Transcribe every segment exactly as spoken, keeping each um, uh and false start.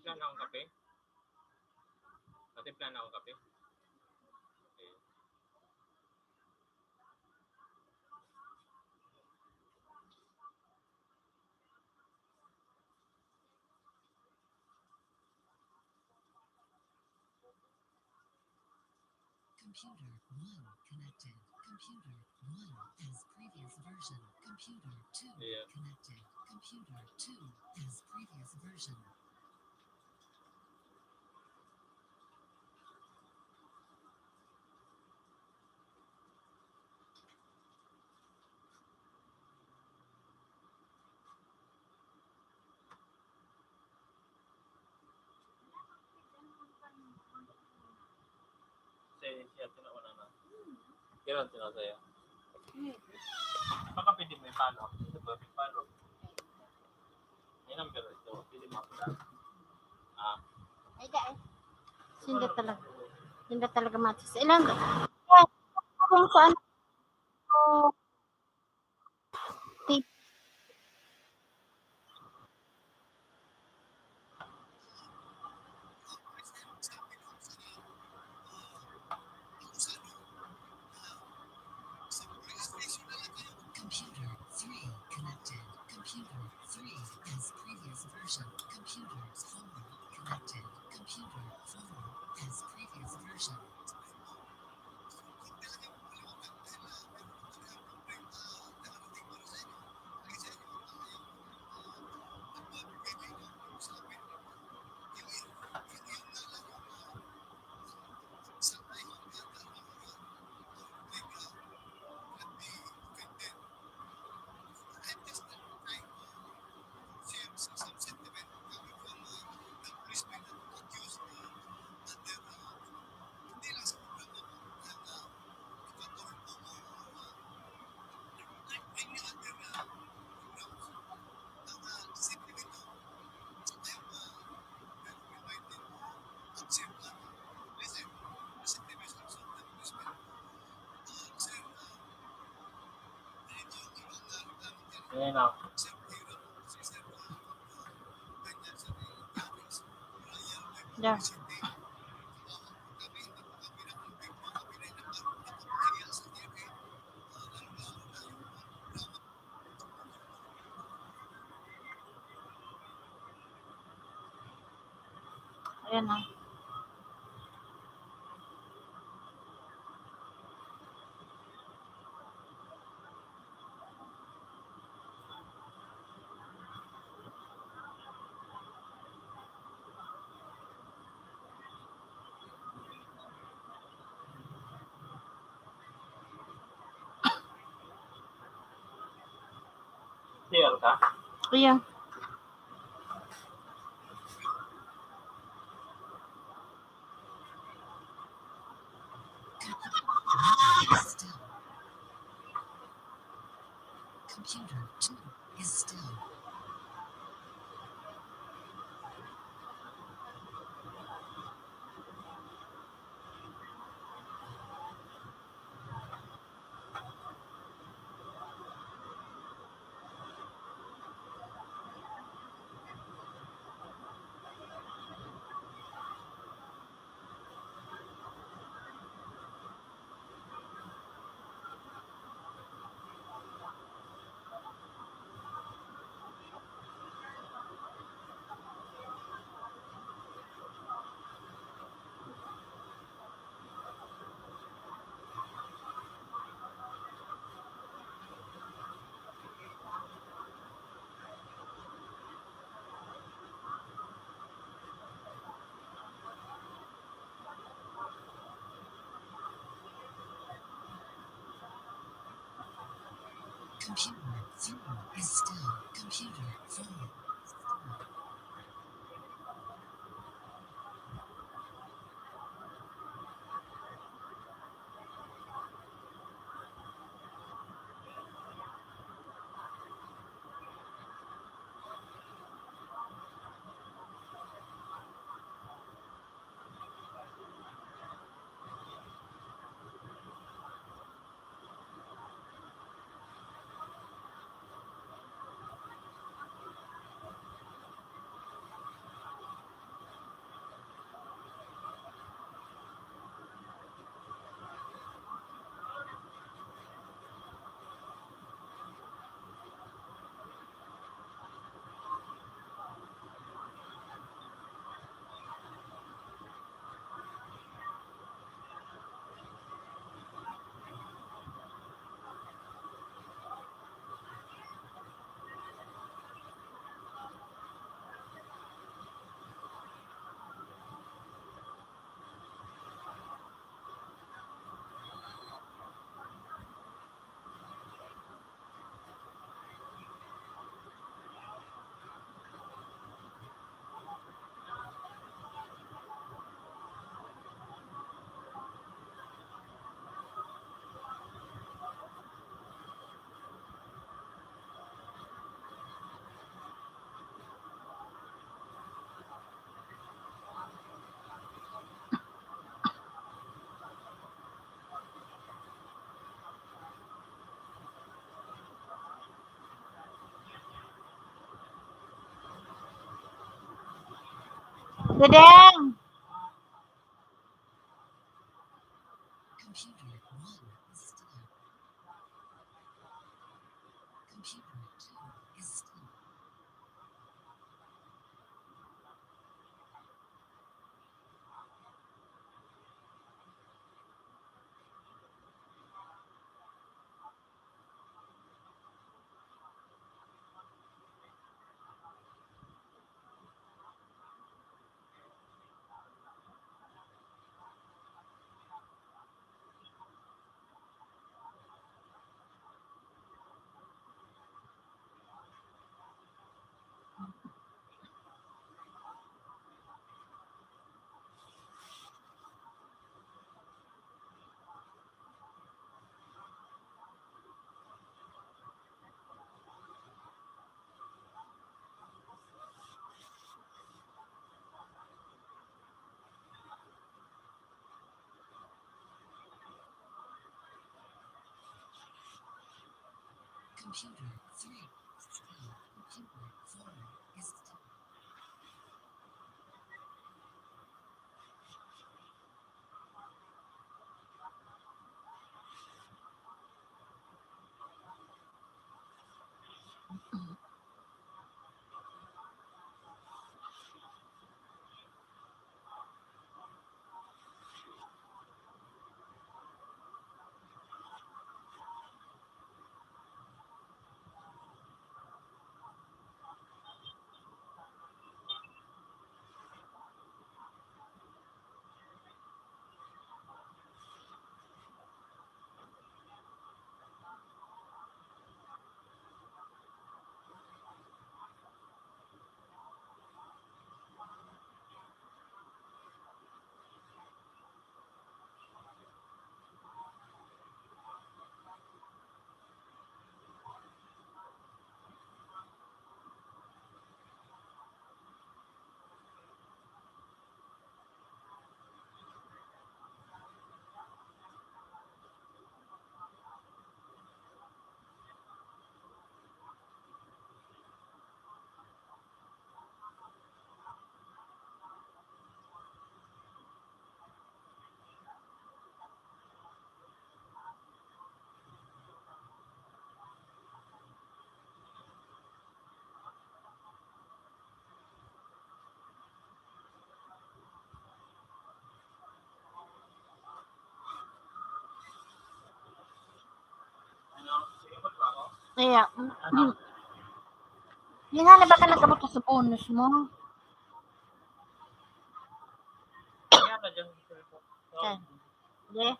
Plan akong kape. Pati plan akong kape. Okay. Computer one connected. Computer one as previous version. Computer two Yeah. connected. Computer two as previous version. Sa siya, tinauna na. Kailan sila sa'yo? Baka pwede may follow up. Pwede ba may follow up? May number ito. Pwede mo ako lang. Ah. Ay, dai. Sinda talaga. Sinda talaga, Matis. Ilan? Kung saan? Computer three connected. Computer three as previous version. Computer four connected. Computer four as previous version. Ayan na. Yeah. Ayan na. Clear ka? Iya. Computer two is still. Computer four is still. Computer four. Pwedeng! Kaya, mm, mm. Yun nga, na baka nag-abot ka sa bonus mo. Okay. Yeah.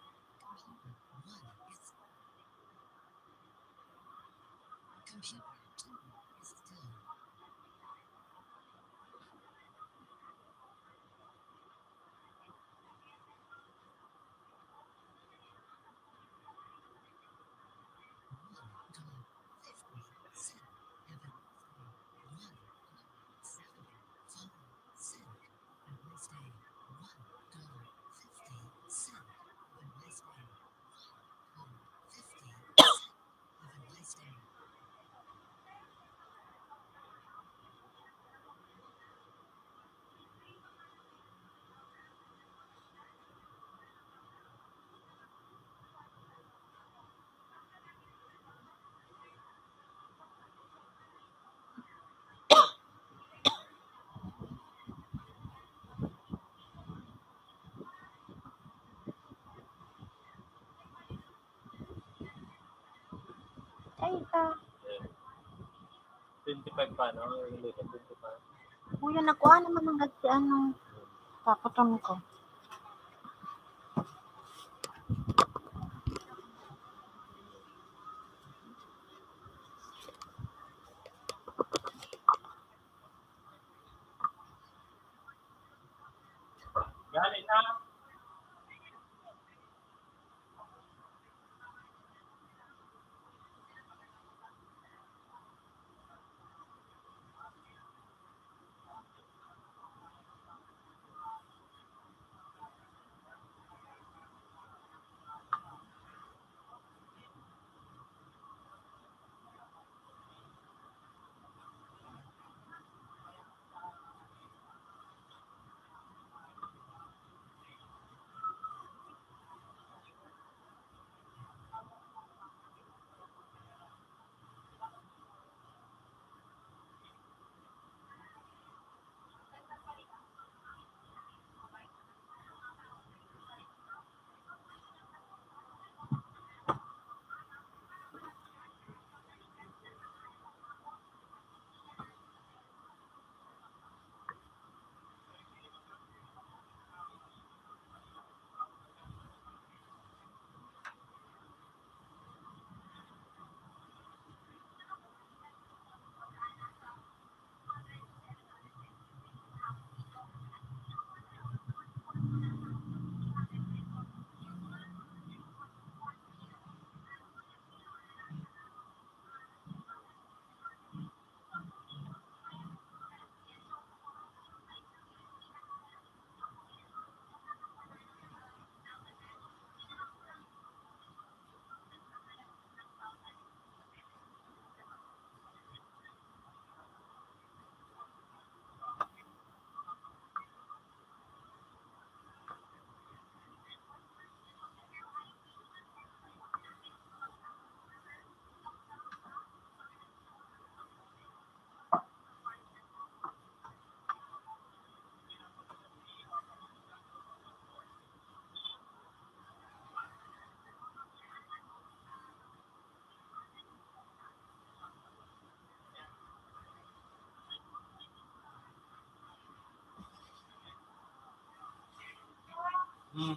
Ay, ika. Twenty-five pa, no? Ang luto, twenty-five. Kuya, nakuha naman ang gat-, ano, kaputon ko. Galing na. Hmm.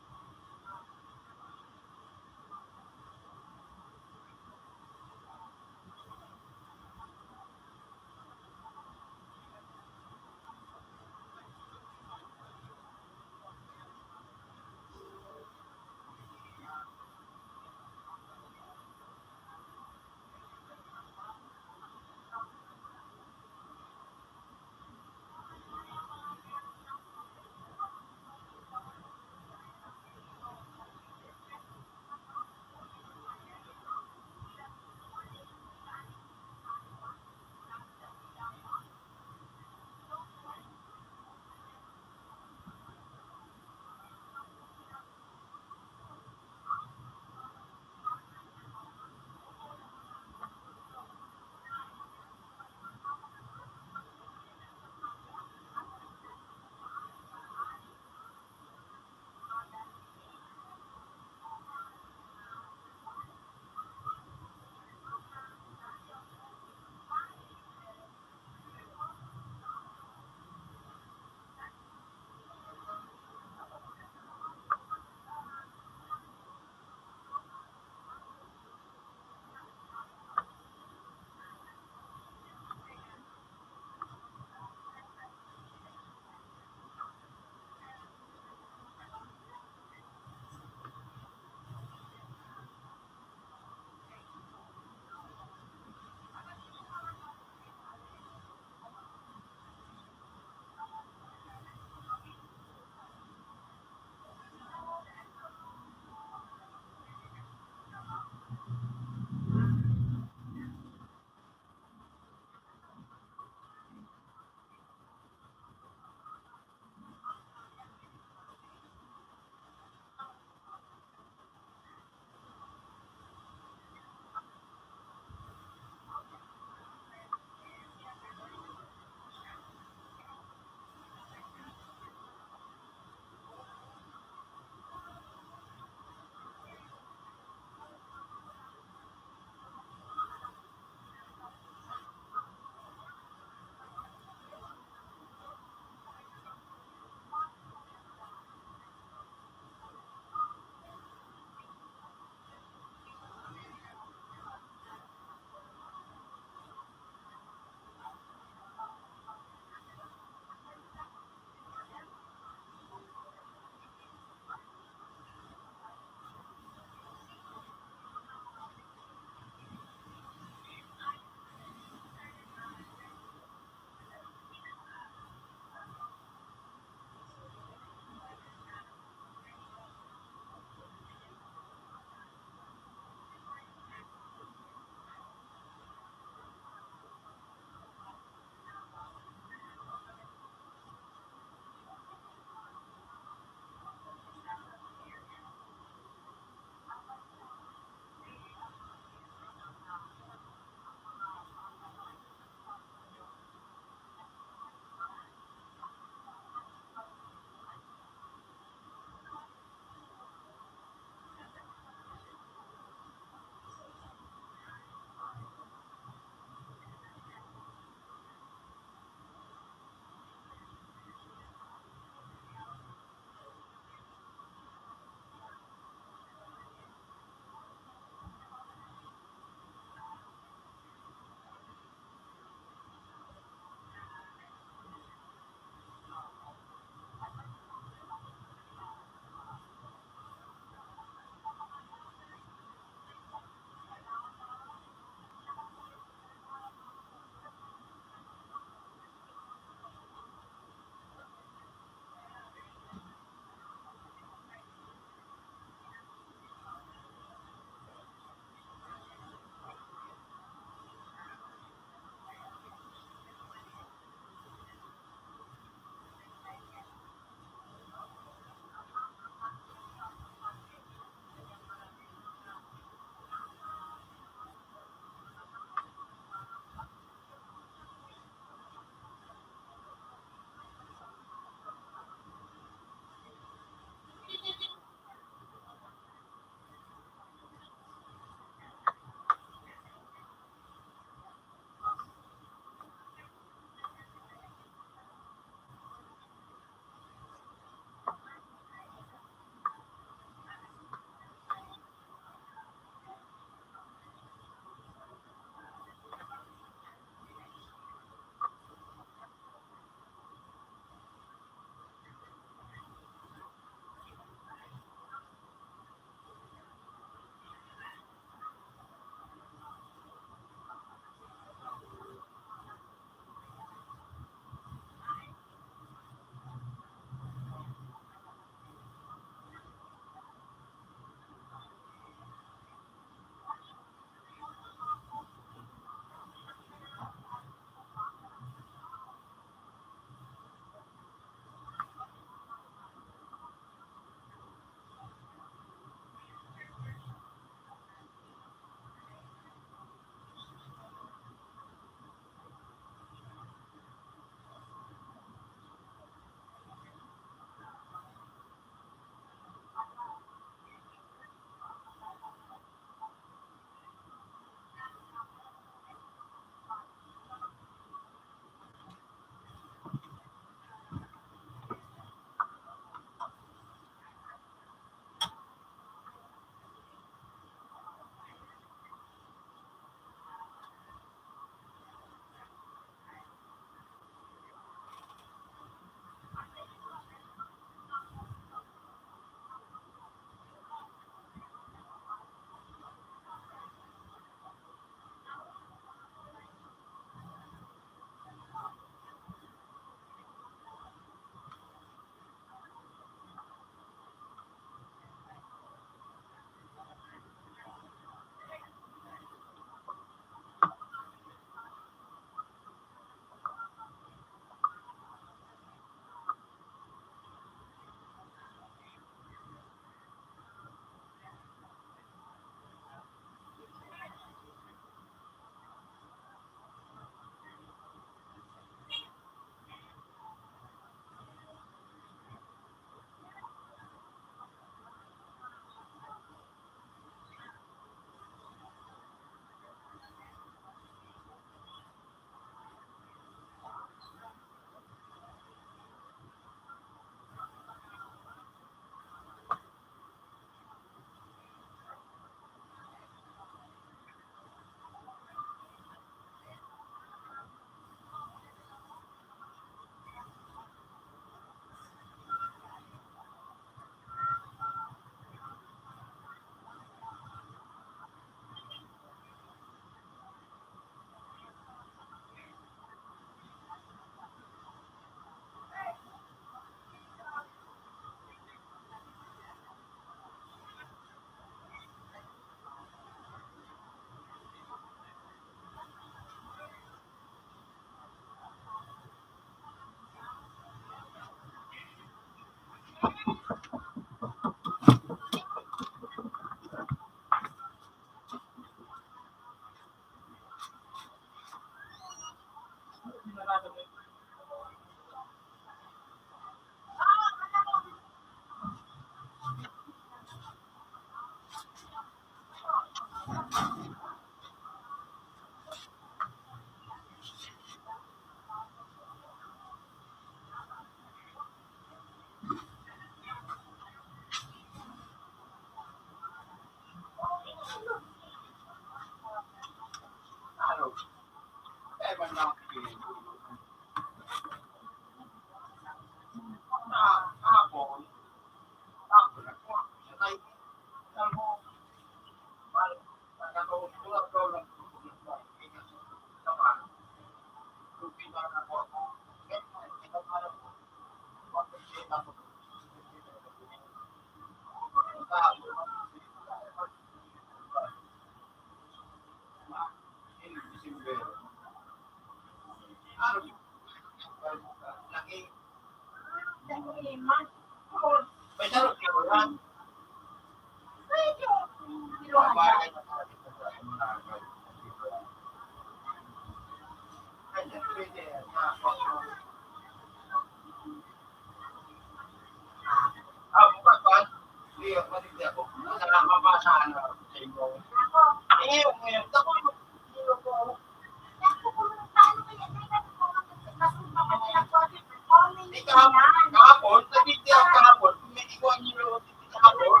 Kahapon, nag-video ako kahapon. Kung may ikuha niyo yung kahapon.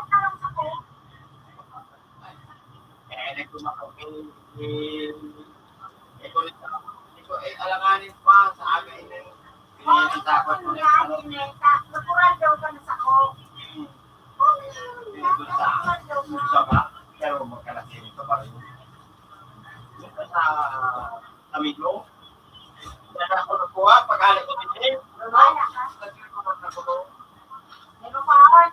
Eh, nagkumakampi. Eh, eh, alanganin pa sa aga ini. Pinili sa ako. Natural daw ka na sa ko. Dito sa, sa ba? Pero magkalaki rin ka pa rin. Dito sa amigo. Kaya ako nagkuha, pag-alis ko din eh. Wala ka. Nagkuha na ako. May mukhaon.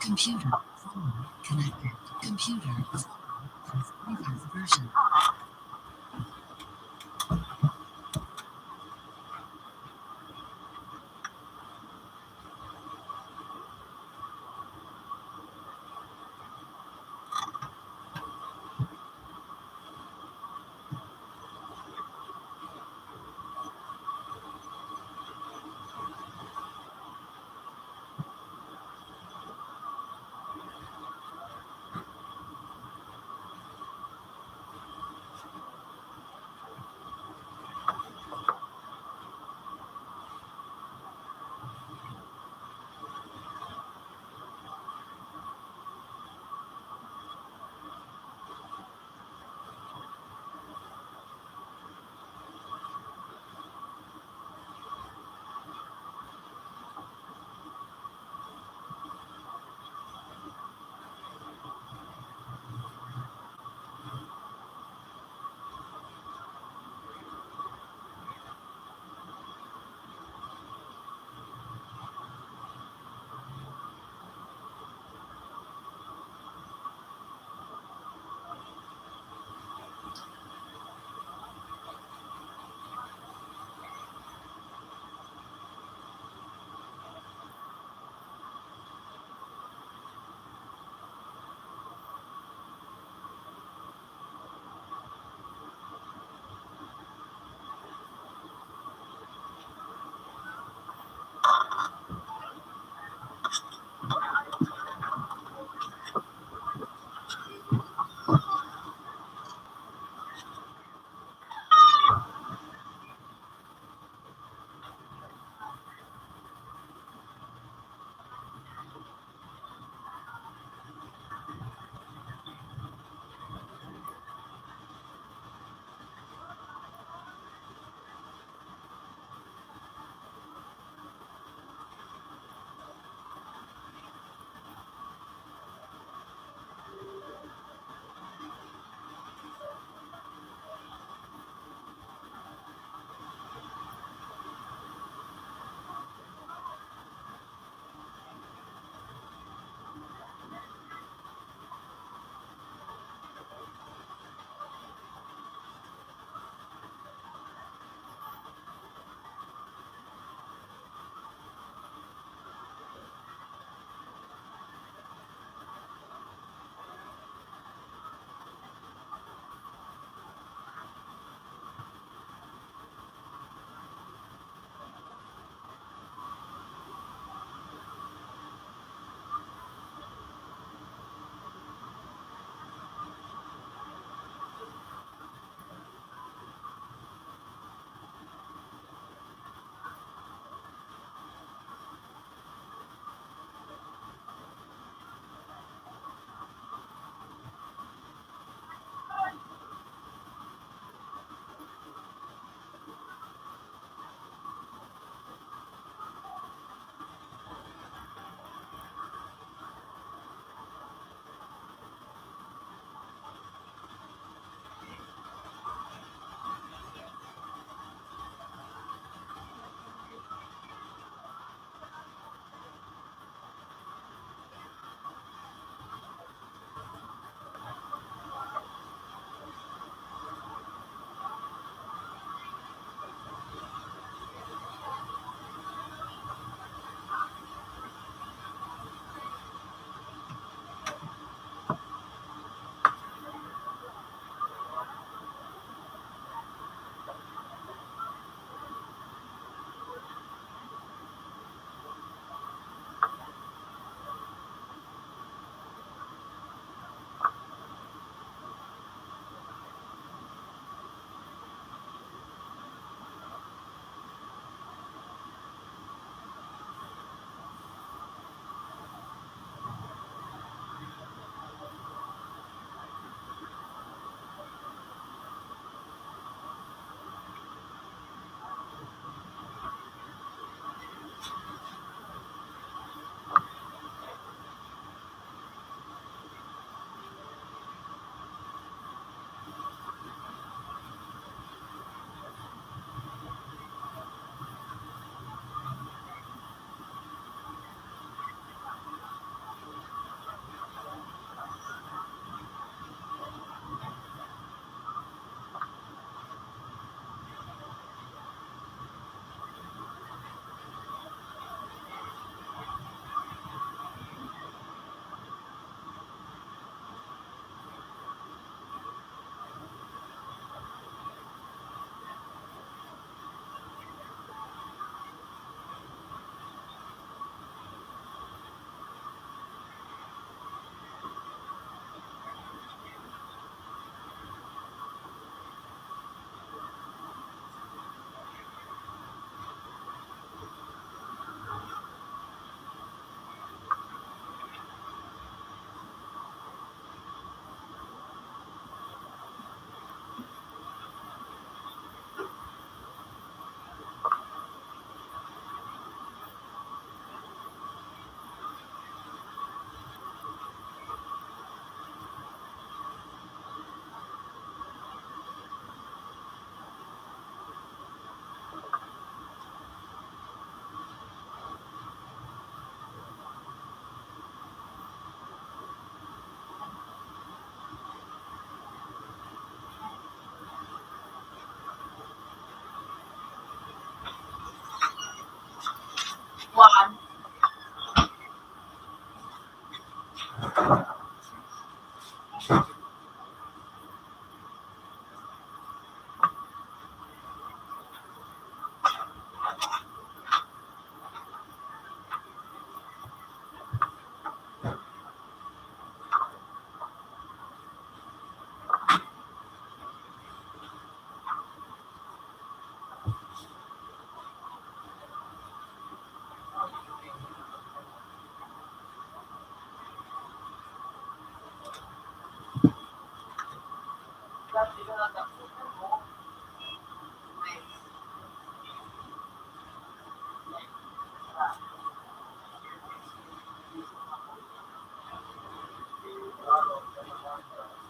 Computer, phone, connected. Computer, phone, previous version.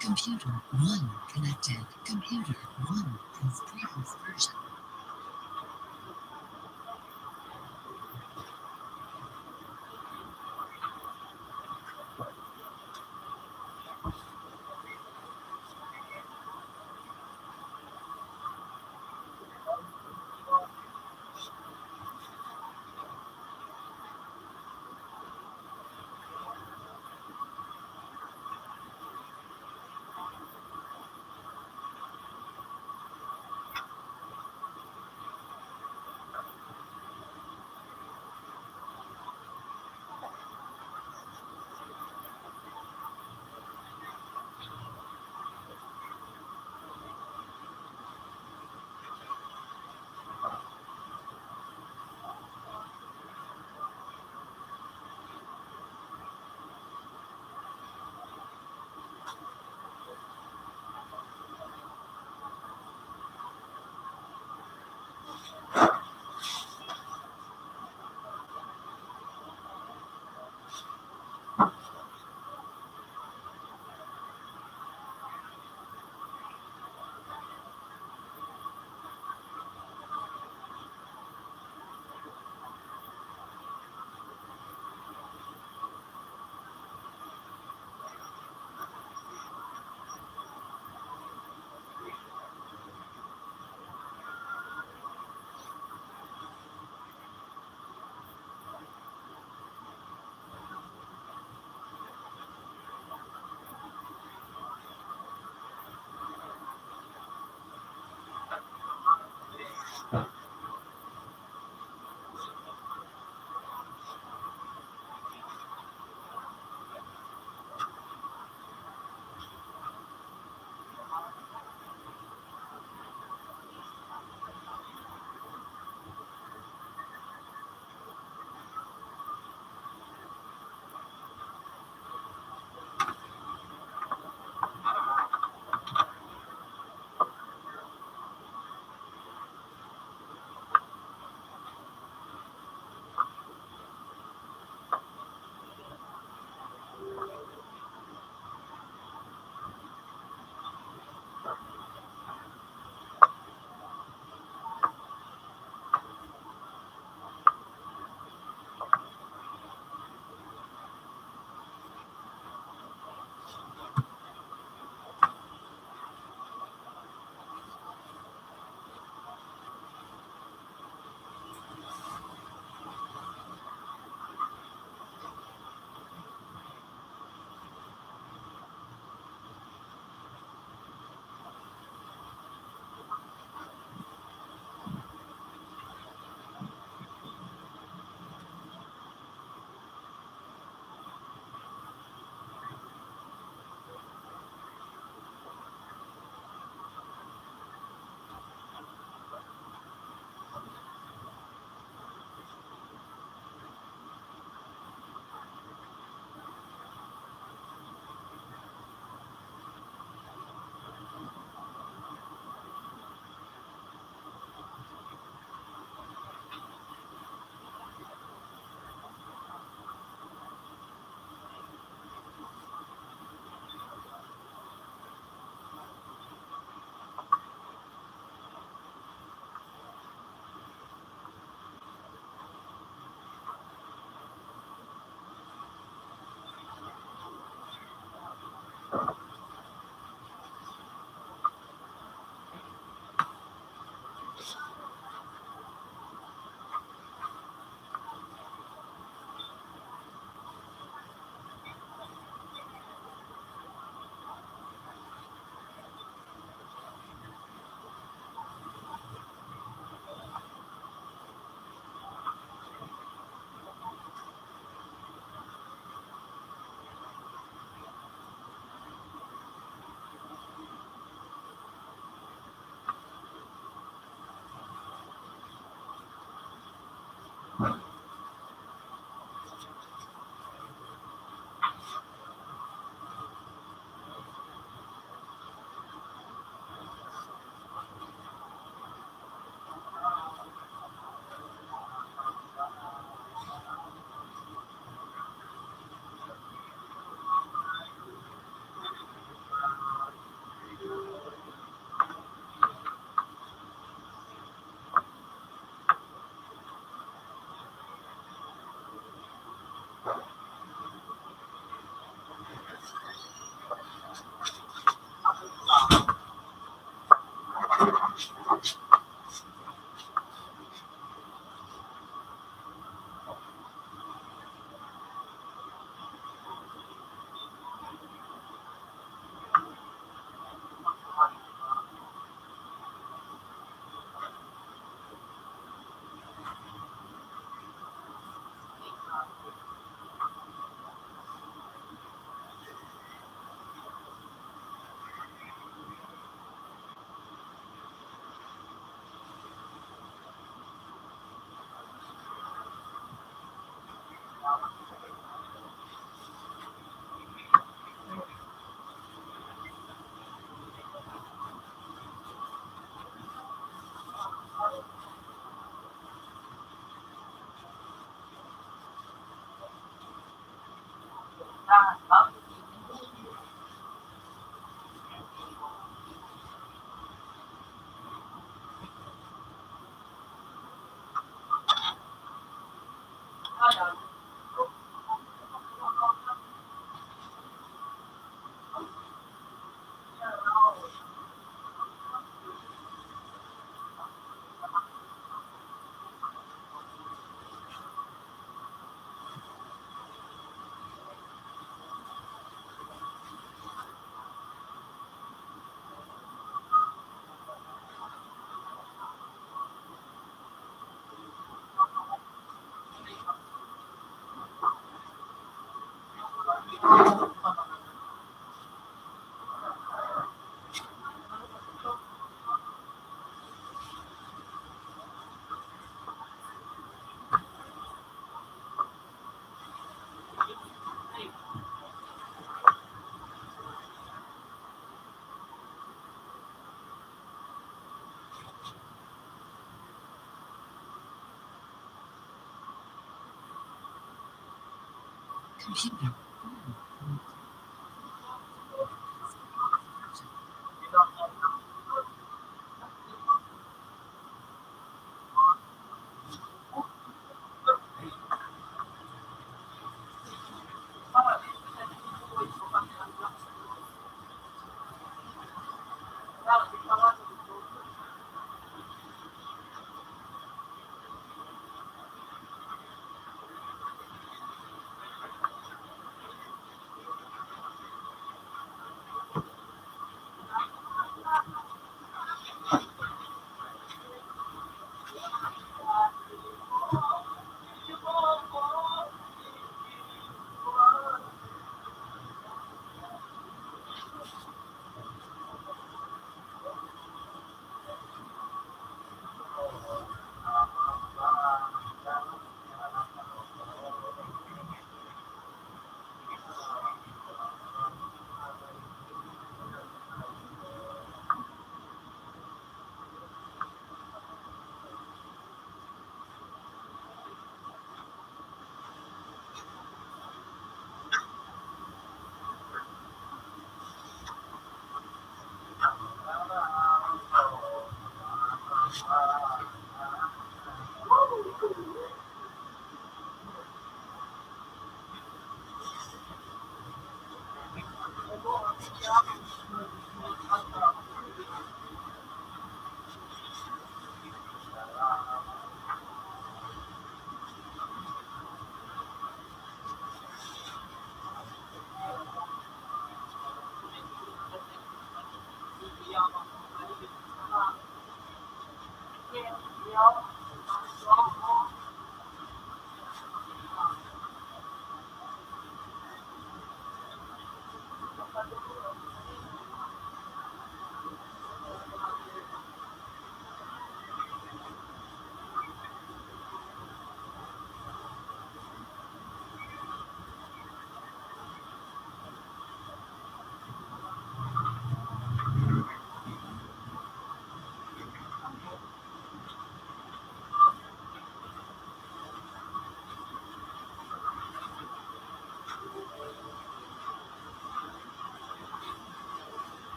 Computer one connected. Computer one has previous version.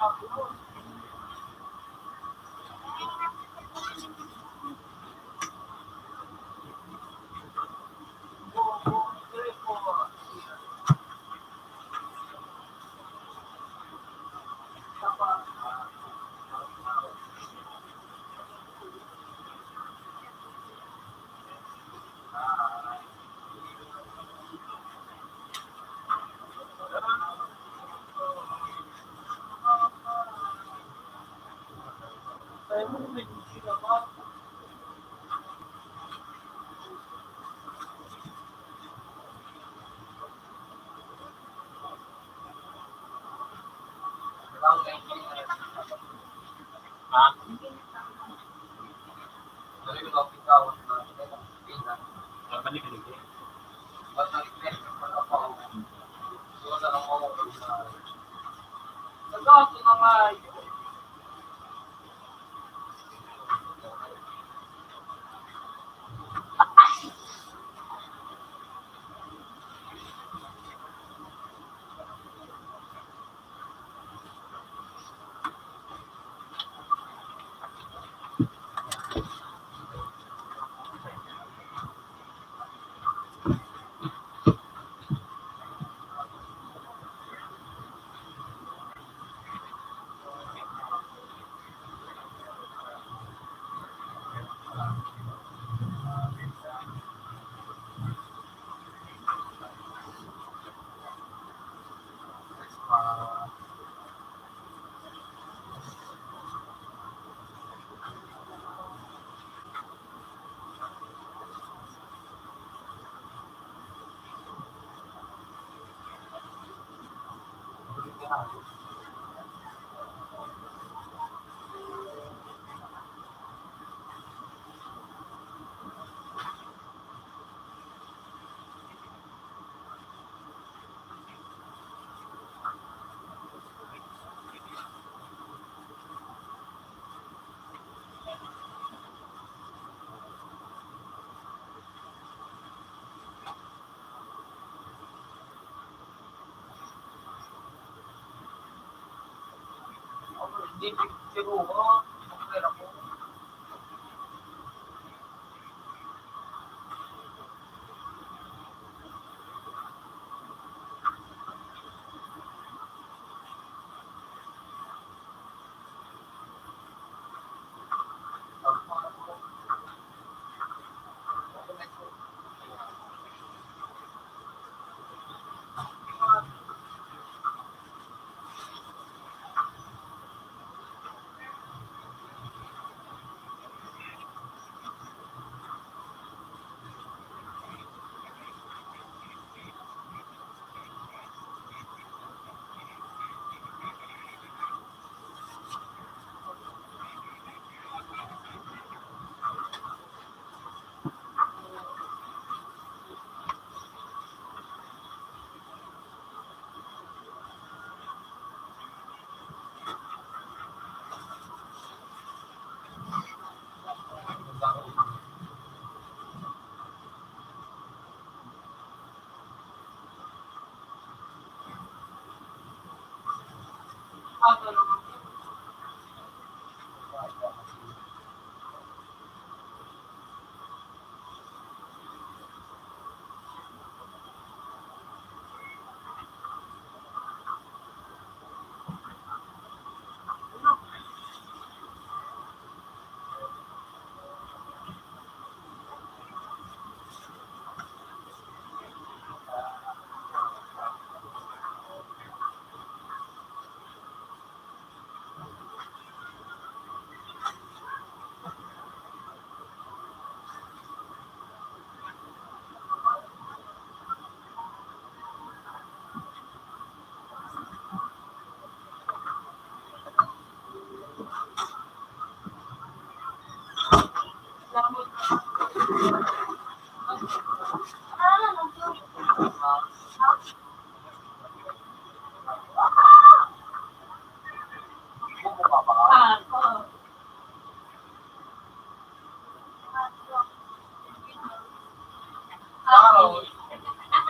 Wow.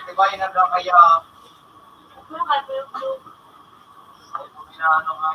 Diba, yun ang kaya, inaano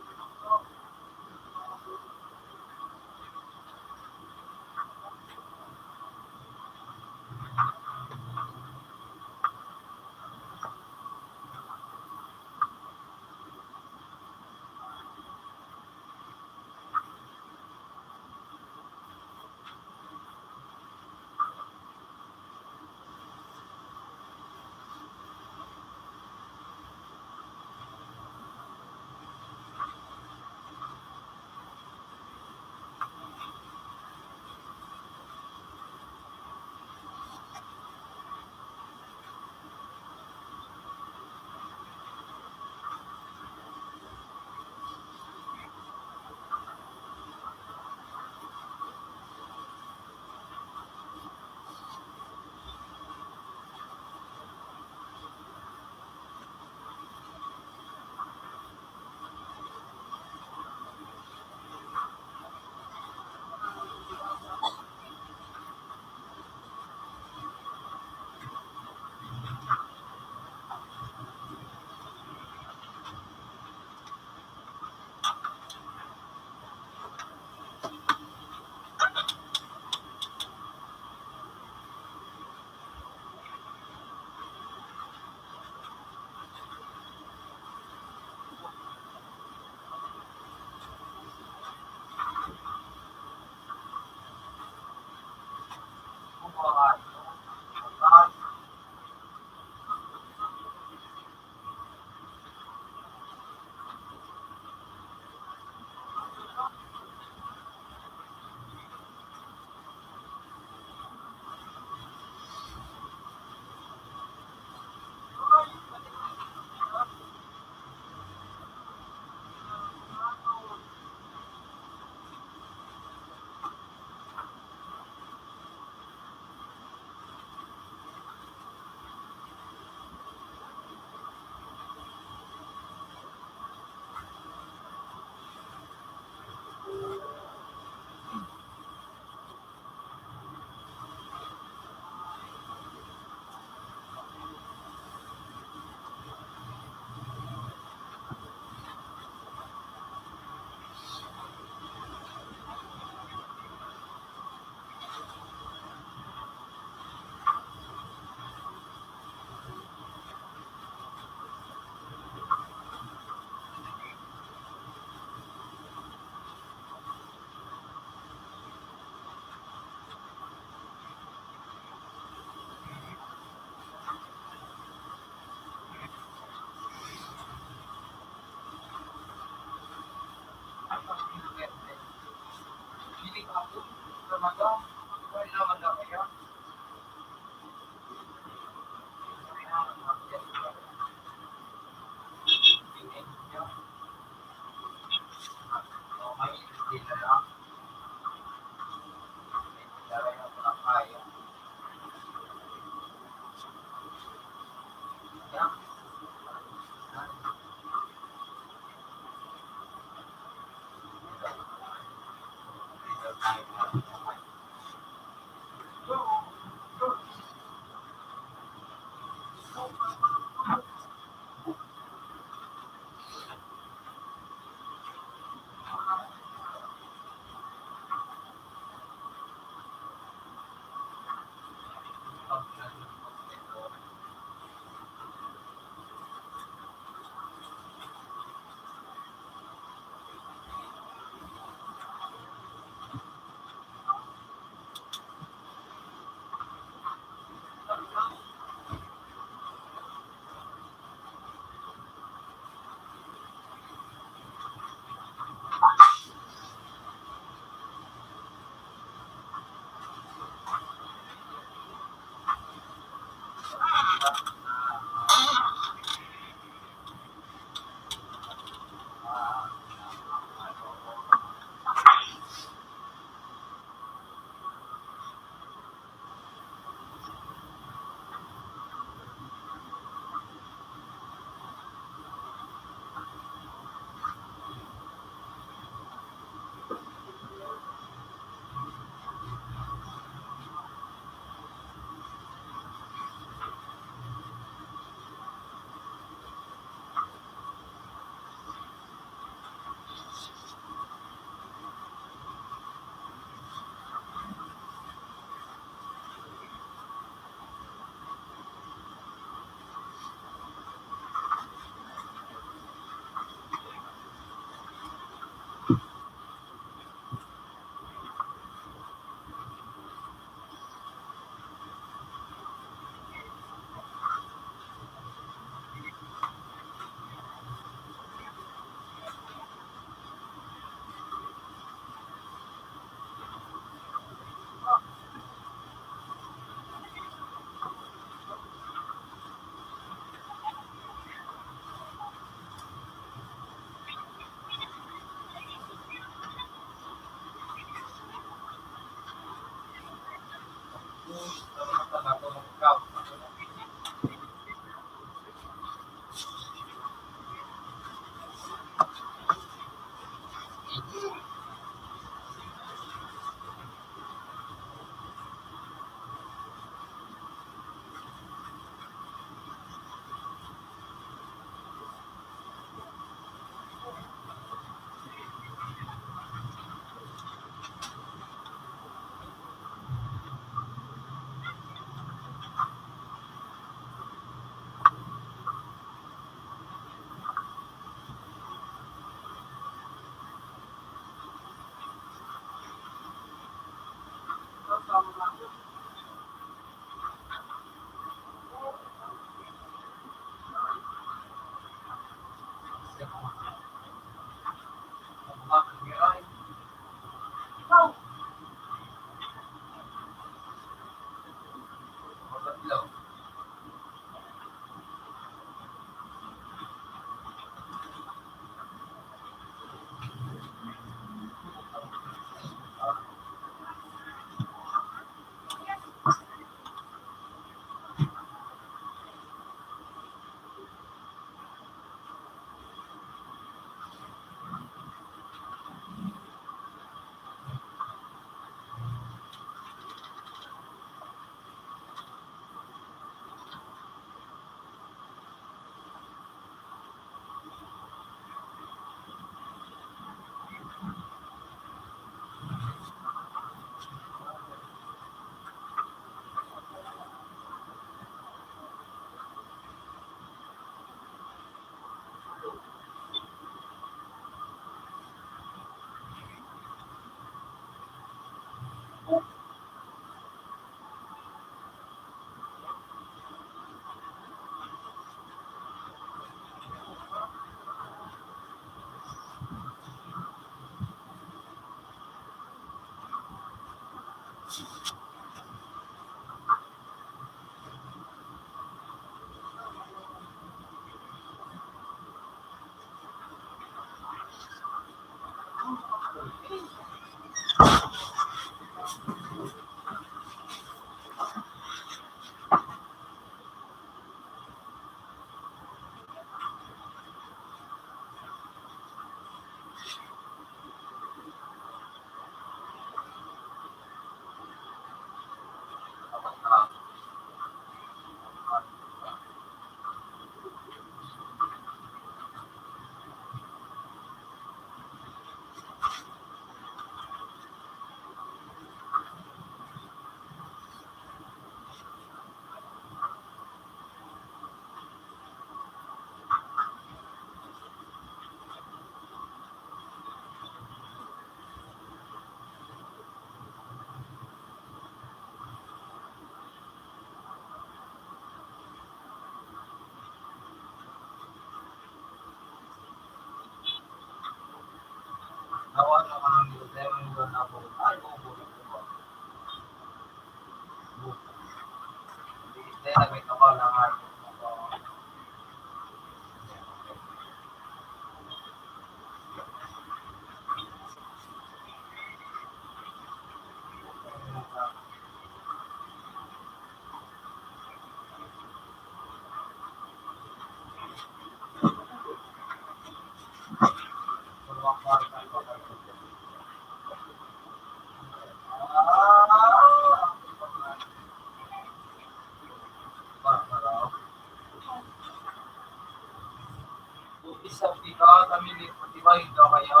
Isa piga kami ni Fatima yung kamaya.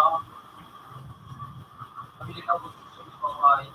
Kami ni Abu Suli Pamay.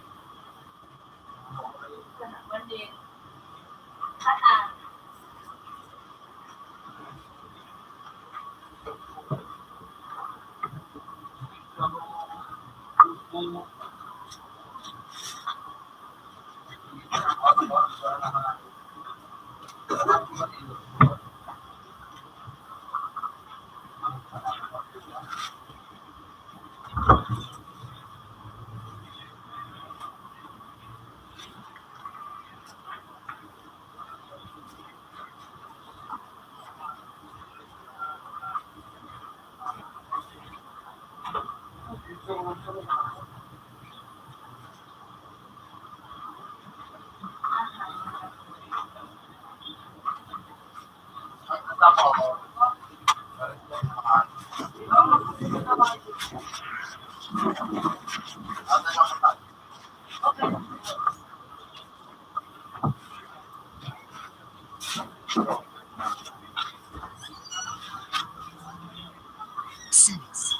Six,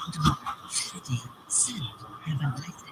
Verity, Six, Heaven Blessed.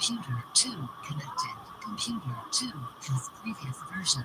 Computer two connected. Computer two has previous version.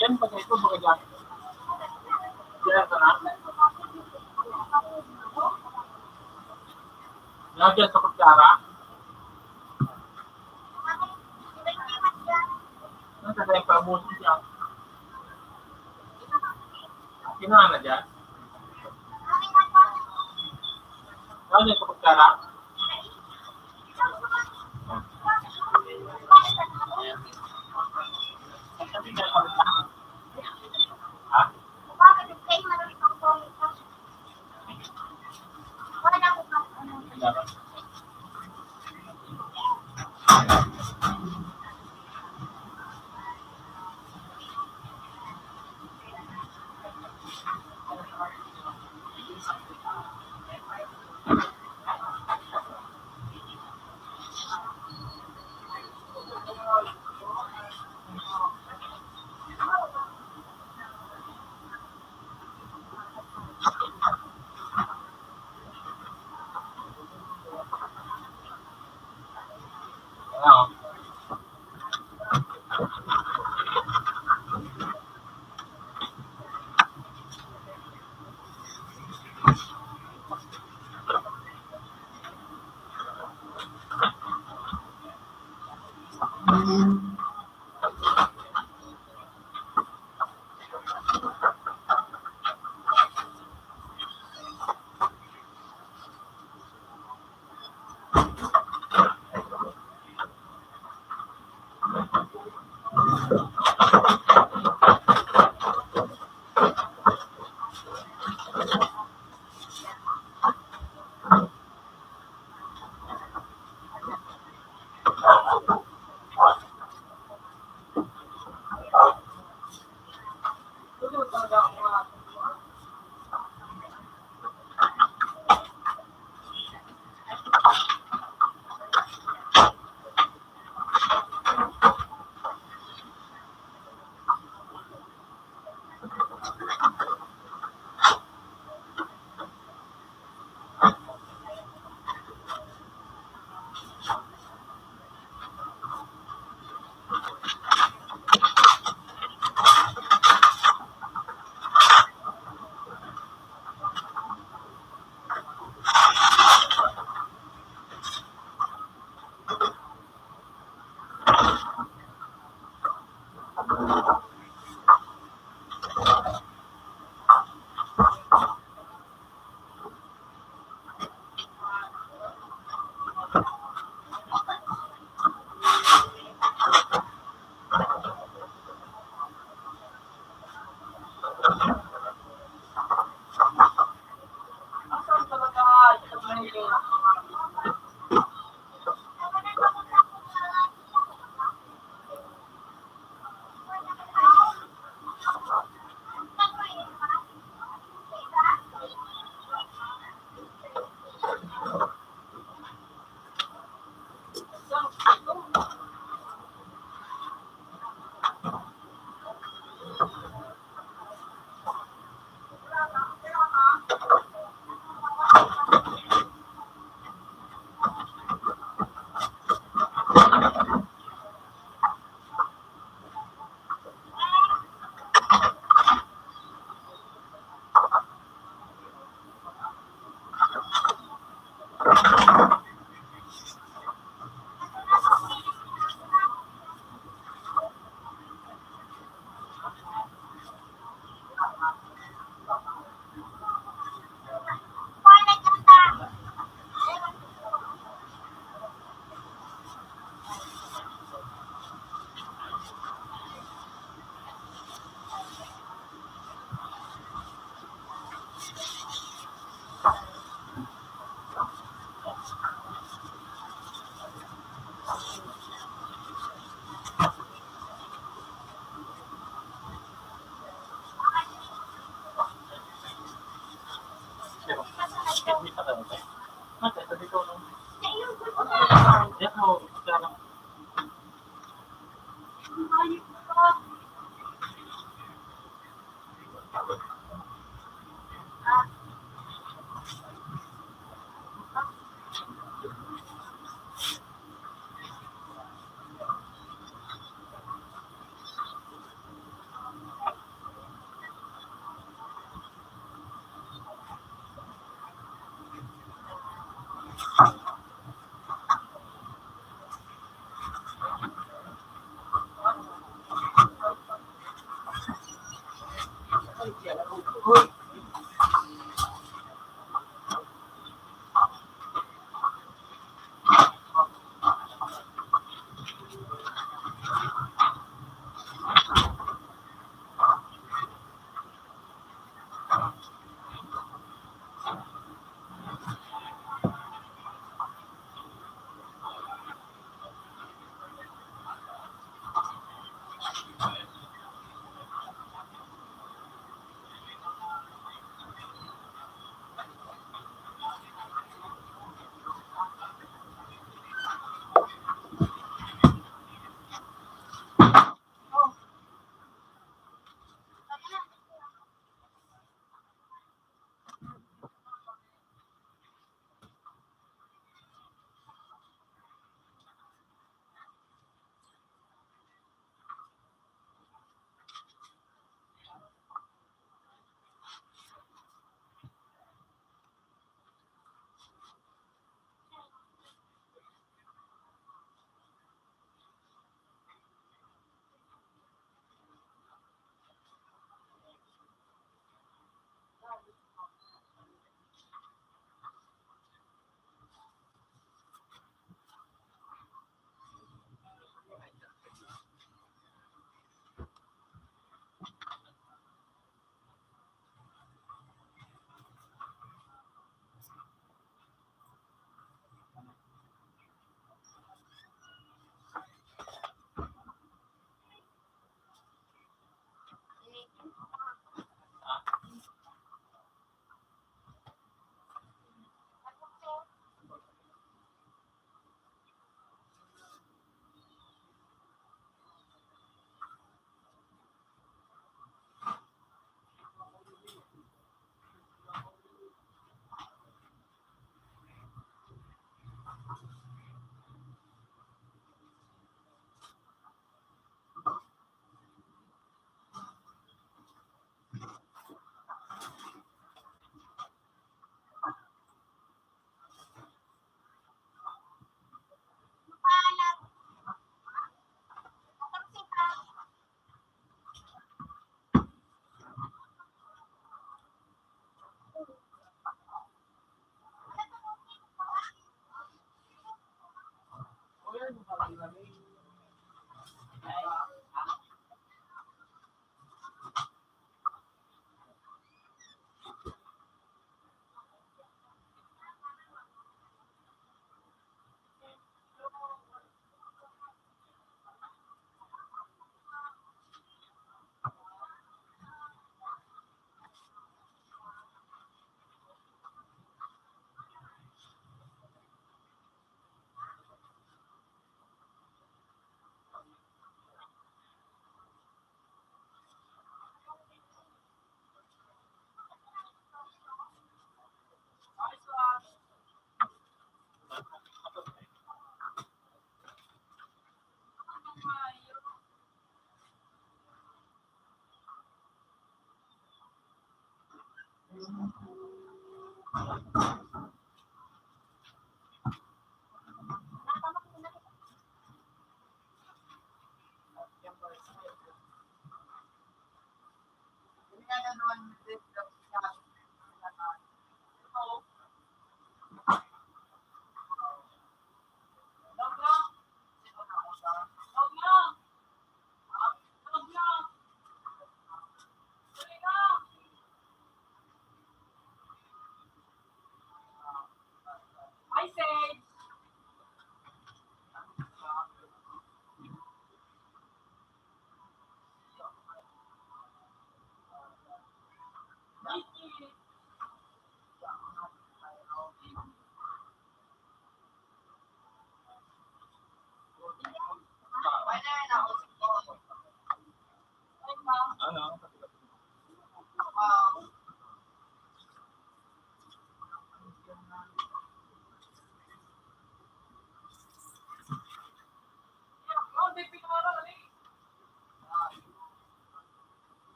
Yan, bagay ko, bagay dyan. Yan, ito na. Lagyan sa kutsara. Ang kagaya pa mo siya. Kinuha na dyan. Ano yung kapagkara? Ha?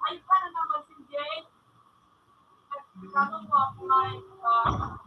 Ay, paano naman si Jay? Ay, paano po ako, my God?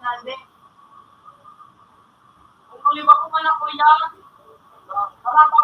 Nande. Kung lima ko man ako yan, wala pa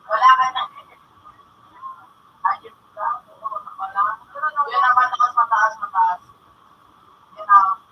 Wala ka na. Ayun ka. Yan ang mataas, mataas, mataas. Yan ang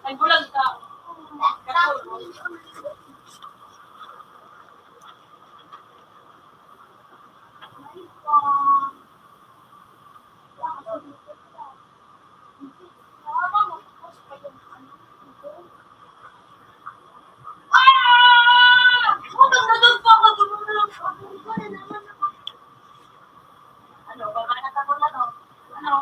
Nagbulag ka. Ano, baba na ka muna, no? Ano?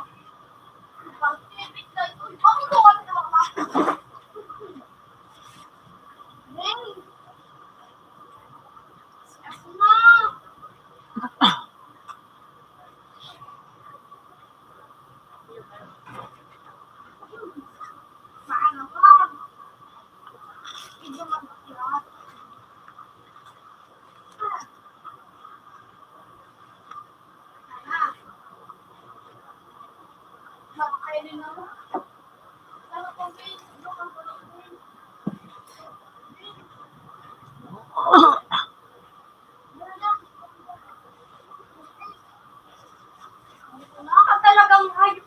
Talagang hayop.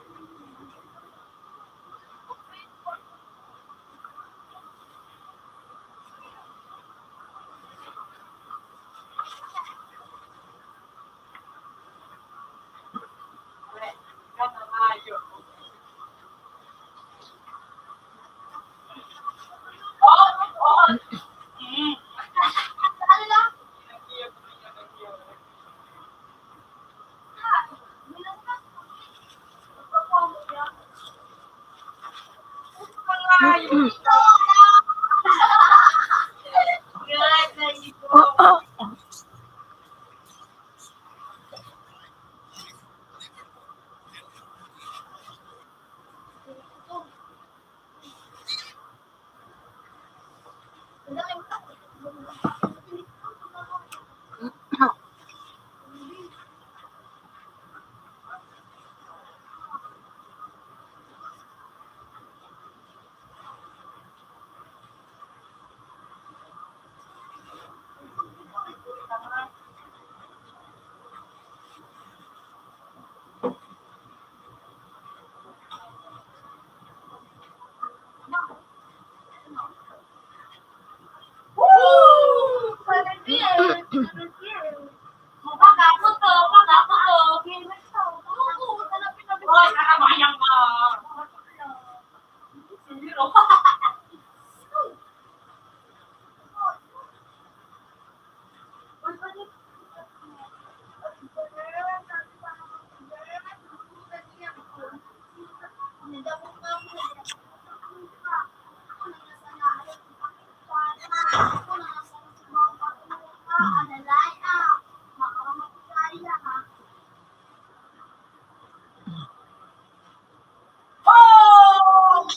Oh!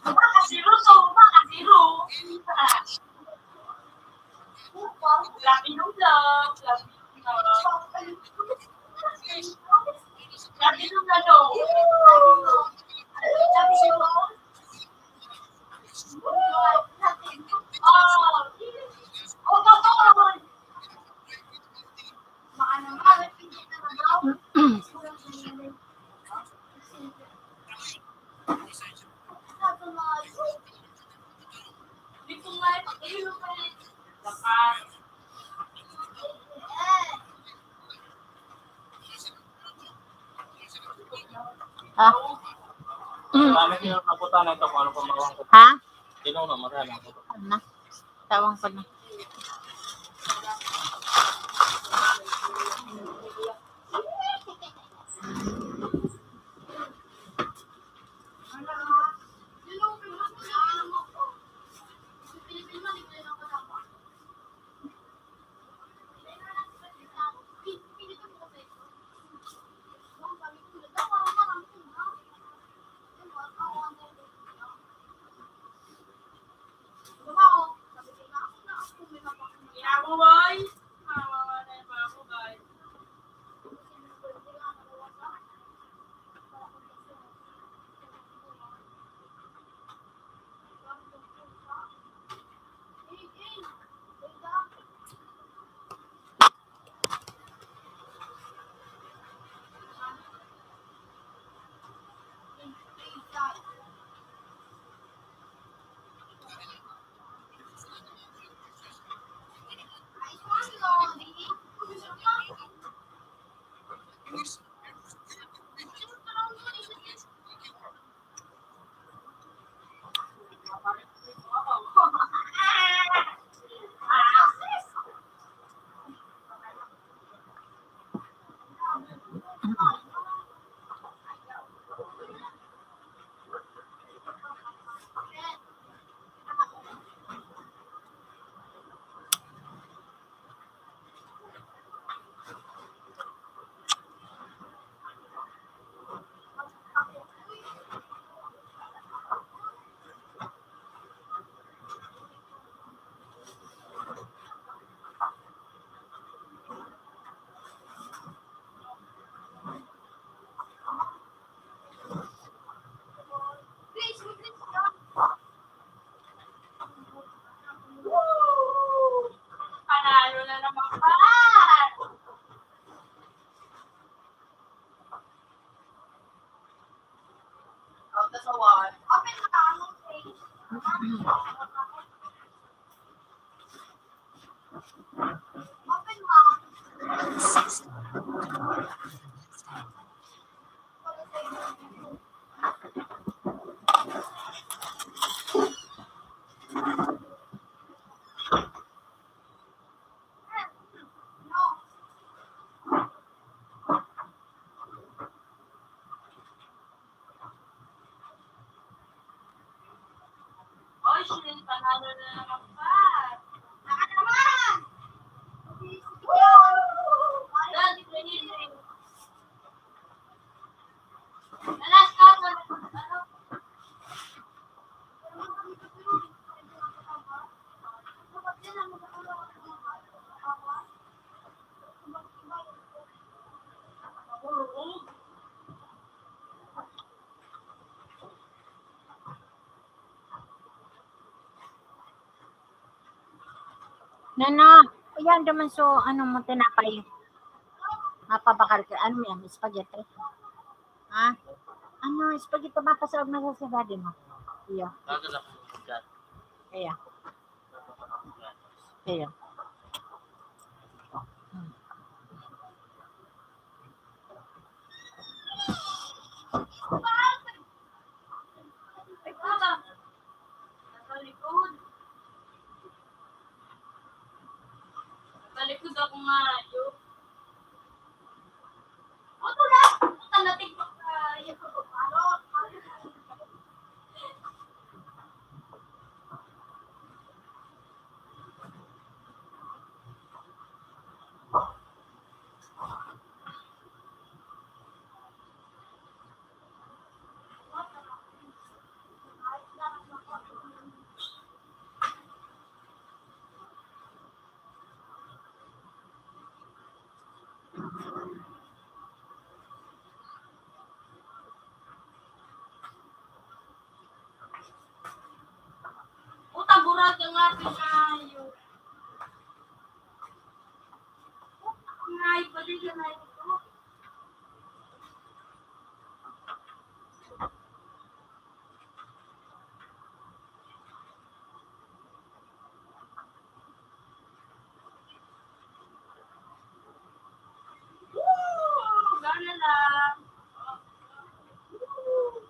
Makasiro to, makasiro. Grabe yung love, grabe yung love. Grabe yung love. Grabe yung love. Oh, totoo. Ah. Marami silang napunta na ito kung ano pang bawang ko. Ha? Sino na, marami ang puto. Ano na? Tawang ko na. Panalo na naman ka! Oh, that's a lot. Open na ang page. Open mo. Oy, Shin, panalo na naman ka. Naka naman! Dali, dali, dali. Alas ka, ano? Nana, ayan naman so, ano mo, tinapay. Mapabakal ka, ano yan, spaghetti? Ha? Ano, spaghetti, mapasaog na sa sagadi mo? Iyo. Bago na po. Iyo. Iyo. Talikod. Talikod ako nga, yo. Oto na! Puta, natigpak ka. Yo, ano? Puta, burag ang ating ayo. Puta, ang ayo, balikan na ito. Woo! Gana lang. Woo!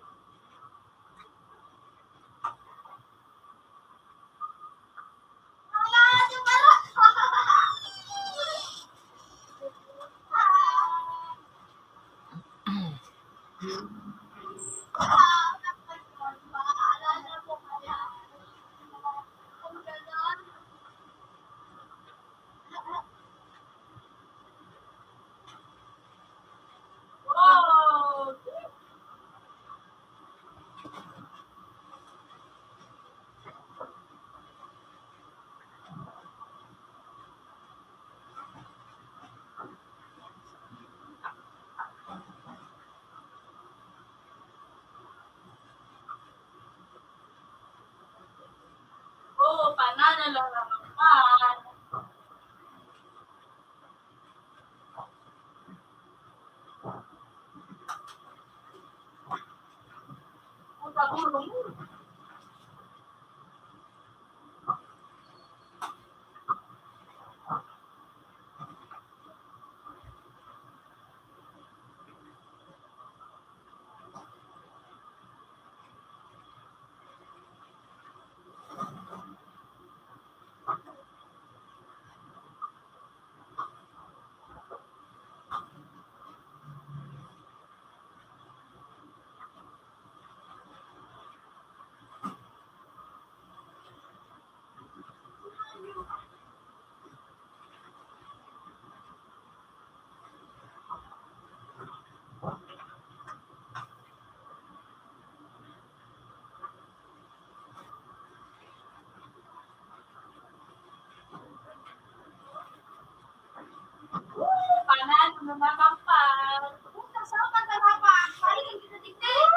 Panan, mga kampal. Puta, sa mga kalaban. Paano yung kita tignan?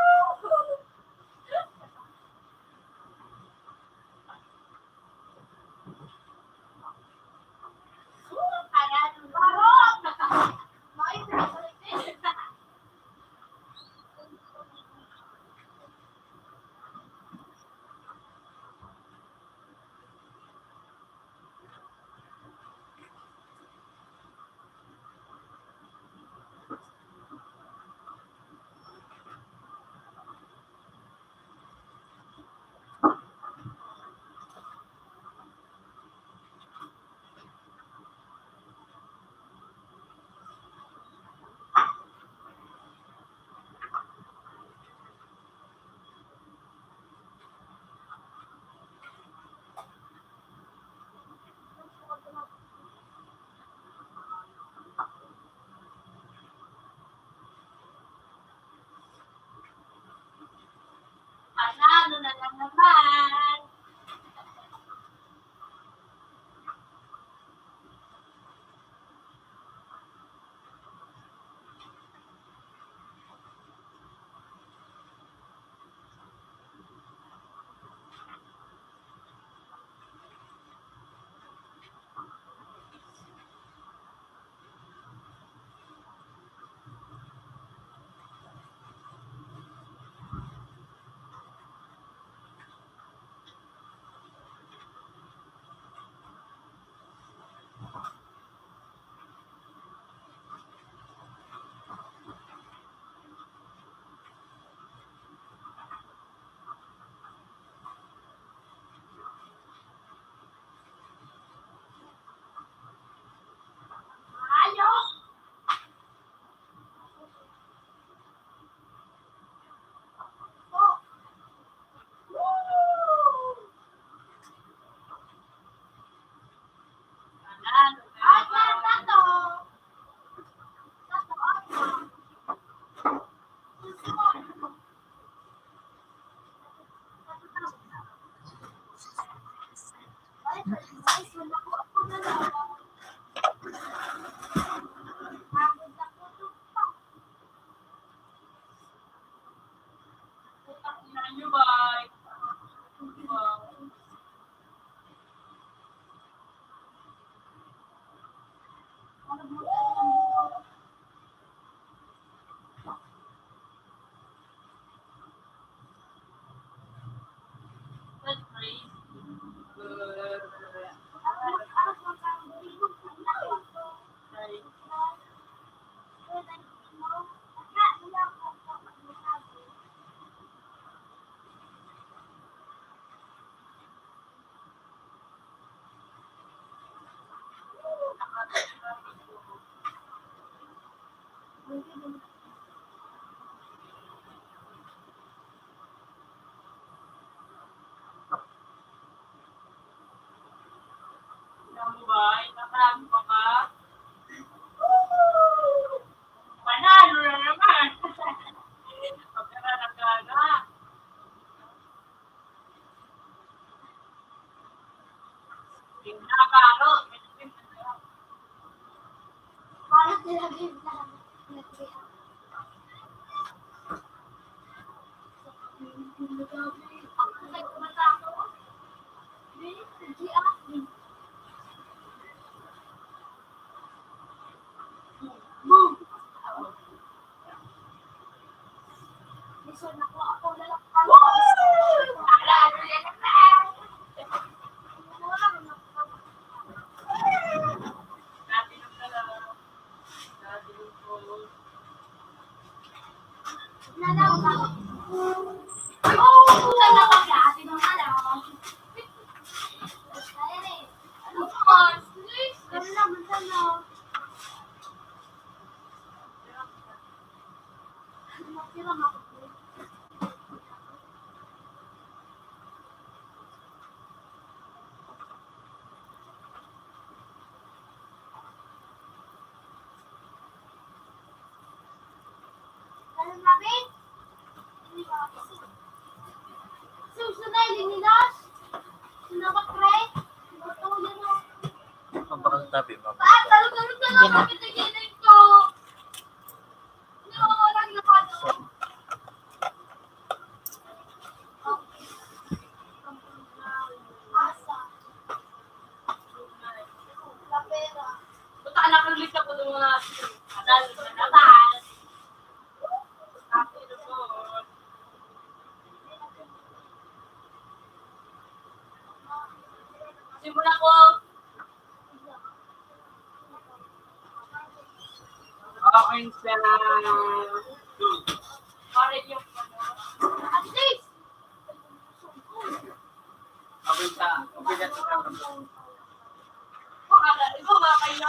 Panalo na lang naman. Panalo na naman. Pagkakagana. Ang bakal tabi, mga kapatid. Hindi na. Puta ka, nakarelease ako ng mga adult na labas. Simula ko. Okay, sa pare yung at least. Okay sa, okay na sa. Baka, ikaw ba kayo?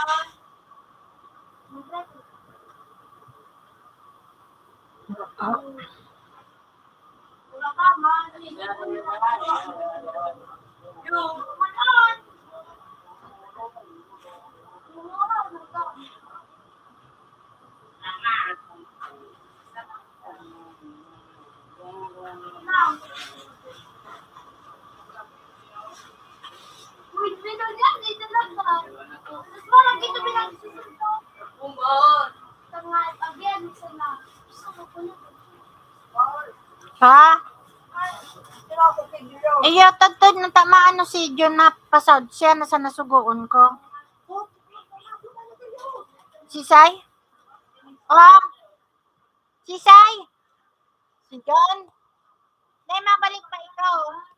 Ha? Iyo, tagtod na tama, ano, si Jun na pasad siya na sa nasugoon ko. Si Sai? Oh. Si Sai? Si John? Nay, mabalik pa ikaw.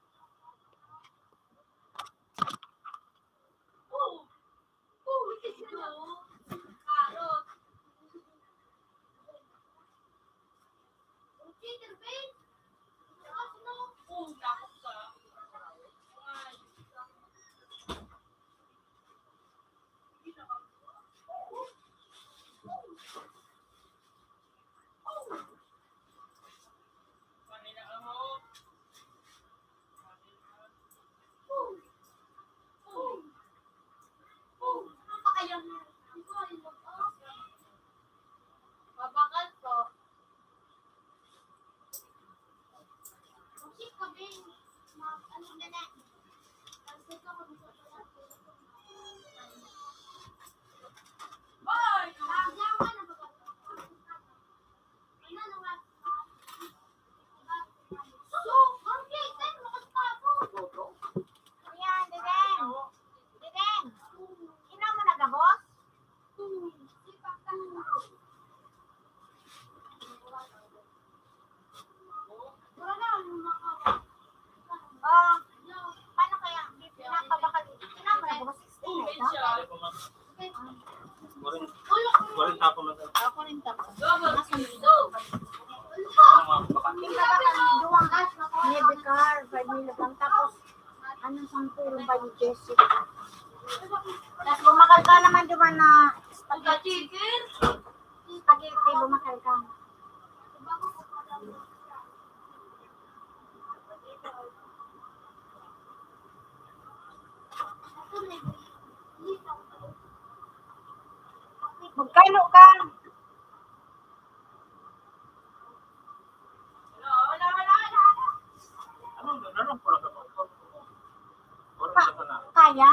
Mabakal po. Ayan, Deden. Deden, inom mo na gabos? Oh, paano kaya? Pinapabakal. Kailangan mo na ba sixteen na ito? Ako rin tapos. Pinapabakal duwang Nebicar, five milligram. Tapos, anong sampurong ba ni Jessica? Tapos bumakal ka naman duman na spaghetti. Spaghetti, bumakal ka. Magkano ka? Pa, kaya?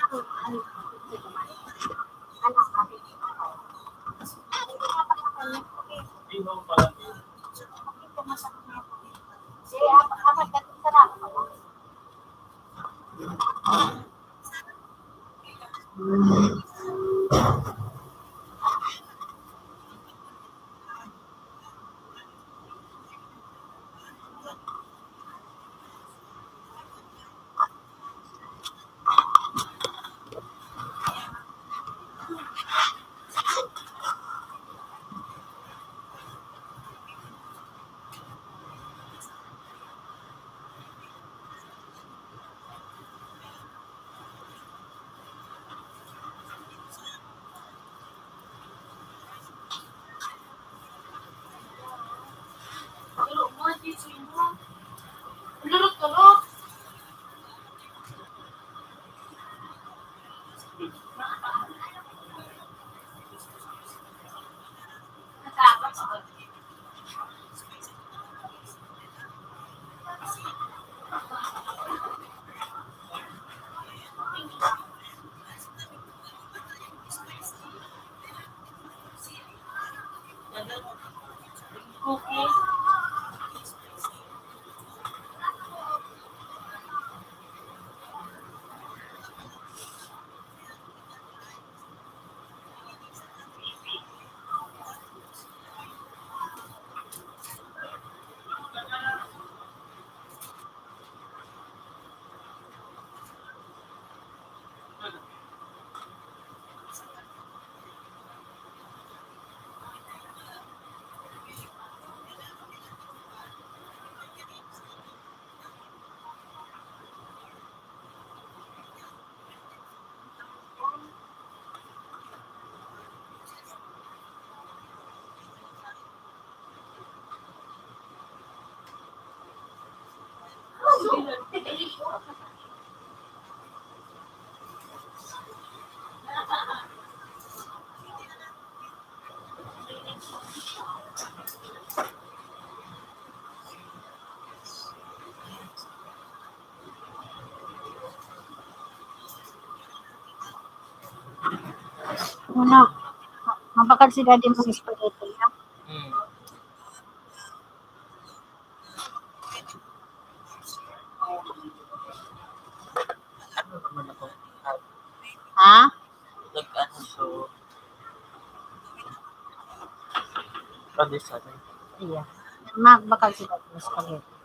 Ano? Mabakal si Daddy mag-spaghetti, ha? Hmm. Ano naman ako? Ha? Nag-ano, so, ano sa atin? Iya. Magbakal si Daddy mag-spaghetti.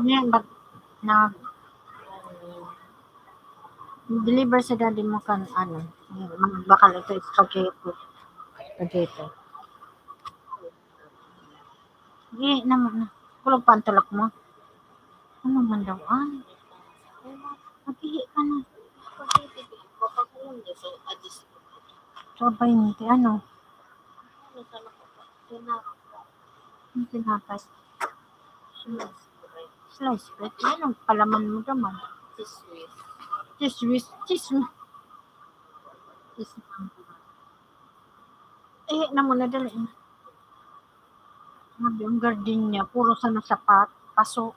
Yan, bak-, nag-deliver si daddy mo kan, ano, bakal ito, spaghetti. Spaghetti. Di naman na. Kulog pa ang tulak mo. Ano man daw, ay? Mag-ihi ka na. Sa baynte, ano? Ang tinapay. Slice bread. Anong palaman mo naman? Cheese whiz. Cheese whiz. Cheese whiz. Cheese whiz. Eh, na mo na, dali na. Grabe, ang gardenia, puro sana sapat, paso.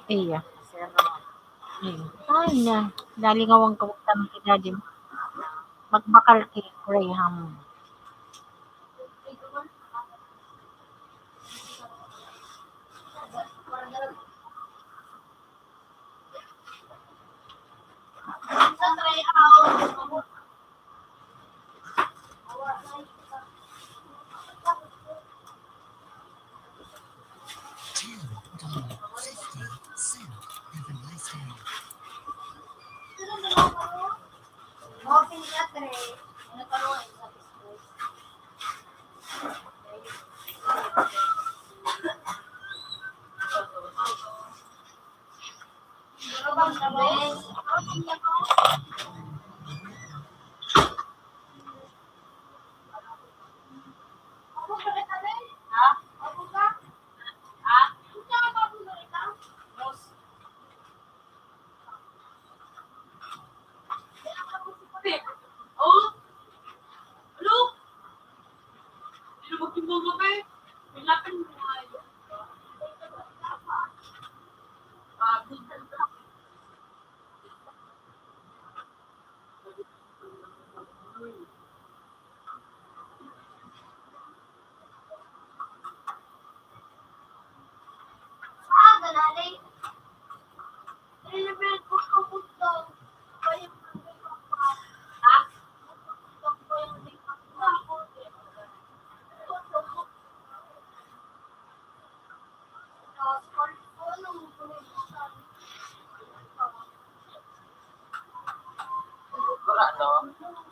Iya. Hmm. Ay na. Nalingawan ka, huwag ka ng kidadi mo. Magbakal ki Graham.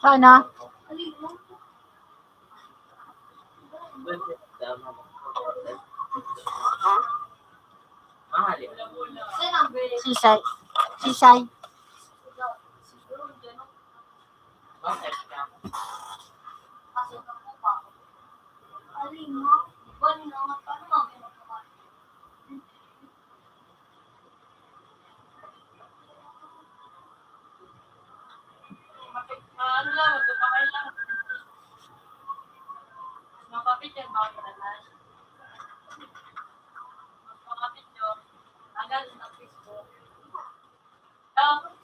Sana. Sisay. Sisay. Mapit, ano lang, magpapakay lang. Mapapit yan, bawal ka na. Mapapit yun. Agad sa Facebook. Tapos,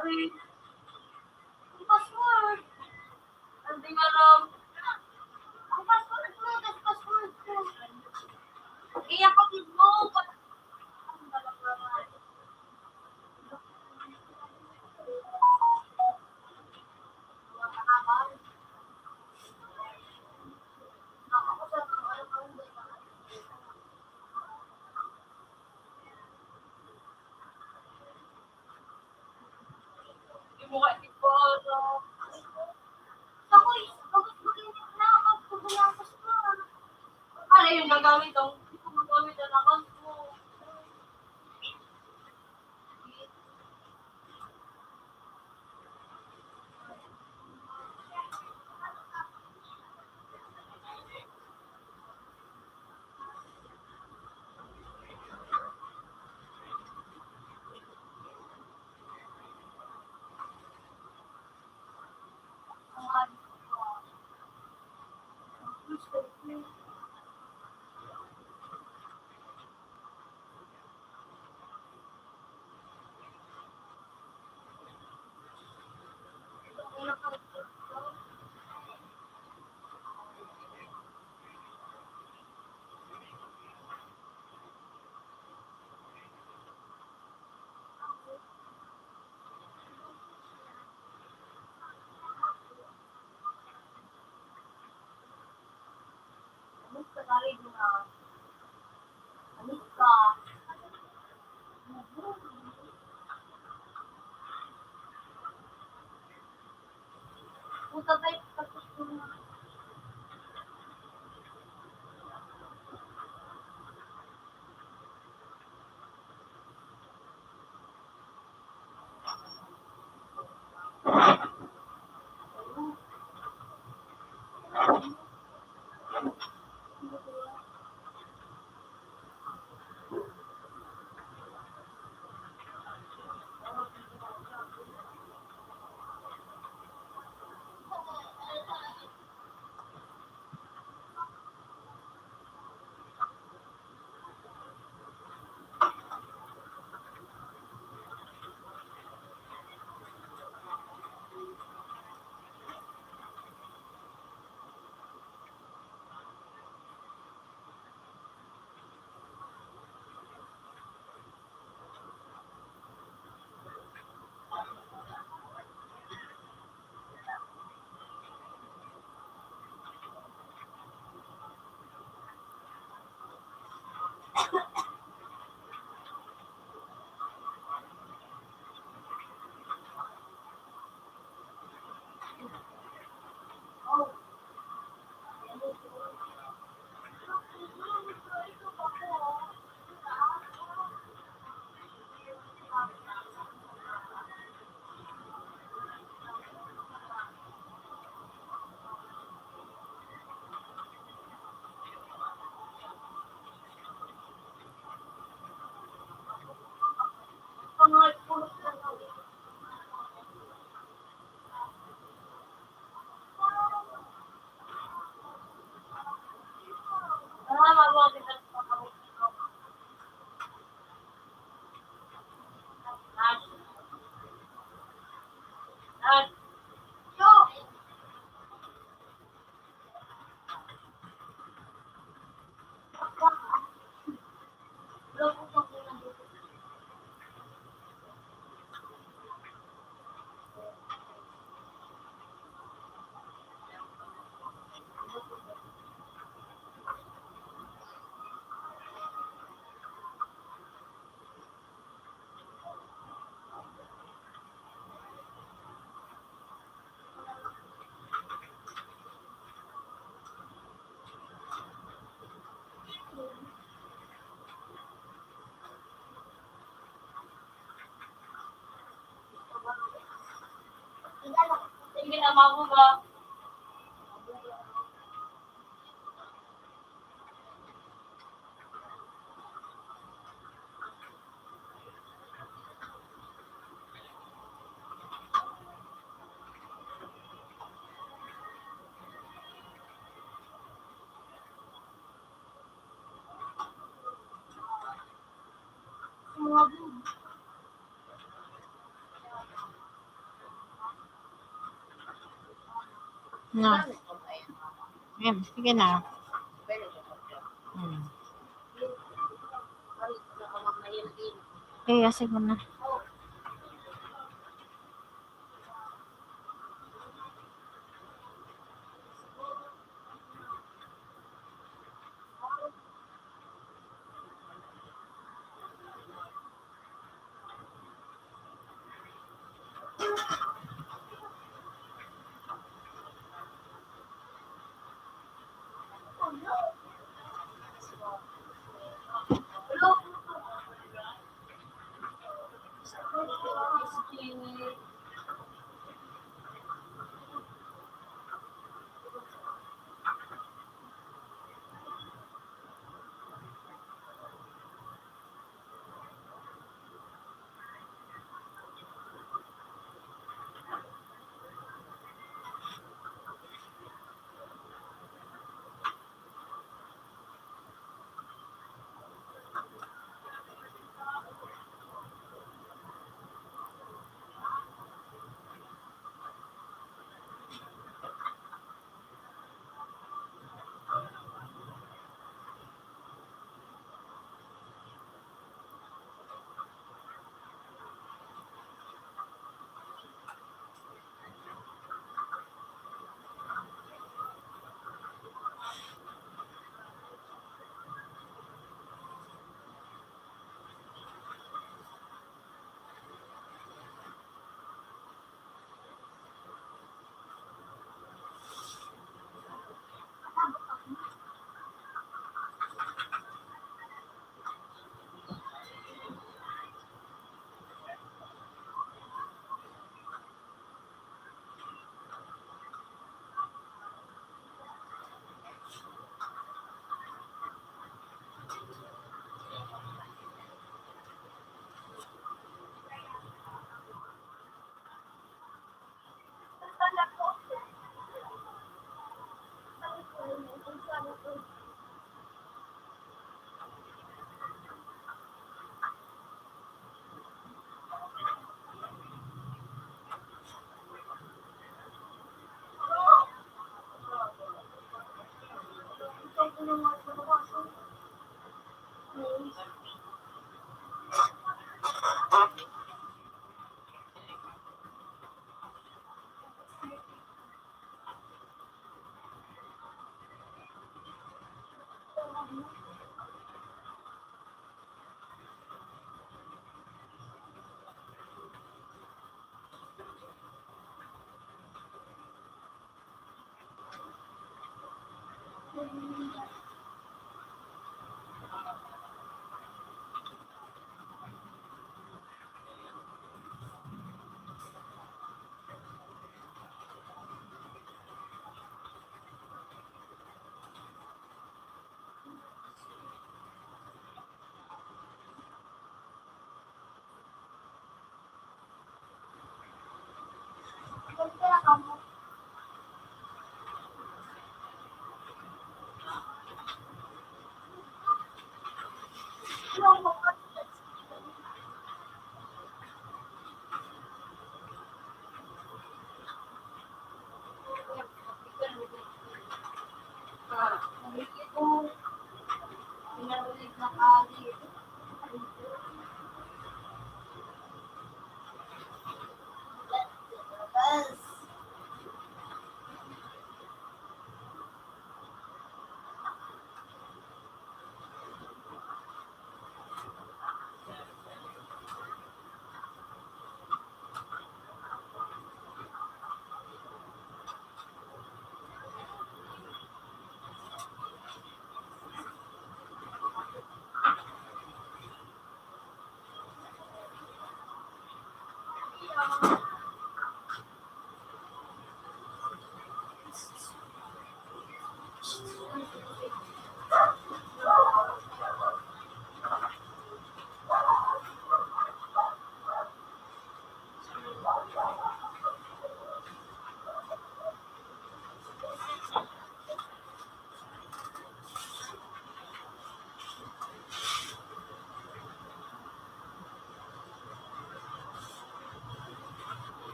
Ang password. Ang di alam. Ang password ko, tas password ko. Iya, kapit mo. Di mo ka tigpolo. Ako, eh, tapos maganda na ako, pag ginamit ko. Ano yung gagamit ang, gagamit ang account mo? Na. Ayan, sige na. Hmm. Kaya sige na.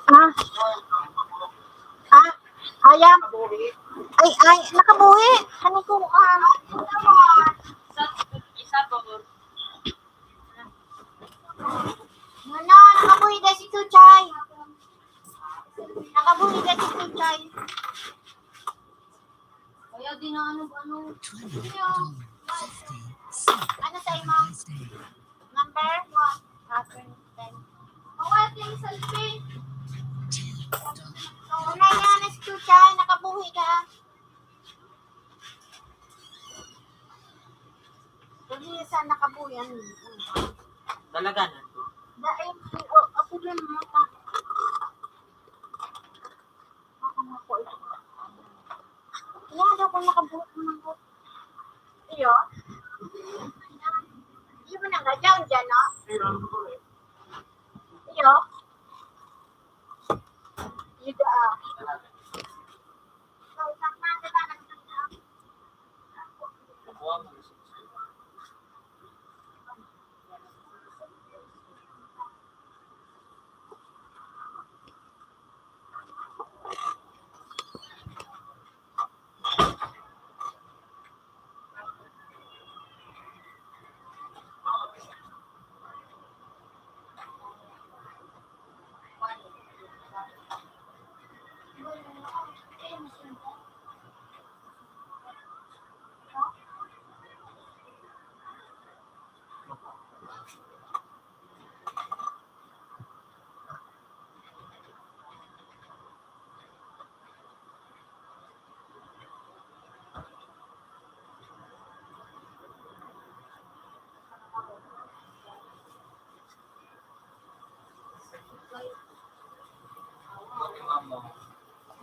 Ah. Ah, ayan. Ay, ay, nakabuhi. Ano ko, ah? Ano, nakabuhi na si Chuchay. Nakabuhi na si Chuchay. Kaya di na ano, ano. Ano sa imo? Number one. Number ten. Mawala yung salpin. Tunay nga na si Chuchay, nakabuhi ka. Dali sa nakabuhi, ano? Talaga na. Dahil, oh, ako din mo pa. Ako na po ito. Yan, ako nakabuhat ng buhat. Iyo? Iyo ba nang gadyaw dyan, no? Iyo? Iyo, ah.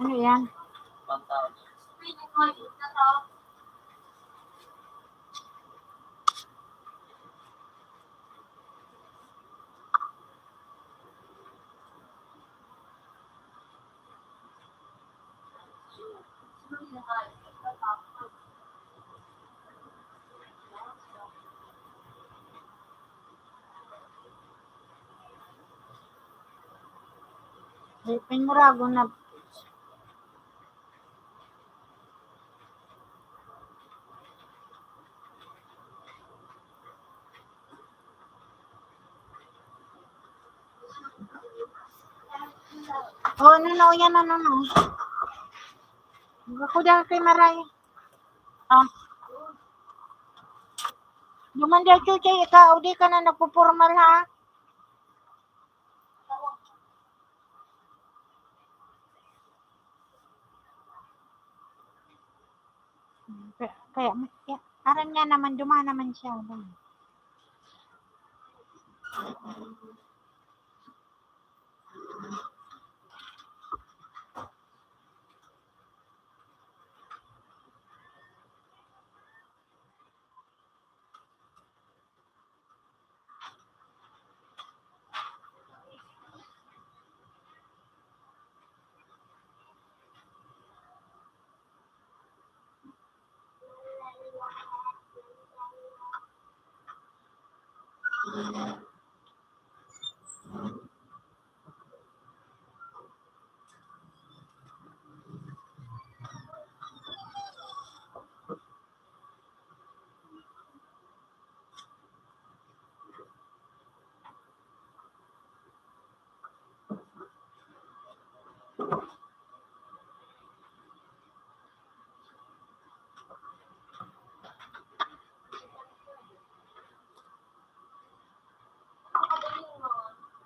Ano yan? Ay, pingurago na. Oh, ano na, yan, ano na. Ako dyan kay Maray. Ah. Duman dyan, Chuchay, ikaw, di ka na nagpupormal, ha? Kaya, kaya, kaya, aram niya naman, duman naman siya. Ano?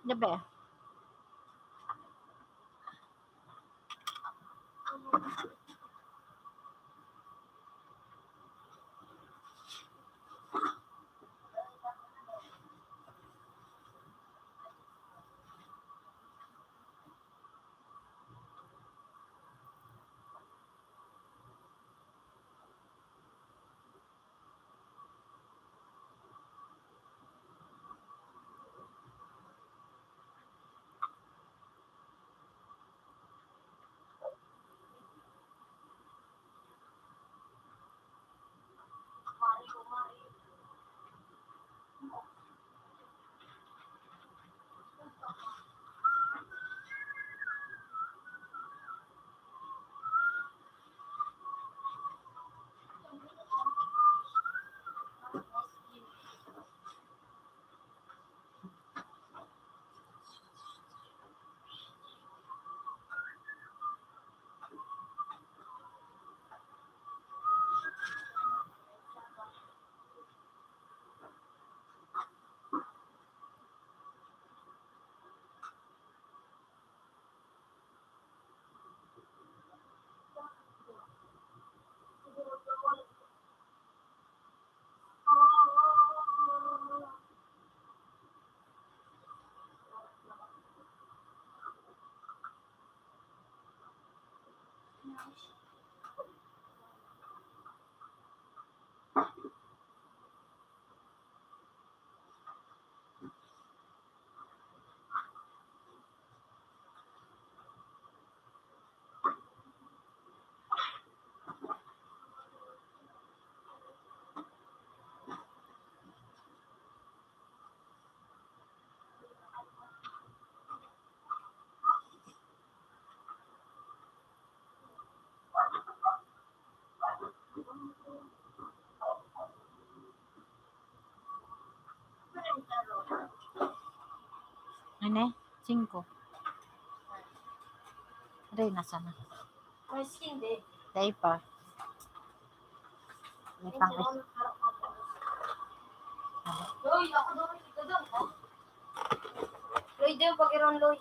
Gabi. Ano? Singko. Aray, nasa na? May skin din. Dahil pa. May pang- Loy, ako daw, ito daw, ha? Loy, daw, pag-iron, Loy.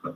Yan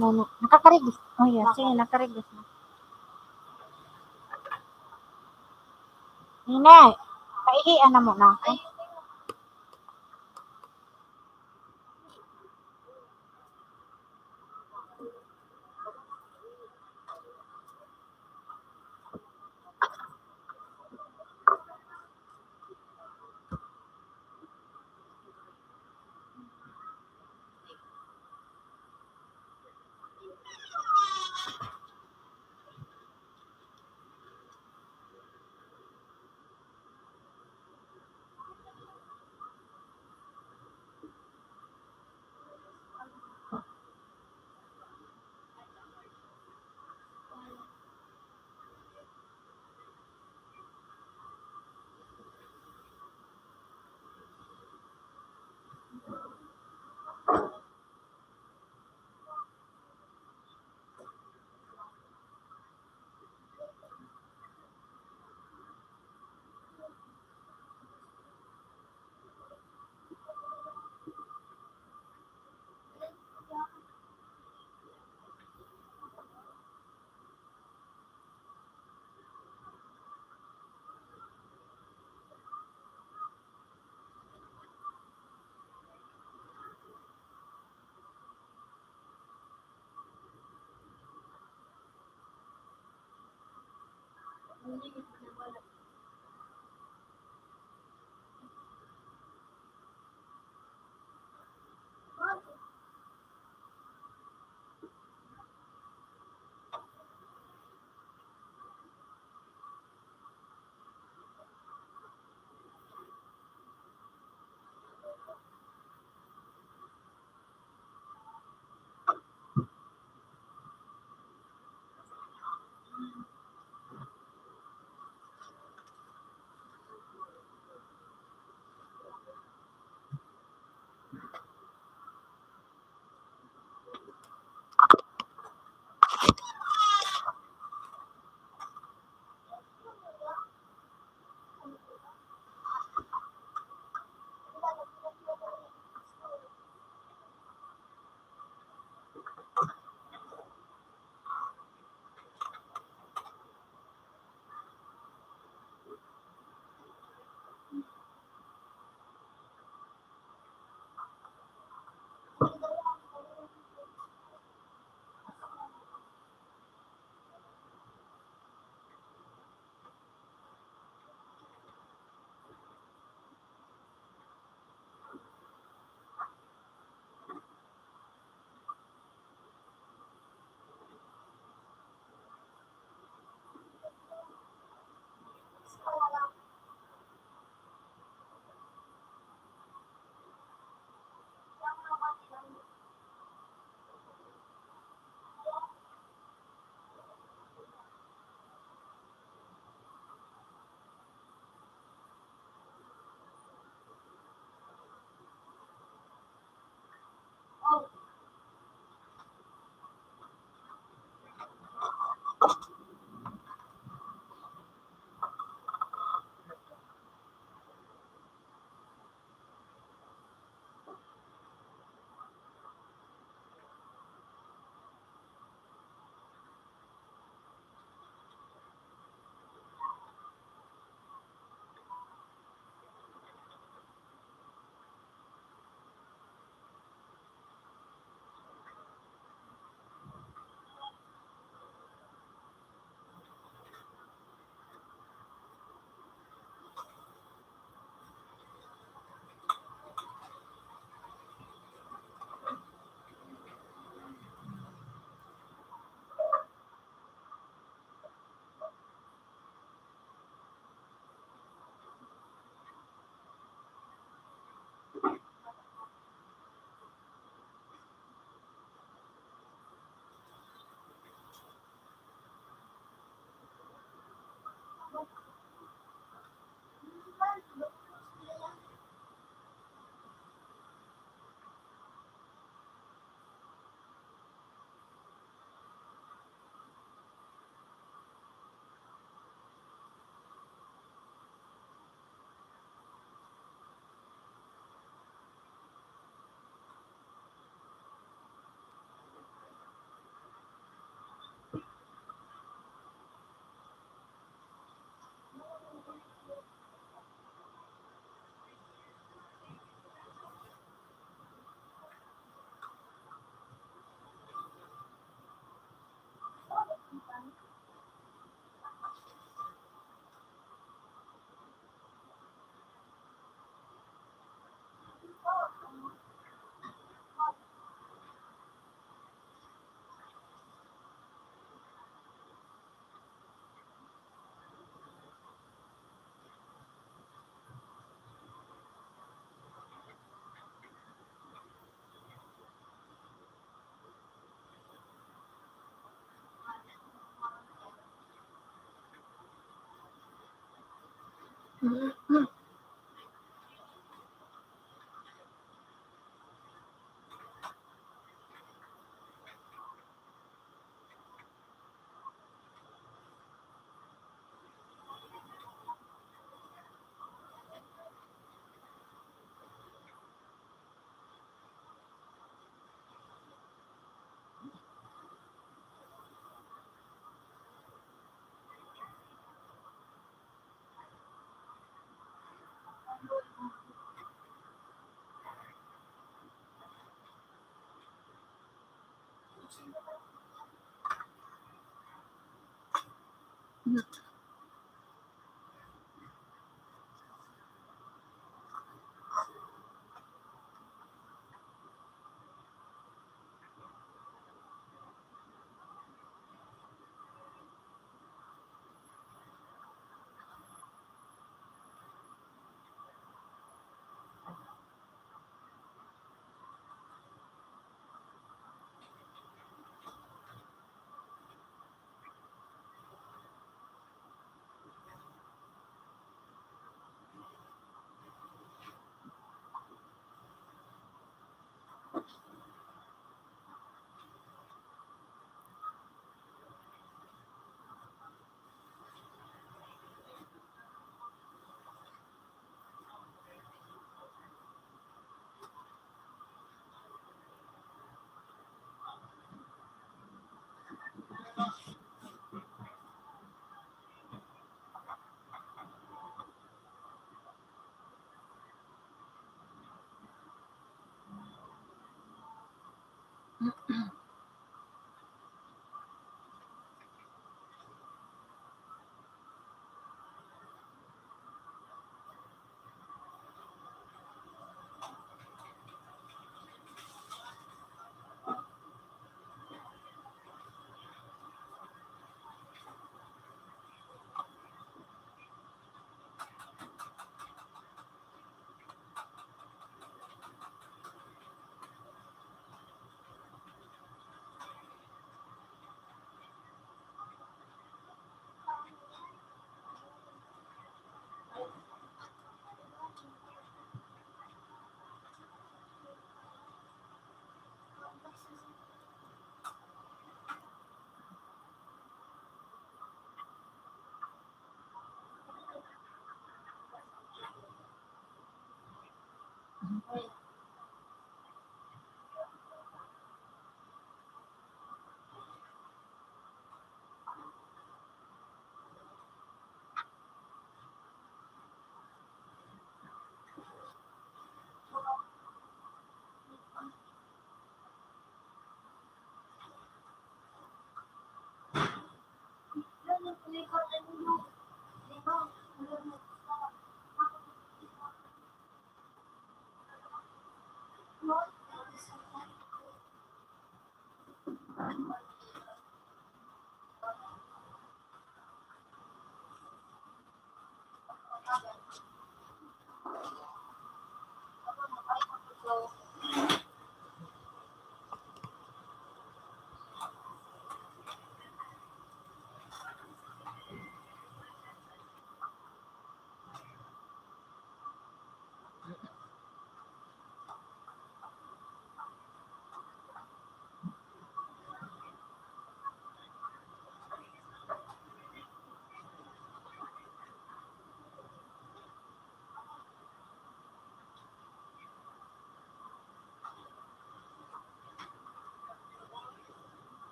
na, na. Nakakarigos. Oh, yeah. Sige, nakakarigos na. Nine, paihian na muna ako. Ano?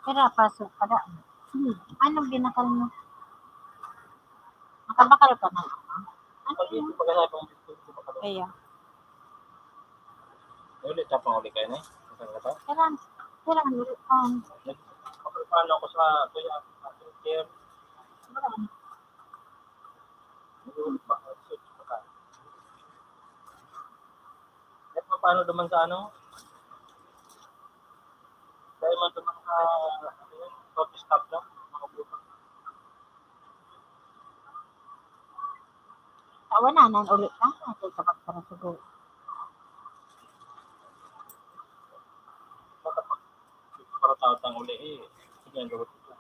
Tara, pasok ka daan. Hmm, anong binakal mo? Nakabakal ka na? Ano yun? Kaya. Ulit, tapang uli kayo na eh. Saan ka to? Tara, tara, ulit ka. Paano ako sa, kuya, sa chair? Tara. Yun, baka switch pa ka. Eh, paano naman sa ano? Dahil man naman sa, ano yun, coffee stop lang, mga buto. Tawa na, nan ulit na. Ito sa pagpara siguro. Para tao tang uli eh. Sige, ang gawin ko.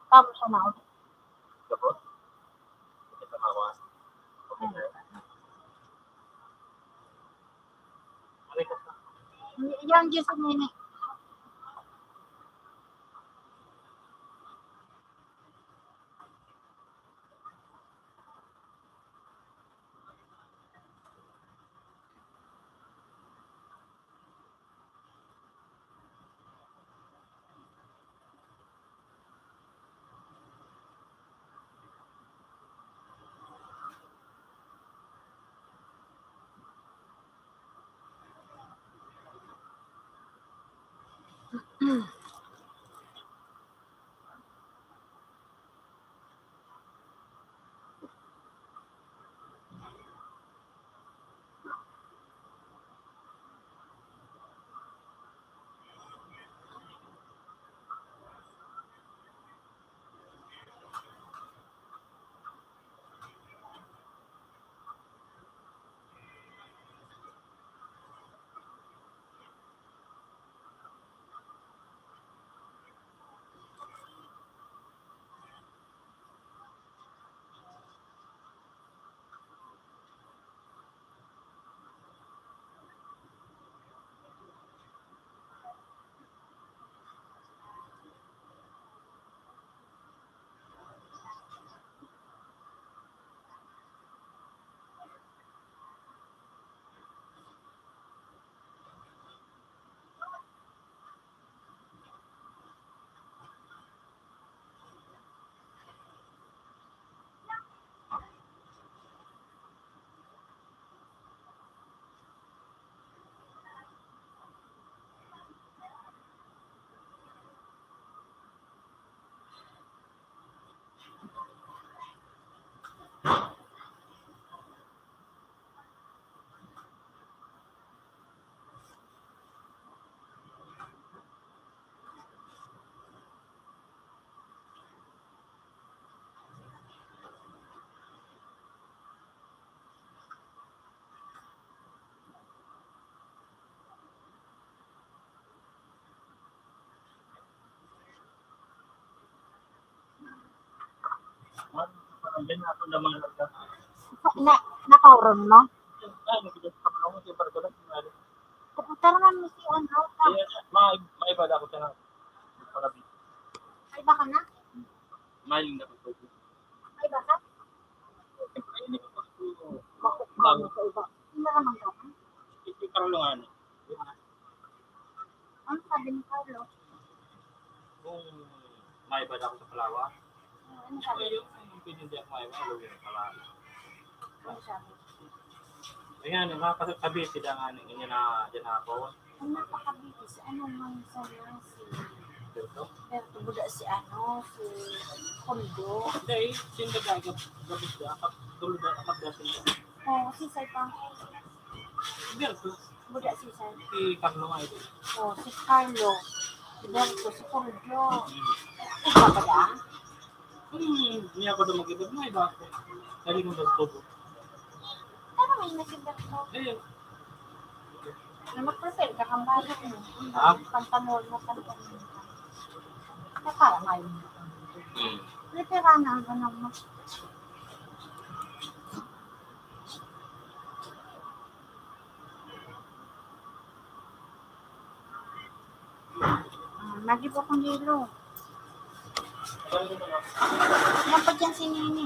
Tapos siya na ulit. Gabot? Hindi ka mawa. Okay na. Aray ko. Yan, Diyos ang nini. Na, nakauron mo? Tara man mo si ano, ka- May, may iba na ako sa palabi. Ay, baka na? May linda ko. Ay, baka? Siyempre, hindi ko gusto. Bako, bako sa iba. Hindi naman ka. Hindi ko karulungan. Ano sabi ni Carlo? Kung may iba na ako sa Palawan. Ano sabi? Ayun, hindi ako may iba, luwi na pala. Ano sabi? Kaya nga, nung mga kasabit, sila nga, nung inya na, dyan na ako. Ang napakabiti si ano man sa si Berto? Berto, buda si ano, si Kondo. Hindi, sinda gagab-, gabit siya, kapag tulog na, kapag dasin niya. Oo, si Sai pa. Berto. Buda si Sai. Si Carlo nga ito. Oh, si Carlo. Si Berto, si Kondo. Hmm. Ikaw pa daan? Hmm, niya ako daw mag-ibig, may iba ako. Dali mong nagtubo. Pero may nagsimbak ko. Ayun. Na mag-prepare ka kang bayan mo. Ha? Pantalon mo, pantalon mo. Kaya para ngayon mo. Hmm. Literal na ang ano mo. Ah, lagi po akong hilo. Yan po dyan si Nini.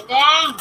Deng!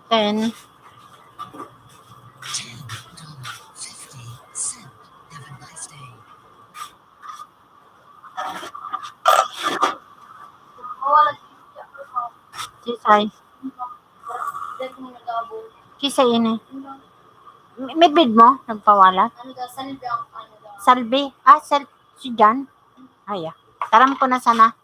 Ten. Sisay. Sisay ini. Mi-, midbid mo? Nagpawalat? Salvi? Ah, sal-, si Jan? Ay, ah. Taram ko na sana.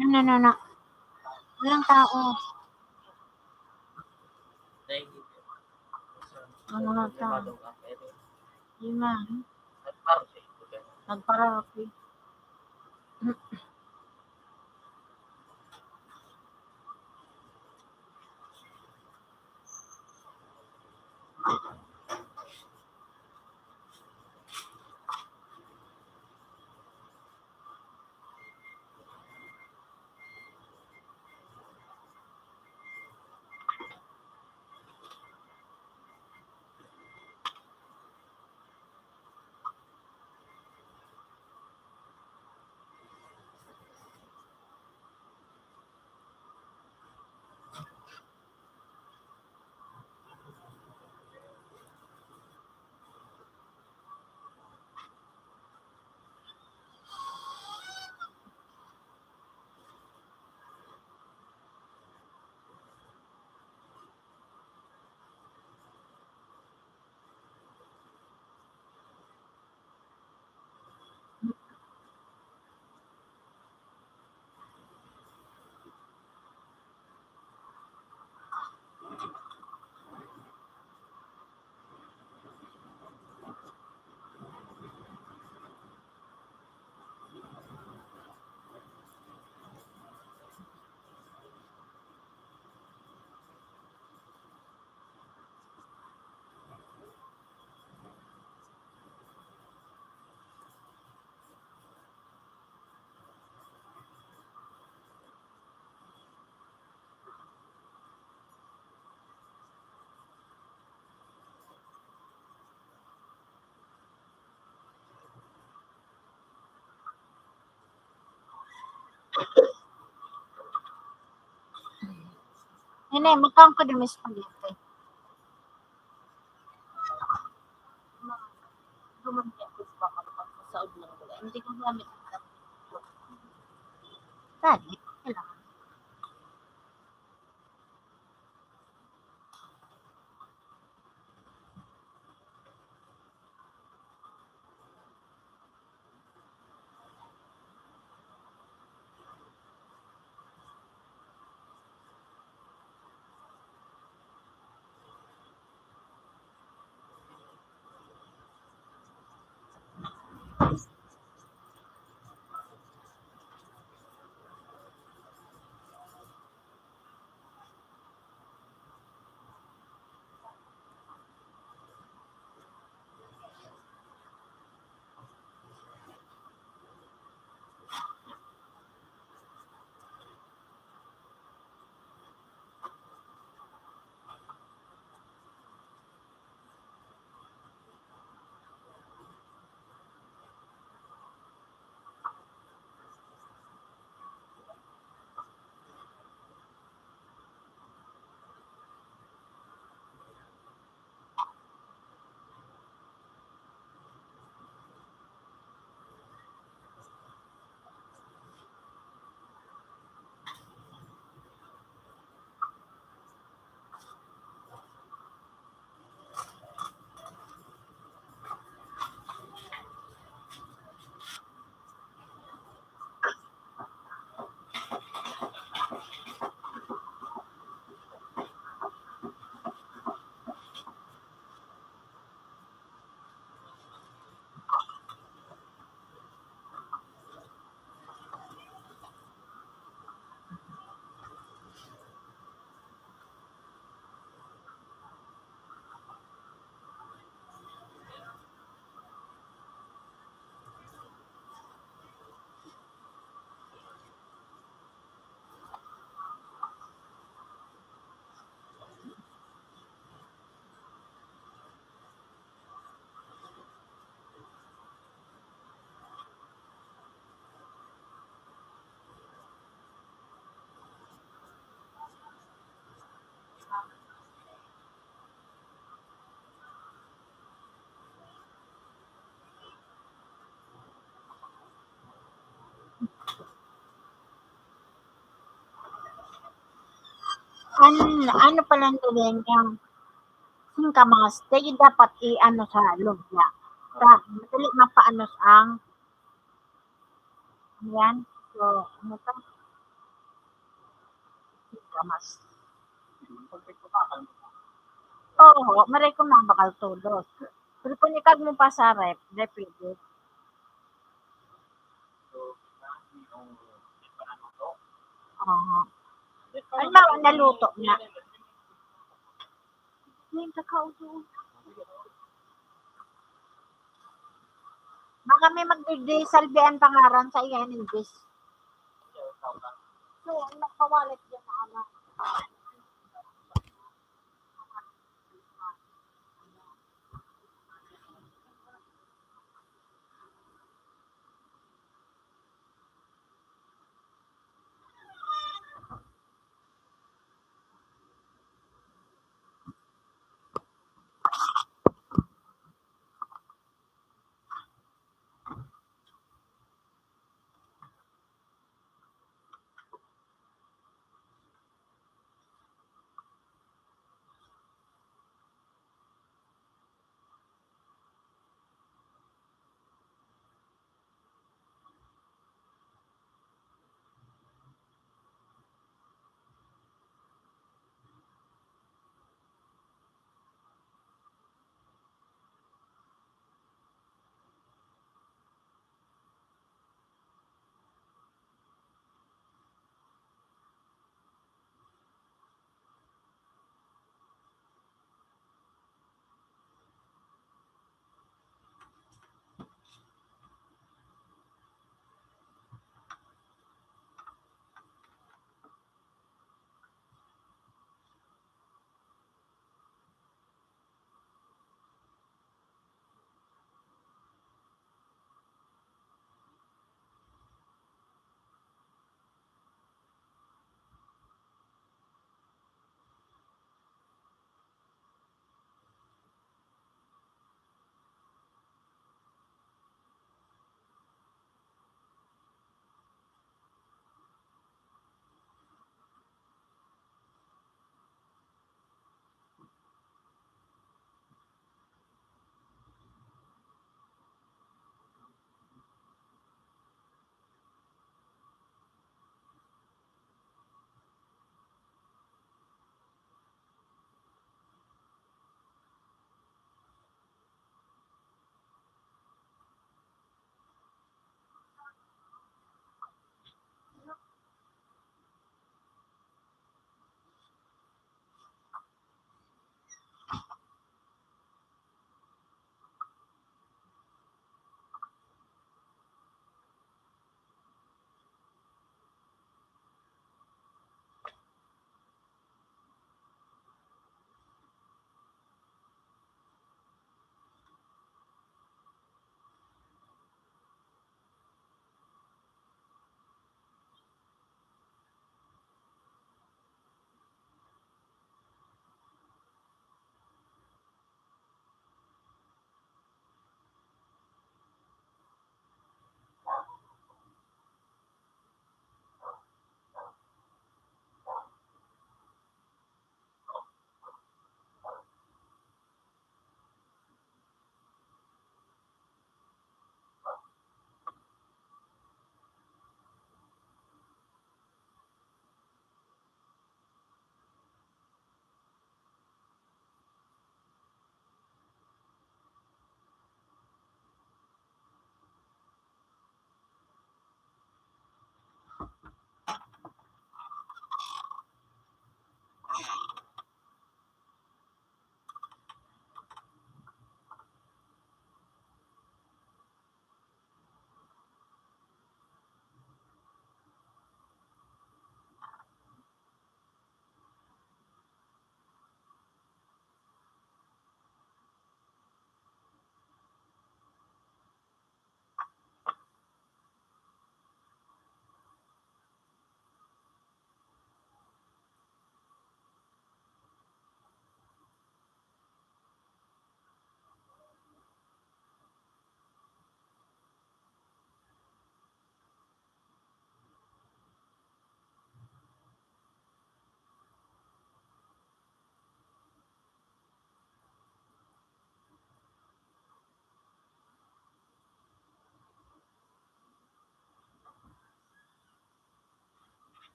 Ano na na? Walang tao. Ano na ta? Yun nga, eh. Nagparaoke. Nene, magkaon ka din may spaghetti. Gumamit ako sa mga pagkasaod lang ko. Hindi ko gamit ang gamit ko. Dali, kailangan. An-, ano pala ang gawin niya? Singkamas, kaya dapat i-ano sa loob niya. Sa, madali mapaano ang, ayan. So, ano to? Singkamas. Oo, maray ko na bakal todos. Pero kung ikag mo pa sa ref, dai pwede. Aha. Halimbawa, naluto na. Yung kakauso. Baka may magdidisalbi ang pangaran sa iya in English. So, ang nagpawalit dyan na anak.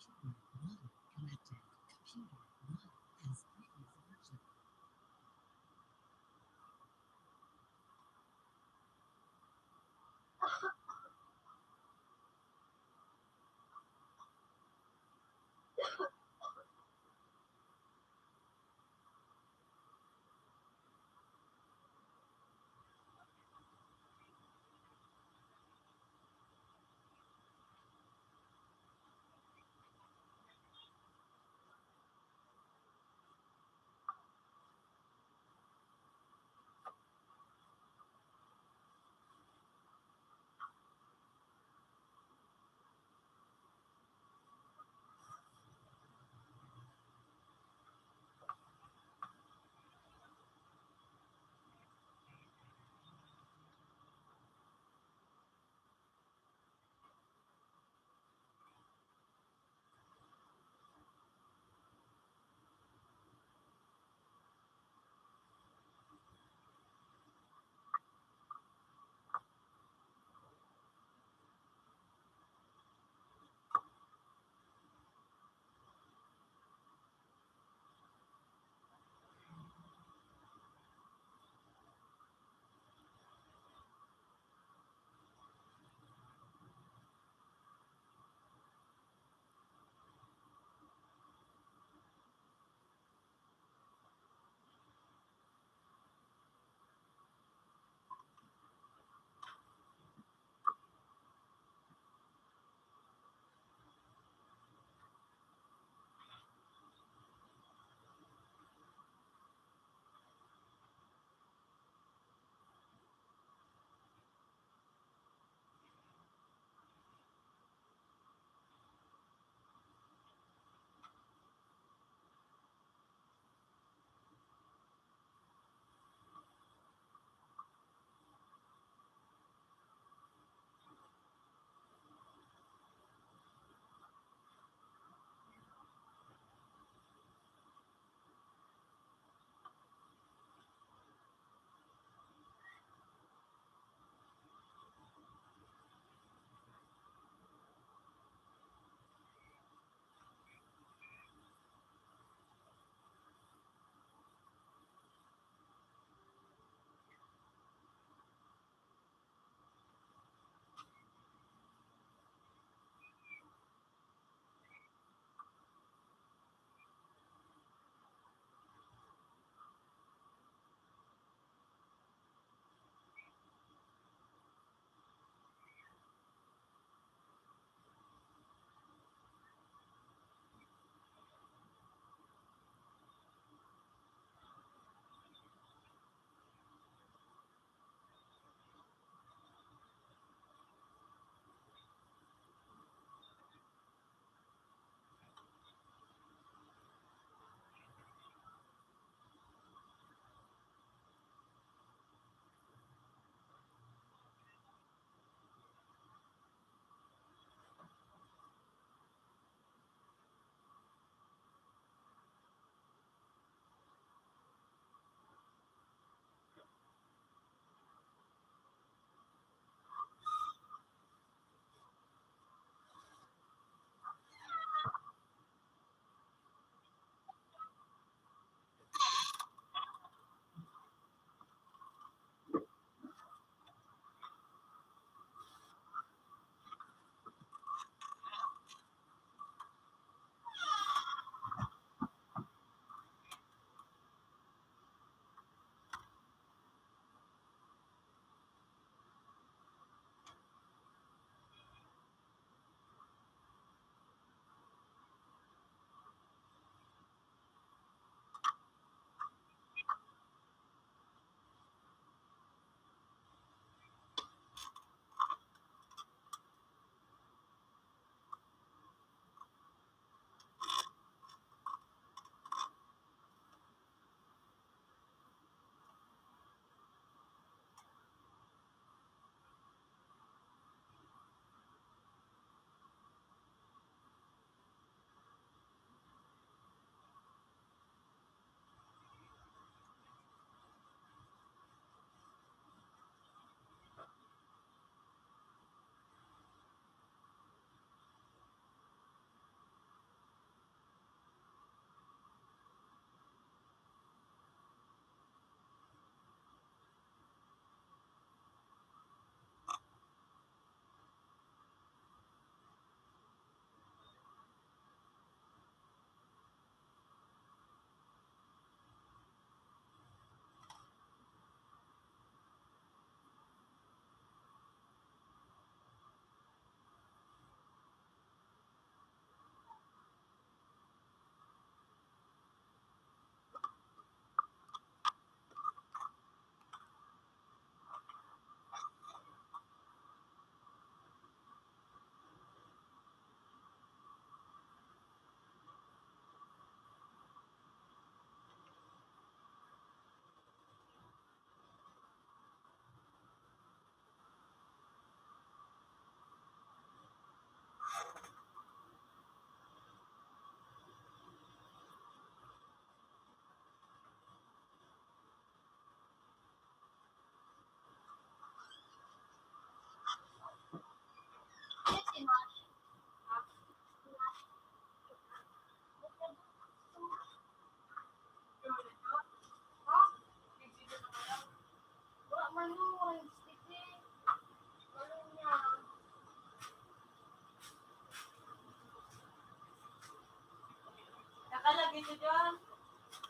One connected computer. One has previous version.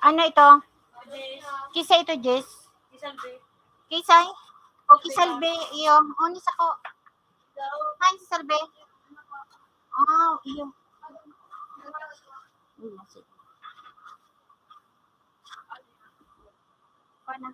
Ano ito? Kisay ito, Jess? Kisay? O, kisalbi, iyo. Unis ako. Hi, si Salbe. Ah, iyo. Iyo, sige. Kuha na.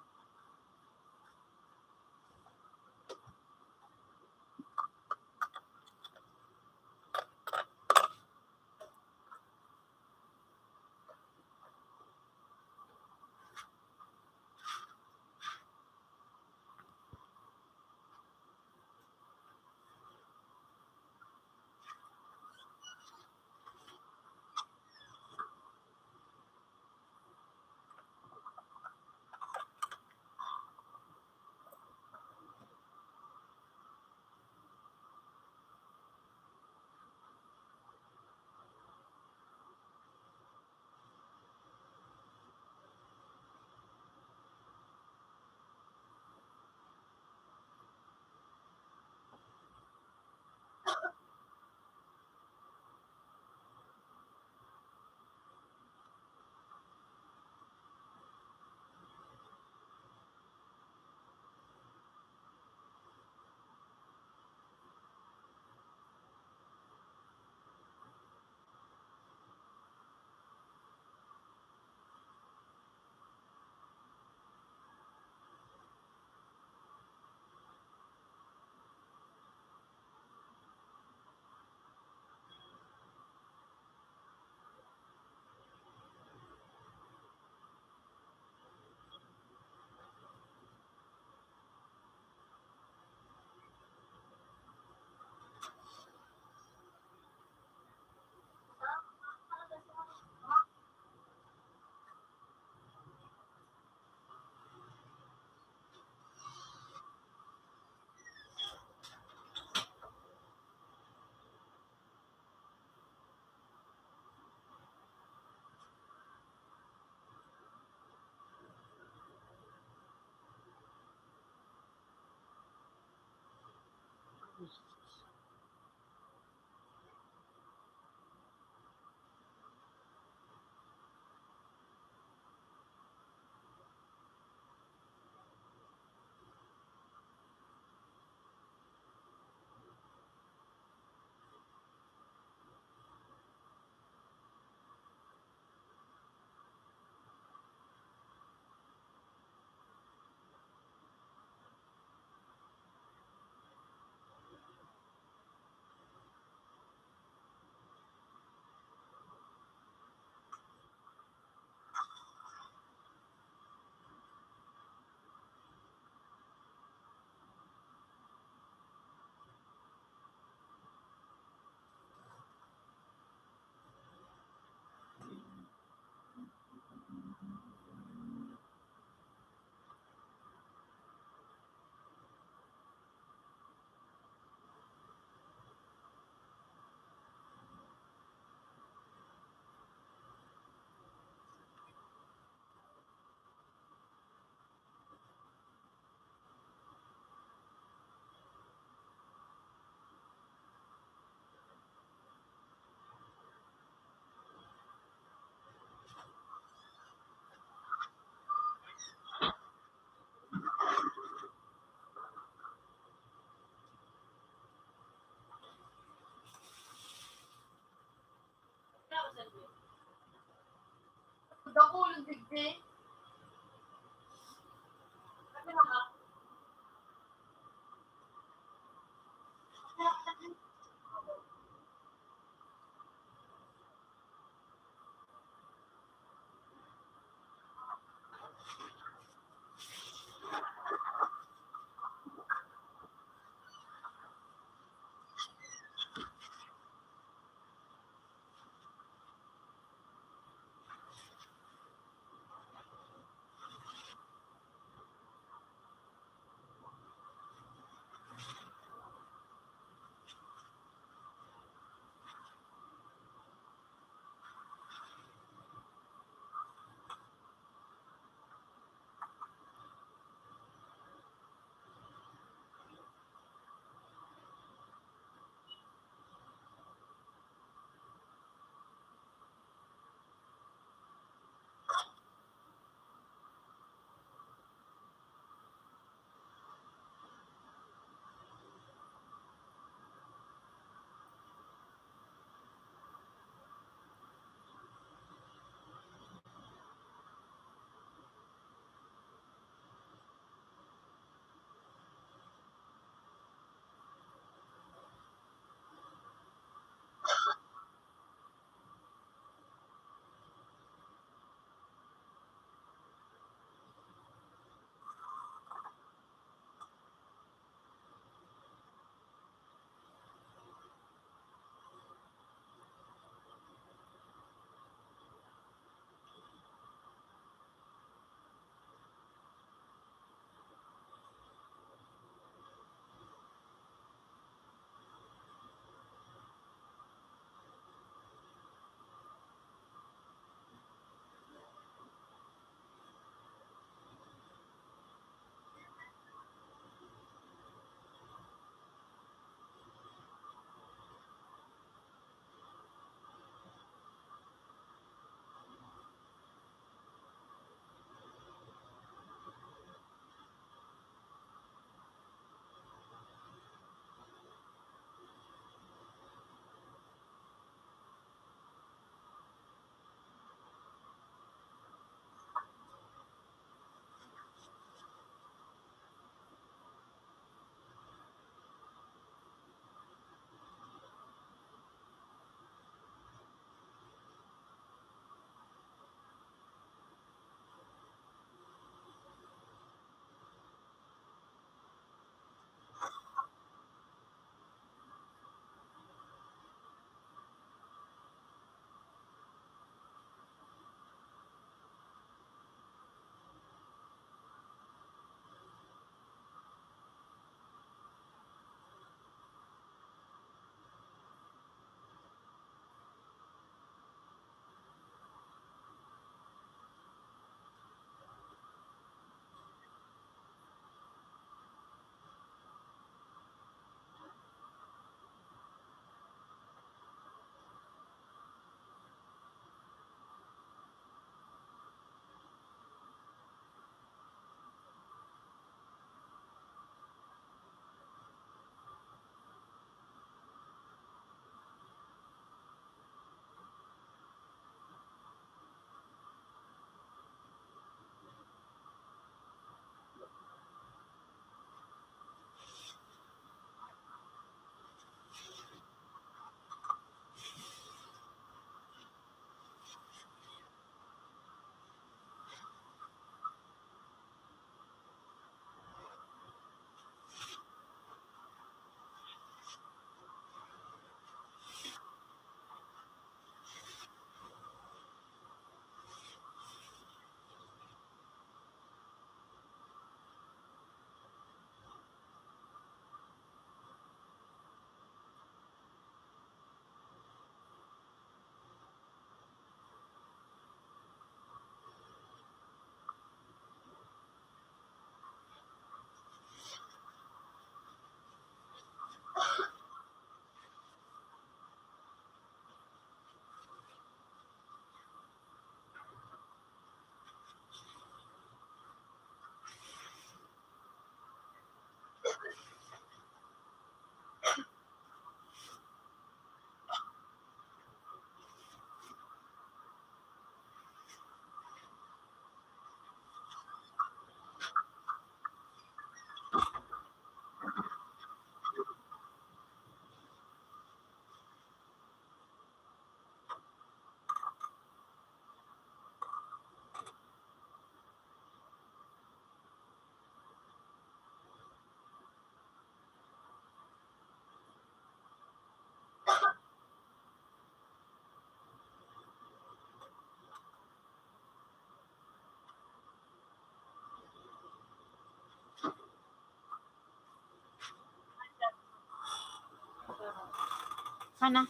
Ano?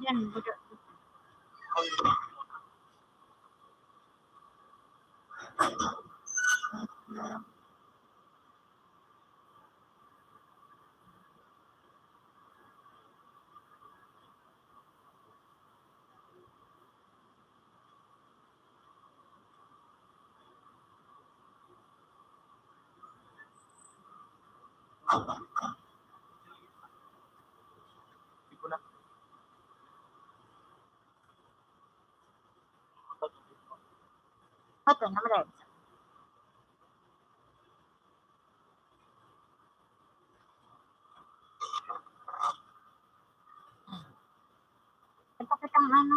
Diyan, budo. Oto, namalay. Ipakita ang ano.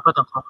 Patok po.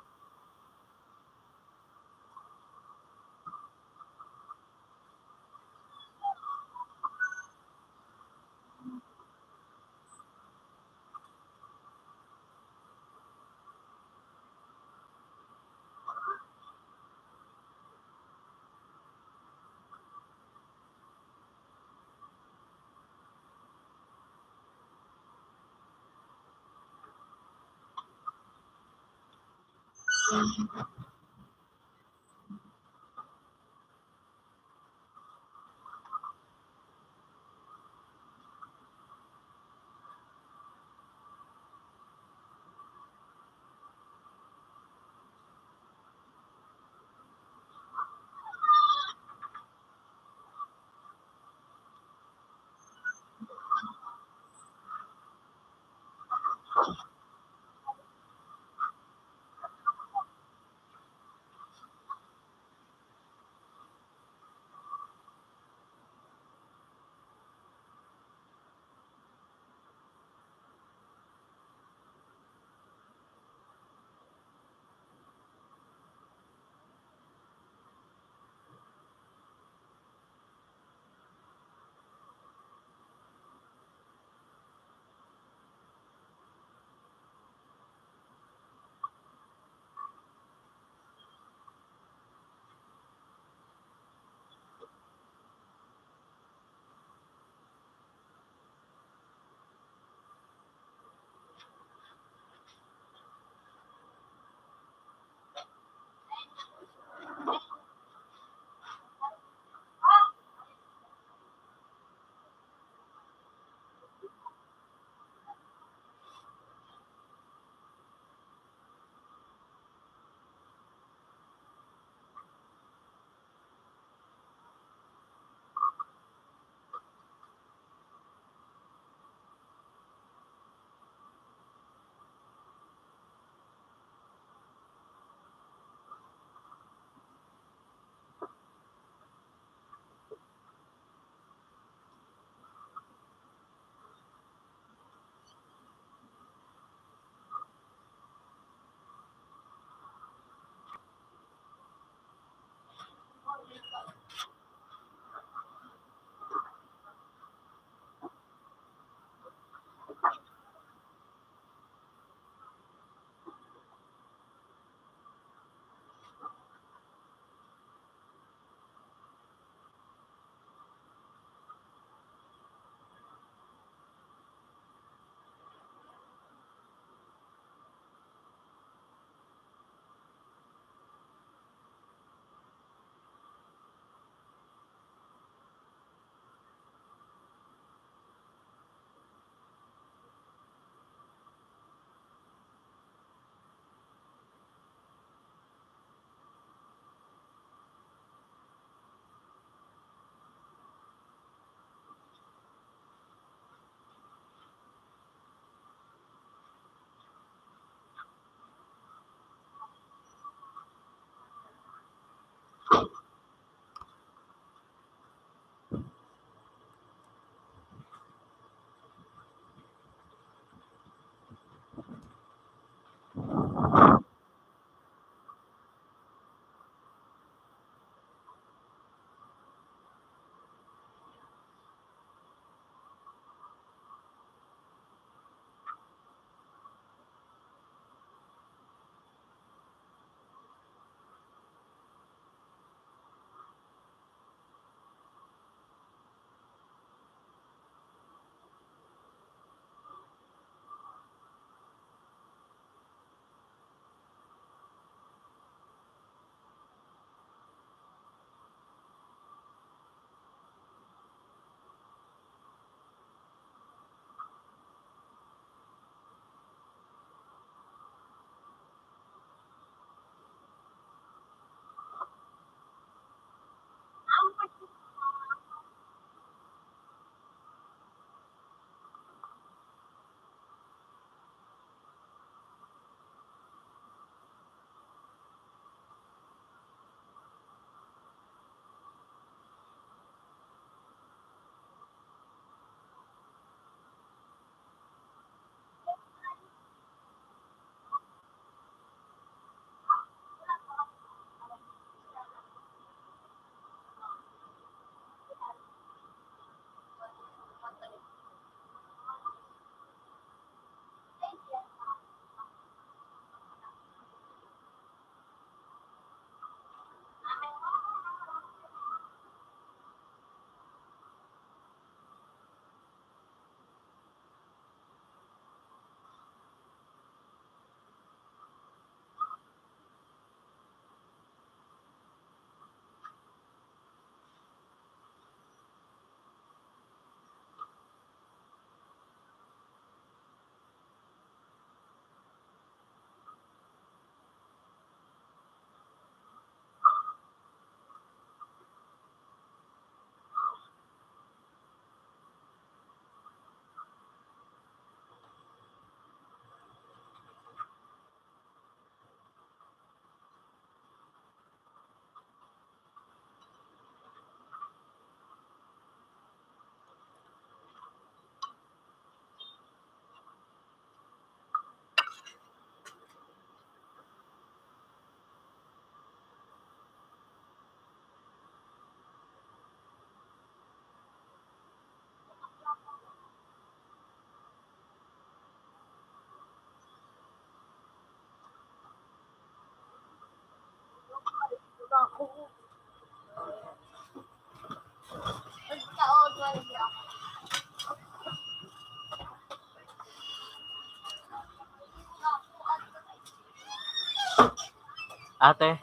Ate.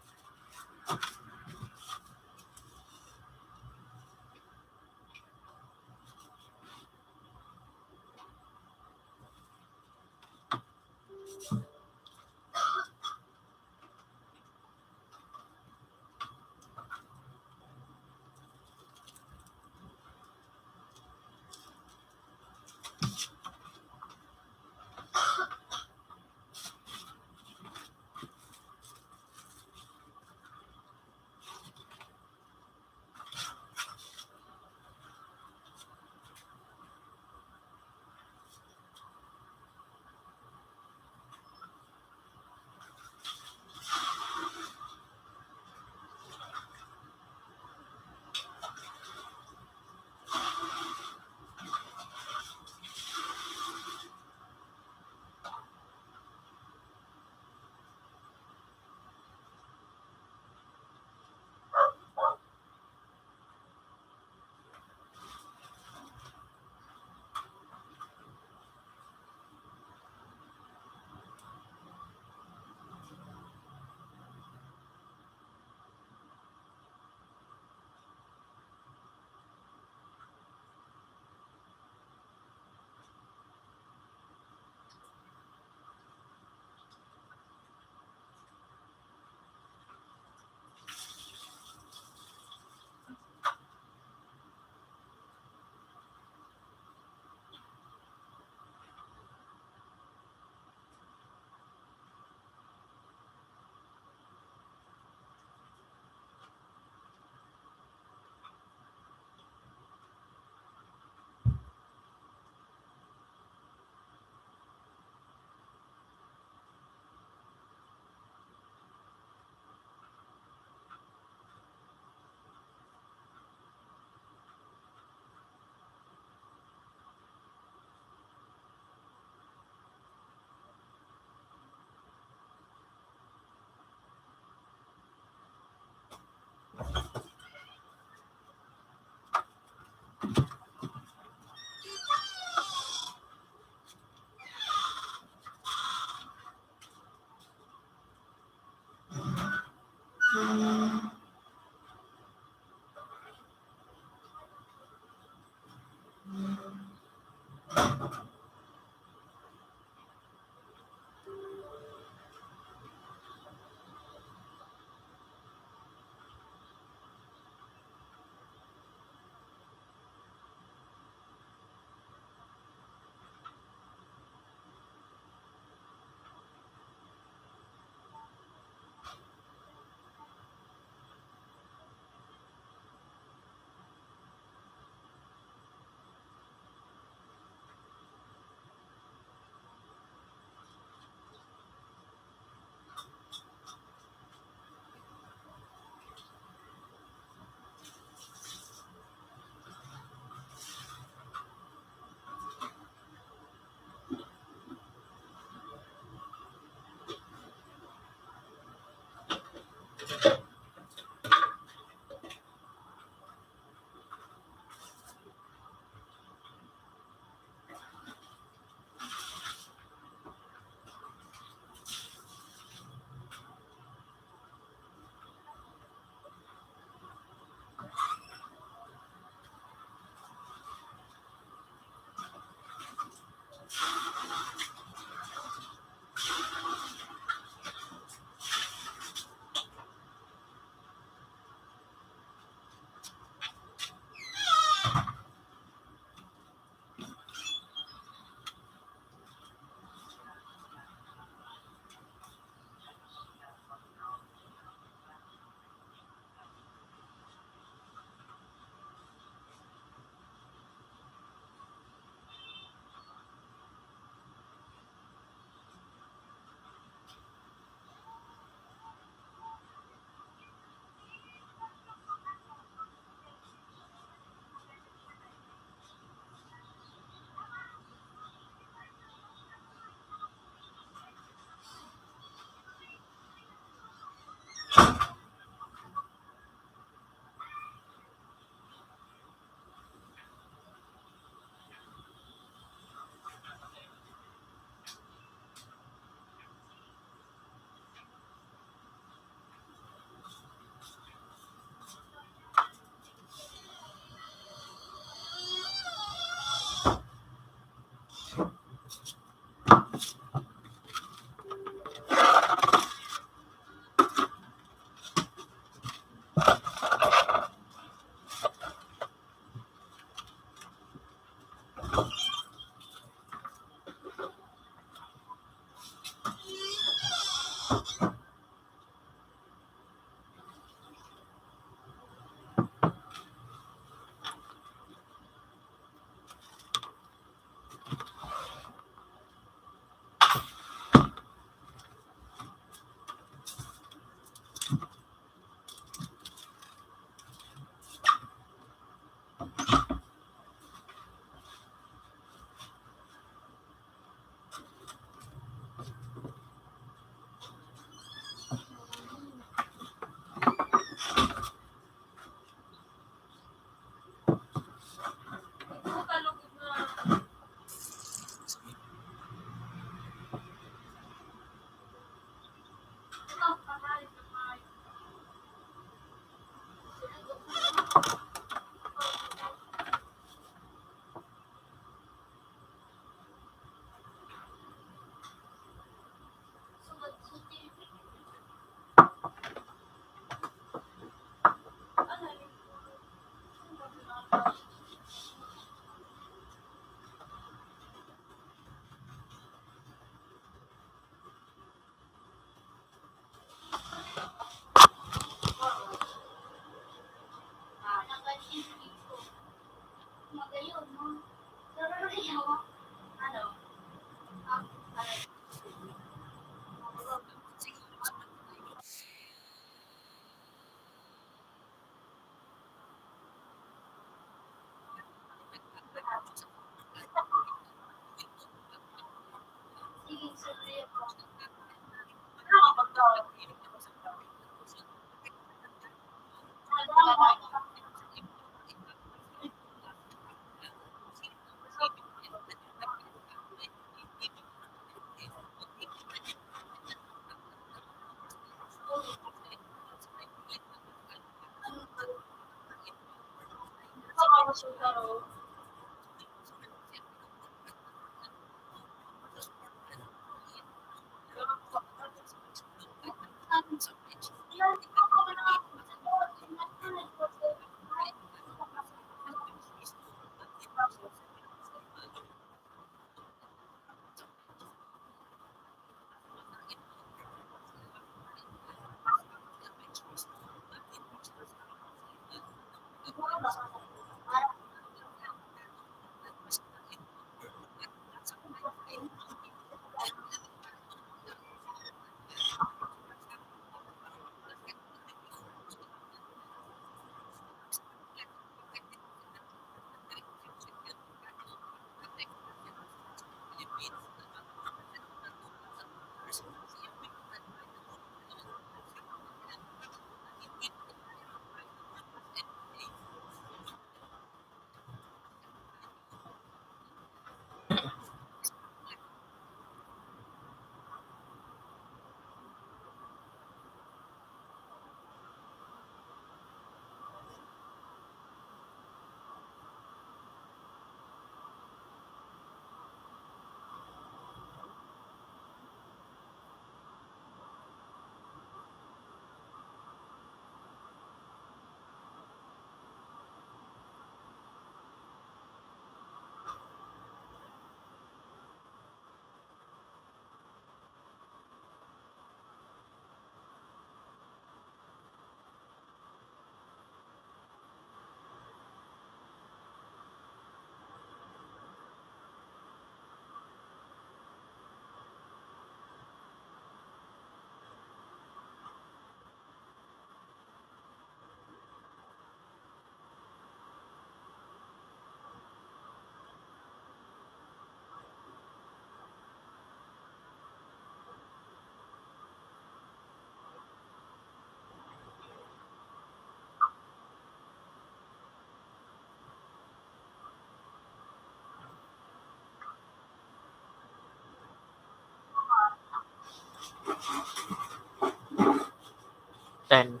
Ten.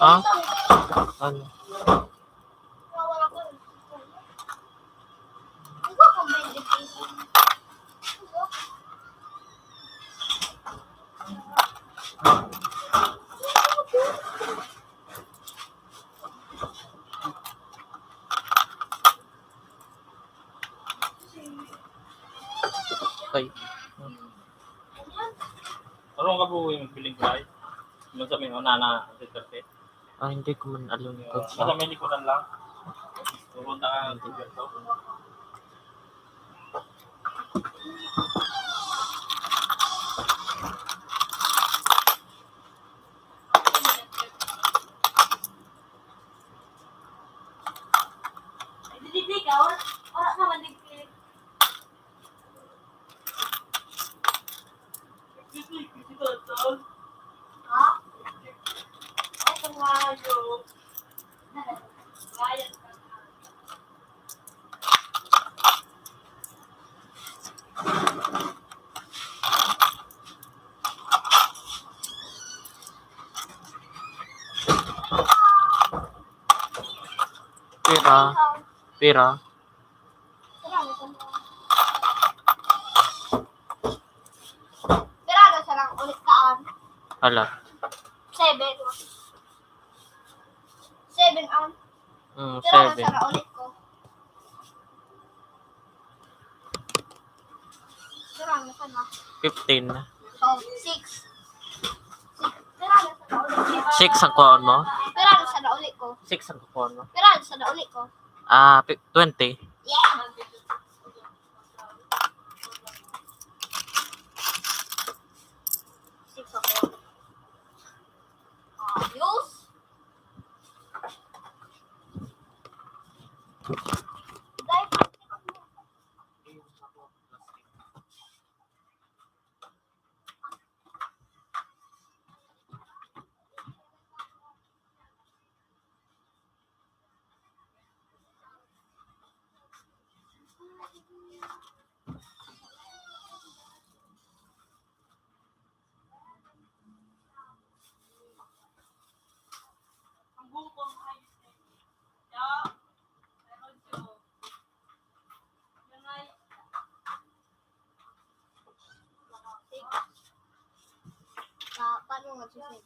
Ha? Ano? Okay. Ano ang kabuhi mong piling, Bray? Ano sa mga nana, ang titerte? Ah, hindi ko man alam, Coach, ah. Nasa may likuran lang. Pupunta ka ng Gilberto. Pira. Pira. Pero ano siya lang, ulit kaan. Hala. Seven. Seven ang Mm, pira na seven. Sa naulit ko. Pira na sa na? Fifteen. Oh, six. Six. Pira na sa naulit ko. Six ang kuhaon mo? Pira na sa naulit ko. Six ang kuhaon mo? Pira na sa naulit ko. Ah, pi-, twenty. Yeah. Six ako. Ayos. Pa-, paano nga susunod?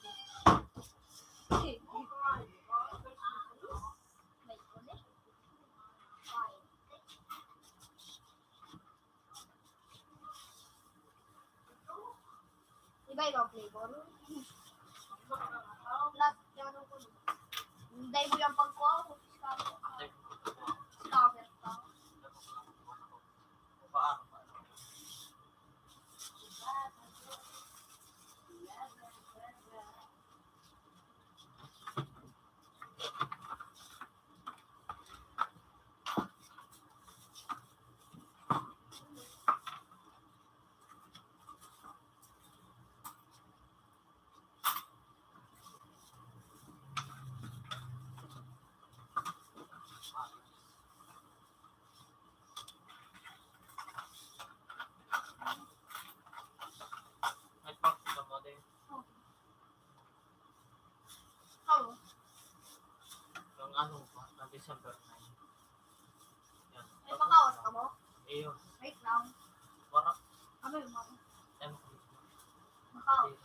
Iba-ibang flavor. Lahat, yung ano ko. Hindi mo yung pagkuha ko. Scammer ka. Nagpakita mo din. Oo. Ang ano pa, na December nine. Yan. Ay, makawas ka mo? Iyo. Wait lang. Wala. Ano yung mga? Yan. Makawas.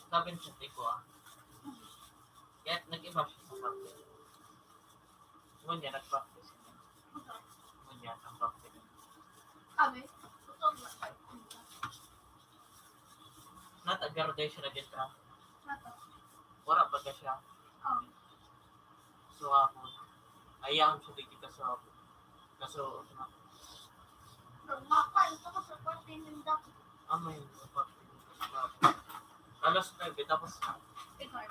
Sabi niya, "Tiko, ah." Kaya nag-iba siya sa practice. Ngunyan, nag-practice. Ngunyan, ang practice. Kami? Natagar daw siya nag-entra. Nata. Wala pa ka siya. Oh. So, ako, ayaw siya di kita sa ako. Kaso, ano? Nagmapa, ito ko sa parte ninda. Ah, may parte ninda sa ako. Alas nuebe, tapos na. Ikaw.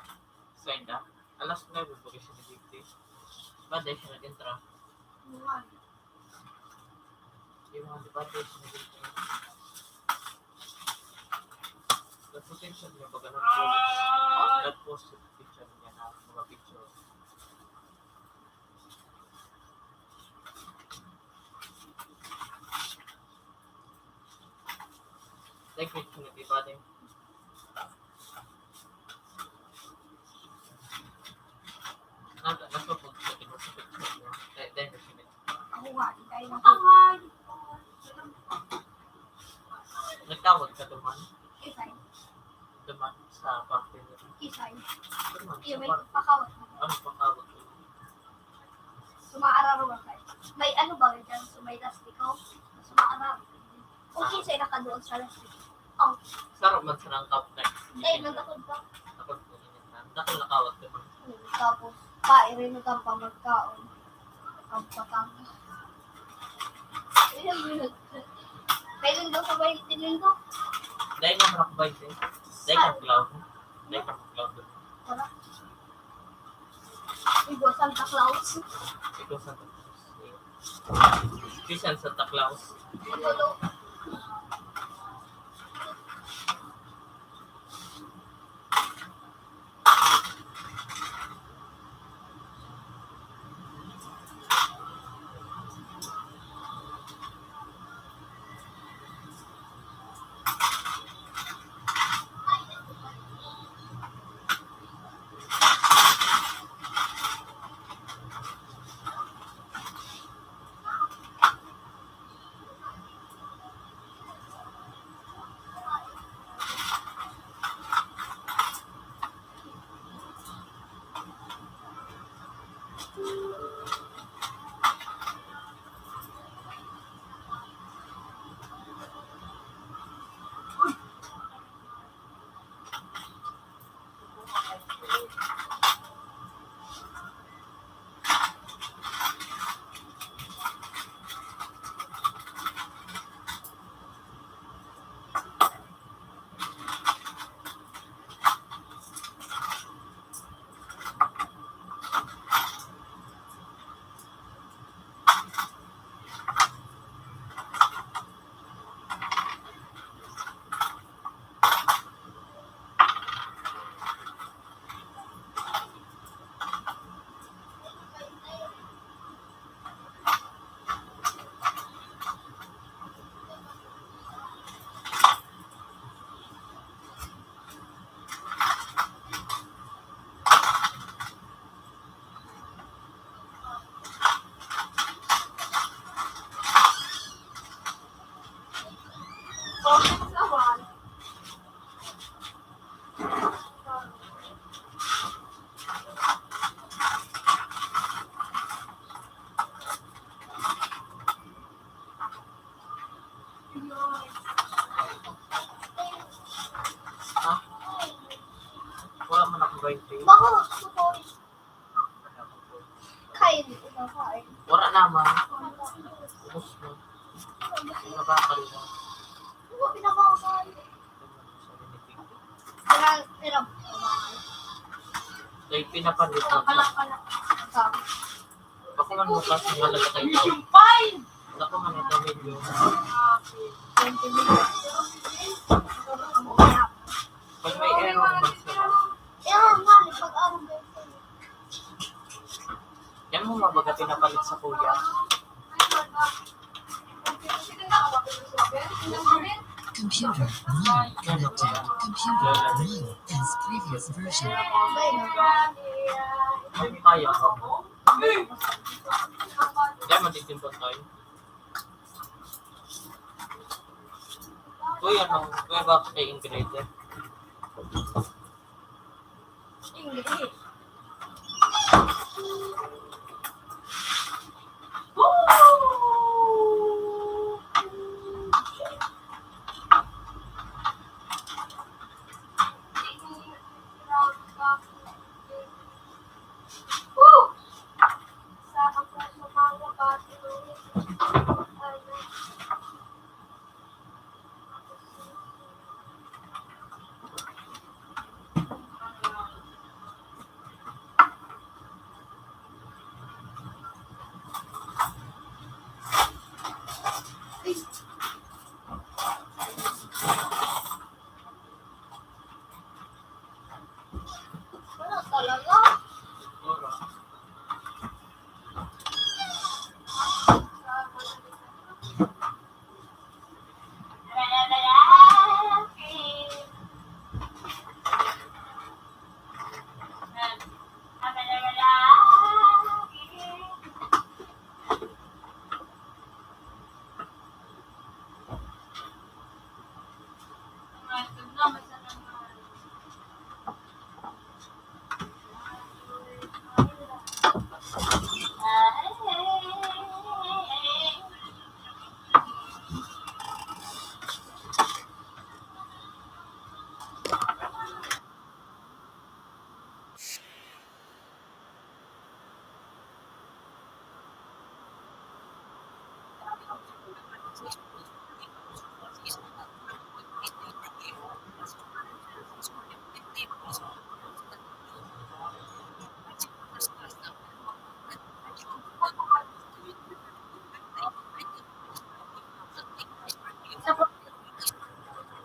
Sa inda? Alas nuebe, bagay siya nag-, ba, dahil siya nag-entra. Wala. Yung mga debate sa mga nag-potential niya, baga nag-post, nag-post yung picture niya na mga picture. Like, picture na debate. Nasa, nasa pag-, sa picture niya. Dahil, dahil siya Ako nga, di tayo nag- Nagtawag ka duman? Kisay. Duman sa parte nila? Kisay. Duman sa parte. Iyo, may pakawat. Ano pakawat? Sumaararo ba kayo? May ano ba dyan? So, may lastiko? Sumaararo. Kung kinsay nakaduol sa lastiko. Oh. Saro man sa nangkap na. Eh, nagtakod ka. Takod ko. Dakul na kawat ka man. Hmm, tapos, pairi na kang pamagkaon. Ang patang. Kailan daw sa bahay tinindo? Dahil na marakbay siya. Dahil kang cloud. Dahil kang cloud. Wala. Igwa Santa Claus. Igwa Santa Claus. Bisan Santa Claus. Lolo. Wala naman. Ubus na. Pinabakal na. Kaya pinapalit na. Bako man bukas, ang halaga kayo. Bako man ito, medyo. Pag may error man sila. Yan mo, mabaga pinapalit sa kuya. Computer not connected. Computer not as previous version. Ay, kaya ka mo. Diyan, matitimpang tayo. Uy, ano? Uy, bakit kay Ingrid? Ingrid. Wala talaga.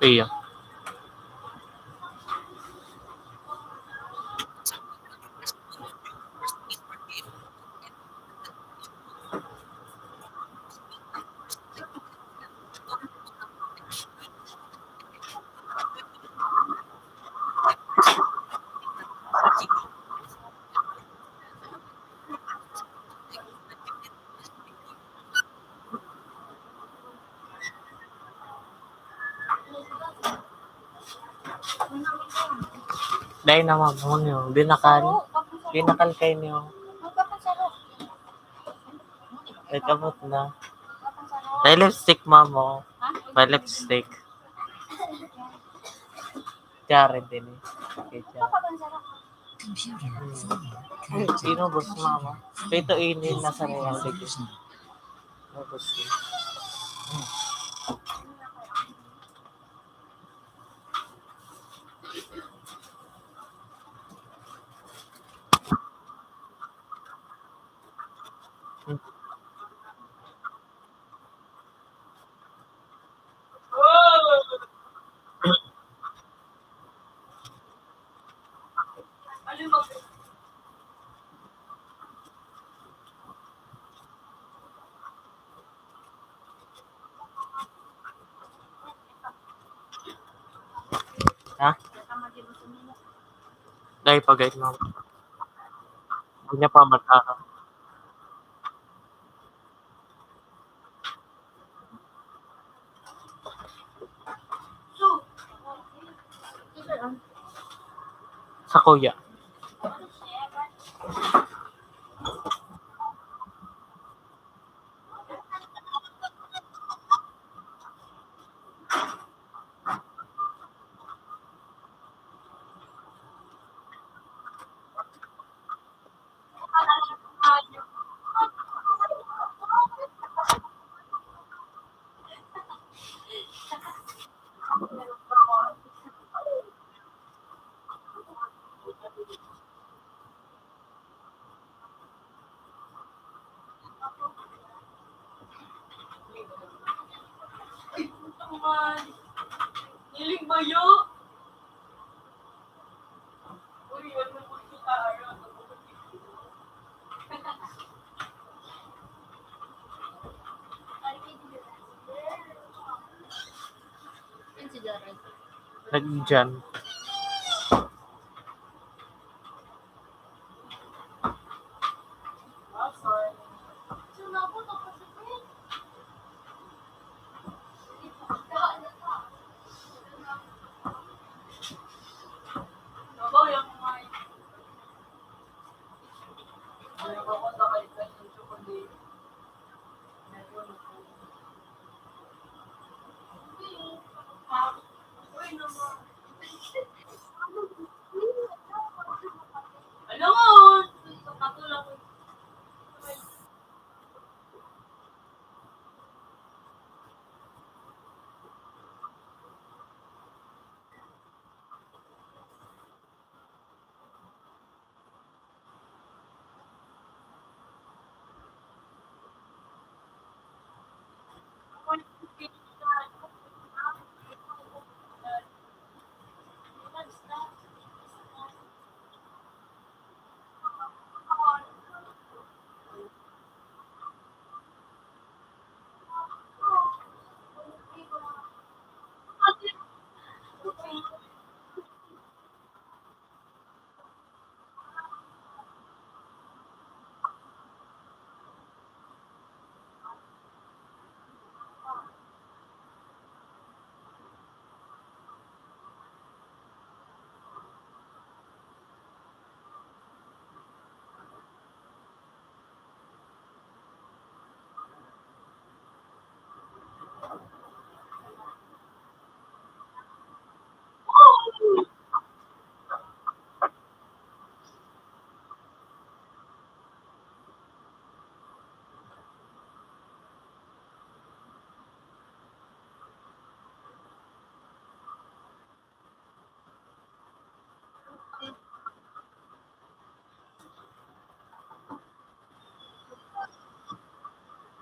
Iya. Dai na, ma'am, mo niyo. Binakal. Saro, kapon saro. Binakal kayo niyo. Ang kapon saro. May kamot na. Kapon saro. May lipstick, ma'am, oh. Ha? May lipstick. Jared din eh. Okay, Jared. Kapon saro. Computer, phone, Ay, connected. Inubos, Computer, mama. Phone, Ito ini, connected. Nasa niya, sige. Inubos din. Ha? Dai pa, guys, ma'am. Hindi niya pa mata. Sa kuya. Hiling mayo. Uy, ano po ito? Yan si Jared. Nagdiyan.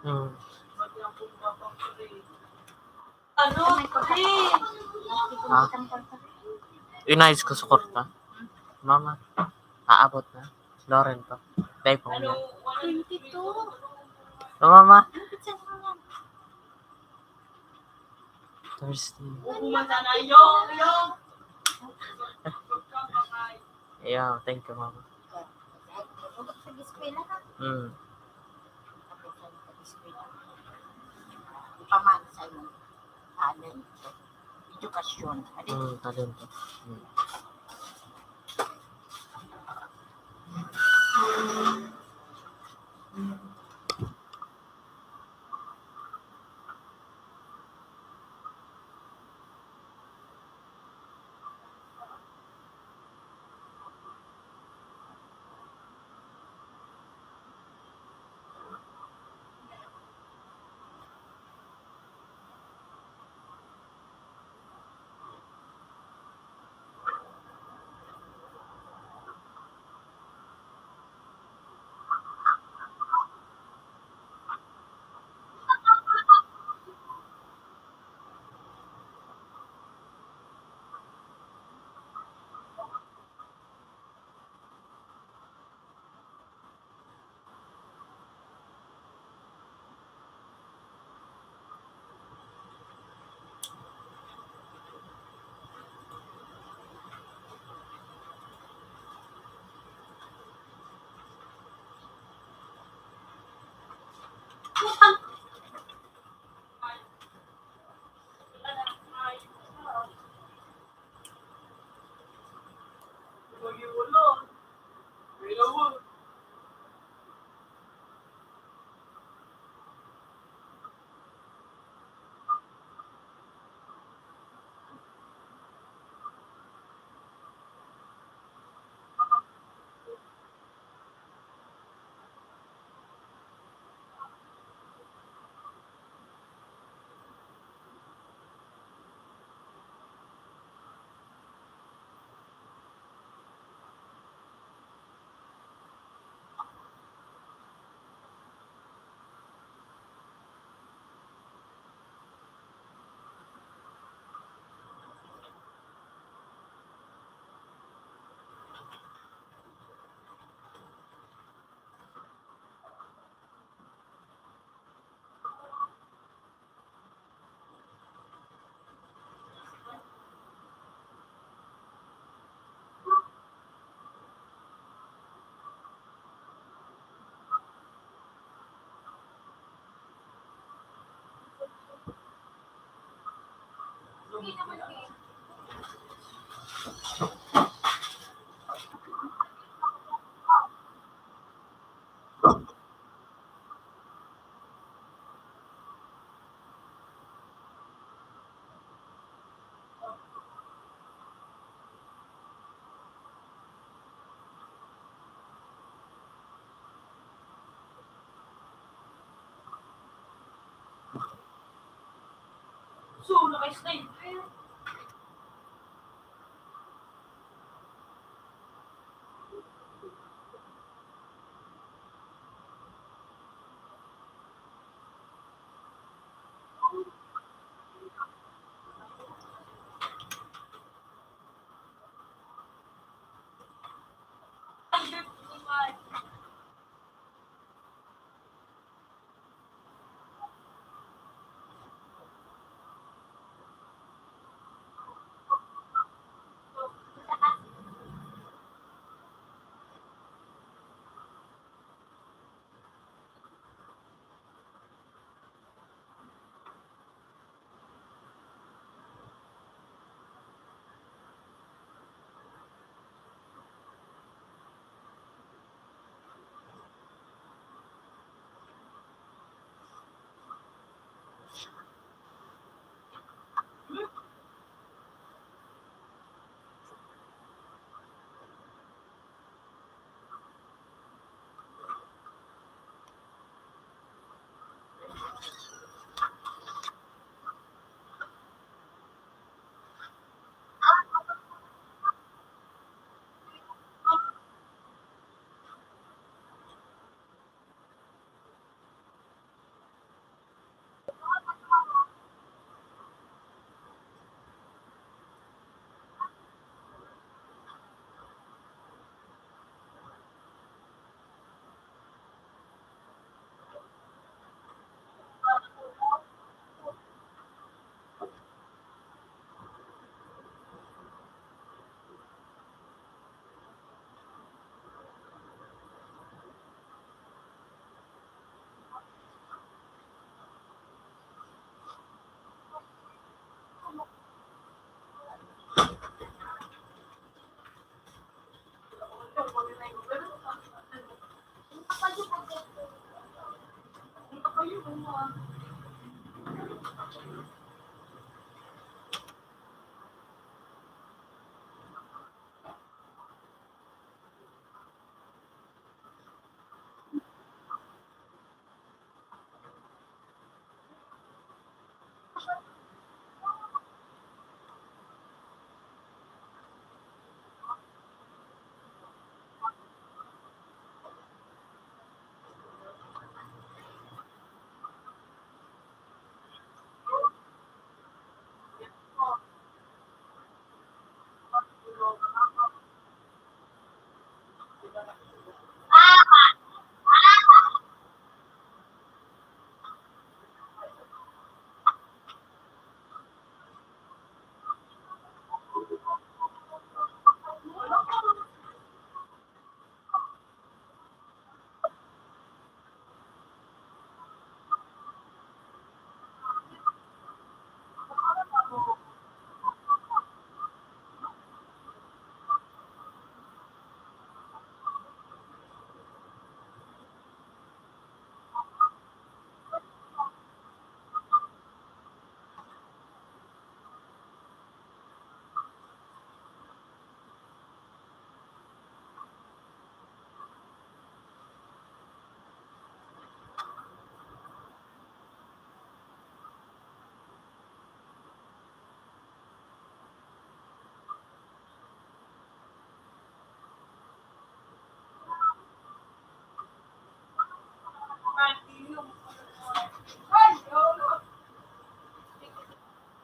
Hmm. Ano? Ah. Inayos ko sa kwarta. Mama, aabot na. Loren to. Dahil po niya. Twenty-two. Oh, mama. Thursday. Yeah, thank you, mama. Huwag sa eskwela, ha? Mm. Huwag sa eskwela. Ipaman sa imong talento. Edukasyon. Ano? Mm, talento. Mm. So, naka-sniper.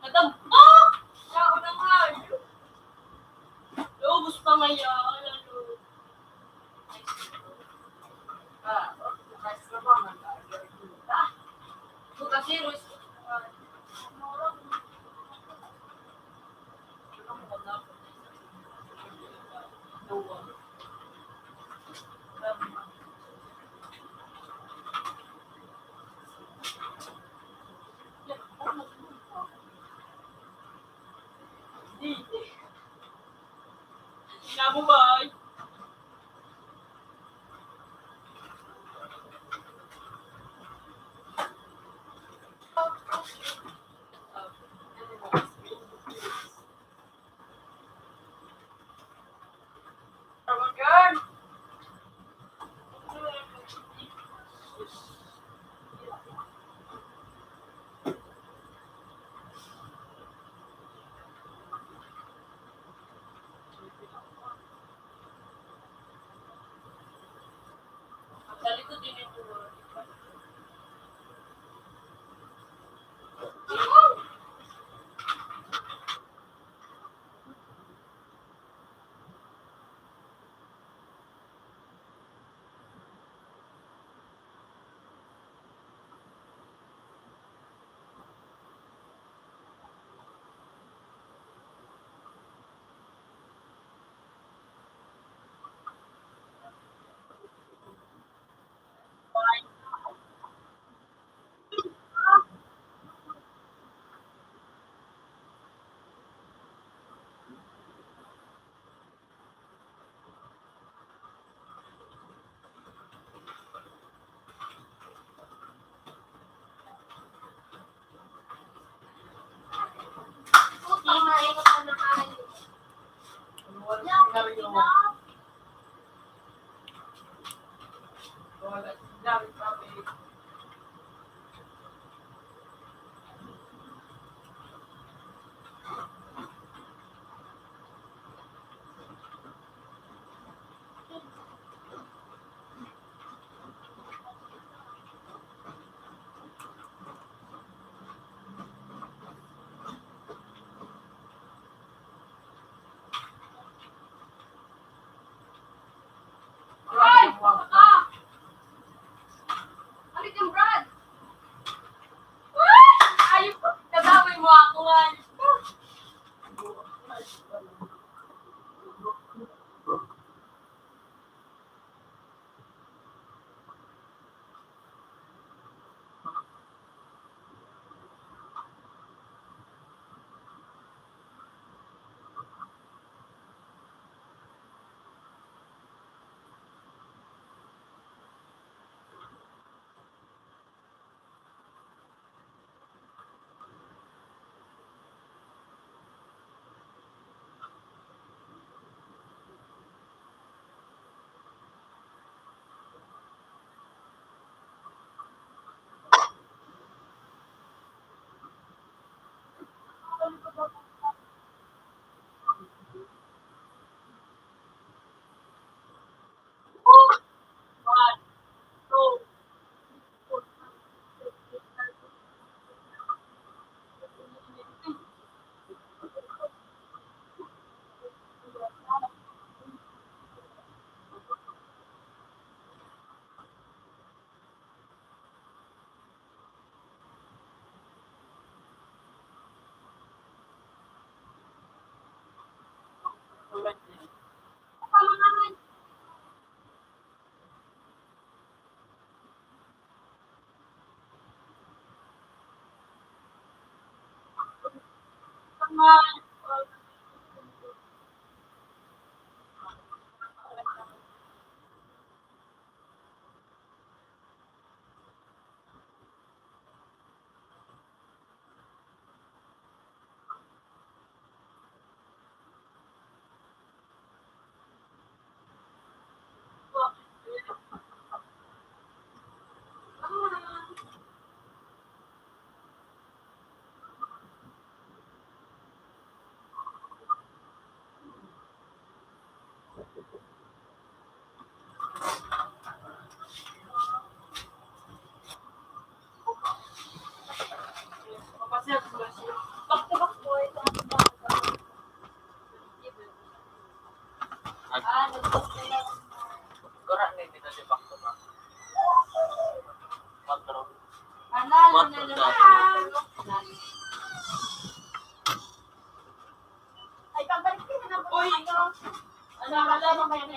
Nadampa! Yaon na nga. Naubos pa ngayon. Inabo, bay. Ay! Baka! Ano yung Brad? Ay! Ayun po! Nadamay mo ako, ay! Back to back po ito. Ag-, gora na dito si back to back. Quattro. Quattro dati. Ay, pagbalik ko na po. Uy! Ano, wala mo kayo na.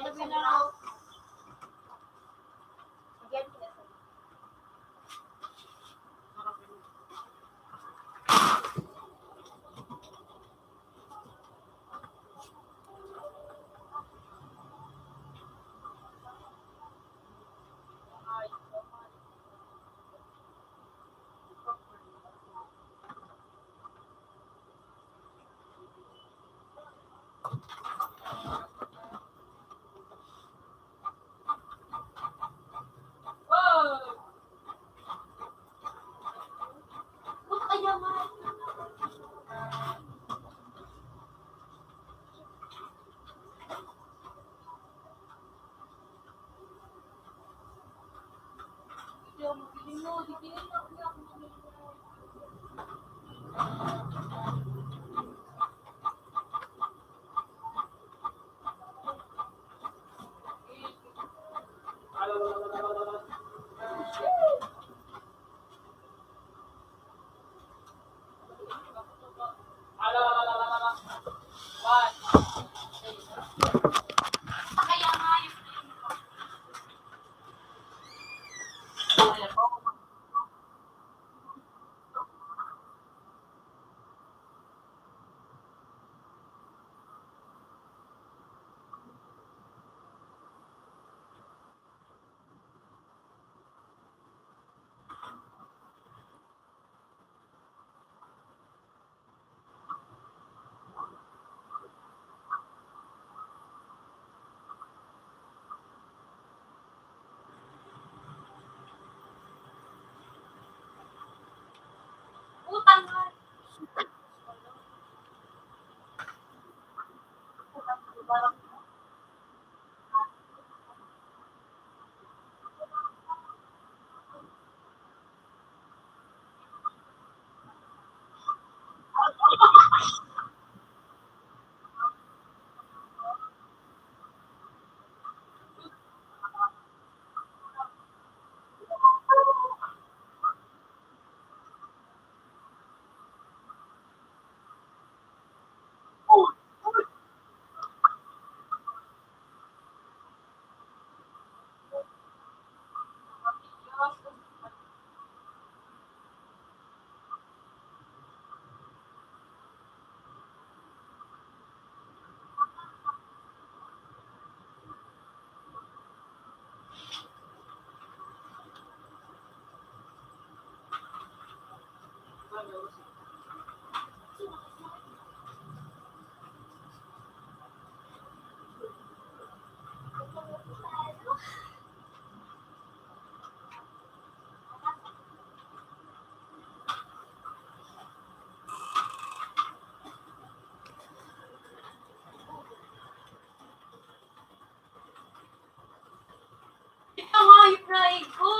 Ito nga yung naigo.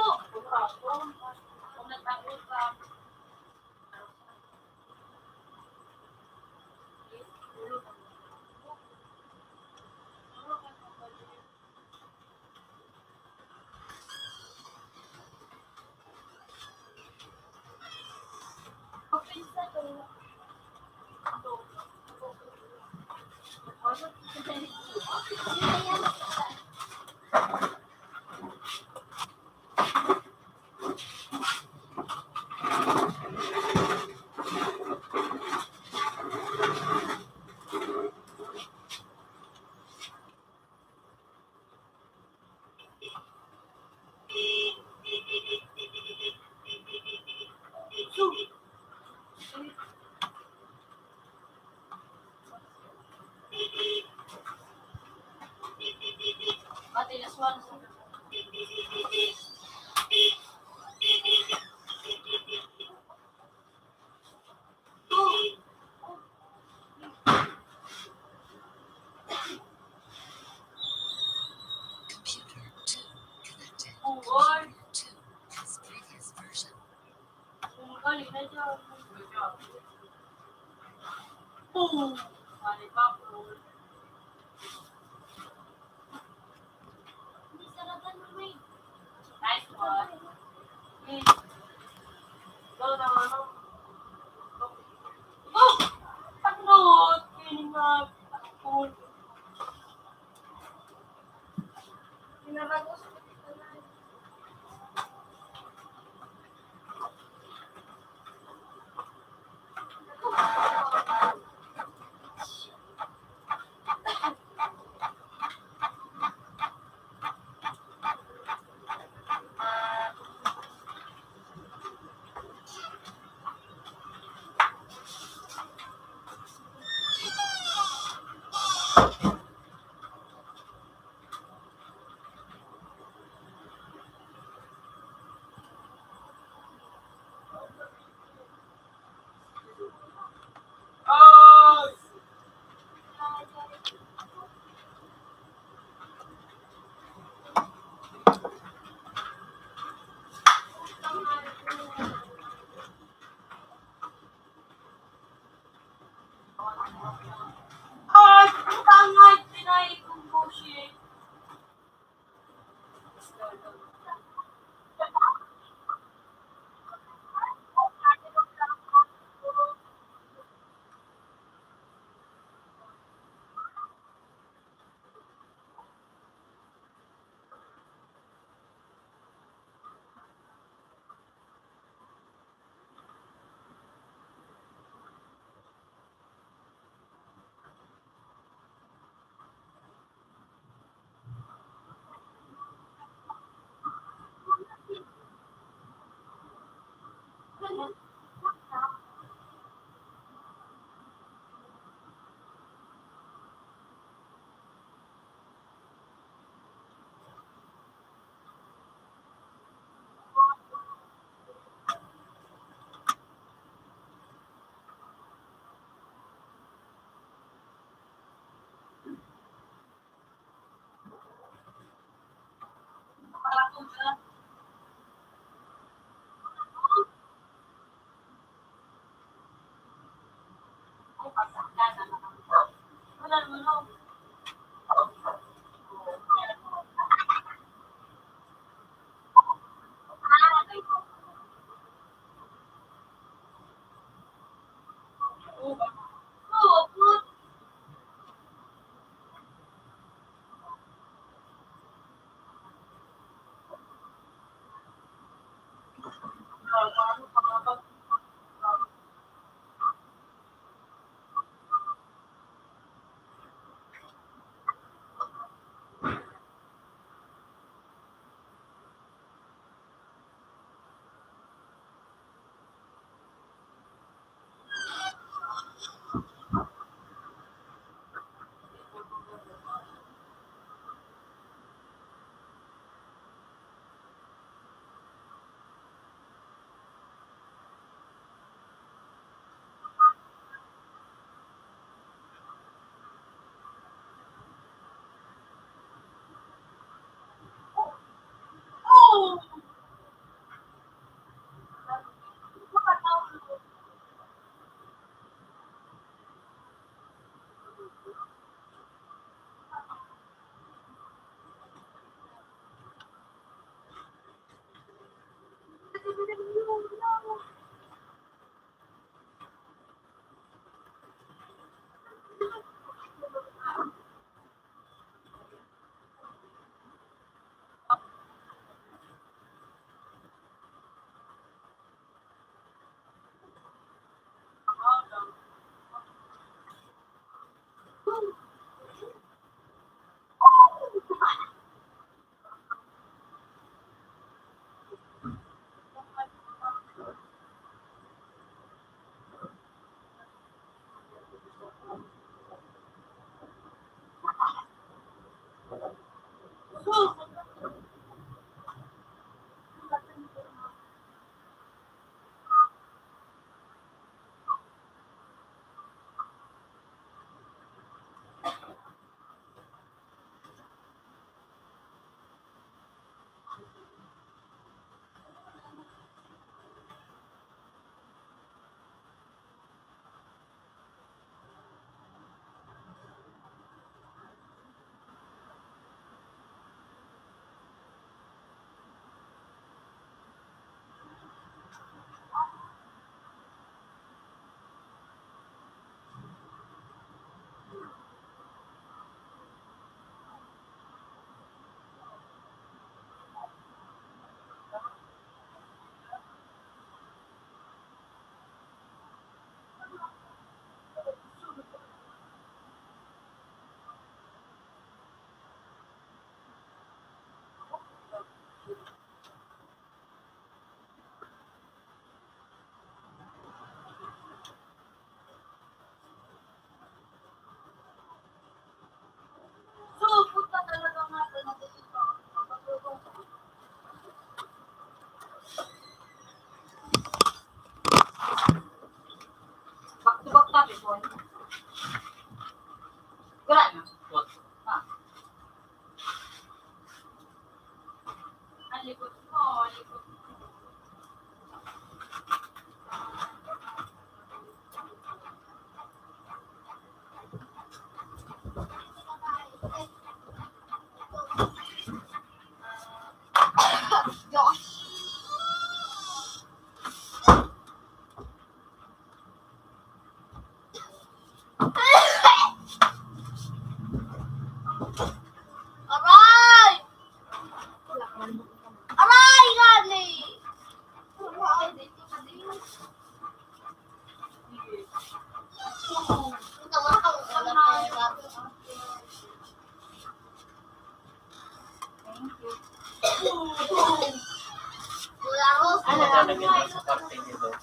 Kung nagtago ka. Computer two connected. Computer two has previous version.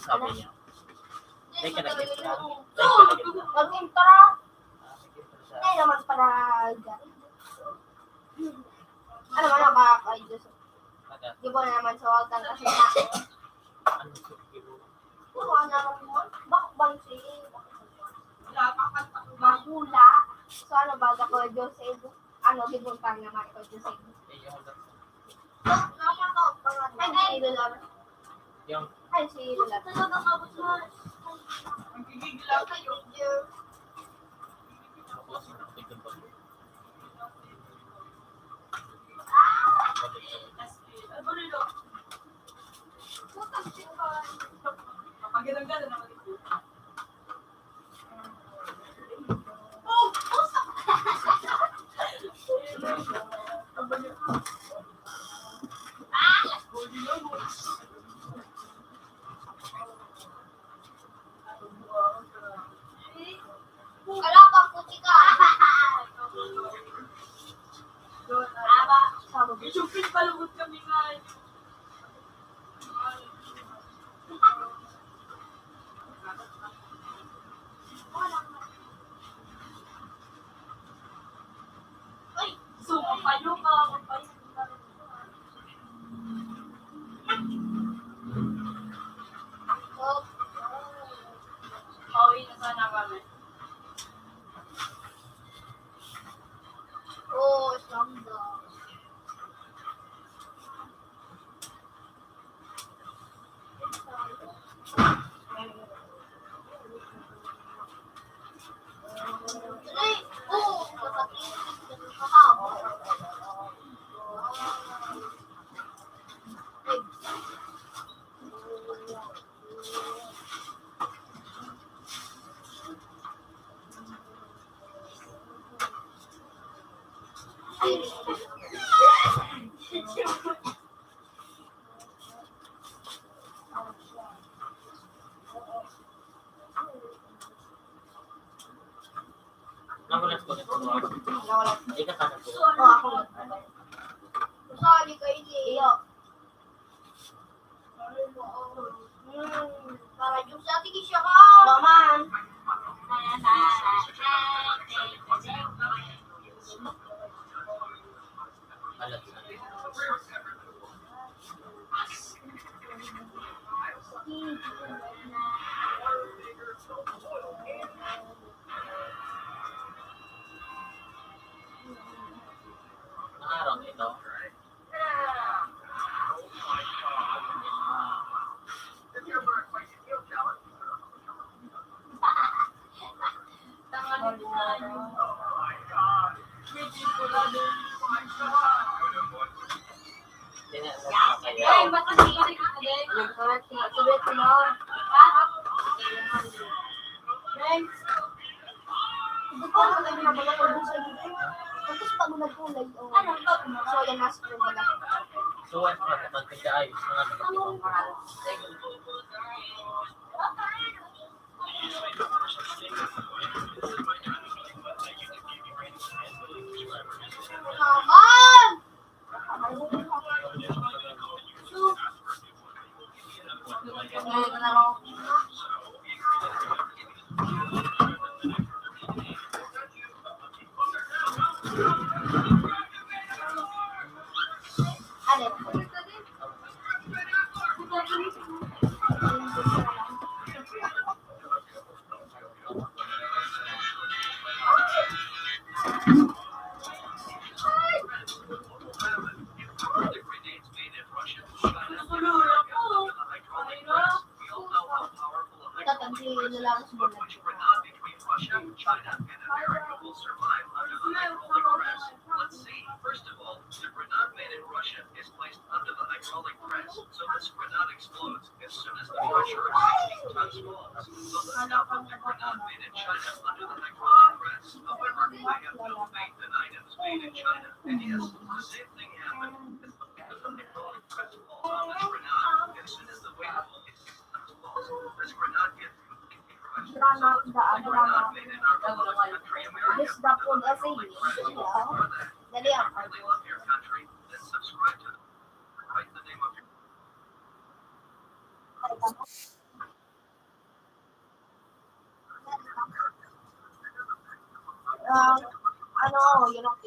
Sabi niya. Teka, nag-intro. Teka, nag-intro. Mag-intro. Ah, nag-intro siya. Ay, naman para dyan. Ano man ang baka kay Joseph? Di ba naman sa wag kang kasi na? Ano sa Gibo? Ano ang naman mo? Bakbang si Bakula. So, ano ba ako, Joseph? Ano, gibuntang naman ko, Joseph? Eh, yung Ay, si Lola. Yung Ay, si Lola. Ang gigigil ako. Kalabang ko, chika. Aba, sabi ko, "Siyempre, palungod kami nga." Ay, sumapayo ka, sumapayo ka. Pauwi na sana kami. Oo, siyam daw. Nawalan ko na ito. Nawalan. Ika ka na po. Oo, ako na. Sali kayo, eh. Iyo. Hmm, para yung sa tigis siya ka. Maman. Maharang ito. Ay, ba't kasi kasi ka din? Yung correct na. Sabi ko na. Ha? Thanks. Hindi ko alam na mga producer dito. Tapos pag nagkulay, oh. Ano, pag So, yan, mas yung mga So, what, what, what, what, ayos na nga, ano, nagkakita ko. Naman! Tatag si lalaki sa mga Let's see. First of all, the grenade made in Russia is placed under the hydraulic press, so this grenade explodes as soon as the pressure of sixteen tons falls. So let's now put the grenade made in China under the hydraulic press. However, I have no faith in items made in China. And yes, the same thing happened. As soon as the hydraulic press falls on this grenade, as soon as the weight of all these tons falls, this grenade gets Granada, Granada. This the food as a usual. Dali ako. Ano, yun ang, o,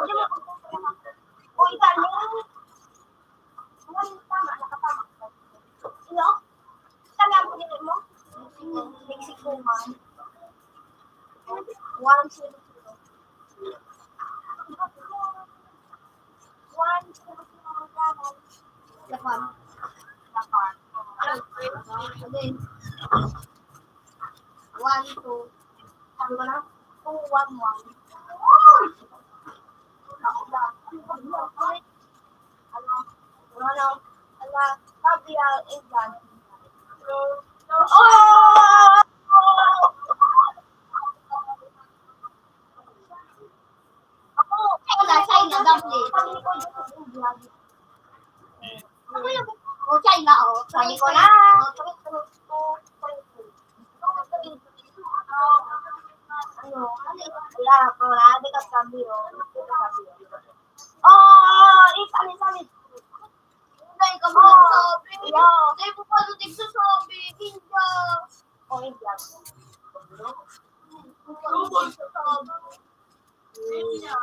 di mo, o, Italian. Tama, nakatama. Sino? Saan ang pinili mo? Mexico man. One, two, three. One, two, three. Japan. Japan. Again. One, two. Sabi ko na, two, one, one. Ano, ano, ala, Gabriel and John. Oh! Ako, China, China, Gabriel. Ako yung, oh, China, oh. Sabi ko na. Ano, wala, wala, di ka sabi, oh. Di ka sabi, oh. Oh, isa, isa, isa. Hindi ka mo nagsabi. Yeah. Hindi mo pa nagsasabi. India. Oh, India. Hindi mo nagsasabi. India.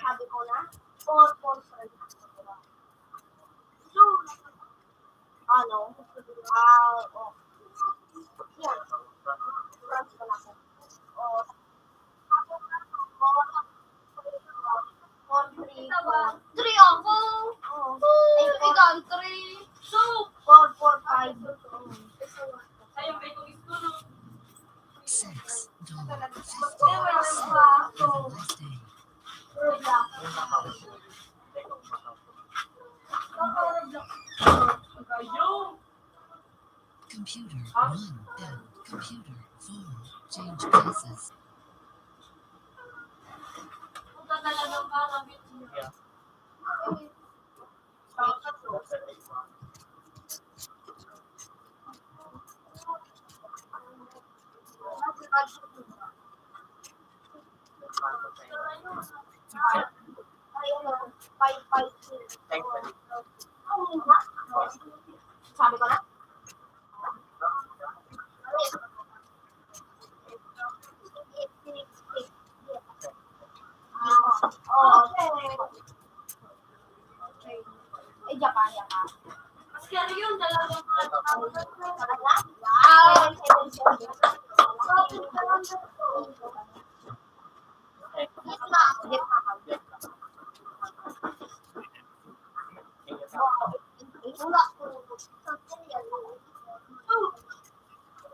Sabi ko na, four, four, five. Ano? Ah, oh. Yan. Oras pa lang. Oh. Four, three, four. Three ako. Oo. Oh, ikaw ang three. So, four, four, five. Six, John, fifty-four, have a nice day. Computer one, and computer four, change cases. Sabi ko na. Oh, okay. Eh, Japan, Japan. Mas kaya yun, dalawang Talaga? Wow!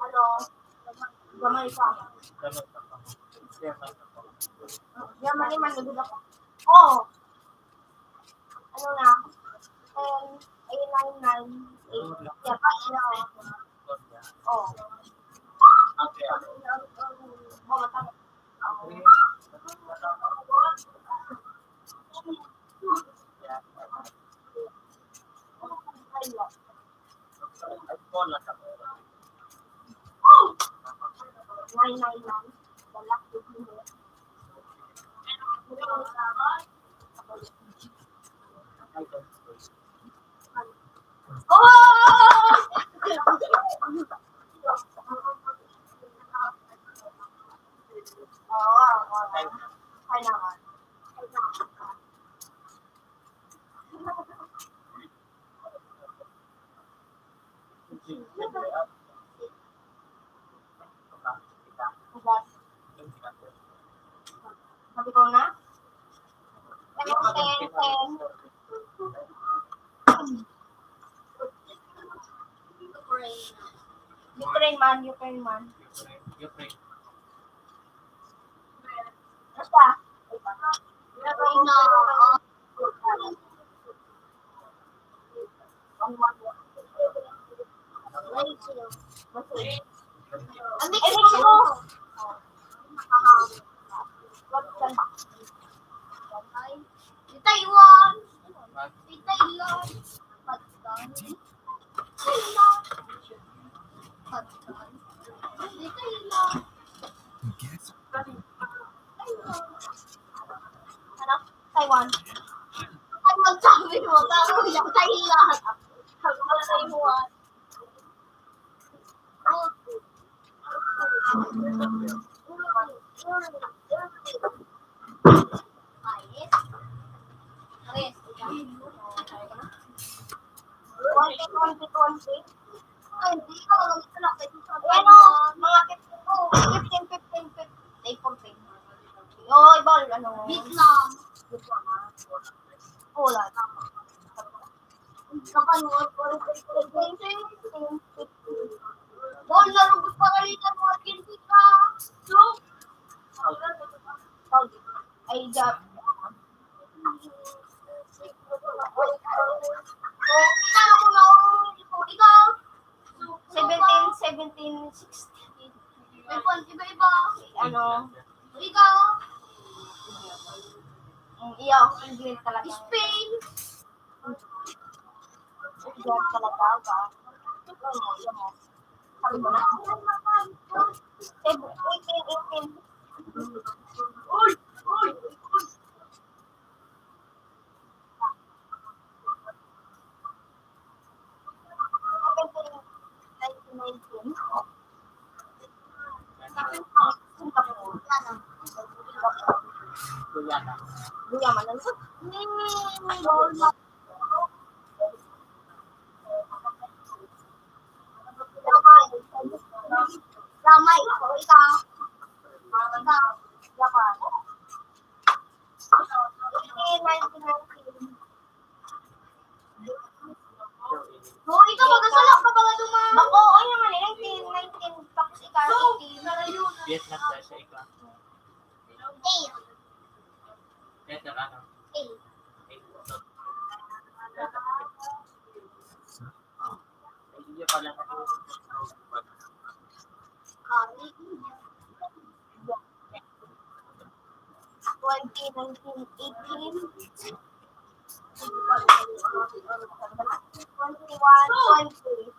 Ano? Gamay pa. Gamay man, nagod ako. Oh! Ano na? Ten, ay, nine, nine, eight. Yeah, pa, ano? Oh. Oh, matama. Nine nine nine. Wala ko dito. Oh! Oo, oo. Kailangan. Kailangan. Sabi ko na? Ten, ten, ten. Ukraine man, Ukraine man. Ukraine. Basta. Ang Mexico. Taiwan. Taiwan. Taiwan. Ano? Taiwan. Nahiya. Ang mga kaimuhan. Twenty, twenty, twenty. Ay, hindi ka, wala ka lang. Ayan o, mga fifteen, oh, fifteen, fifteen, fifteen. Ay, fourteen. Oy, bawal, ano? Vietnam. Vietnam, ah. Wala, tama. Kapag mga fourteen, fifteen, fifteen. Bawal na rugot pa kayo ng mga Argentina. So, ay, job. Ikaw, seventeen, seventeen, sixteen. Iba-iba. Ano? Ikaw? Ang iyo, ang green talaga. Spain. Green talaga ba? Ano mo, yan mo. Sabi ko na. Seven, eighteen, eighteen. Uy! Uy! Uy! Gamay, ikaw, ikaw. Ikaw, Japan. Eighteen, nineteen, nineteen. Oh, ikaw, magkasala ka ba nga duman? Bako, o, yung mali, nineteen, nineteen, tapos ikaw, eighteen. Vietnam, Russia, ikaw. Eight. Vietnam, ano? Eight. Eight. Hindi pala. Twenty, nineteen, eighteen, twenty-one, twenty.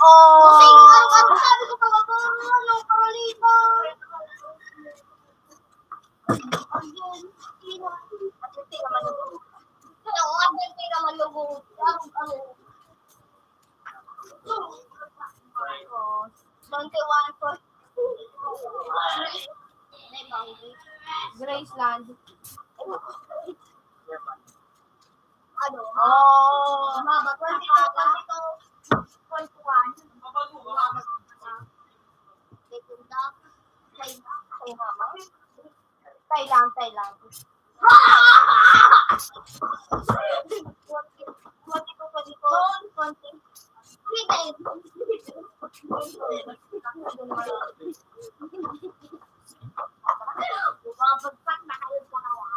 Oh! Kasi, ano, ano, sabi ko pa ba, ano, paraliba? Argentina. Argentina man yung, oo, Argentina man yung, ang, ang, twenty-one, Graceland. Ano? Oh. Mababa, twenty-two, twenty-two, twenty-one. Mababa. Second half. Second half. Thailand, Thailand. Bumabagsak na kayo sa hawa.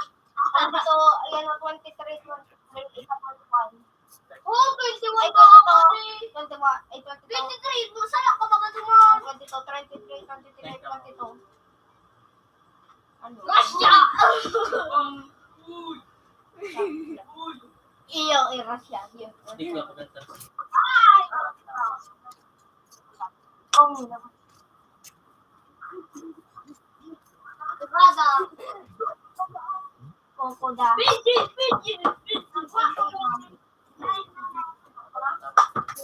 Ito, ayan o, twenty-three, twenty-three, isa pa, one. Oh, twenty-one. Ay, ba? Twenty-two. Twenty-one. Ay, twenty-two. Twenty-three. Masaya ka ba, Katumang? Twenty-two, twenty-three, twenty-three, twenty-two. Ano? Russia! Iyo, eh, Russia. Iyo. Hindi ko maganda. Ay! Oh, Nevada. Kokoda. Fiji! Fiji! Fiji!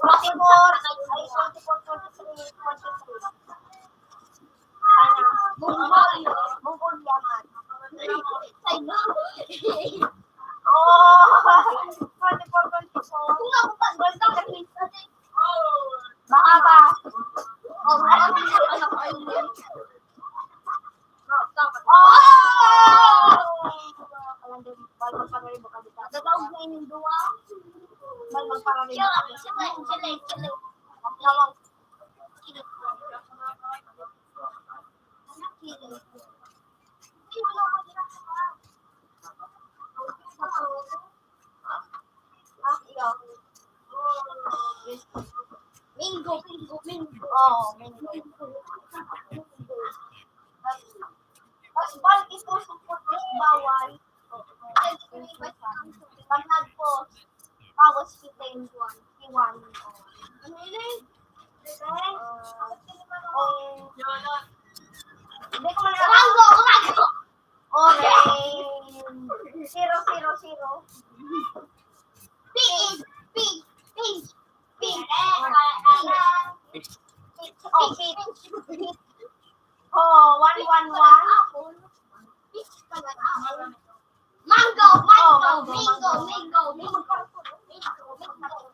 Twenty-four, ay, twenty-four, twenty-three, twenty-three. Ano? Mongolia, Mongolia man. Oh, twenty-four, twenty-four. Kung ako pa, twenty-three. Baka ba? Oh, ano ko yun? Oh! Alam din, bawal magpagaling, baka di ka. Nagawag na inyong duwa. Bawal magpagaling. Sila, sila, sila, sila. Ang tawag. Mingo, mingo, mingo. Oo, mingo. Mas bawal ito sa football, bawal. Pag nagpo, bawas kita yung buwan. Iwan. Ano yun eh? Kung Hindi ko man alam. Mango, mango. Orange. Zero, zero, zero. Peach, peach, peach, peach. Peach. Peach. Oh, peach. Oh, one, one, one. Peach pala, apple. Mango, mango, mango, mango, mango, mango, mango.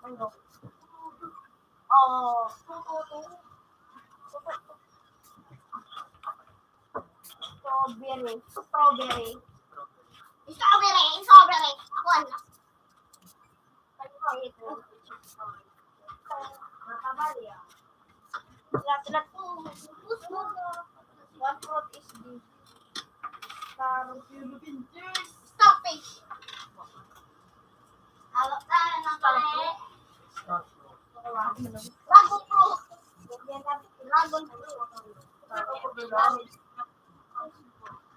Mango. Oh. Strawberry. Strawberry. Strawberry, strawberry. Ako, ano? Lahat, lahat. One fruit is this. Carrot. Starfish. Hawak ka ng kamay. Dragon fruit. Dragon fruit.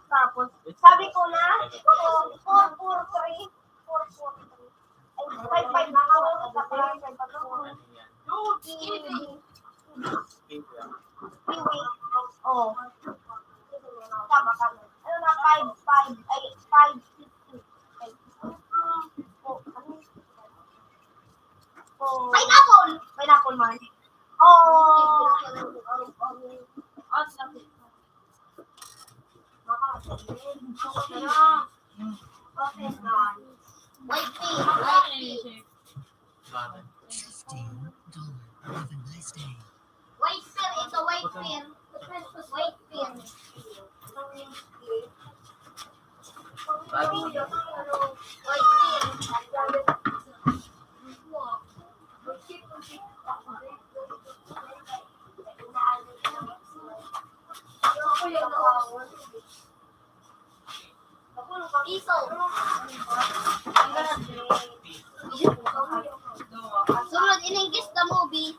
Tapos, sabi ko na, four, four, four, three, four, four, three. Ay, five, five, four, five, four. Kiwi. Kiwi. Oh. Tama, tama. Ano na, five, five, ay, five, six, six. Ay. Oh, ano? Oh. Pineapple! Pineapple man. Oh. White pea, white pea. Interesting. Dollar. Have a nice day. White pear, ito, white pear. White pear. White pear. Iso. Sunod, in English, the movie.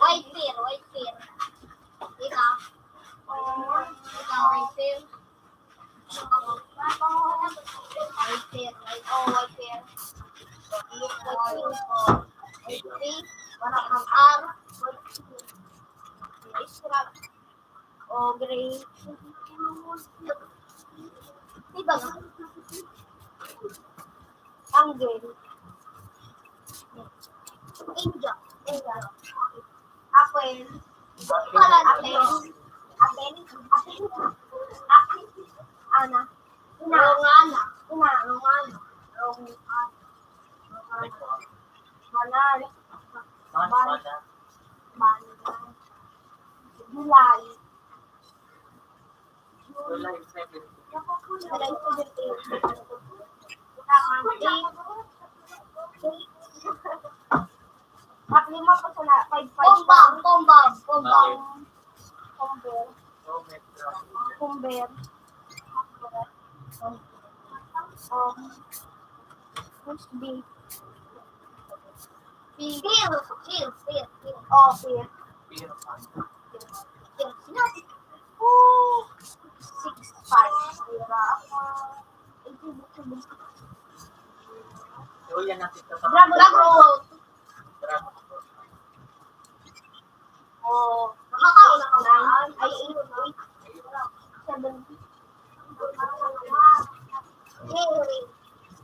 White pear, white pear. Ikaw. Ikaw, white pear. White pear, white, oh, white pear. Look, white pear. White pear. Parang ang R. White pear. Scrap. O, gray. Diba nga? Angel. Angel. Angel. Apple. Apple. Apple. Apple. Apple. Ana. Ina. Rongana. Ina. Rongana. Rongana. Rongana. Banana. Banana. Banana. July. July seventeen. July seventeen. Eight. At lima pa sa na, five, five. Pombam, pombam, pombam. Pombam. Pombam. Um, what's the Feel, feel, feel, feel. Oh, feel. Feel. Feel. Sinabi ko. Oh, six five, diba? Dragon, dragon fruit. Dragon fruit. Oh, nine, ay, eight, eight, seven. Hearing.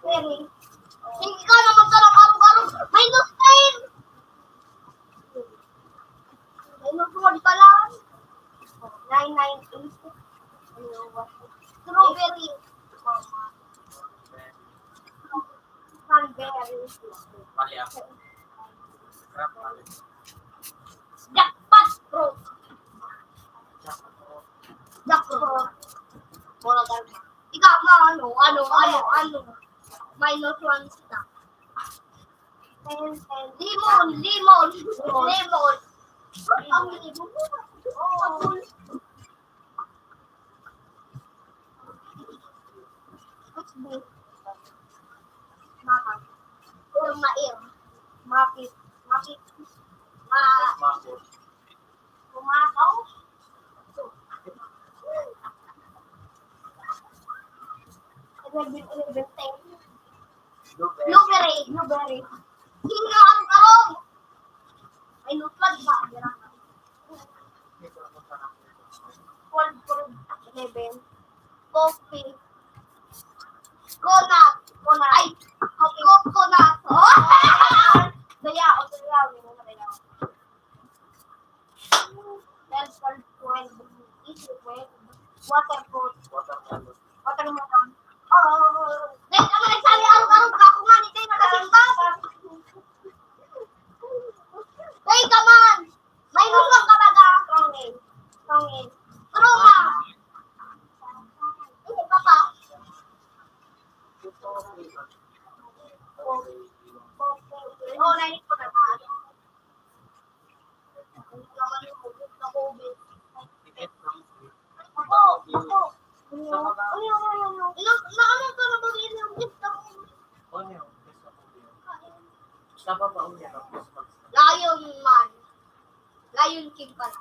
Hearing. Hindi ka naman talaga arog-arog. Minus ten. Minus one pala. Nine, nine, eight. Strawberry. Cranberry. Mali ako. Jackpot fruit. Jackpot. Wala talaga. Ikaw, ma, ano, ano, ano, ano. Minus one sila. Lemon, lemon, lemon. Ang lemon. Oh. What's this? Mama. Tumair. Mapit. Mapit. Ma-, Kumakaw. Eleven, eleven, ten. Blueberry, blueberry. Hindi nga ang talong. Ay, lupad ba? Cold, cold, eleven. Coffee. Coconut. Coconut. Ay, coconut. Oh! Daya, o daya, may mga daya. Twelve, twelve, twelve. Watermelon. Watermelon. Oh. Dahil ka man nagsali, arog-arog ka, ako nga, di tayo nakasimba. Dahil ka man. May gusto ka ba ka? Strong in. Strong in. Strong in. Hindi pa pa. Oh, nainis ko na. Ako, ako. Ano, ano, ano, ano? Ilang, na ano ka na ba, ilang gift ako? Ano yun? Sa baba, ano yun? Lion man. Lion King pala.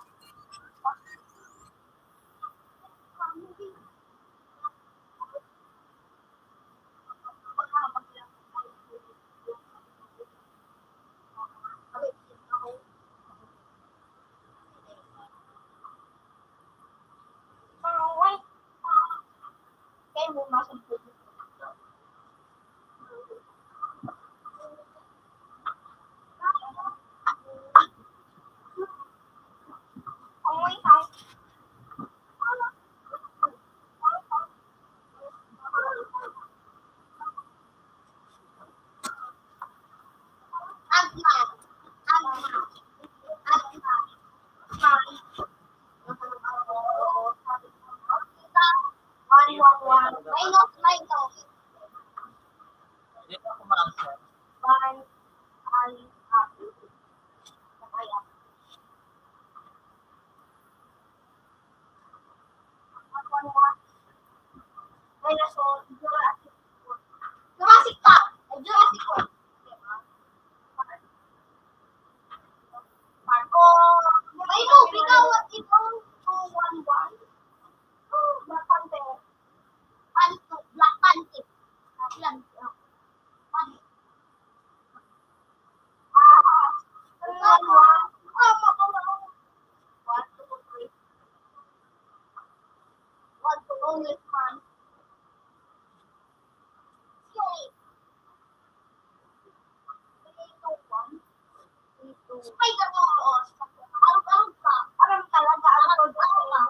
Minus, minus. One, one, up. Minus one, Jurassic World. Jurassic Park. Ay, Jurassic World. Park. Oh, may movie ka, what if two one one? Oh, Black Panther. Panto, Black Panther. Black Panther. Panther. Ah, ano, ah, ah, ah, ah. One, two, three. One, two, only one. Sorry. Three, two, one. Three, two. Spider-Man, oo. Arog-arog ka. Aram talaga, arog-arog ka.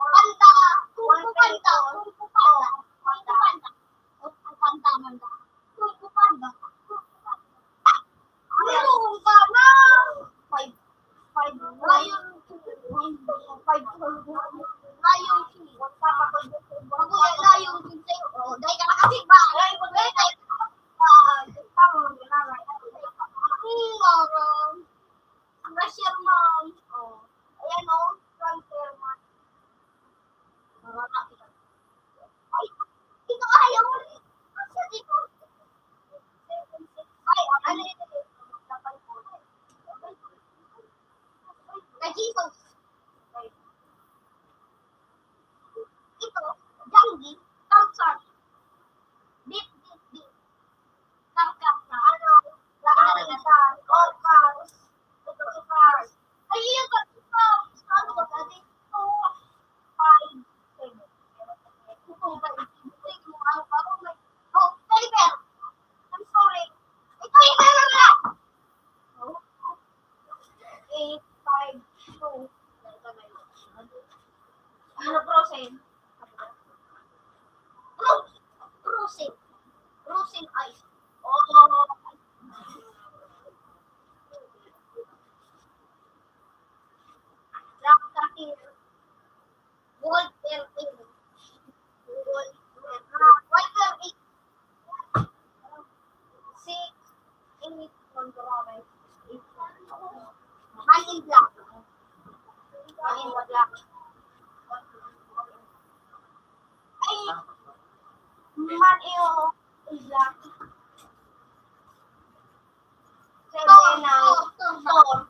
Panda! Kung fu panda! Kung fu panda! Kung fu panda! Kung fu panda man daw. Kung fu panda! Kung fu panda! Meron ka na! Five. Five. Lion King. Five. Lion King. Maguya, Lion King sa'yo. Oh, dahil ka nakasigba. Dahil ka nakasigba. Ah, tama, tama. Hmm, meron. Ang cashier, ma'am. Oh. Ayan, oh. Transfer, ma'am. Mga kapit. Ay, ito, ayaw mo rin. Asa dito? Ay, ano ito? Kay Jesus. Ito, Jollibee, Thompson. Beep, beep, beep. Kaka, ano, lahat na sa all cars. Ito, cars. Ay, iyo, cars. Ano ba, dati? Two, five, seven. Ito, ba, ito, ito, ano, ano, may, oh, paper. I'm sorry. Ito, ito, ito, ito. Oh. Eight, five, two. Ano, frozen? Frozen. Frozen. Frozen ice. Oh. Rock the hill. Gold L A. Gold L A. White L A. Six, eight, one, two, five, six. Man in black. Man in the black. Ay, man in black. Seven, nine, four.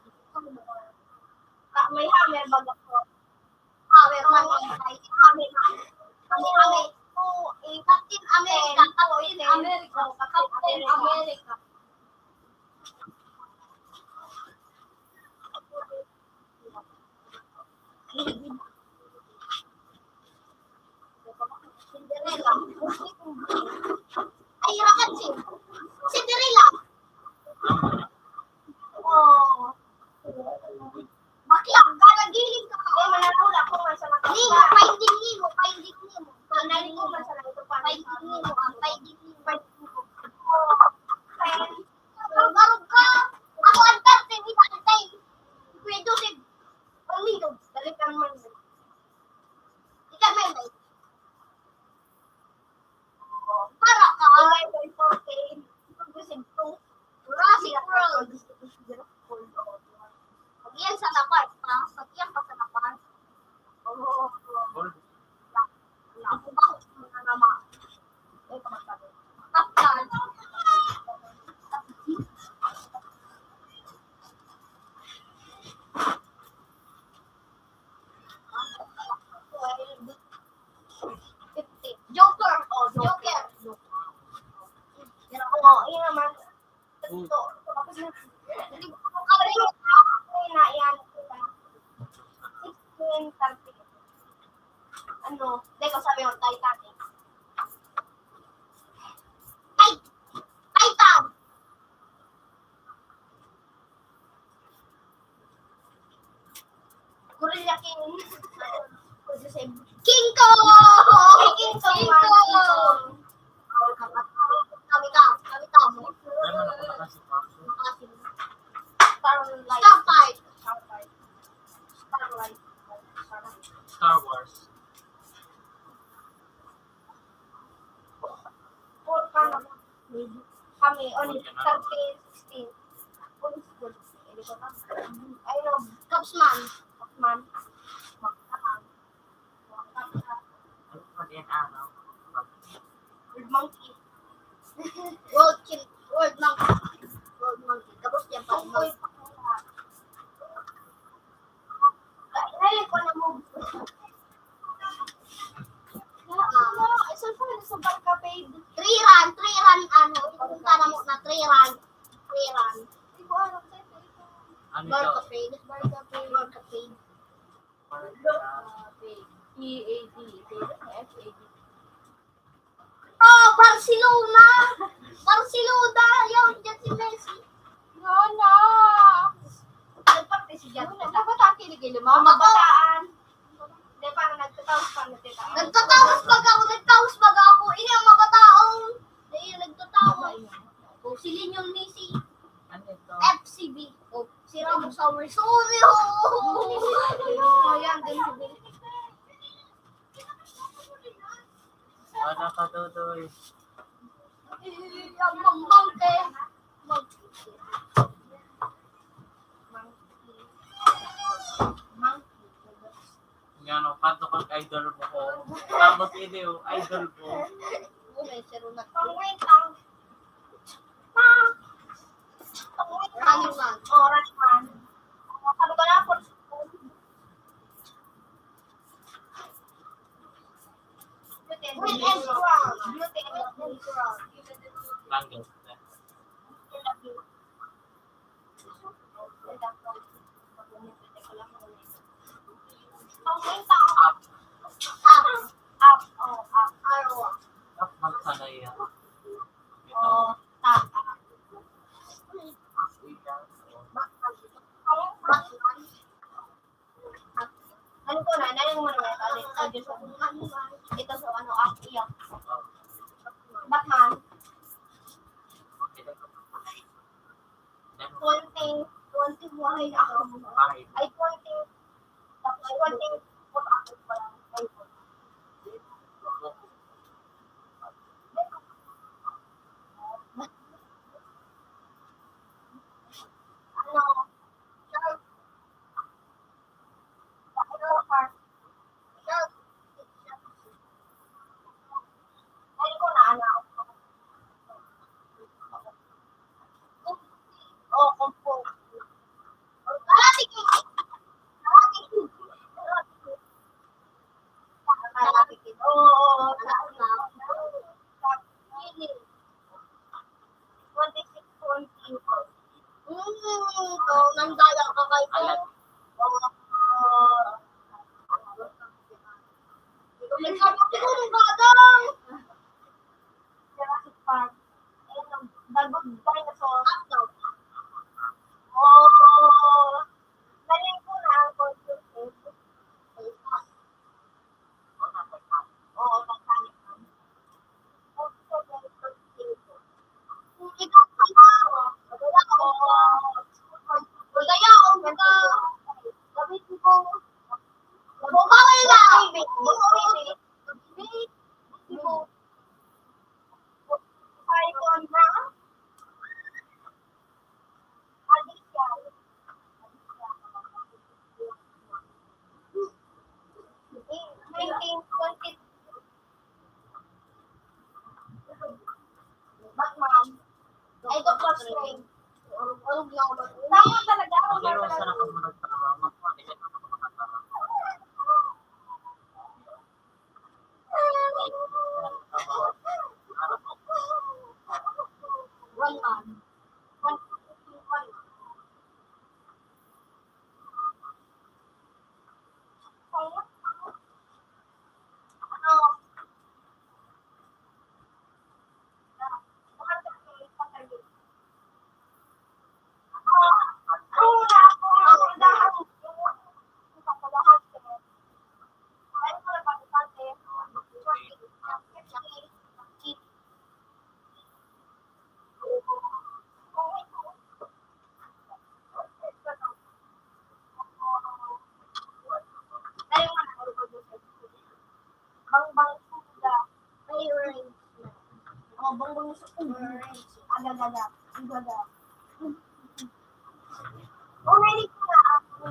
May hammer, baga po. Kami, kami, oh, eh, Captain America, Captain America, Captain America. Cinderella. Ay, Rapunzel. Cinderella. Oh. Bakla, gagagiling ka pa. Eh, manatula ko man sa nakapal. Nemo, Finding Nemo, Finding Nemo. Finding Nemo. Finding Nemo, ah, Finding Nemo. Finding Nemo. Oh, Finding Nemo. Barog ka. Ako ang thirteen, ikaw ang ten. Kuya Joseph, ang lingkod. Dali ka naman. Ikaw may may. Para ka. Ay, ay, okay. Joseph, to. Jurassic World. Pag yan sa lapar, pa. Pag yan pa sa lapar. Oo. Ako ba? Ano naman? Ay, kapatid. Kapatid. Joker. Oh, Joker. Oh, yun naman. Ito. Tapos na. Hindi ko kaya na yan. Sixteen thirty. Ano? Hindi ko sabi yung Titanic. Ay! Titan! Gorilla King. King Kong! Ay, King Kong, King Kong! Kami ka, kami ka mo. Starlight. Starlight. Starlight. Star Wars. Four ka na. Kami, on thirteen, sixteen. Ay, no. Capsman. Capsman. Ano pa din araw? World Monkey. World Chim-, World Monkey. World Monkey. Tapos yan pa. Ay, ay, ko na mo. Ah, ay, saan pa sa Barkapade? Three run, three run, ano, punta na mo na three run. Three run. Hindi ko alam sa'yo. Ano ito? Barkapade. Barkapade. Barkapade. P A D. P A D. Oh, Barcelona! Barcelona! Yaw, dyan si Messi. No, no. Nagparte si Jan. Ano ba tayo kiligili mo? Ang mabataan. Hindi, parang nagtatawas pa, nagtatawas. Nagtatawas pag ako, nagtawas pag ako. Ini ang mabataong. Hindi, nagtatawas. Oh, si Lionel Messi. Ano ito? F C B. Oh, si Ramos Samuel. Sorry, oh. Oh, yan, din si Bill. Wala ka, Totoy. Ang monkey. Monkey. Monkey. Nga, no, kanto kang idol mo ko. Tapos ini, oh, idol mo. Oh, may siro na. Pangwit, ah. Pangwit, ah. Ano ba? Oras man. Ano ba na? Beauty and the Beast. Beauty and the Beast. Langgit. Up. Up. Up. Oh, up. Arrow. Up, magsanay yan. Oh, tap. Up. Ano ko na, nalang mo naman, balik sa Diyos. Ito sa ano, app, iya. Batman. Twenty, twenty buhay na ako. Ay, twenty. Ay, twenty. Ano? Hmm, ito, nandaya ka kay ko. Nagsabi ko, "Gadang!" Jurassic Park. Ayun, ang dagog dinosaur. Oh, galing ko na ang computer. Oo, mechanical. Nineteen twenty. Batman. Ay, Doctor Strange. Urog-urog na ako. Tama talaga, ako na talaga. One man. One, one man. Bangbang suga. Ay, orange. Oh, bangbang suga. Orange. Agad-agad. Agad-agad. Oh, may ko na ako.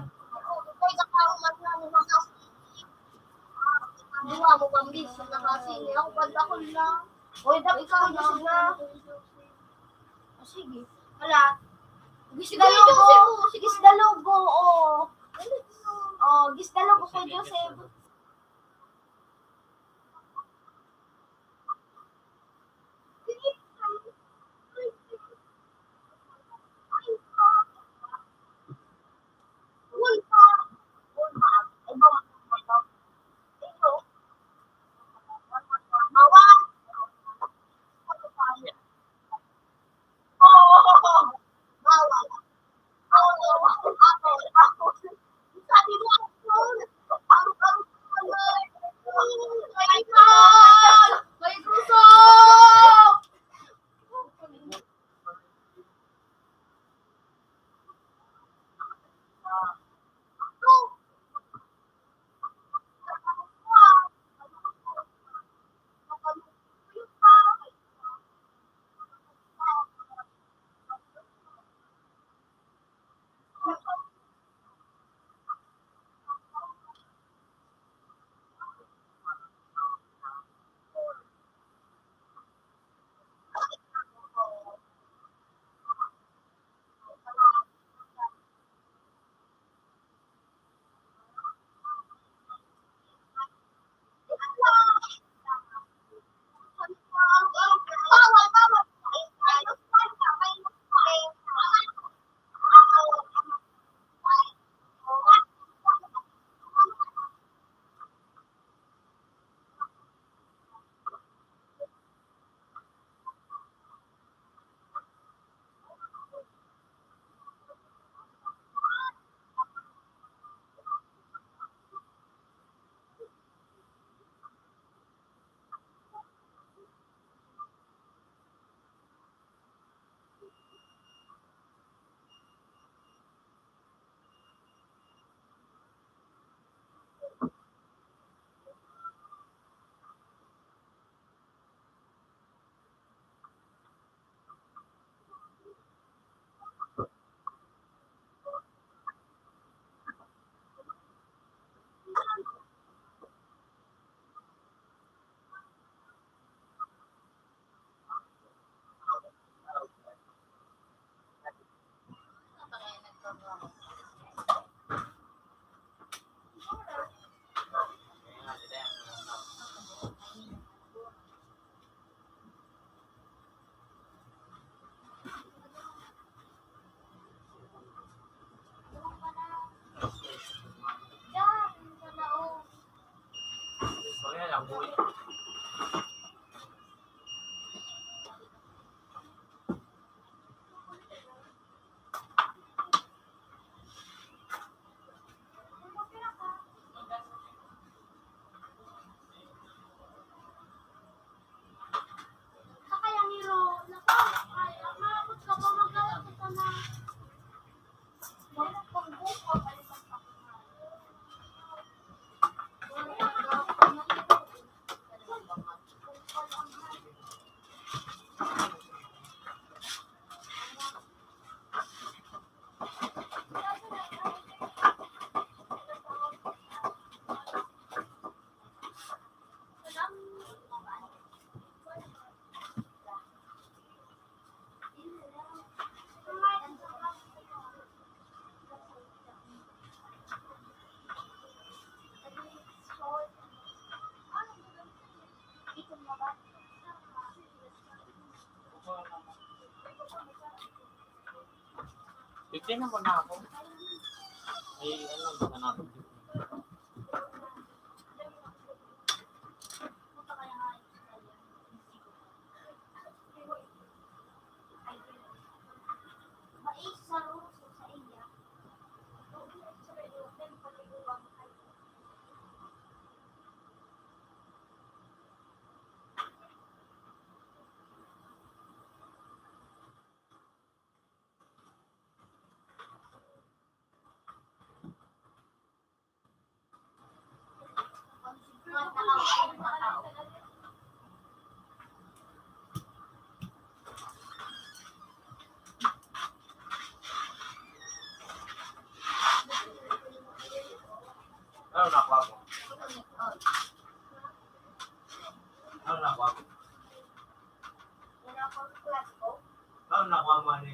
Kaya sa karumat na ni Makas. Ano nga mo, Bambis? Nakasi niya. Ako, pagdakol na. Uy, dapat ka na. Ah, sige. Wala. Gisda lobo. Gisda lobo, oh. Oh, gisda lobo, Kuya Joseph. Titingnan mo na ako. Ay, ano, ano natin? Ano na ako? Ano na ako? Ano na ako? Ano na ako? Ano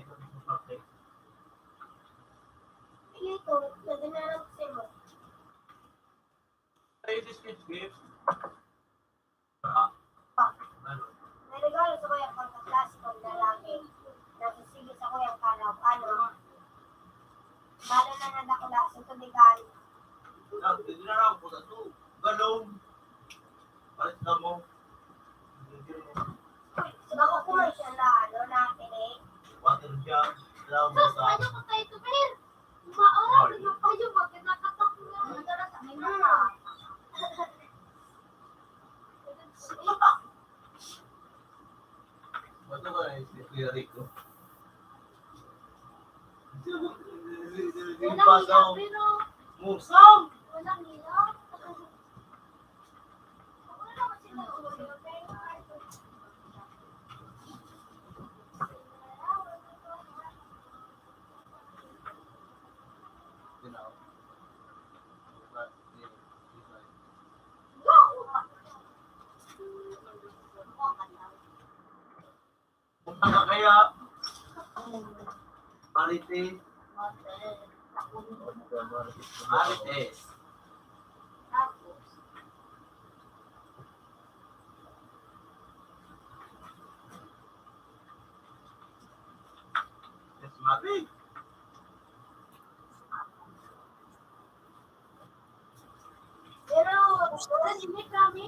na ako? Ito, nagdanaran ko sa'yo. Ay, this is gift. Ah. Pa. Ano? May regalo sa kuyang pagkaklase kong lalaki. Nasisigi sa kuyang karaw. Ano? Lalo na nadakula sa tubigan. Ah, hindi na lang po sa to. Galong. Palit na mo. Hindi mo. Bako ko man siya na, ano, na, eh. Water jug. Alam mo sa ano ko kayo, Tuber? Maoras na pa yung magkakatak na. Madalas ang mga. Ba't naman ay si Kuya Rico? Walang hiya, pero Musang! Walang hiya. Wala naman sila ulo, pero Punta ka kaya? Marites. Marites. Yes, Mari. Pero, hindi kami.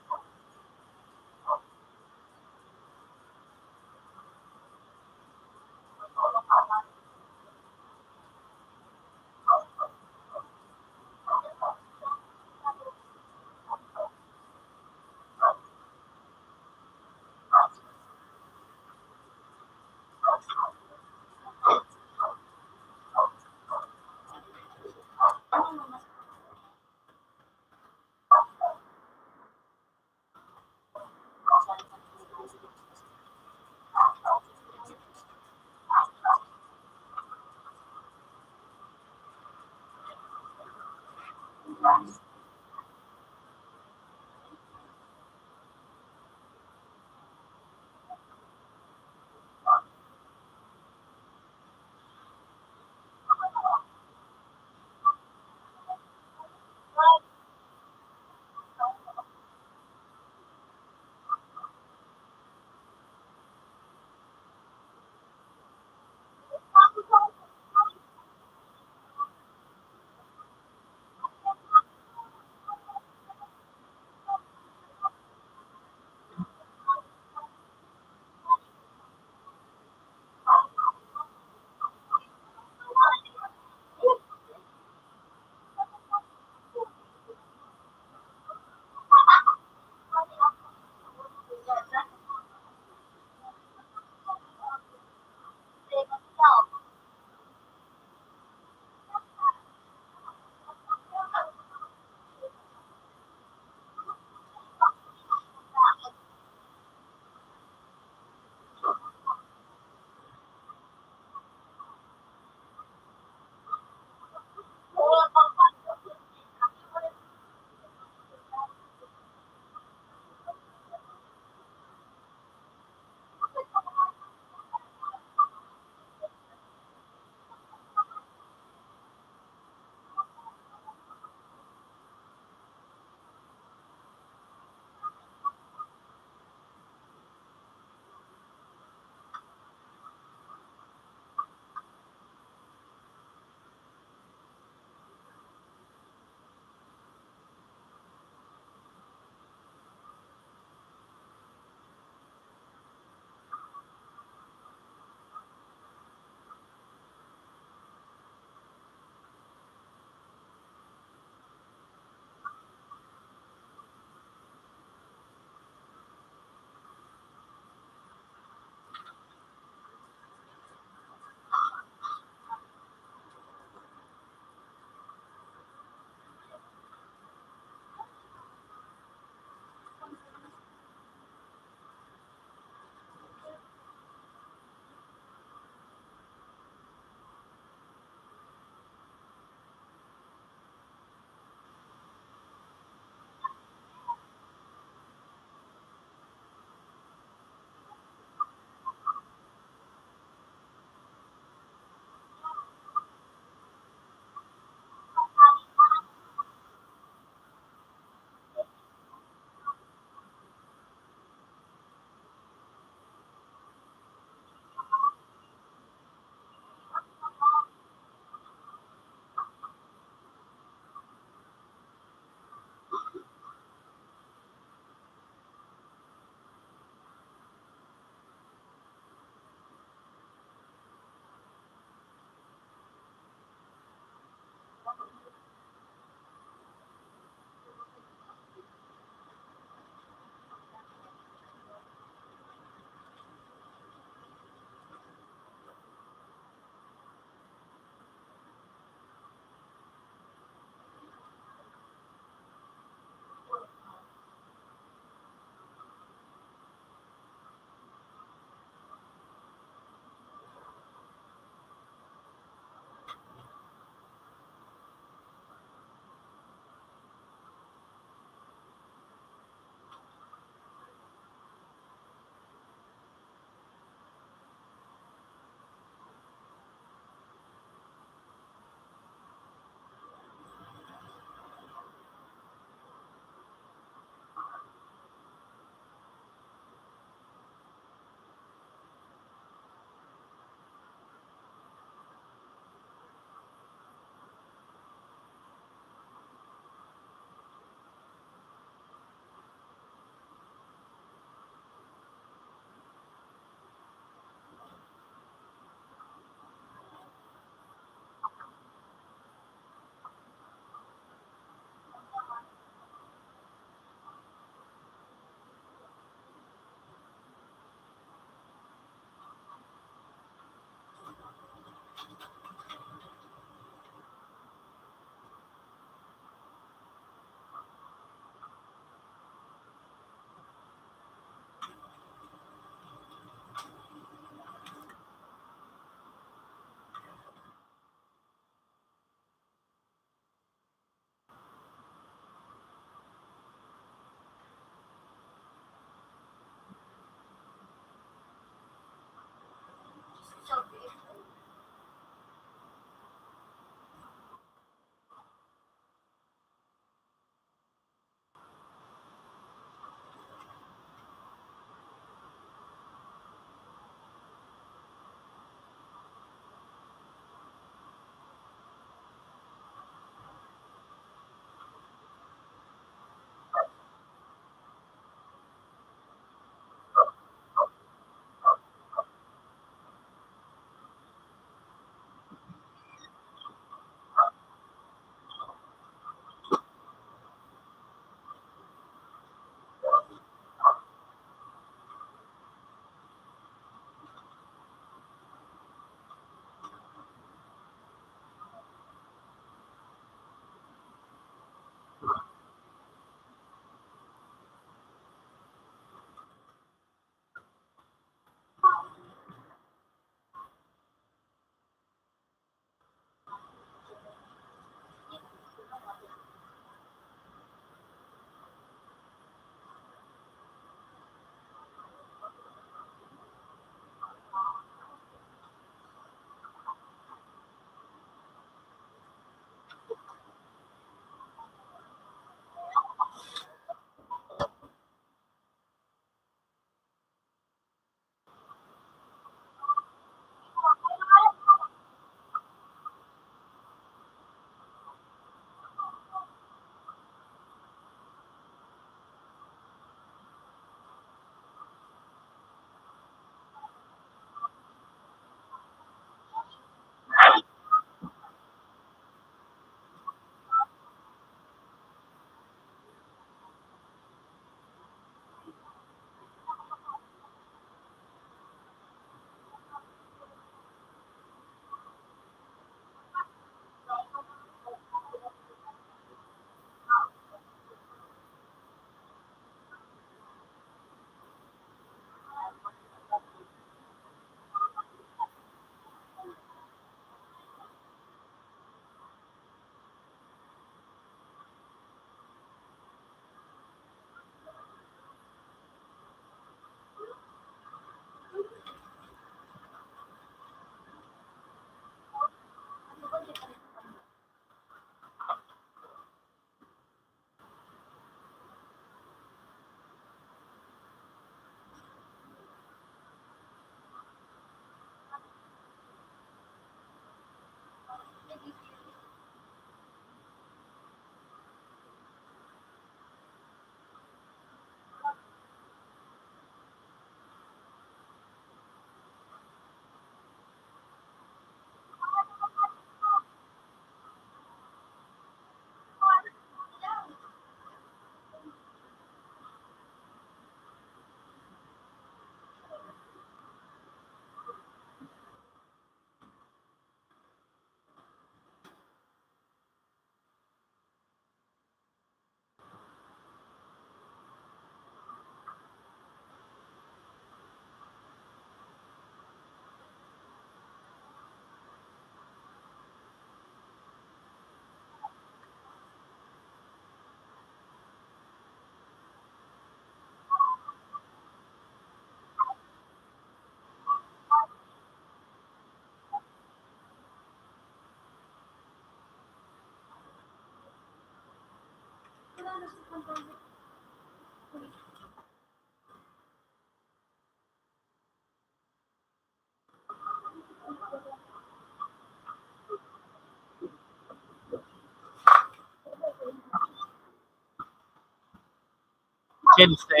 Quince.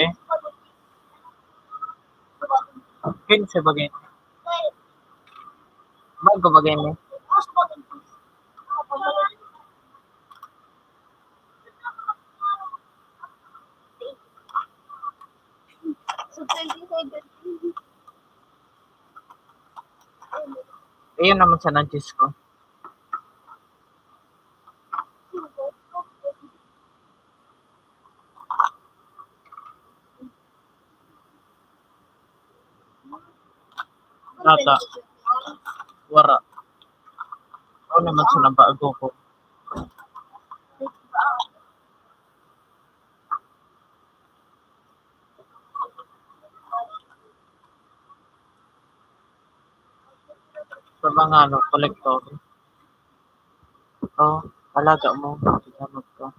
Quince ba gani? Bago ba gani? Ayun naman sa Diyos ko. Nata. Wara. Ako naman sa nabago ko. Sa mga ano, kolektor. Ito, alaga mo, gamot ko.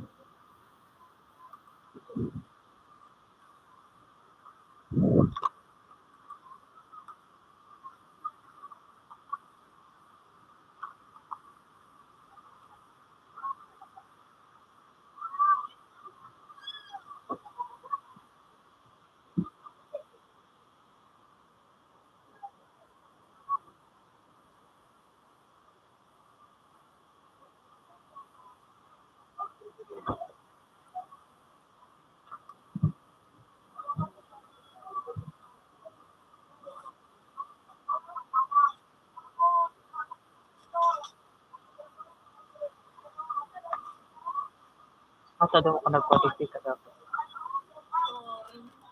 Ata daw ako nagpa-duplicate dapat.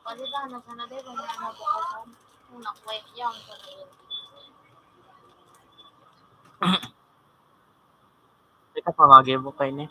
Kasi ba, nasa na din, kung ano, bukasan. Kung nakwet, yan, kung yun. Teka, pamagay mo kayo ni.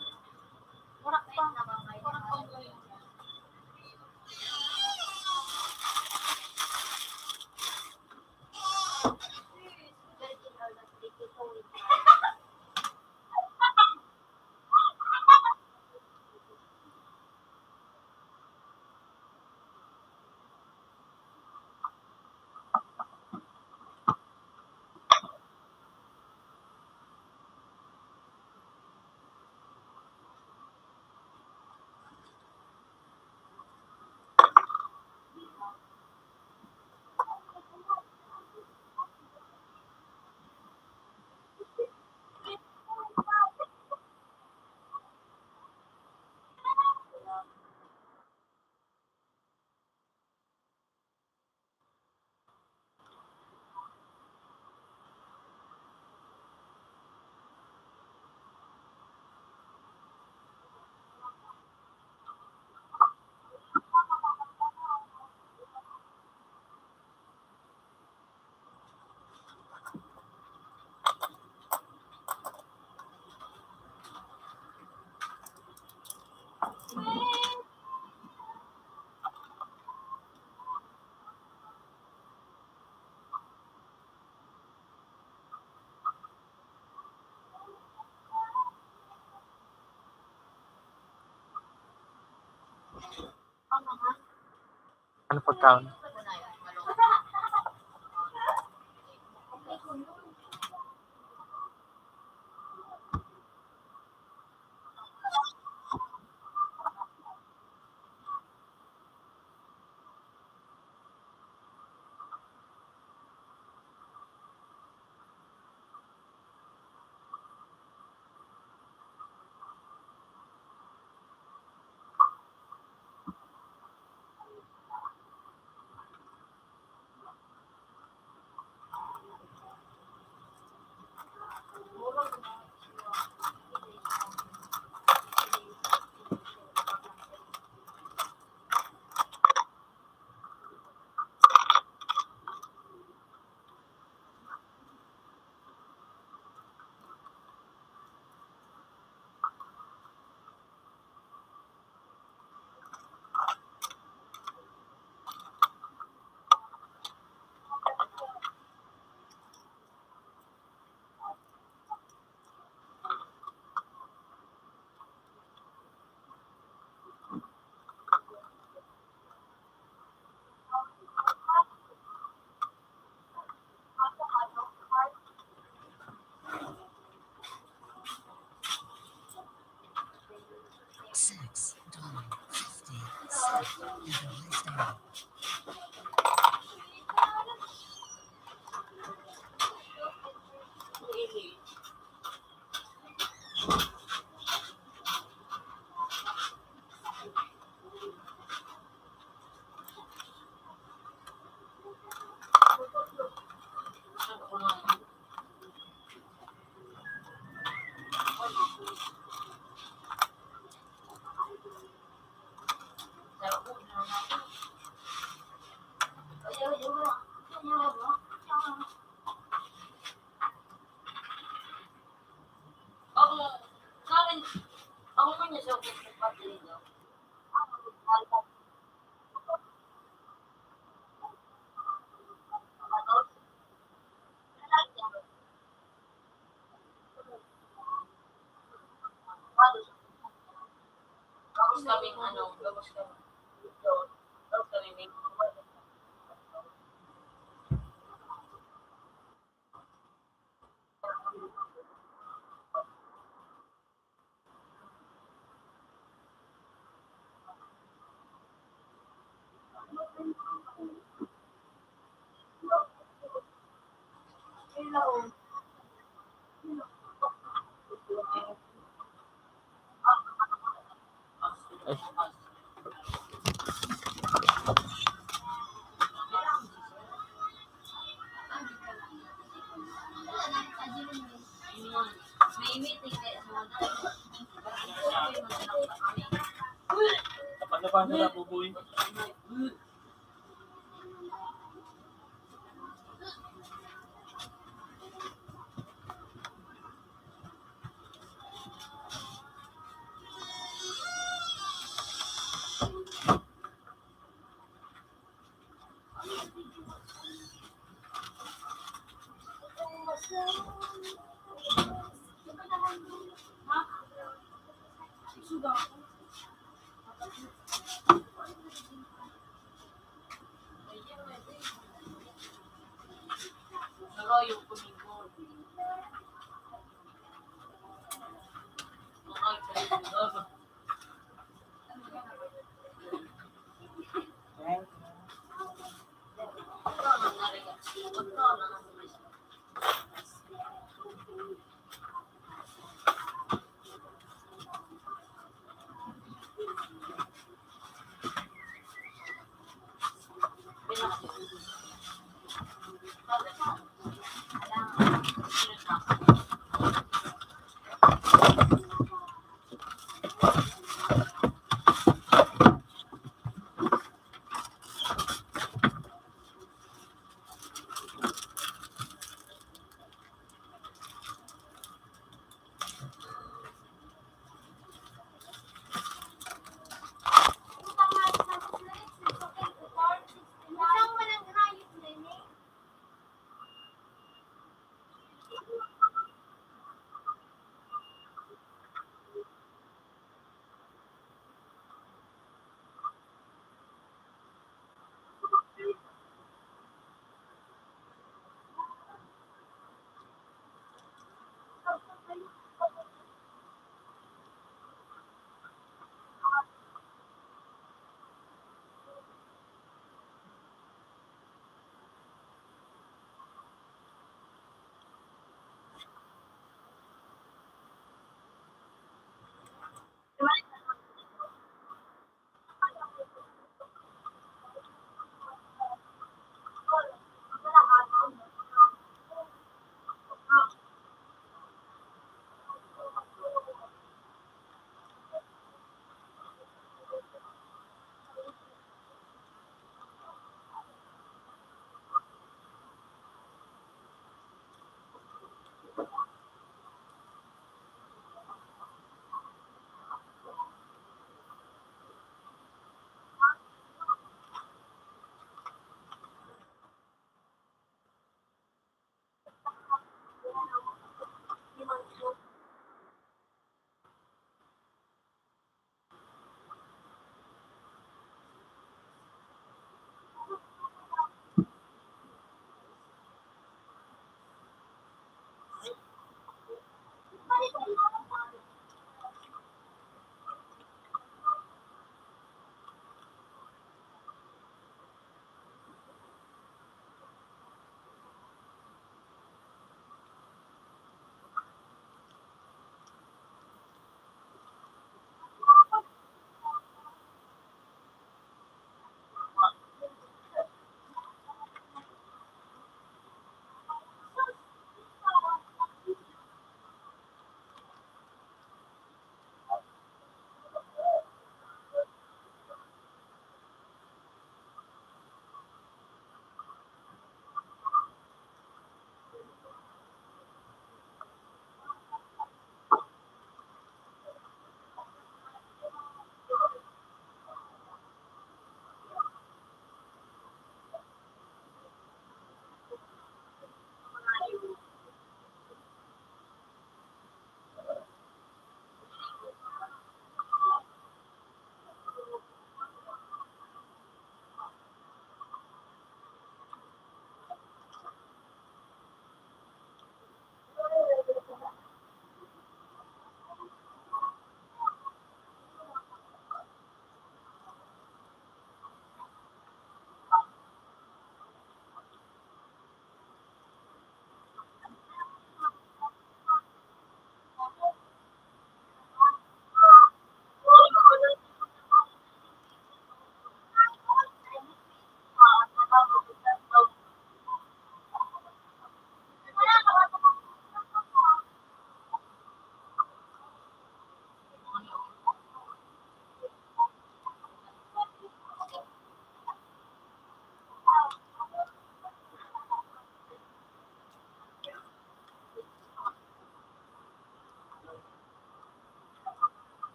Ano pagkaon? Gabos kaming ano, gabos kami. Gabos kami, may Tapan na ba na, Buboy?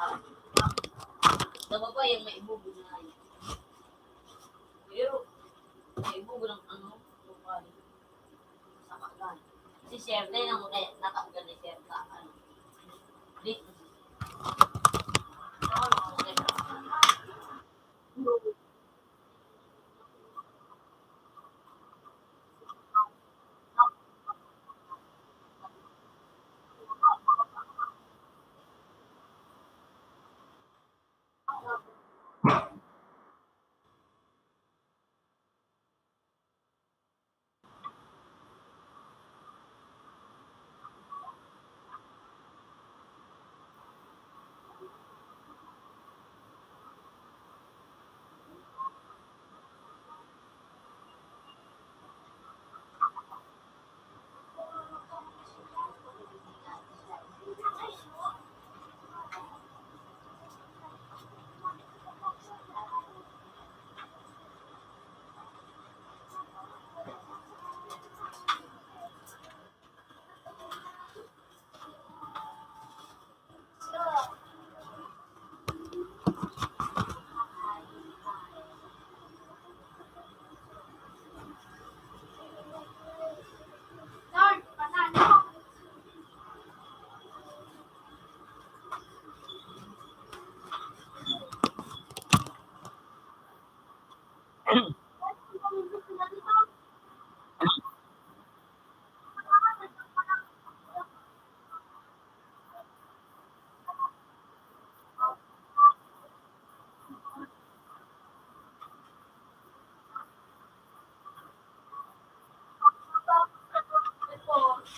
Sa baba, yung may ibubo na yun. Pero, may ibubo ng ano, bukal. Sa kagan. Si Shirley lang kaya nakagan ni Shirley. Ano? Dito. Ano?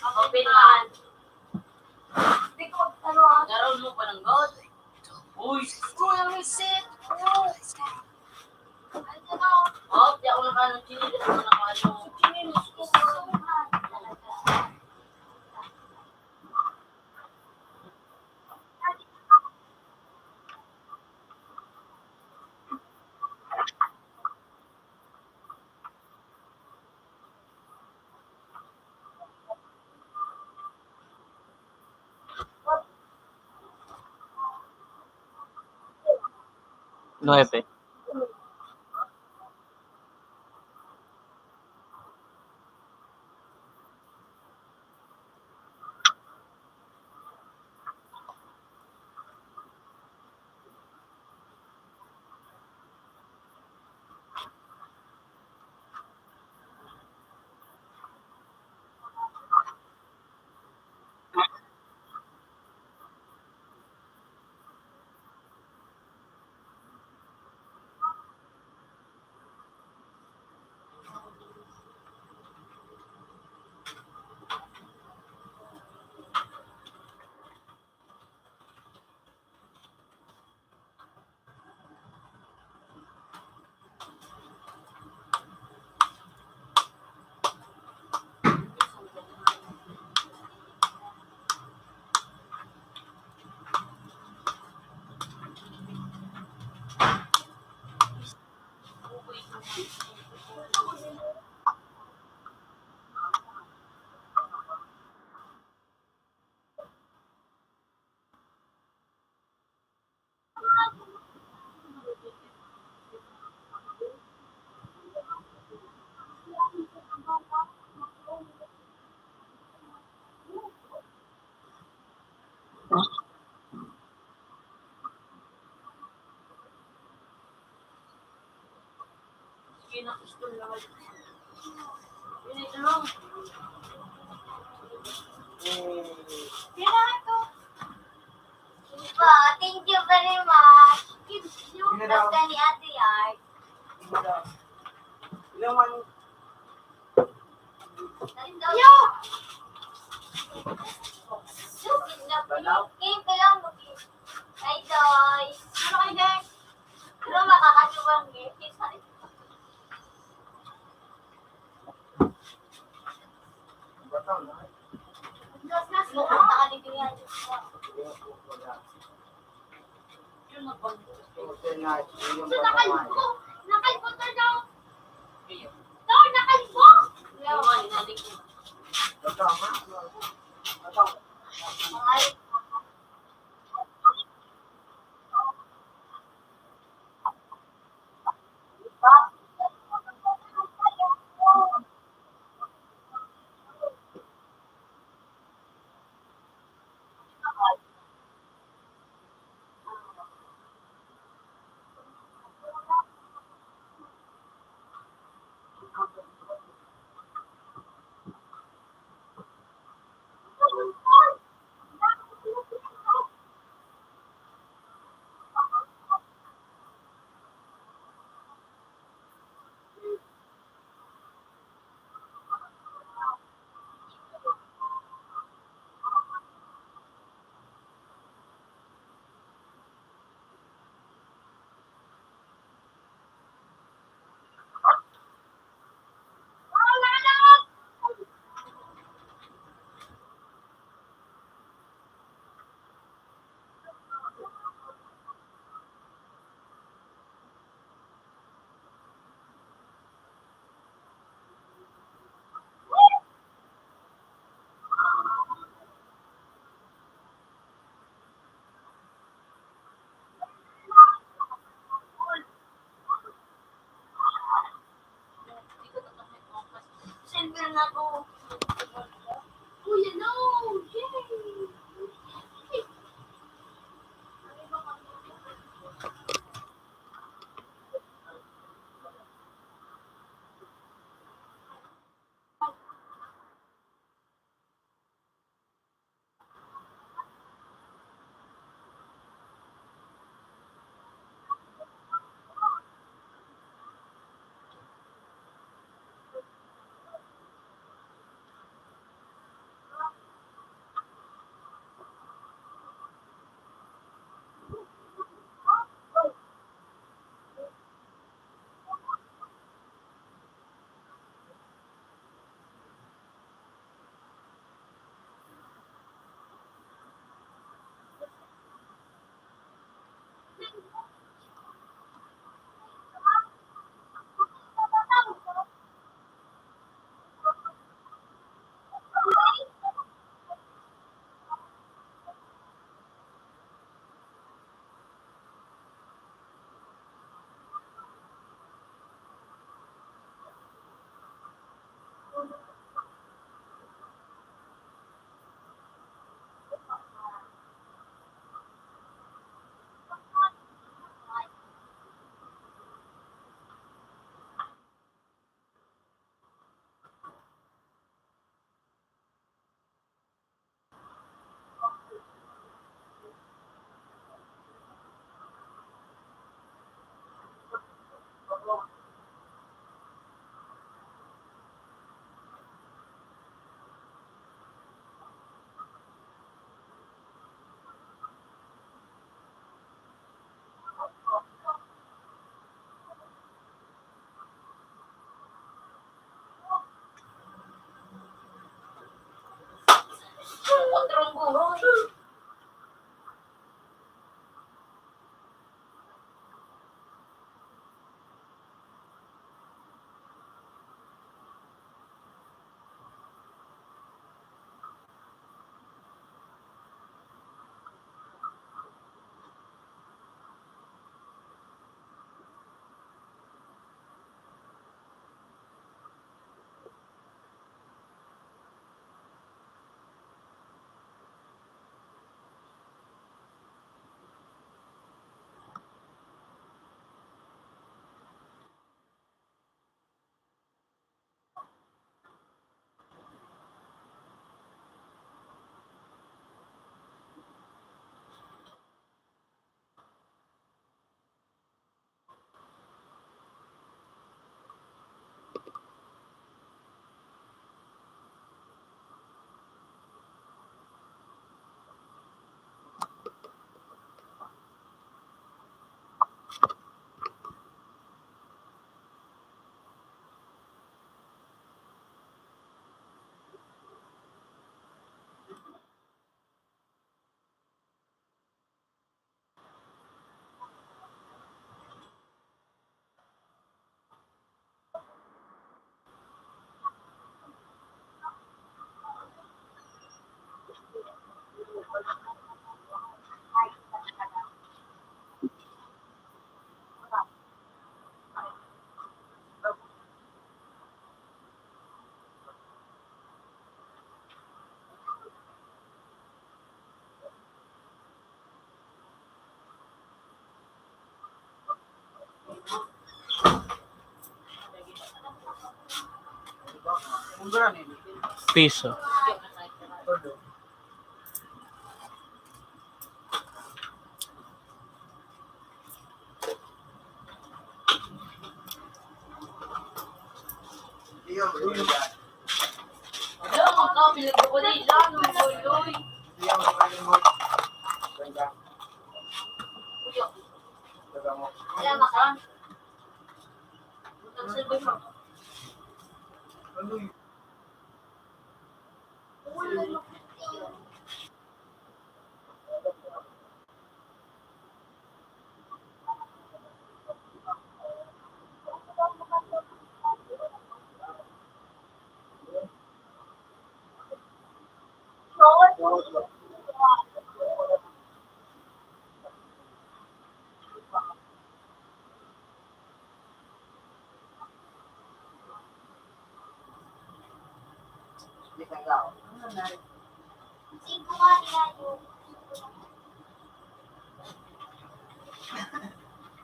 Open man. Garol mo pa ng gold. Uy, Kuya Reset. Oh, di ako nakaano, chinilas ko na ano. Chinilas ko. Nuebe. Thank you very much. Yung vlog ka ni Ate Art. Ilang man? Yo! Yo, kidnap mo. Game ka lang, mag-, ay, Doy. Ano kayo, guys? Pero makakasuwang, eh. Mas, mas, mas, nakalimutan yan. Gusto na kalbo! Nakalbo na daw! Daw, nakalbo! Ay. Piso. Singko nga niya yung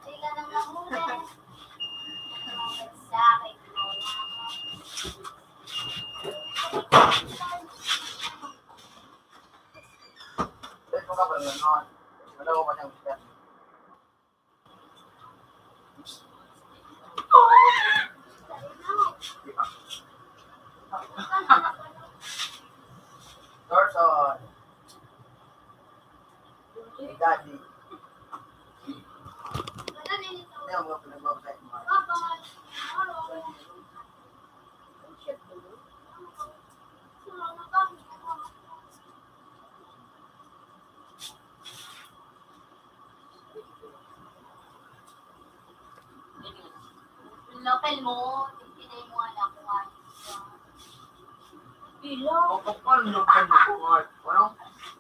sila nang nahuli. Sa akin, Dorson. Hey, Daddy. Ano yung mga pinagbabasa mo? Local mo, pinay mo anak ko nga. Pila? O, paano yung pag-record? Ano?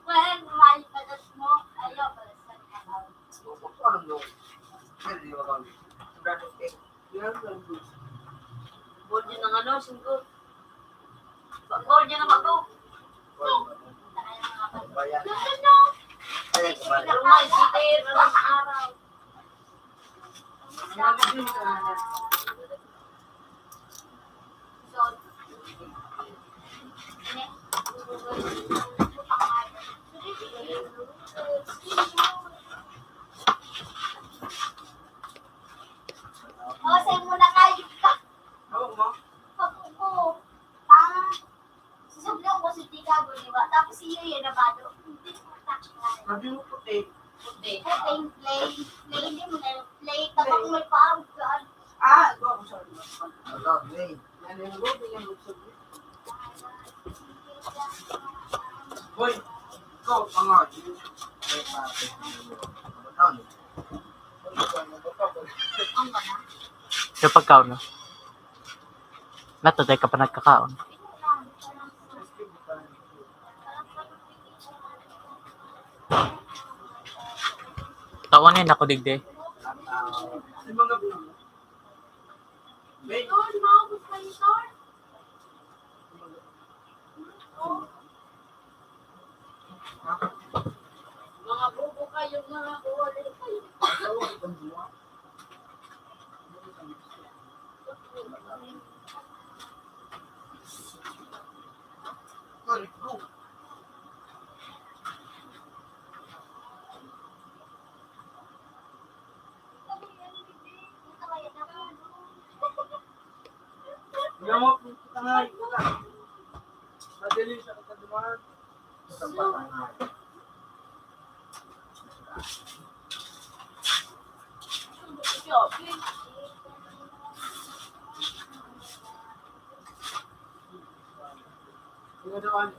Well, mahal pa das mo. Ayaw, basta. O, paano yung pag-record? Yan, yan. Gold yun ang ano, singko. Gold yun ang bago. Gold. Bayan. Gusto nyo? Ay, bayan. Rumay, sitay, rumay sa araw. O, sa'yo muna kayo ka. Oo, ma. Pag-upo. Ah. Susublang ko si Chicago, di ba? Tapos iyo yan, nabado. Hindi ko takot. Sabi mo puti. Puti. Puting play. Play, hindi mo na yung play. Kapag may paawag ka. Ah, ito ako, sorry. Ano, play? Ano yung go? Yung gusto mo? Hoy, ikaw, mga. Ano? Yung pagkaon, no? Nato, dahil ka pa nagkakaon. Tawan yan ako, digdi. Mga bobo kayo, mga buwali kayo. Gamot, punta nga, ito na. Madali siya kataduhan. Isang patay na. Ano daw, ano?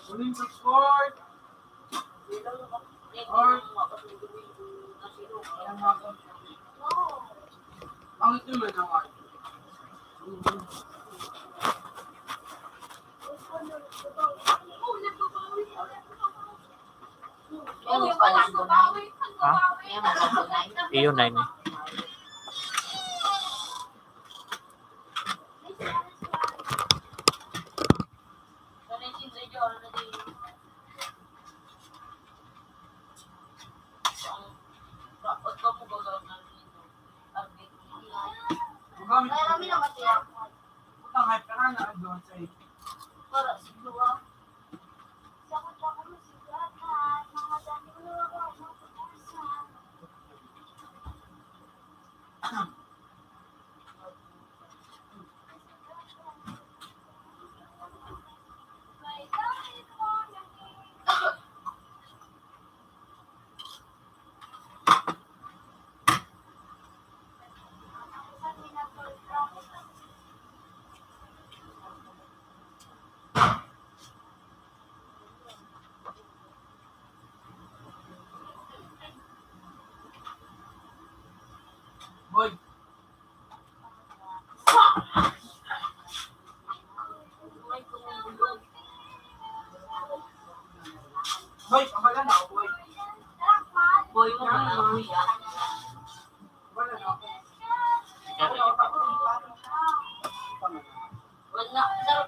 Morning, support. Or, ang ito na naman. Ha? Iyo na ini.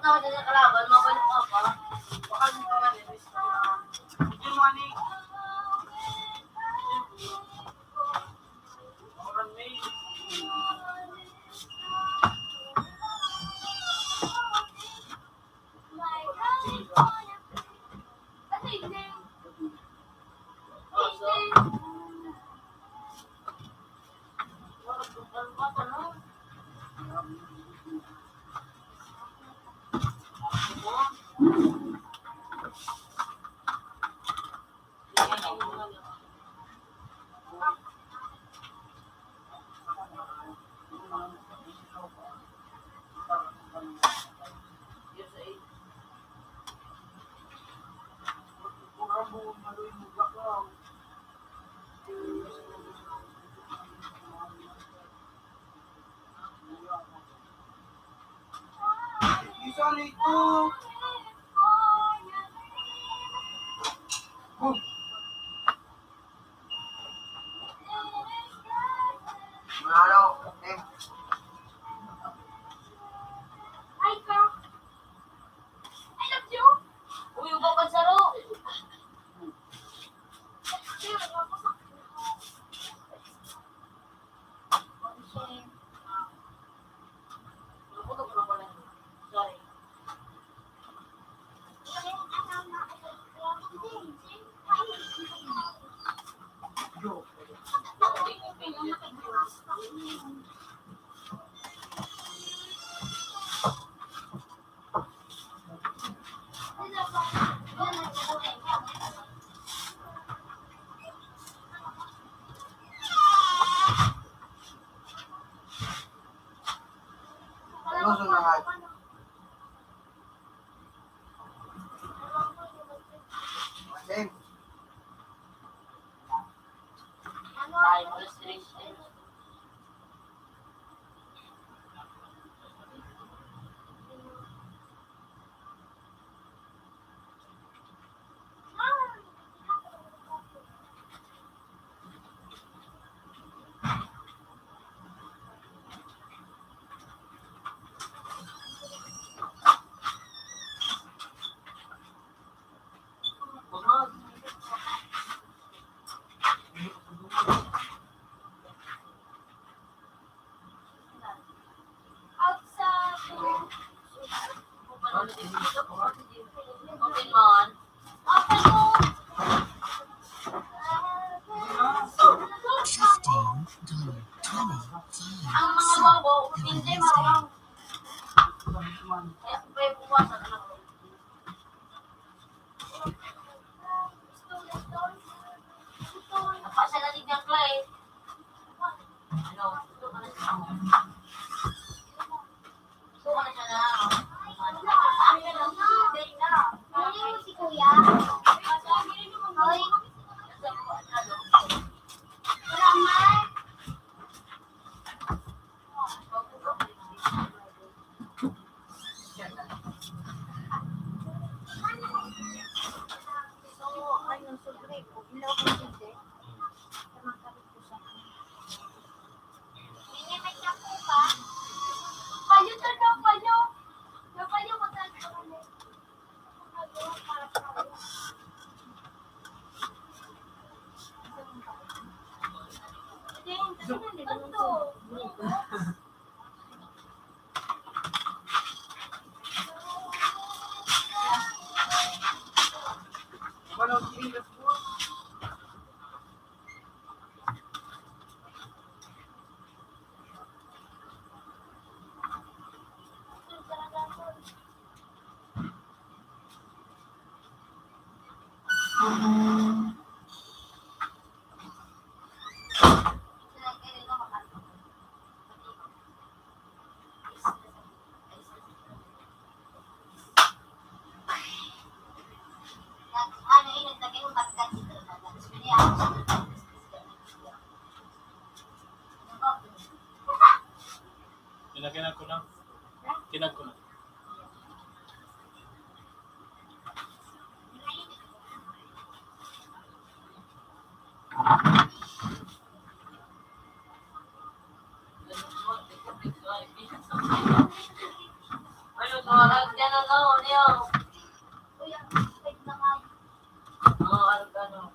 Tawag na kalaban, mabalik ka pa. Baka di pa man, eh, miss ko na. Hindi mo ani. Isa nito. Huh. Ano? Eh. Ay, ka. I love you. Uy, uga pa saro. Fifteen, twenty, twenty, Kinakinag ko na. Kinag ko na. Five dollar.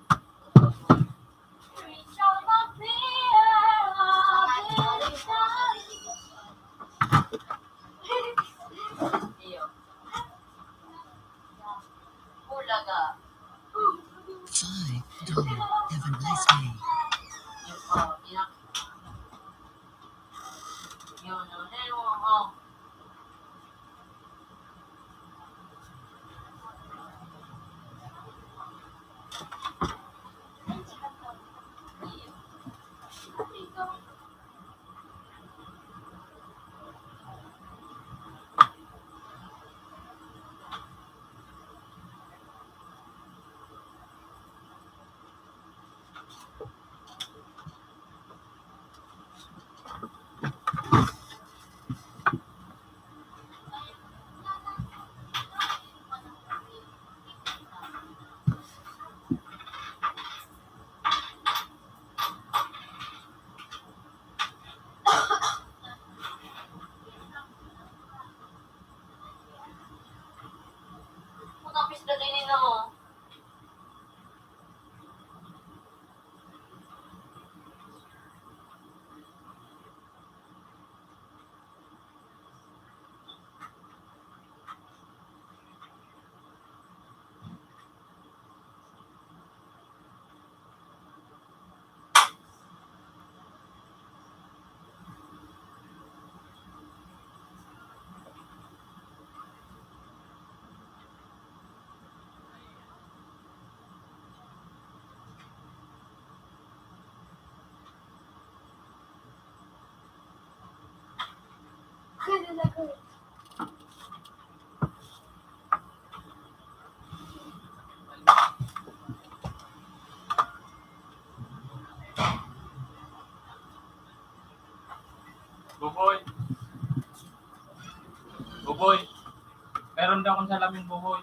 Have a nice day. Matapis na din, no? Buboy. Buboy. Meron daw akong salamin, Buboy.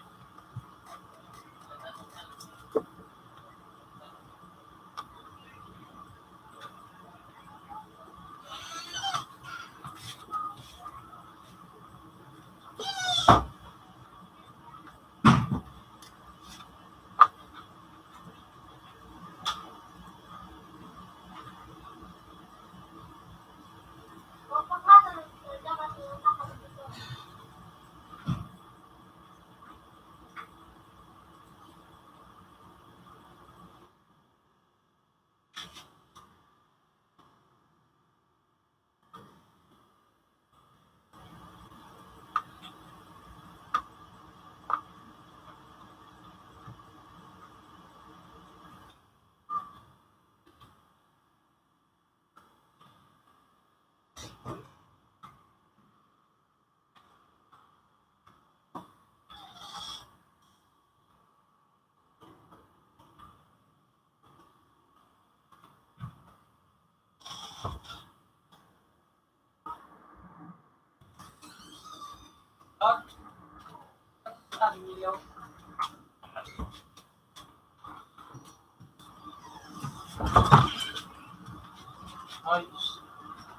Ay,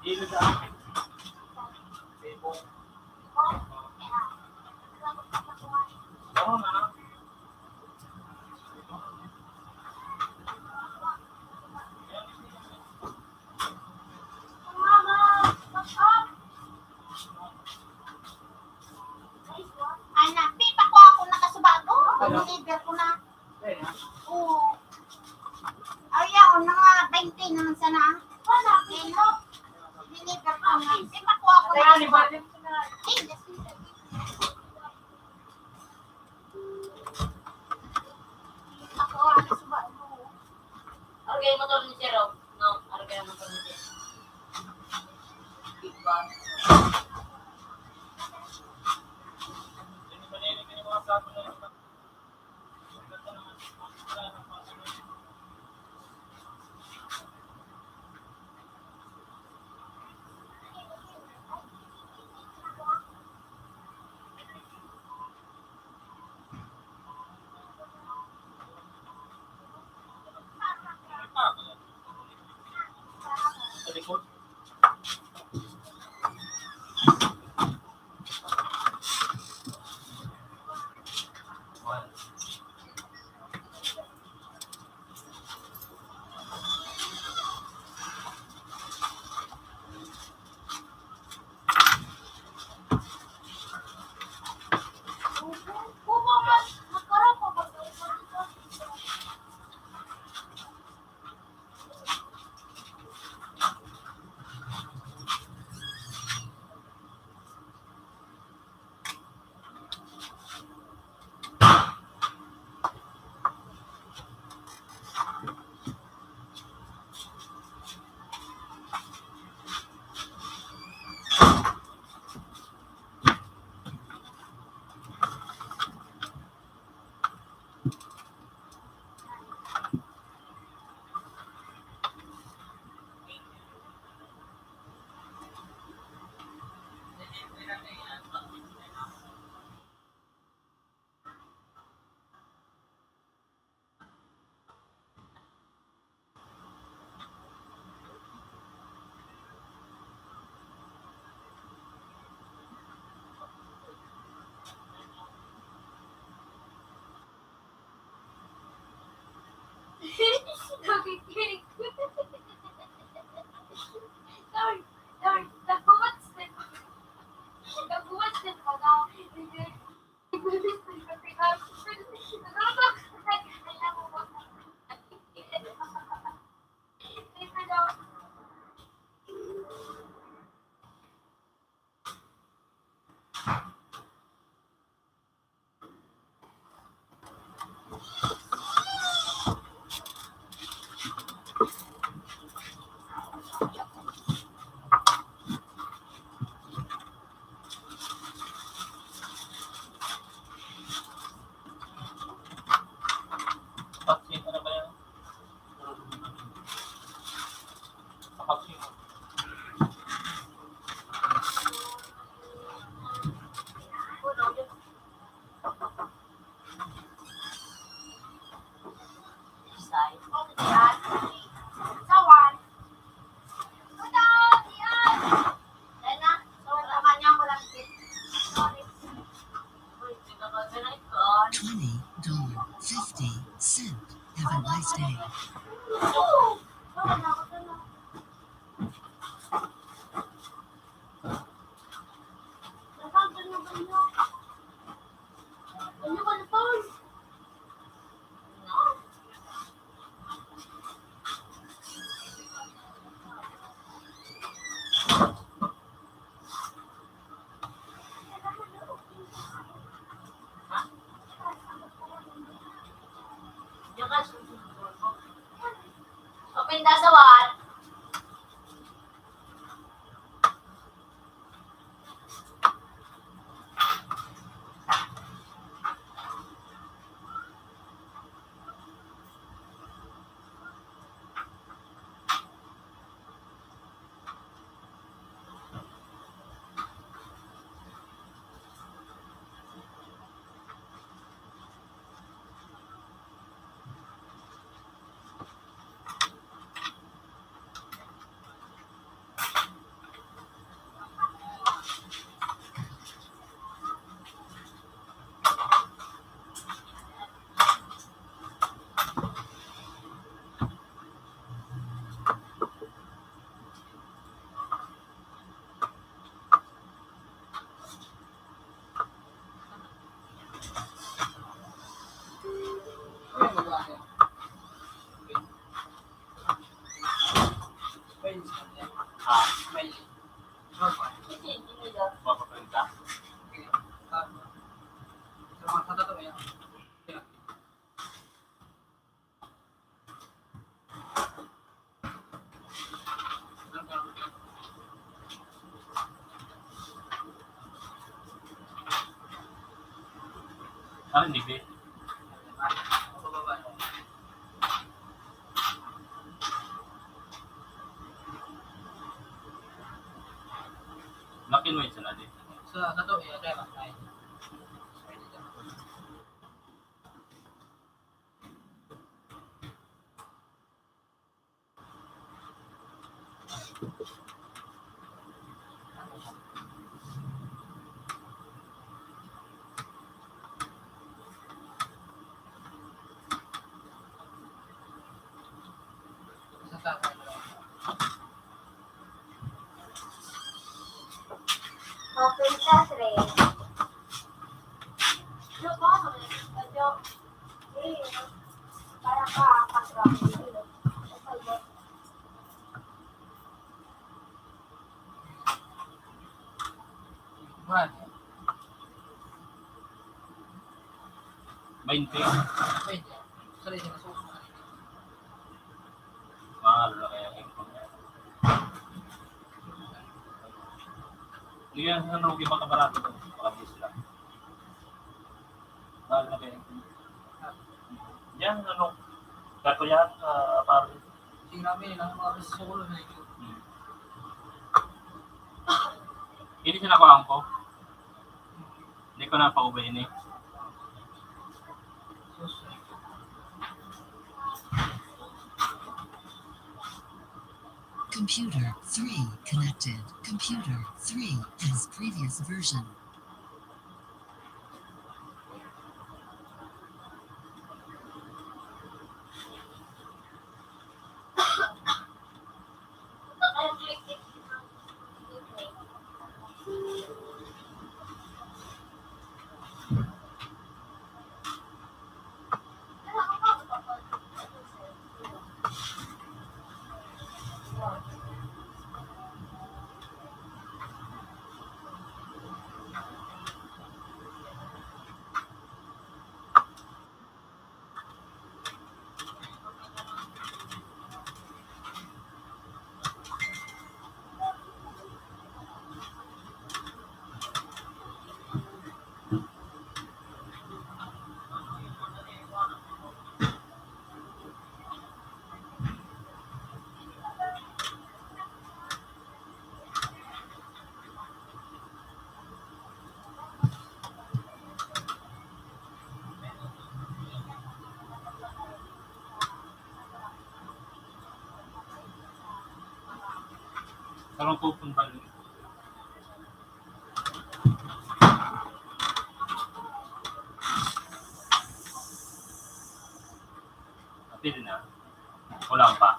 gilid ah. Sipon. Ano na? Ana, pi, pakua ko na kasubago. Deliver ko na. Oo. Ay, yaon na nga, baynte naman sana. Wala, pi. Deliver ko na. Pi, pakua ko na. Ay, ano ba? Pi, ako, ano, subago. Arog an motor ni Sir, oh. No, arog an motor ni Sir. Diba? a nice day. Open the door. Ano, hindi, be? Black and white sana, di? Sa, sa to, iya, kaya lang, ay. Open sa three. Bainte. Bainte. Mahal na kaya ang income niya. Hindi yan, ano, iba ka barato. Baka di sila. Mahal na kaya ang income niya. Yan, ano, kato yan, ah, pare. Sinabi nila, mga gusto ko na ito. Hmm. Hindi siya nakuhaan ko. Hindi ko na pauwi ini. Computer three connected. Computer three has previous version. Sarong pupunta rin. Pwede na. Kulang pa.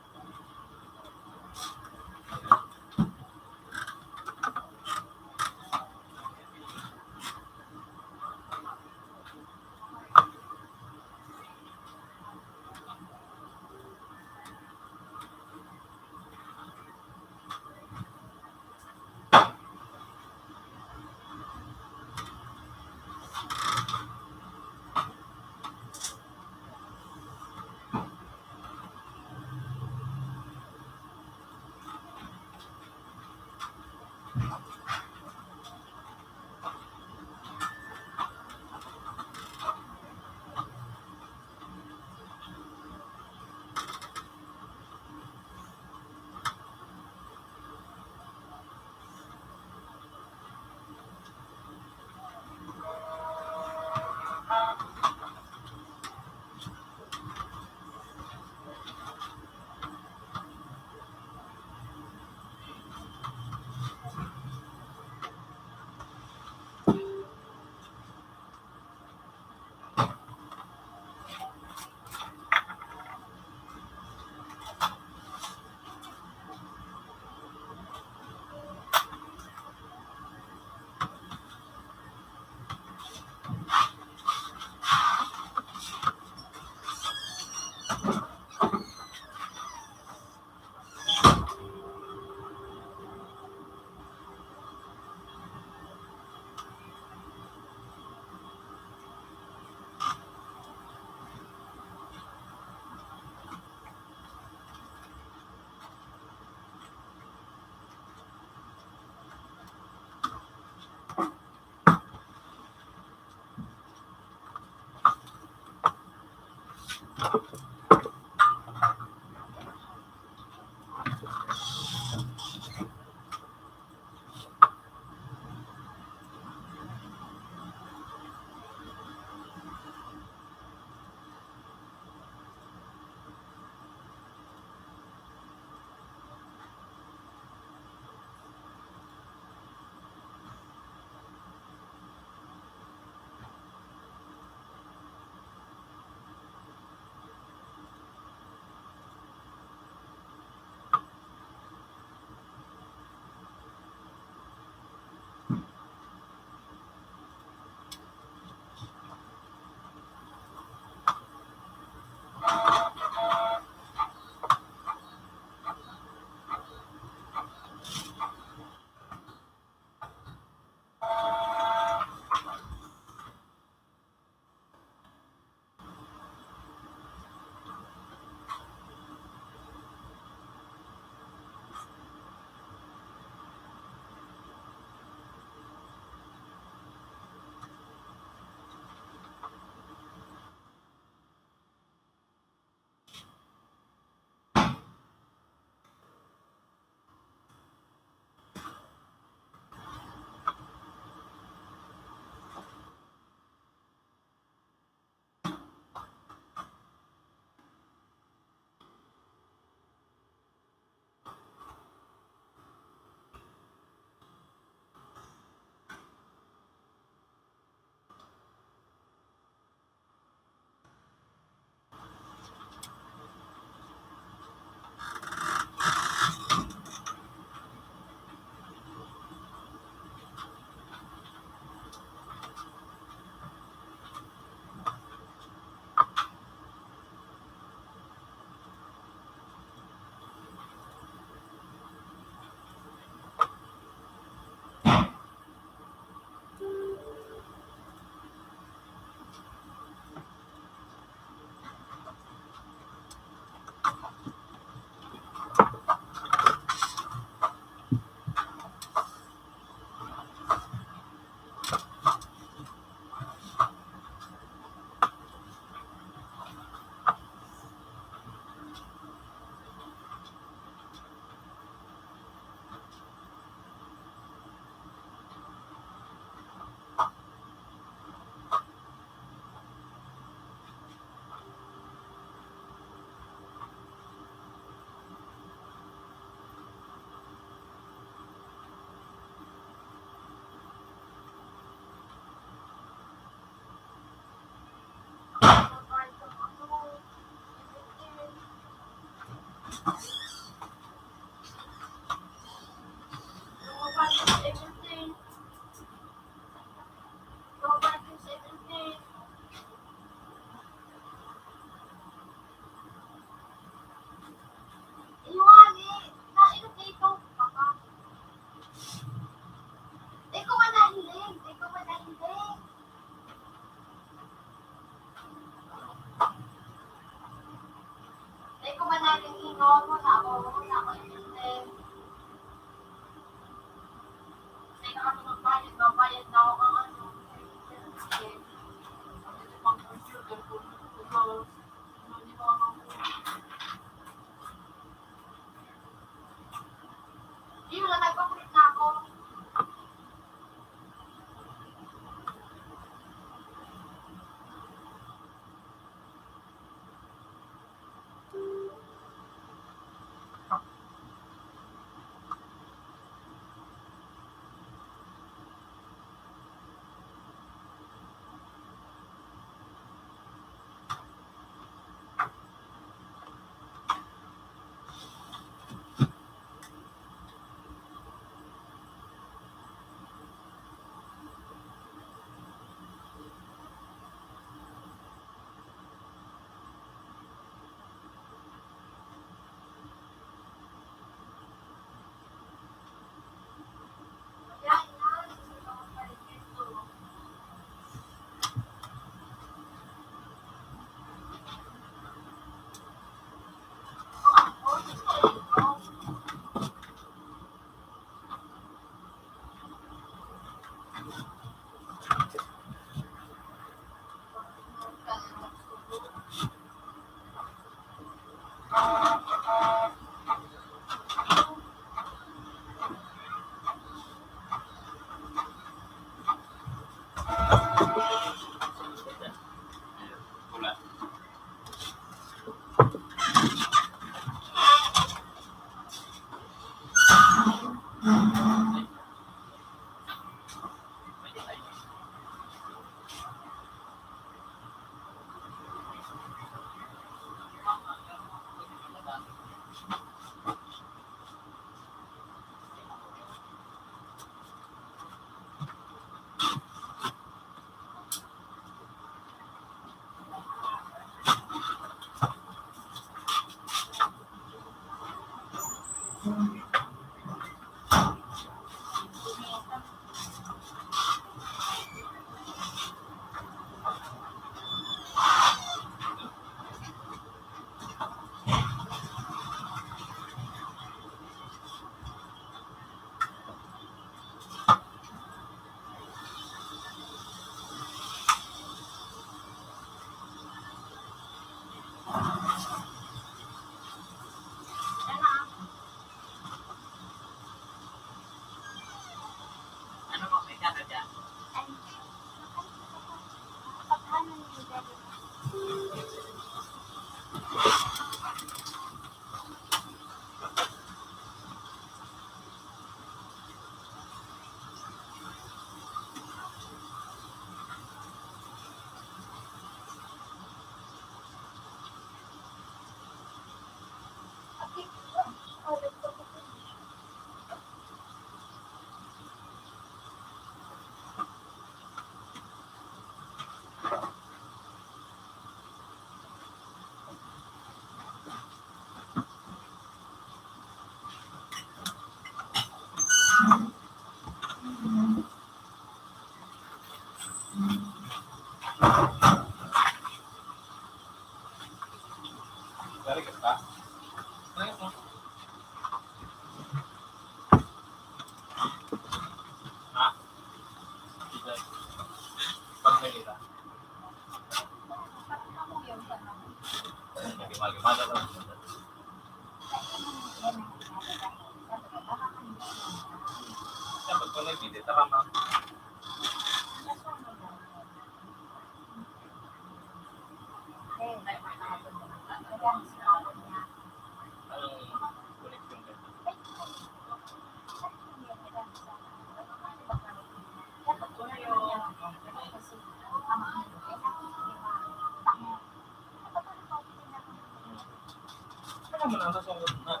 Ano sa sunod na?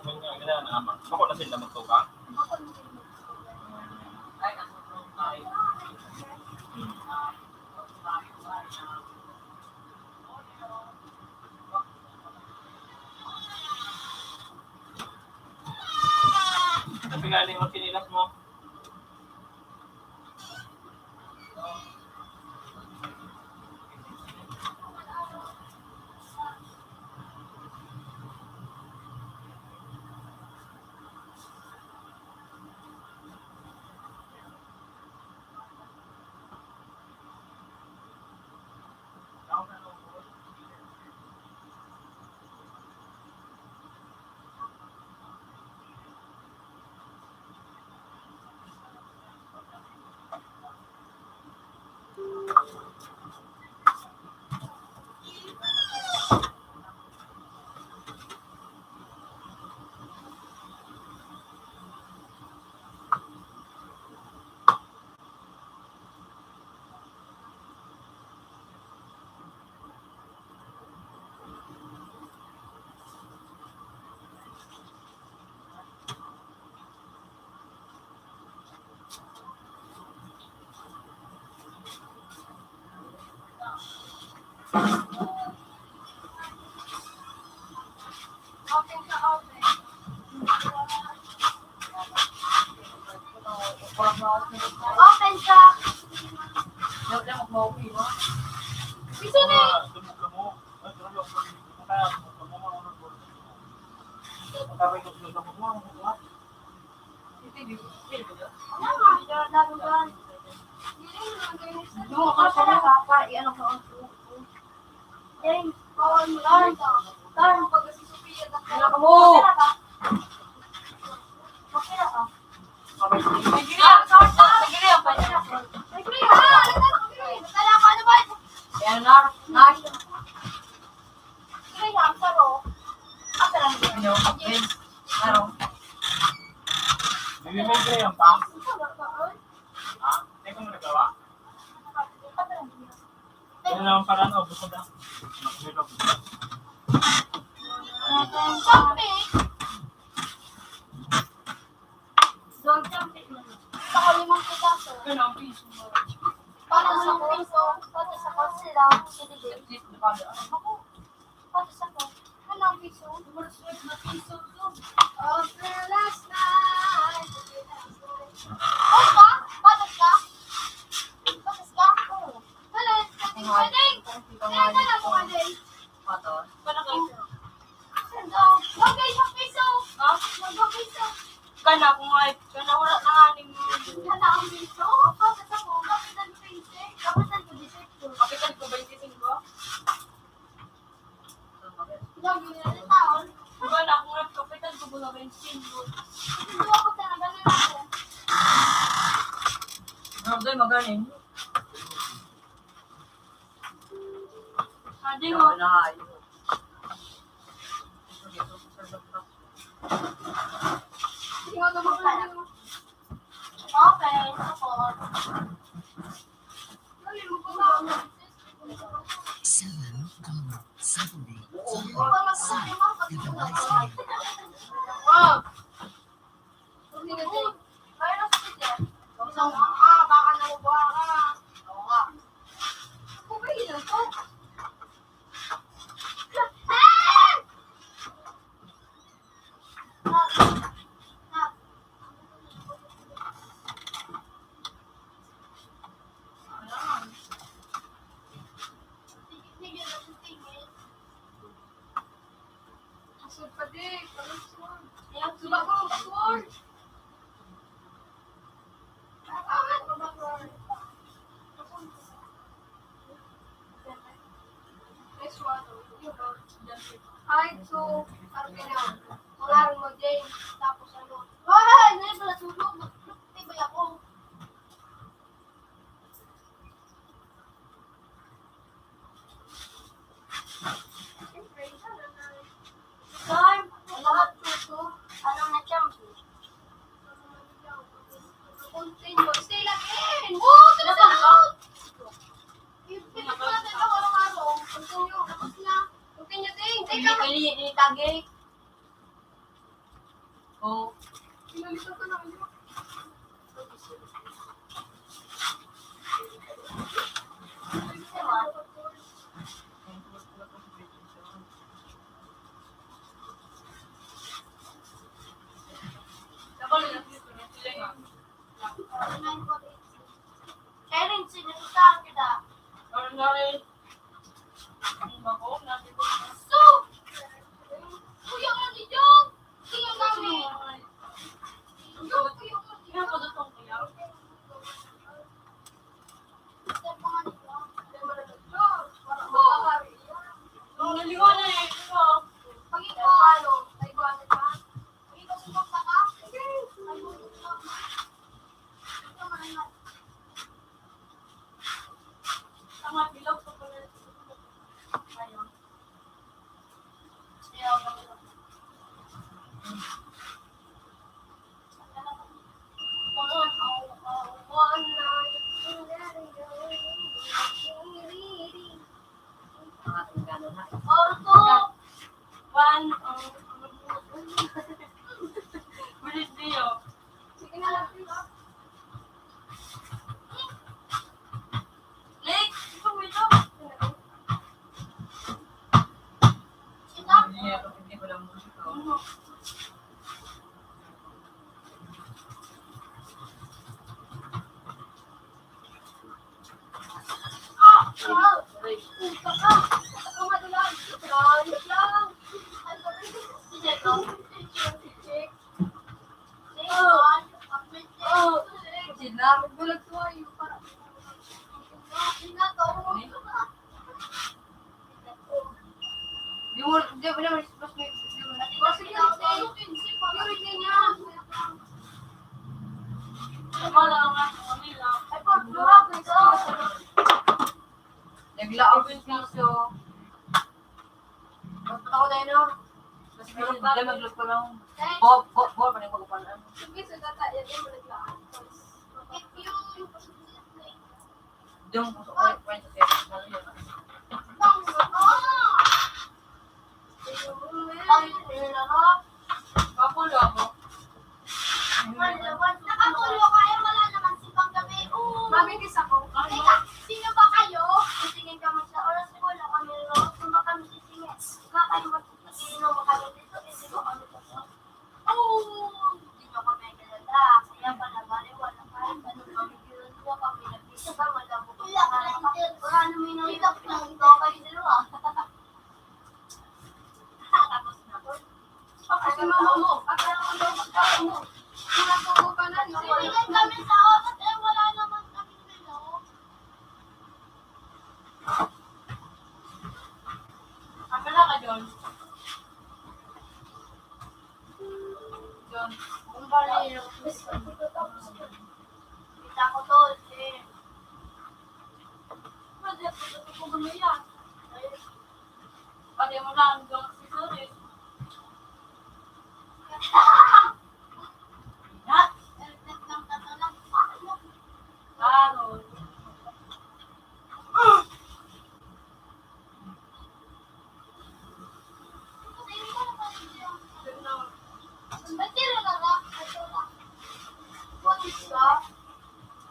Ano nga, kailangan na ama? Ako na sila magtuka? Hmm. Ang pinali mo, sinilas mo. Open ka, open. Open ka. Bisa na eh. Ano? Hindi mo kaya ang pang? Ha? Hindi ko nagawa? Ano naman para ano? Busog na. Patas ako. Patas ako sila. Sige, sige. Patas ako. Ano ang piso? Of the last night. Ano ba? Patas ka? Patas ka? Oo. Galing, galing, galing. Kaya ka lang magaling. Patas? Paano kayo? Ano? Bagay sa piso. Ha? Bagay sa piso. Kana ko nga, kana wala na nga ning Kana ang piso? Patas ako. Kapitan ko yung check. Kapitan ko yung check. Kapitan ko twenty-five. Lagi na rin taon. Wala akong rep, kapitan ko mga bensin mo. Hindi ako talaga na ako. Grabe, magaling. Adi mo. Wala, ayun. Hindi mo naman pala. Okay, tapos. Seven, seven, seven, seven, seven. Asod pa di, palusyon. Ayan, suba ko, palusyon. Ay, so, parang kailangan. Pangalan mo, James. Tapos ano? Ay, hindi pala tulog. Di ba ako? Siyempre, isa lang na. Sir, lahat tuto, ano na champion? Oh. Kailan sinasasaan kita? Ordinary. Ang bako, nabibig na. So, Kuya Ate Jong, tingnan kami. Yung Kuya Ate Jong. Sa mga nila. Ang naliwa na eh. Pag ikaw, ano, ay, buwan ka? Pag ikaw, sumagpa ka? Ay, buwan ka. One, oh. Bilis niyo. Sige na lang, please. Late, ito mo ito. Ito? Hindi, hindi ko lang mo ito. Di mo, di mo naman, mas may, di mo na. Naglaog sa piso. Ba't ako tayo, no? Mas meron ba? Dahil maglog pa lang. Bob, Bob, Bob, ano yung pag-upalan? Sige, sa tata, yan yung naglaog. Diyan, gusto ko yung point sa seven. Ano yun? Ay, yun na nga. Kapulo ako. Nakapulo kayo, wala naman si panggabi. Oo. Mami, kiss ako. Teka, sino ba kayo? Titingin kami sa oras, wala kami, no? Kung ba kami sisingit? Baka kayo magpipigil, no? Baka dito, hindi ko kami Oo, hindi nyo kami kilala. Kaya pala, baliwala, kahit anong pamigyan nyo kami, nag-iisa ka, malabo ka. Wala ka lang, wala naman yung hirap lang. Ikaw kayo dalawa. Tapos na po. Tapos si mama mo, at ano ang papa mo? Pinatubo ka na, hindi. Bigyan kami sa oras, eh, wala naman kami nila. Ang pala ka, John? John, kung bali yung kita ko, tol, eh. Pwede, pwede ko gumawa. Pwede mo lang, John, si Doris. Helmet lang ka na lang. Klaro.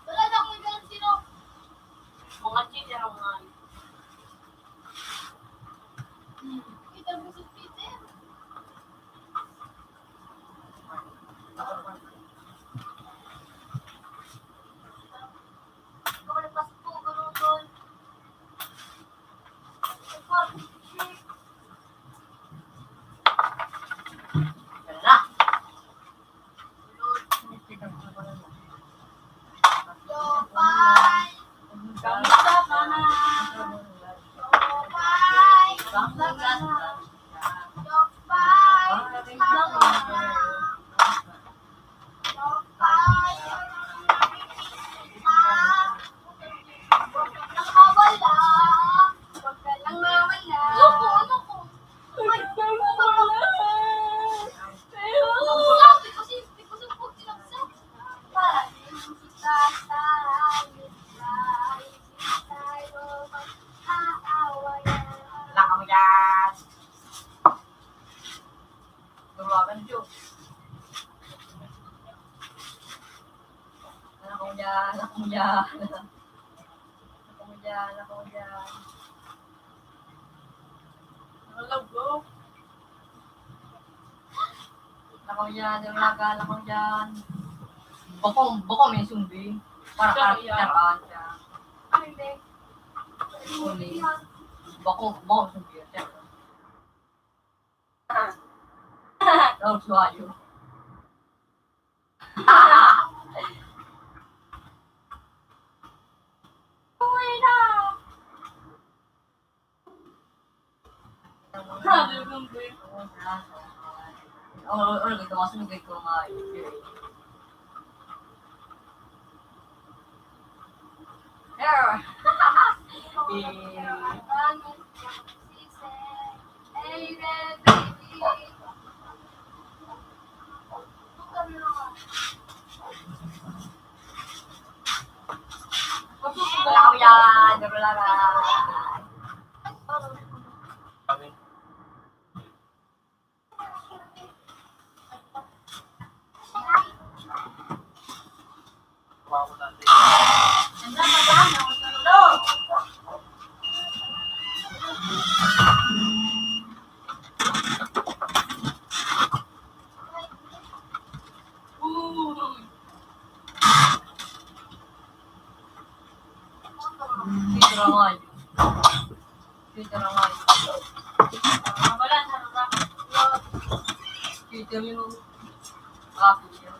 Wala na akong ganun sino. Mga cheater ang mga yun. Hmm. Kita mo si Peter? Wala kami dyan. Tawagan, Diyos. Yan, ako yan. Ako yan, ako yan. Nalagog. Ako yan, nalaga, ako yan. Bako, bako may sumbi. Para Siya, ka, yan. Karaan siya. Ay, hindi. Hindi. Bako, bako sumbi. Siya. Oh, suwayo. Uy na! Sabi ko, "Uy." Oh, oh, ito kasi nagay ko nga. There. Eh. Wala ko yan. Wala lang. Twitter ang ayo. Twitter ang ayo. Wala na, wala. Twitter yung apo niya.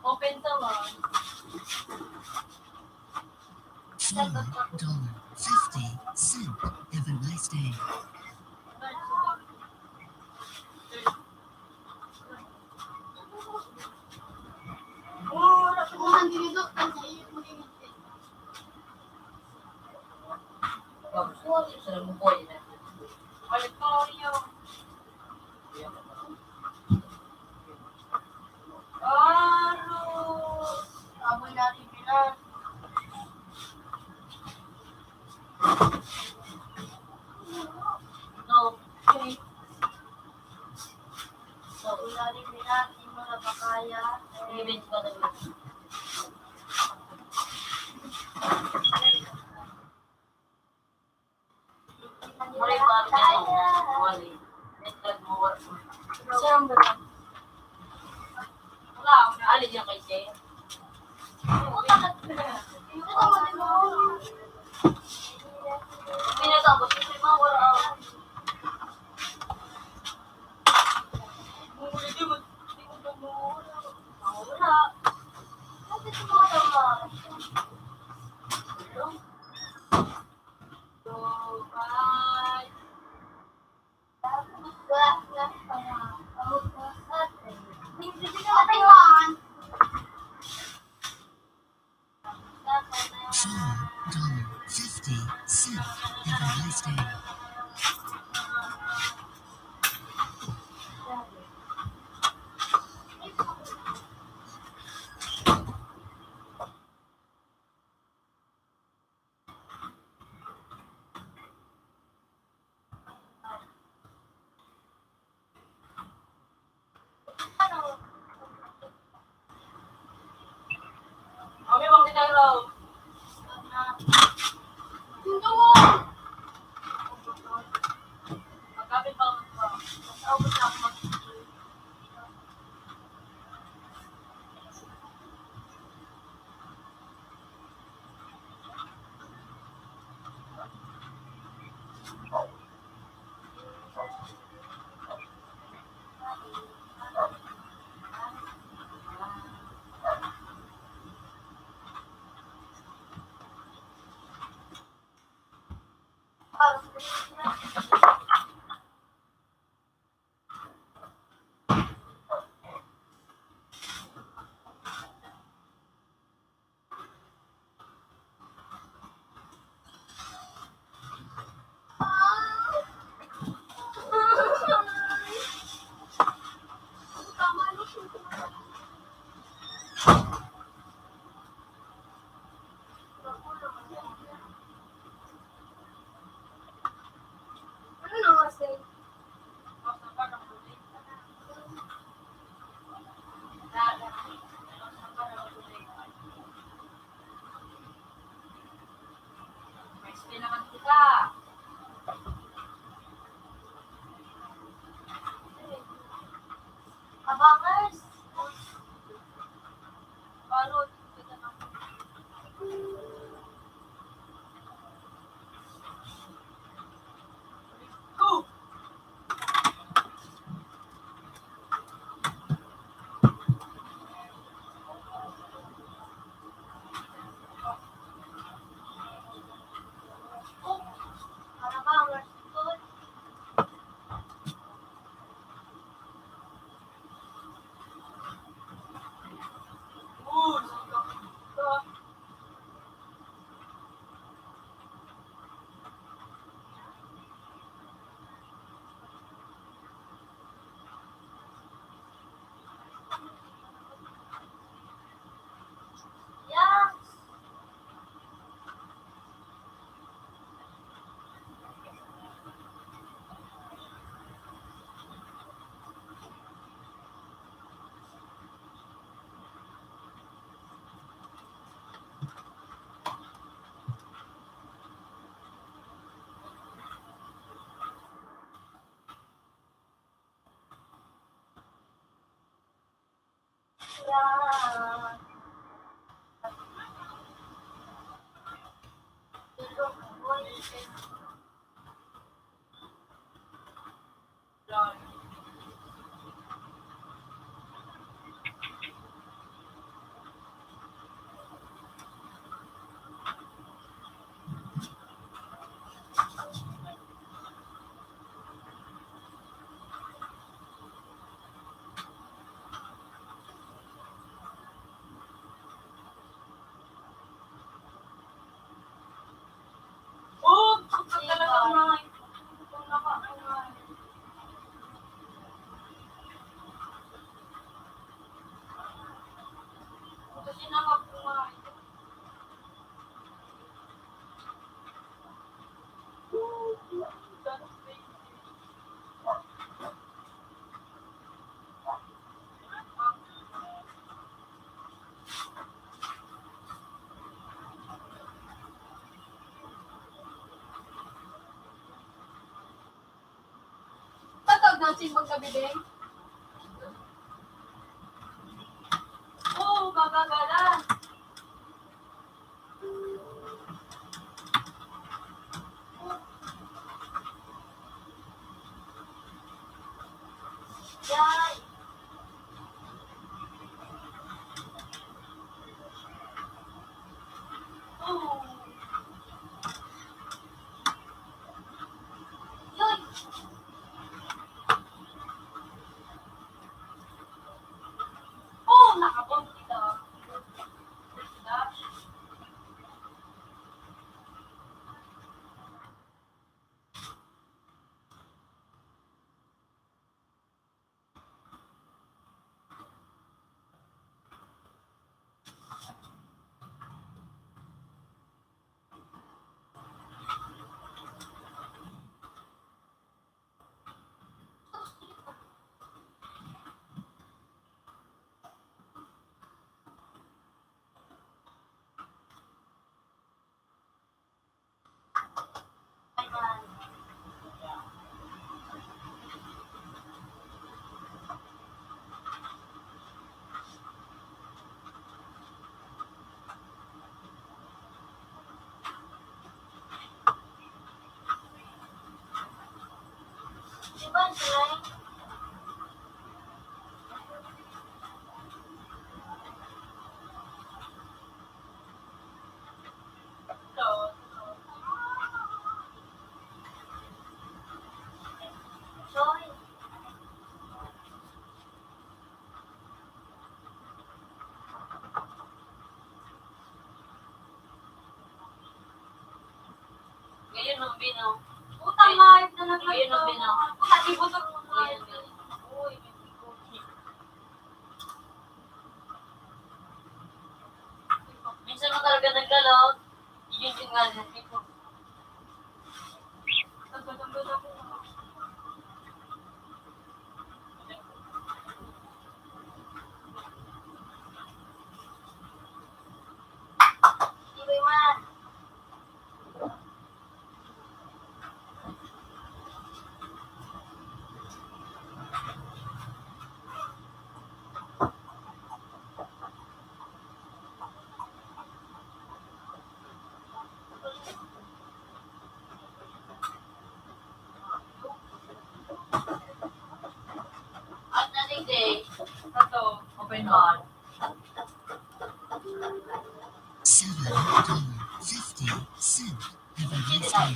Open to, ah. Four dollar fifty cent. Have a nice day. So, ularin nila, di mo na makaya. Saan ba? Wala, ali diyan kay Jay. Pinatapos ko sa mga wala. Four dollar fifty cent. Have a nice day. Oh, talaga, mga. Kasi nakapungay. Tatag na simbag na bibing. Oo, gagagala. Yay! Oh. Yun. Oh, nakabon kita. Ngayon, ang bino. Putang live na nag-live. Ngayon, ang bino. Puta, di buto mo. Ngayon, ngayon. Uy, may biko. Minsan mo talaga naglalaw. Yun yung nga, biko. At na day, ito, open bar. Seven dollar fifty cent. Have a nice day.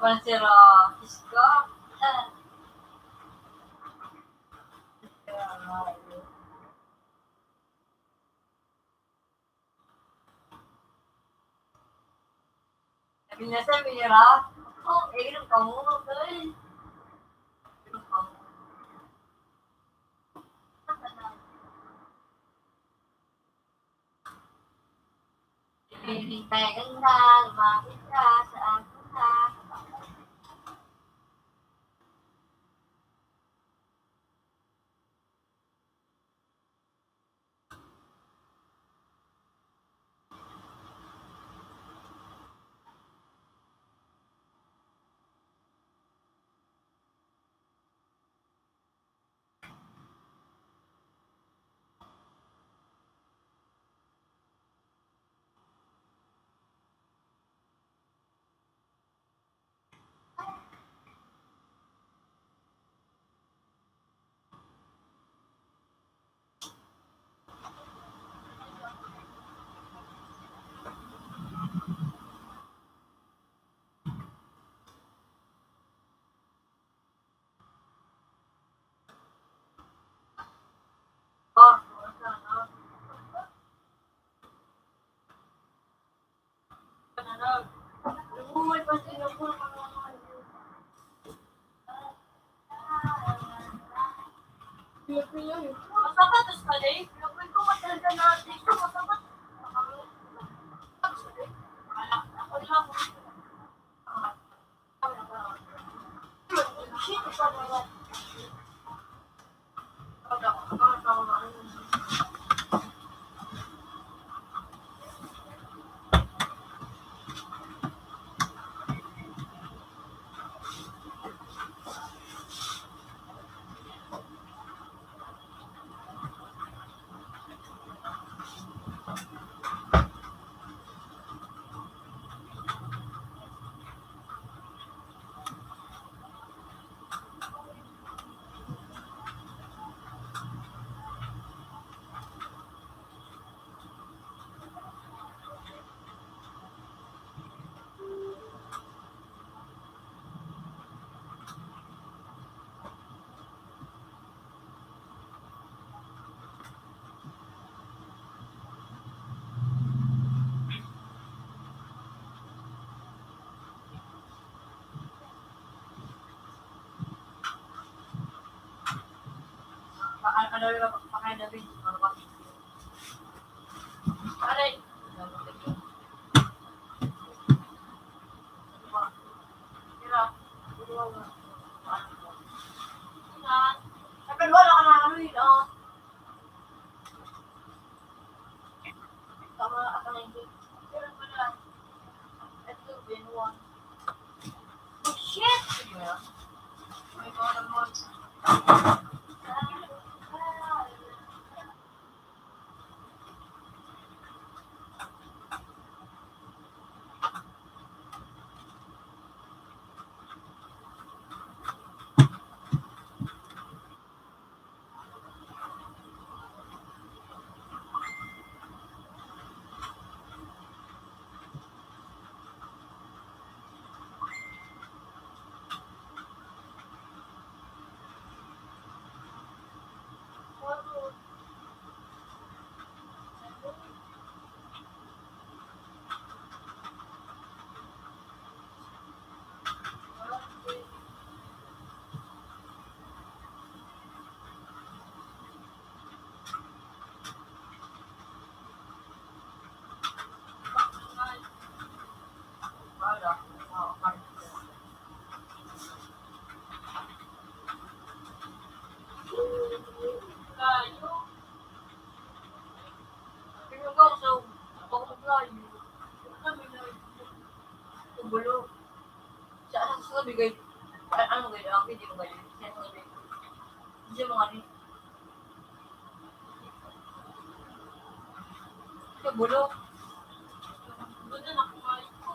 Kaban sira, iska. Sabi niya sa Mira, "Oh, eh, inom ka muna, tol." Inom ka muna. Bibintay ganda, lumapit ka sa akin na. Masapatos ka, Jay? Pinapoy ko, matanda na dito, masapatos. Kami, di mo ba yun? Hindi mo nga rin. Sa bulok. Gusto na kumain ko.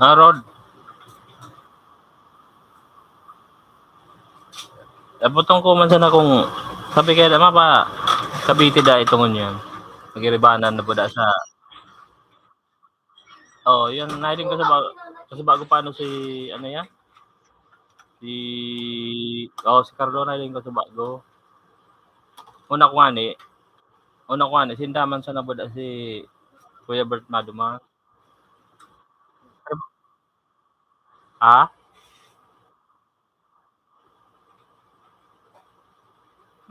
Ah, Rod. Abutong ko man sana kung sabi kaya naman pa Cavite da itong yun. Magiribanan na po da sa Oh, yun, nahiling ko sa bago, kasi bago pa ano si, ano yan? Si, oh, si Carlo, nahiling ko sa bago. Una ko nga ni, una ko nga ni, sindaman sa nabuda si Kuya Bert Maduma. Ha?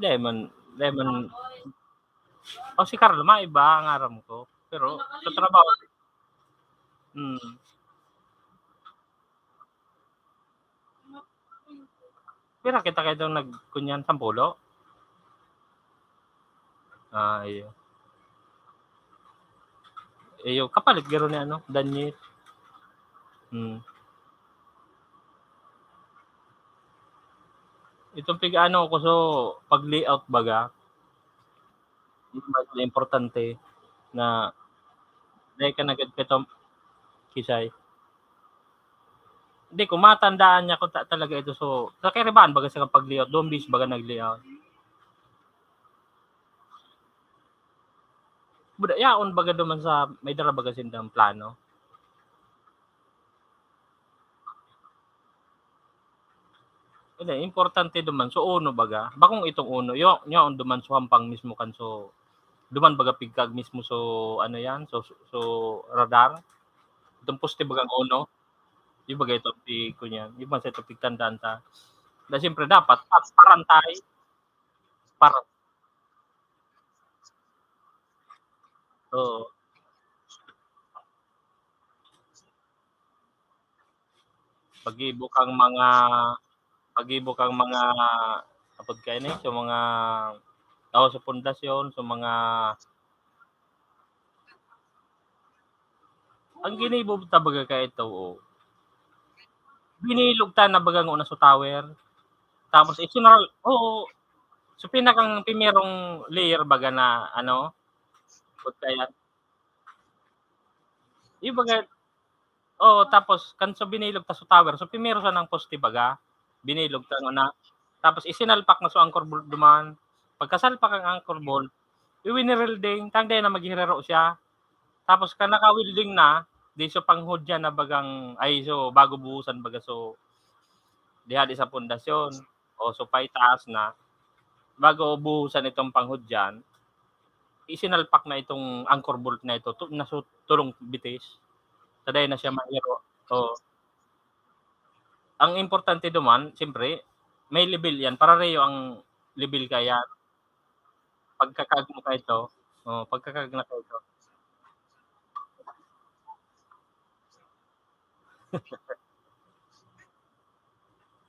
Lemon, lemon. O si Carlo, maiba ang aram ko. Pero sa trabaho, hmm. Pira kita kayo itong nagkunyan, sampulo? Ah, iyo. Iyo, kapalit garo ni ano, Daniel. Hmm. Itong pig-ano ko, so, pag-layout baga, importante na dahil ka nagad ka itong kisay. Hindi ko matandaan niya kung ta-, talaga ito. So, sa kiribahan baga sa pag-layout, doon bis baga nag-layout. Buda, yaon baga duman sa may dara baga sindang plano. Hindi, importante duman. So, uno baga. Bakong itong uno, yo, yaon duman so hampang mismo kan so, duman baga pigkag mismo so, ano yan, so, so radar. Itong poste bagang uno. Yung baga itong pig ko niyan. Yung man sa itong pigtandaan ta. Na siyempre dapat, pa-, parantay. Para. Oo. Pag-ibo kang mga, pag-ibo kang mga, apod kayo ni, so mga, oh, sa pundasyon, so mga, ang ginibo ta baga ka ito, oh. Binilog ta na baga nguna sa tower. Tapos, isinara-, oo. So, pinakang primerong layer baga na, ano, apod kaya, yung baga, oo, tapos, kan so binilog ta sa tower, so, primero sa nang poste baga, binilog ta nguna. Tapos, isinalpak na so anchor bolt duman. Pagkasalpak ang anchor bolt, iwinirelding, tangde na maghiraro siya. Tapos, kan naka-welding na, di so panghudyan na bagang, ay, so, bago buhusan baga, so, diha di sa pundasyon, o so, paitaas na, bago buhusan itong panghudyan, isinalpak na itong anchor bolt na ito, tu-, na so, tulong bitis. Taday na siya mahiro. Oo. Ang importante duman, siyempre, may level yan. Parareho ang level kaya. Pagkakag mo kay ito. Oh, pagkakag na kay ito.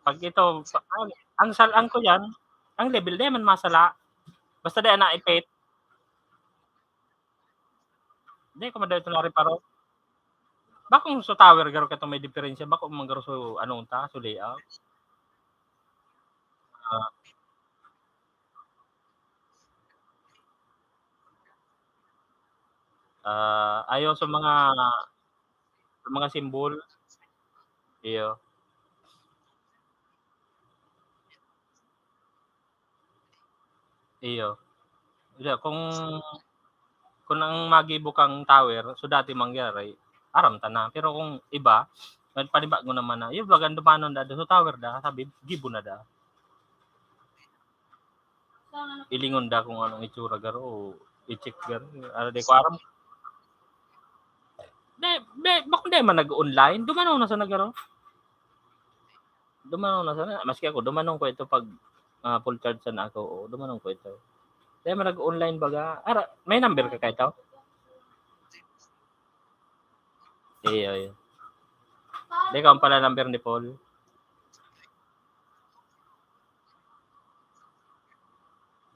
Pag ito, pa-, ang, ang sal-, ang ko yan, ang level di man masala. Basta di na ipit. Di ko madali ito nareparo. Bakong sa tower garo ka may diferensya, bako man garo so, anong ta, so layout. Ah. Ah, ayaw sa mga, sa mga symbol. Iyo. Iyo. Iya, kung, kung ang magibo kang tower, so dati mangyari, aram ta na. Pero kung iba, nagpanibago naman na, yung baga dumanon da, so tower da, sabi, gibo na da. Ilingon da kung anong itsura garo, o i-check garo. Ano, di ko aram. Di, di, bako di man nag-online. Dumanaw na sa nagaro. Dumanaw na sana. Maski ako, dumanong ko ito pag, ah, full charge sana ako. Oo, dumanong ko ito. Kaya man nag-online baga. Ara, may number ka kay tao? Iyo, iyo. Di ka pala number ni Paul.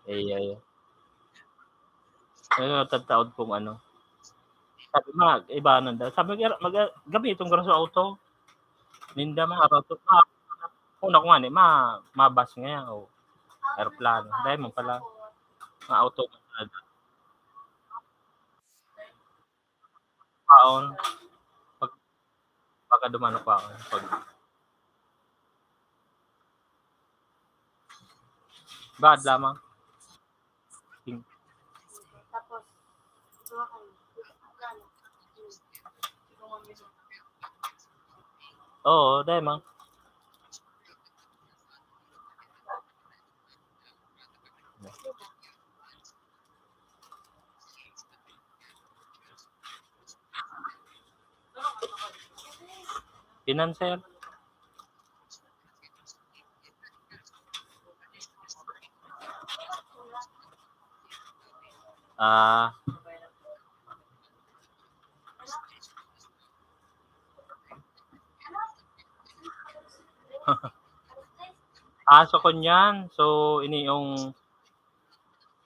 Iyo, iyo. Ano, tataod kung ano. Sabi, mag-, iba nanda. Sabi, mag-, mag-, gamiton ko na sa auto. Ninda, mga auto. Ma-, una ko nga ni, ma-, mabas nga yan, o aeroplano. Dahil mo pala, mga auto. Paon. Pag, pag Dumano pa ako. Pag... Bad lamang. Tapos, ito nga kayo. Oo, dai man. Financial. Ah. Aso ko niyan. So, ini yung,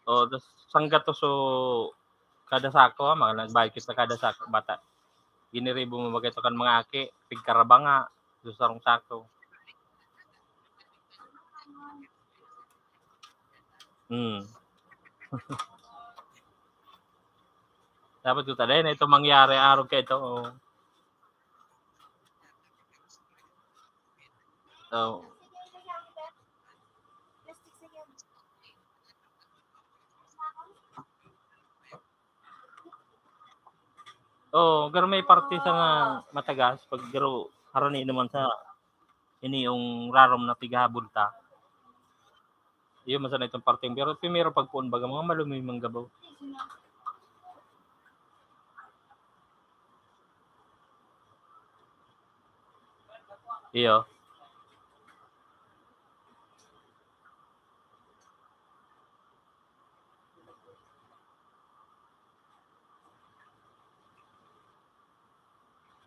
oh, tas sanggatos so kada sako, ah, mga nagbayad kita kada sako, bata. Giniribo mo ba ito kan mga aki, pigkaraba nga, sa sarong sako. Hmm. Dapat ko talaga na ito mangyari, arog ka ito, oh. Oh. Oo, pero may parte sa na matagas, pag garo, harani naman sa ini yung rarom na pighahabol ta. Iyo man sana itong parteng, pero primero pagpoon baga mga malumimang gabaw. Iyo.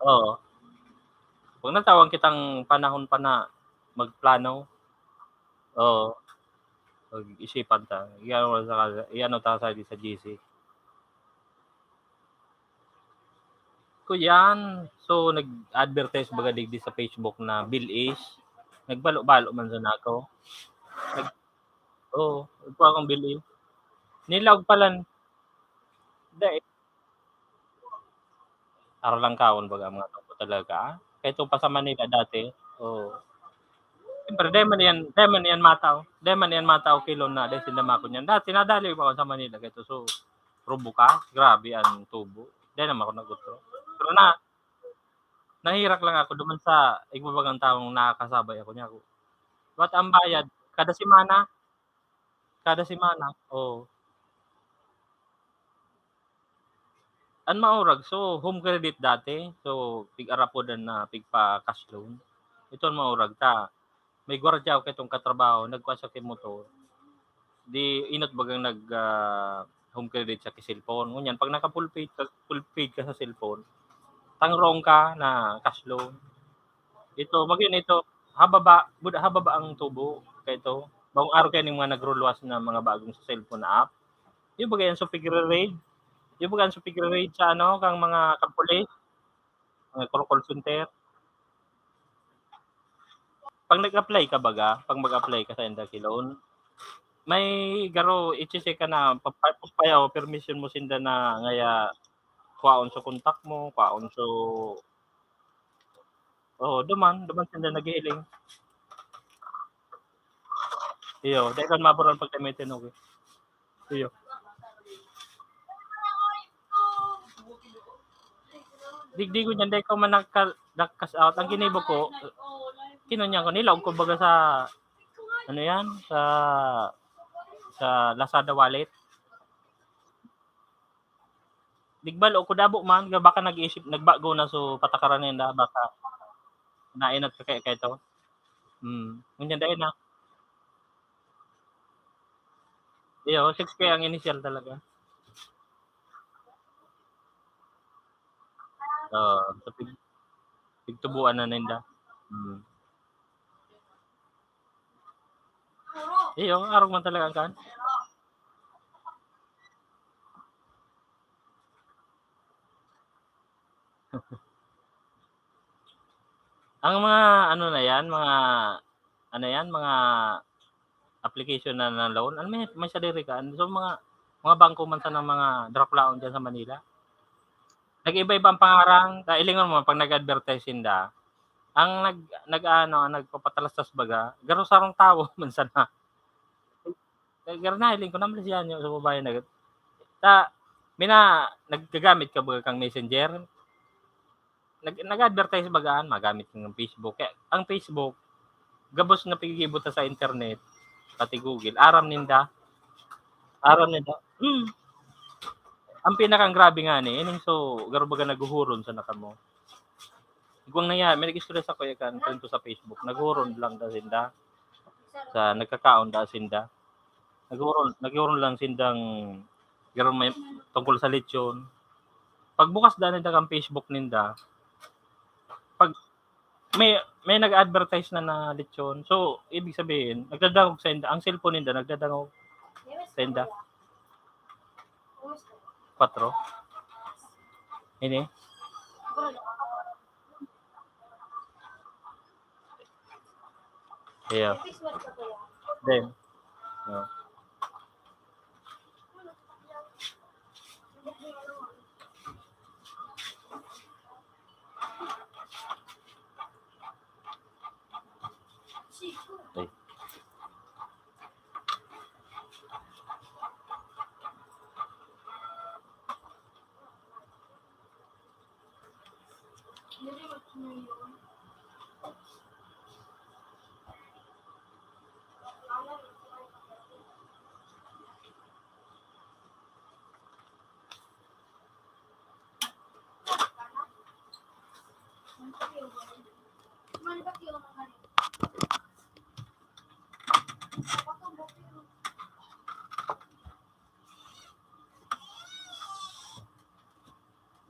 Oo. Kung natawan kitang panahon pa na magplano, oo, pag-isipan ta. Iyan, iyan ta sa, sa G C. Kuyan, so nag-advertise baga digdi sa Facebook na Bill Ace. Nagbalo-balo man sa nako. Nag-, oo, ito akong Bill Ace. Nilaog pala. Dai. Aralangkawon baga ang mga tawo talaga, ah. Kaya ito pa sa Manila dati, oo. Siyempre, dai man yan, dai man yan matao. Dai man yan matao kilon na, dai sinda makon yan. Dati, nadali pa ako sa Manila, kaya ito, so, rubo ka, grabe ang tubo. Dai naman ako nagutro. Pero na, nahirak lang ako duman sa igbabagang taong nakakasabay ako niya. What ang bayad? Kada semana? Kada semana, oo. An maurag, so, home credit dati. So, pig-arapod an, ah, pigpa-cash loan. Ito an maurag ta. May gwardiya ako kaitong katrabaho, nagkua siya ki motor. Di, inot bagang nag, ah, home credit siya ki cellphone. Ngunyan, pag naka-full paid ka, full paid ka sa cellphone, tangrong ka na cash loan. Ito, magin ito, hababa, bud-, hababa ang tubo. Kaya ito, bawang araw kayo ng mga nagruluwas na mga bagong sa cellphone na app. Yung bagay ang supig raid. Yung bagay ang supig raid sa ano, kang mga kapulis, mga call center. Pag nag-apply ka baga, pag mag-apply ka sa inda ki loan, may garo, i-check ka na, papaya o permission mo sinda na ngaya, kwaon sa kontak mo, kwaon sa, oh, duman, duman sinda naghihiling. Iyo, dai kan maburan pagkamitin, okay. Iyo. Digdi ko dyan, dai ko man nagka-, nag-cash out. Ang ginibo ko, kinunyan ko, nilaog ko baga sa, ano yan, sa, sa Lazada wallet. Digbalo ko dabo man, baka nag-iisip, nagbago na, so patakaran ninda, baka nainat ka kaya, kaya ito. Hmm, ngunyan dai na. Iyo, six K ang initial talaga. Oo, sa pig-, pigtubuan na ninda. Hmm. Iyo, arog man talaga ang kan. Ang mga ano na yan, mga, ano yan, mga application na, na loan, ano, may, may sadiri ka. So, mga, mga bangko man sa mga draplaon dyan sa Manila. Nag-iba-iba ang pangaran. Ta-, ilingon mo, pag nag-advertise sinda, Ang nag-, nag-ano, ang nagpapatalastas baga, garo sarong tawo man sana. Kaya garo nahiling ko, namalisihan niya sa babae na, ta, mina-, naggagamit ka baga kang Messenger? Nag-, nag-advertise baga an magamit kang Facebook. Kaya ang Facebook, gabos na piggigibo ta sa internet, pati Google. Aram ninda. Aram ninda. Hmm. Ang pinakang grabe nga ni, ining so, garo baga naghuhuron sana kamo. Igwang na yan, may nag-istorya sa kuya kan, kwento sa Facebook. Naghuhuron lang daw sinda. Sa nagkakaon daw sinda. Naghuhuron, naghuhuron lang sindang garo may tungkol sa lechon. Pagbukas daw ninda kan Facebook ninda, pag may, may nag-advertise na na lechon. So, ibig sabihin, nagdadangog sa inda, ang cellphone ninda, nagdadangog sa inda. Kwatro. Ini? Yeah. Then, oh. Ay.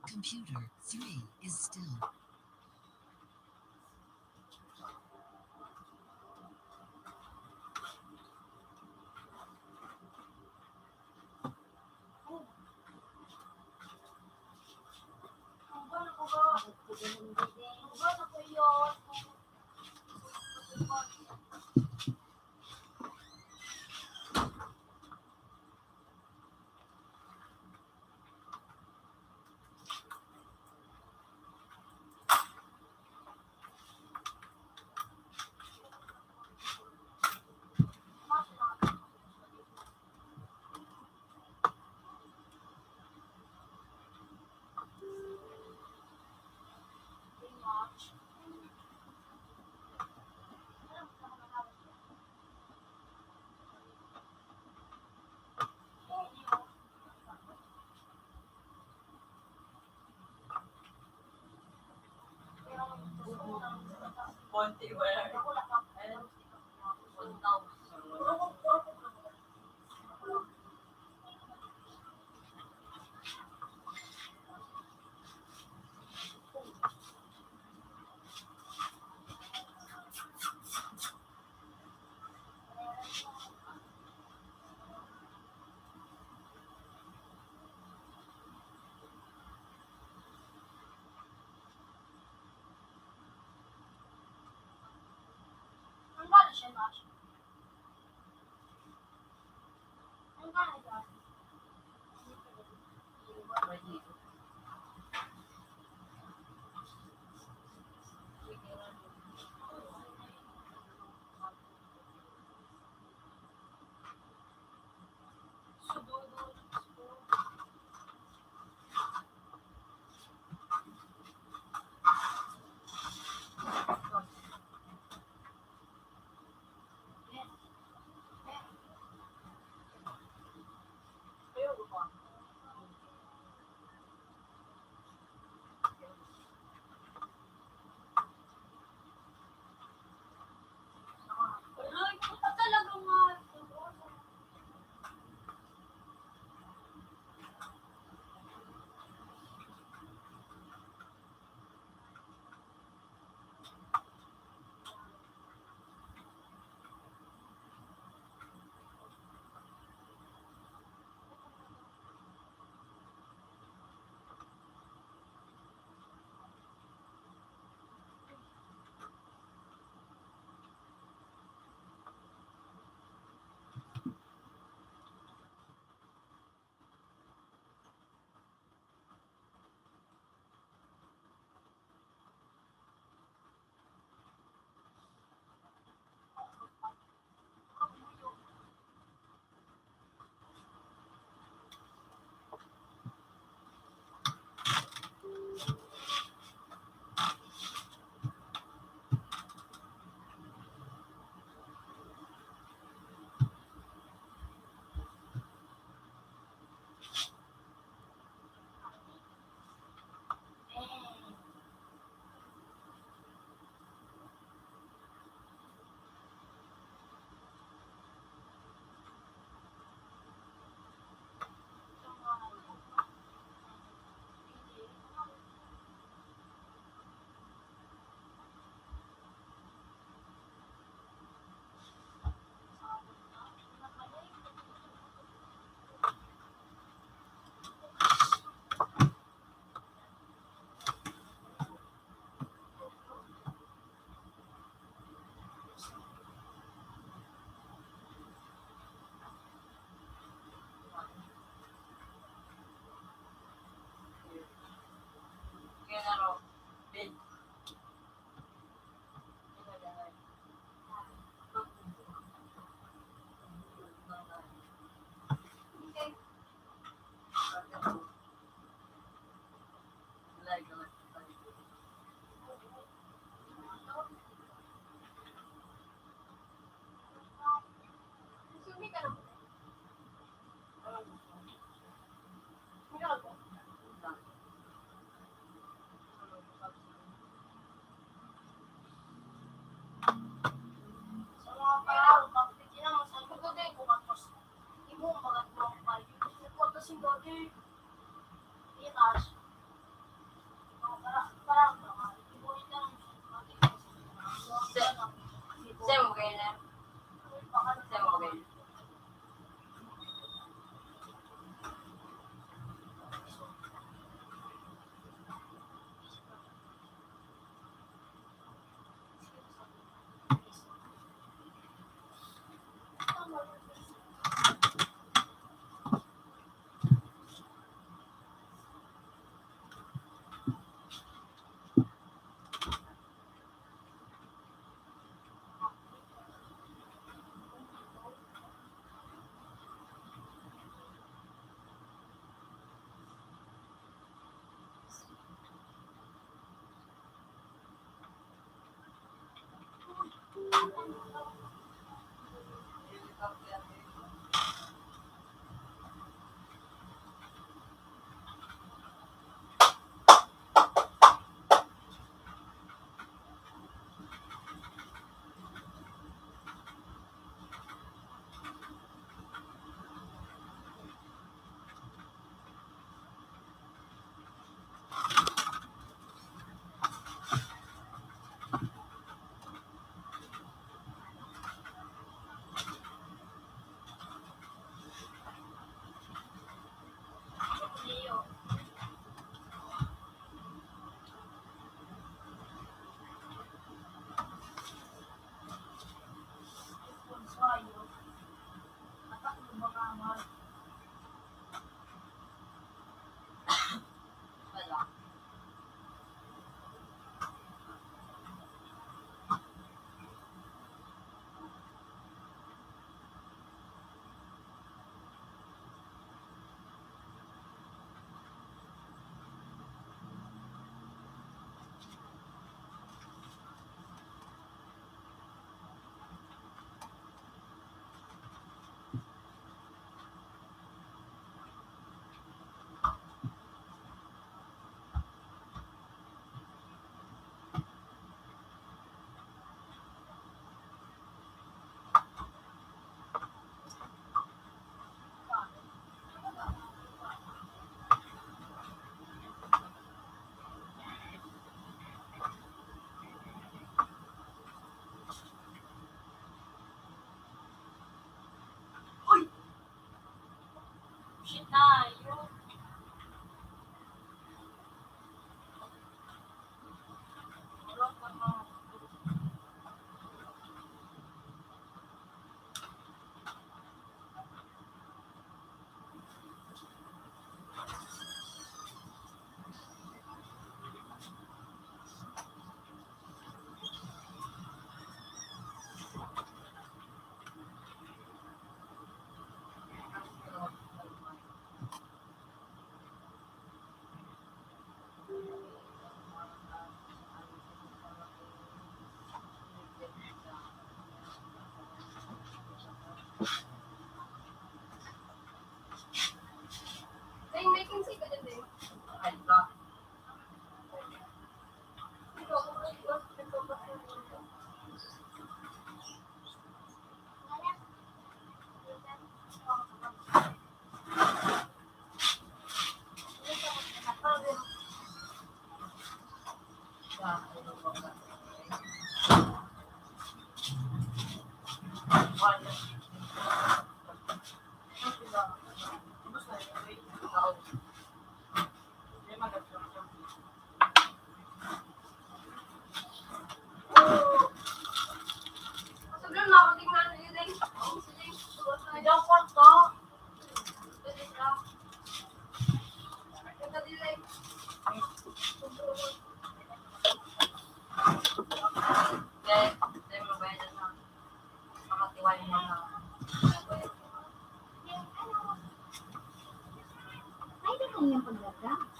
Computer three is still.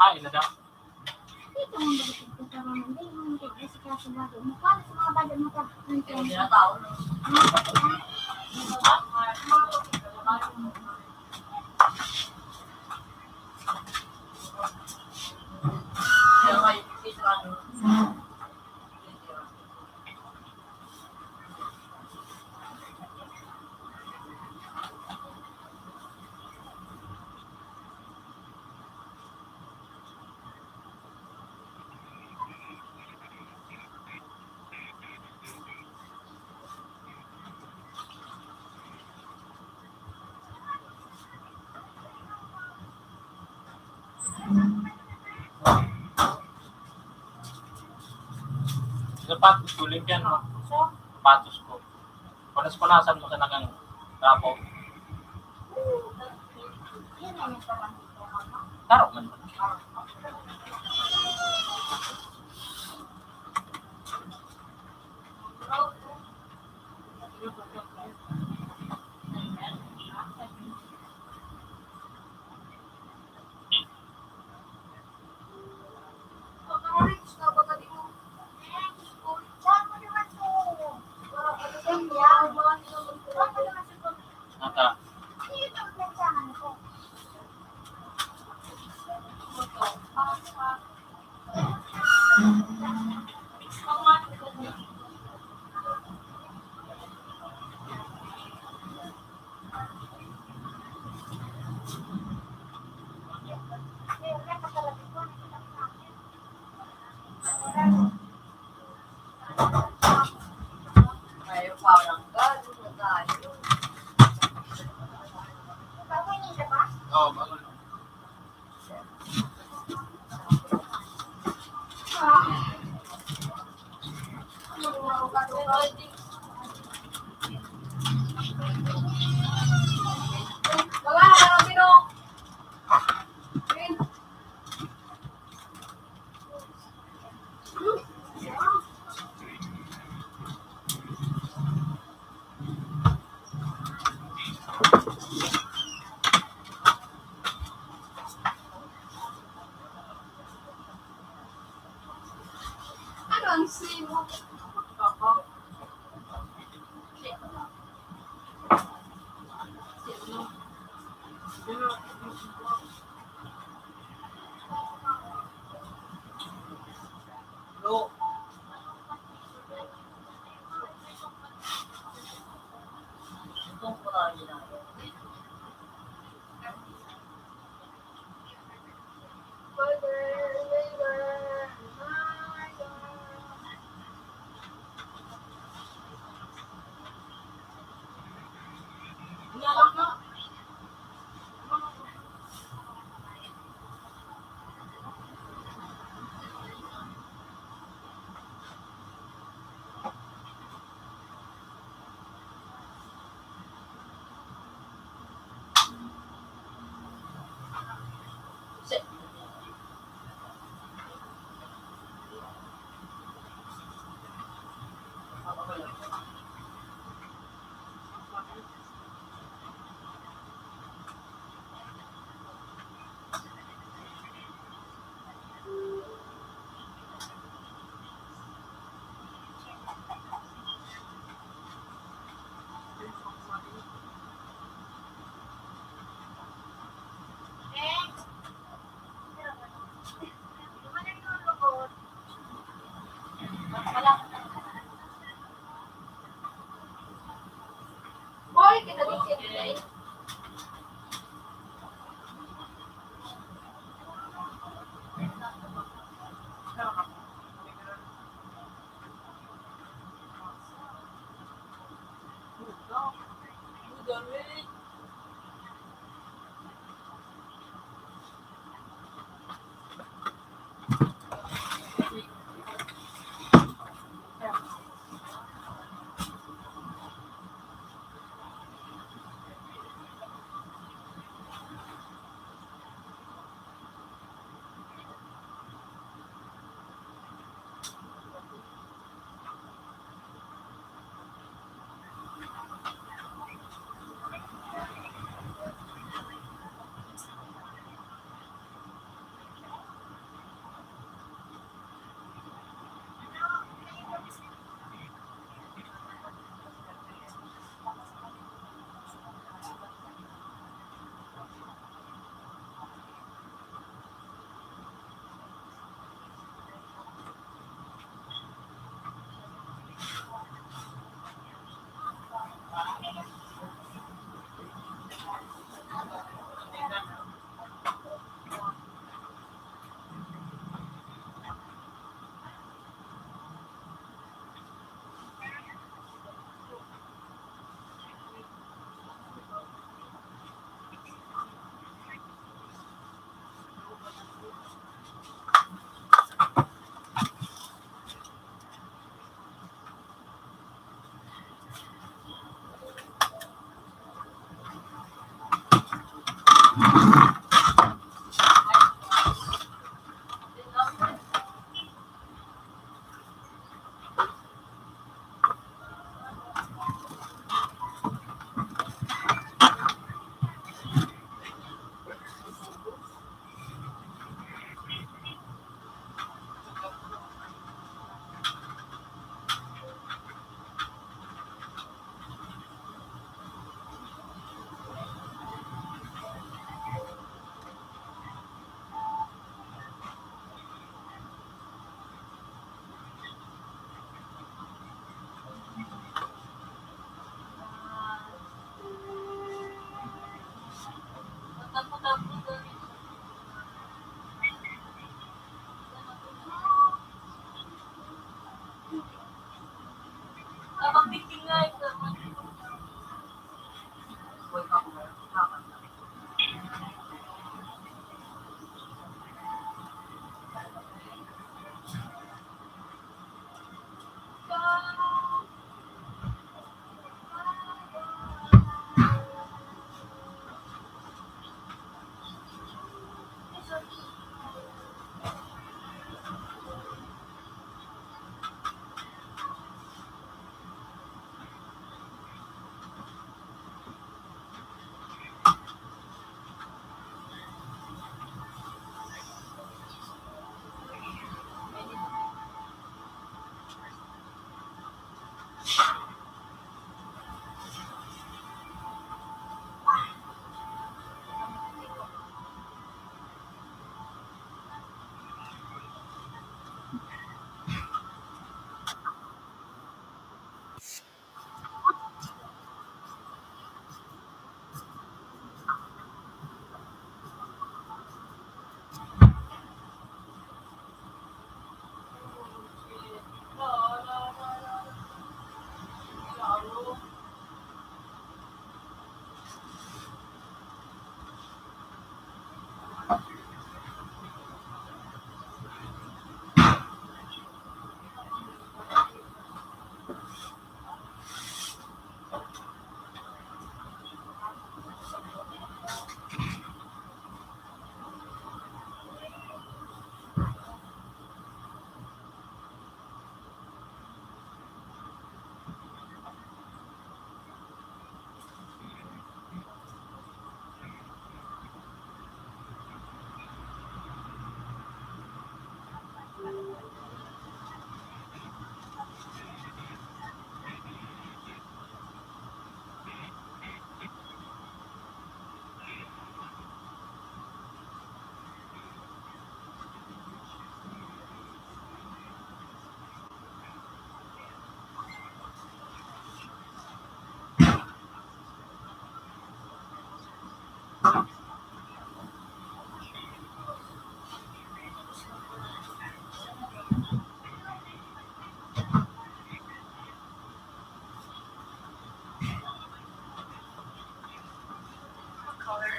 Ay, na daw. Sapatos ko, limpyan mo. Sapatos ko. Panas-panasan mo sa nakang trapo. Taro man. Tayo parang gano'n na tayo. Oo, bago lang. Ano ang simo?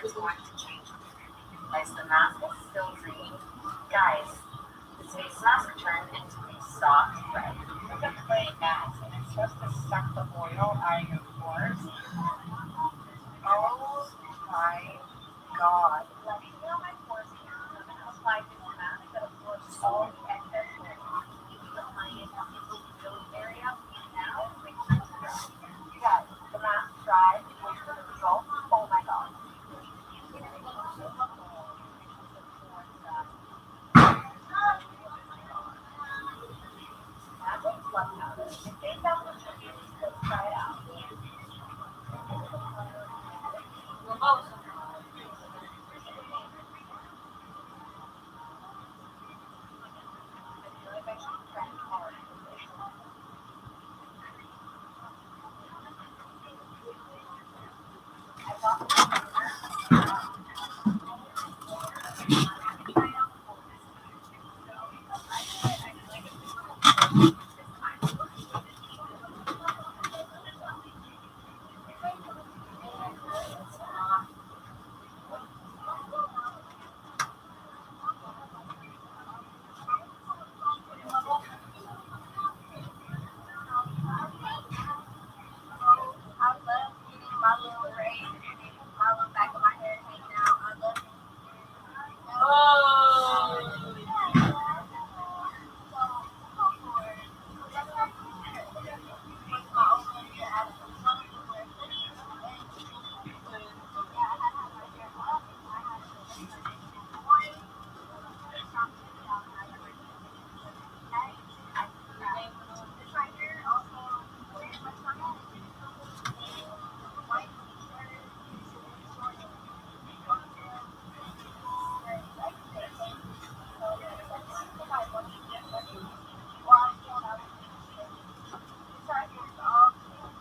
is going to change. Guys, the mask is still green. Guys, the face mask turned into a soft red. Look at the gray mask, and it's supposed to suck the oil out of your pores. Oh my God. Like, you know my pores here? I'm gonna apply this mask that absorbs all the excess oil, keeping the client in the nose area. Now, we turn to the, yeah, the mask dries, it goes to the result. Oh my God.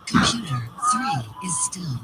Computer three is still.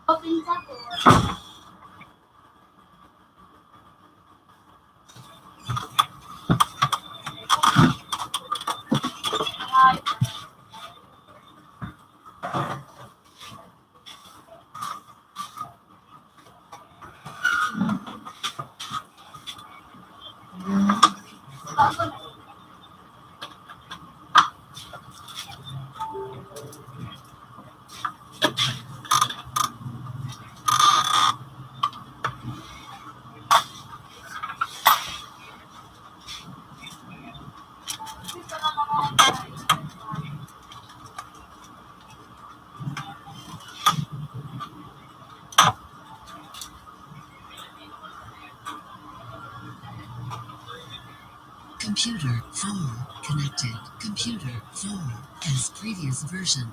Open sa po. Computer, phone, connected. Computer, phone, as previous version.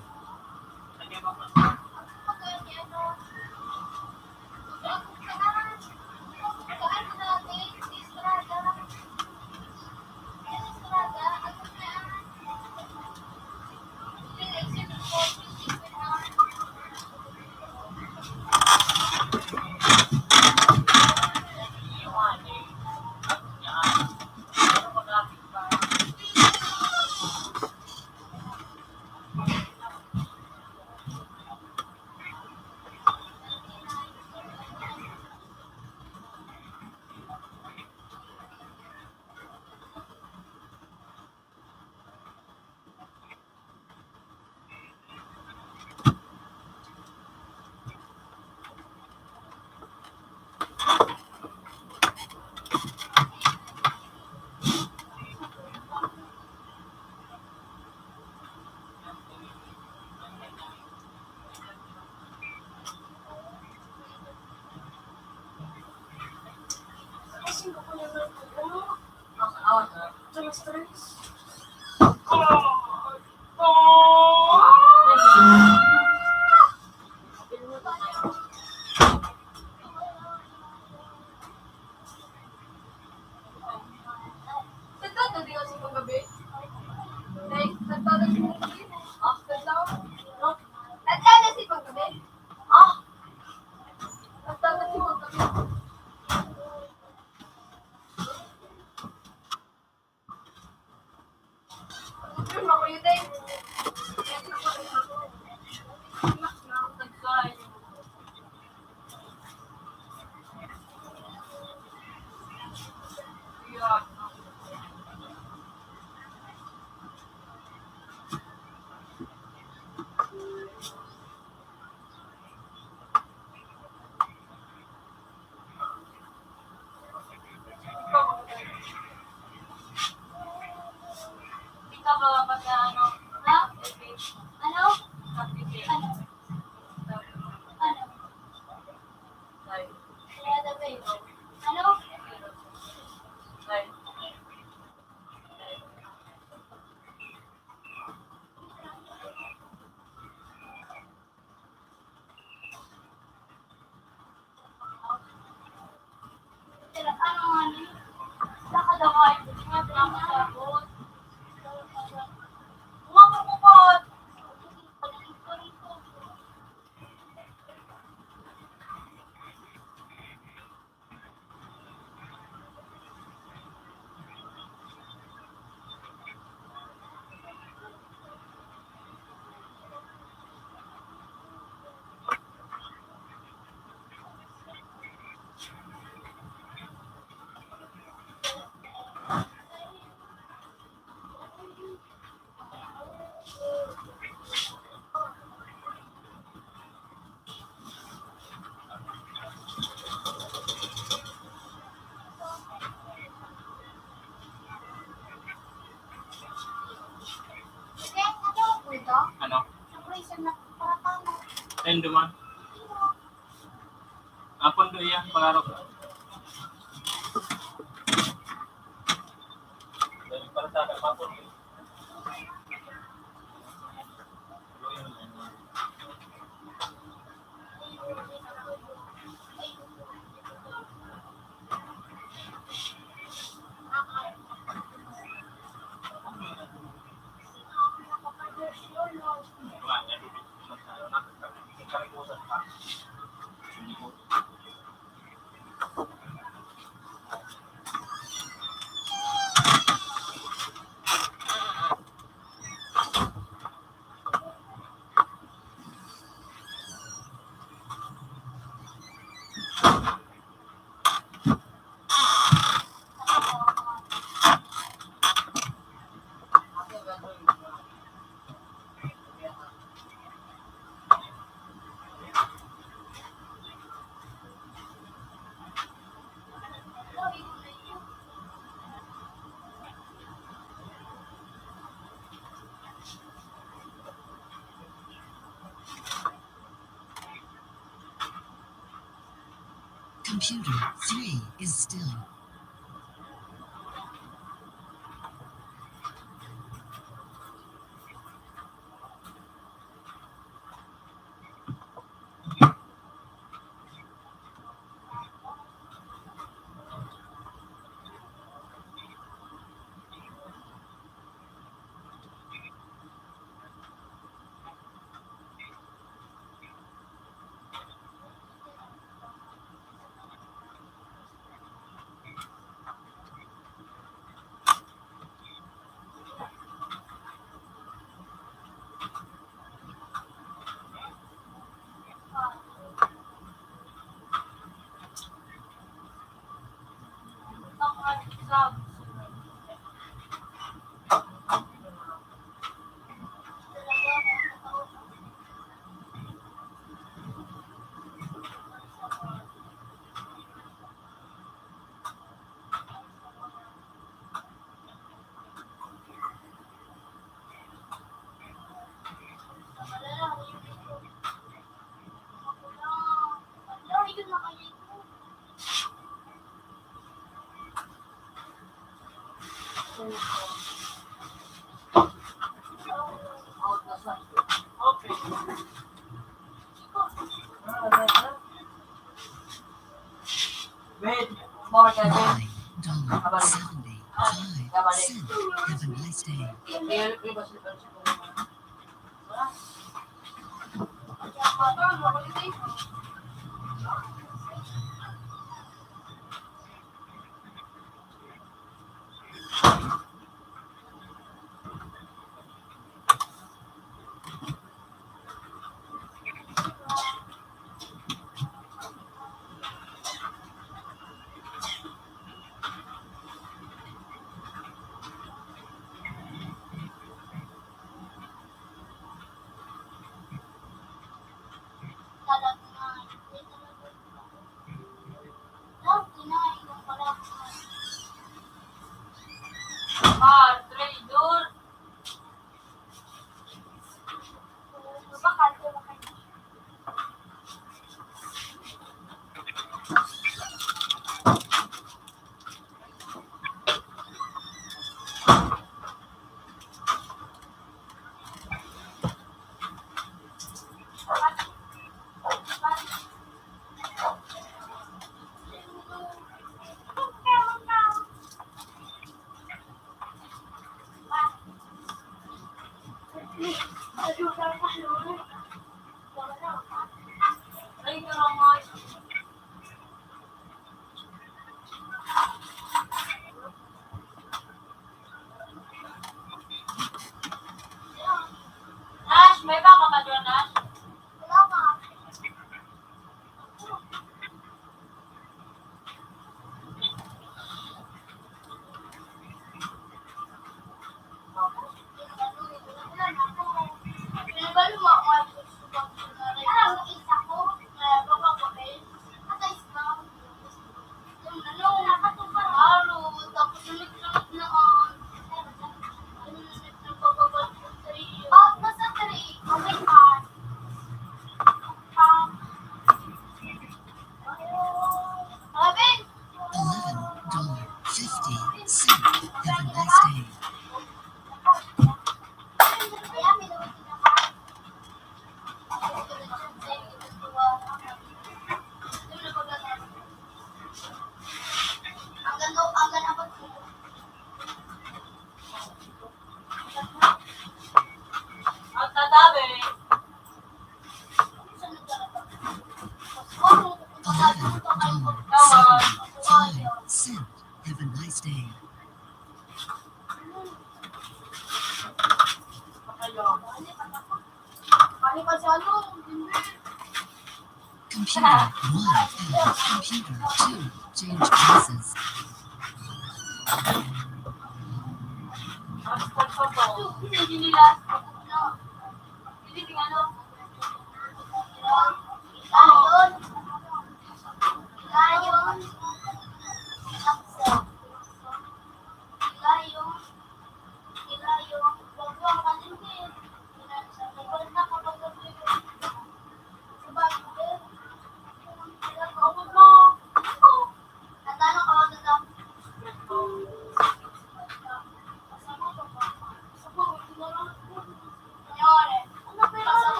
Nagtatabi ka sa paggabi? Nay, nagtatabi mo kami? Ah, nagtatabi. Nagtatabi sa paggabi? Ah, nagtatabi sa paggabi. Ikaw ba, pag, ano, ha? Ano? Ano? Ano? Ano? Ano? Ayun, duman. Apon do iya, pangarap. Dali para sa akin, apon. Computer three is still. Nine dollar seventy-five cent. Have a nice day. Nash, may baka pa doon, Nash? Eleven dollar fifty cent. Have a nice day. Eleven dollar seventy-five cent. Have a nice day. Computer Turn off Wi-Fi and computer to change classes.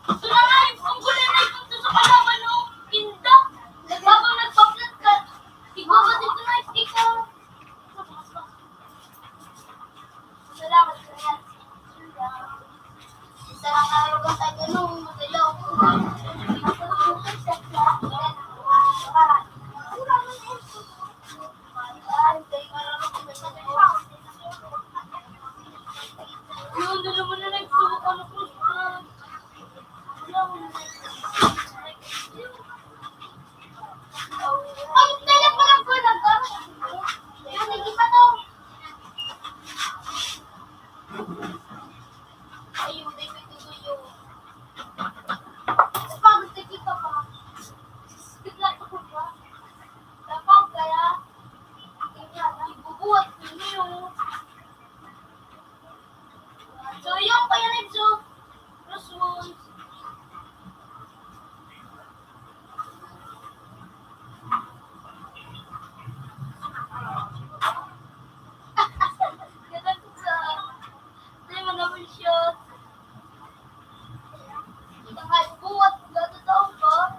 Gusto na nga yung unggolan na ito sa kalaban, no? Inda. Habang nagpa-flat ka, ikaw ba dito na ikaw? Salamat, Kuya. Isa lang araw ka sa ganun, magalaw. Yun, dala mo na nagsubukan ako. Ang dala pa lang po nag-, yun, hindi pa to. Ayun, may pagduduyo. Sa pagod na kita pa. Bigla ko pa. Tapang kaya, ibubuhat ko niyo. So, yung kaya nagso, crossbones. Ganun sa, di mo naman shot. Ito nga, buhat, gano'n daw ba?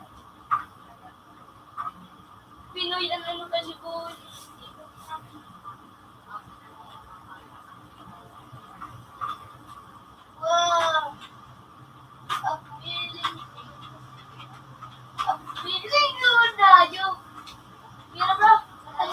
Pinoy ang ano ka ni Boy. Wow! Ang feeling, ang feeling ko na yung, mira bro, ang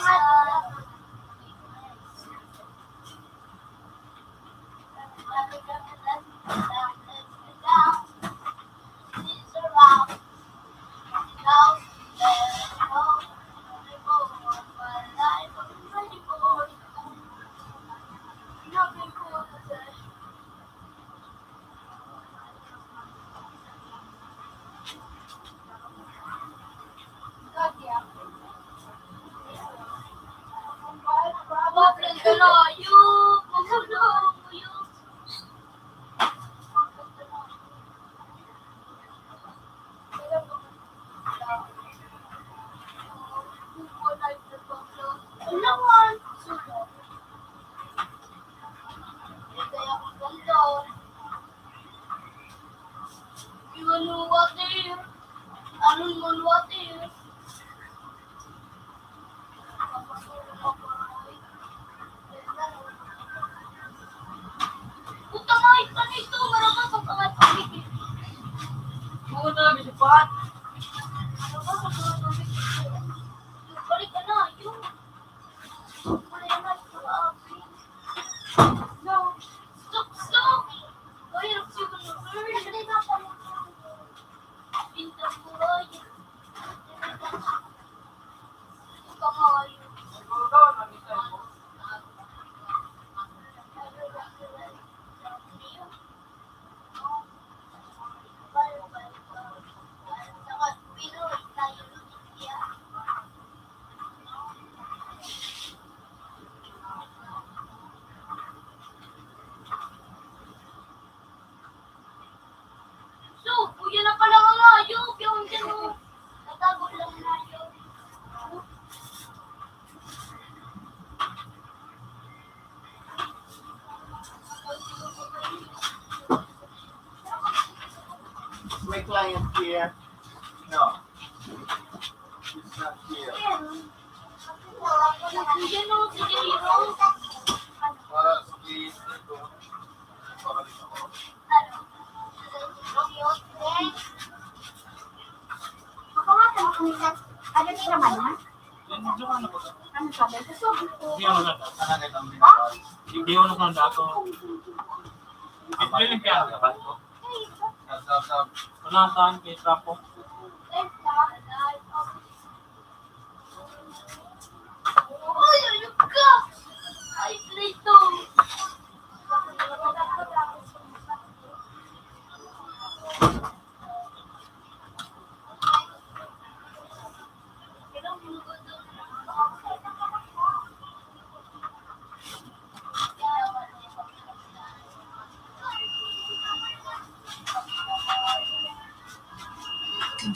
Puta nga, ito na ito, marama sa pangatubig. Mga tabi sa pat. Marama sa pangatubig. Balik ka na, yun. Wala na, ito, abi. No. Stop, stop. Mahirap siguro. Pinta buhay. So, kuya na pala ang hayop. Yung dyan, oh. Natago lang na yun. May client here. No. It's not here. Kuya, no, sige, oh. Para sa case na ito. Para dito. Ano naman yan? Ano sabi? Hindi naman na. Hindi naman na dato. Hindi rin kaya ang dapat ko. Wala saan kay Trapo. Ay, ay, ay, ay, ay,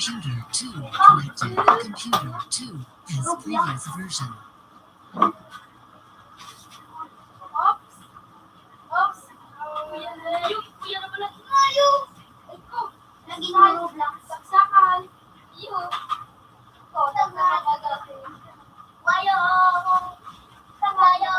Computer two connected. Computer two as previous version. Oops. Oops. Kuya na yun. Kuya na pala. Kuya! Ikaw. Lagi na Roblox. Saksakan. Iyo. Ikaw, saksakan. Wayo. Wayo.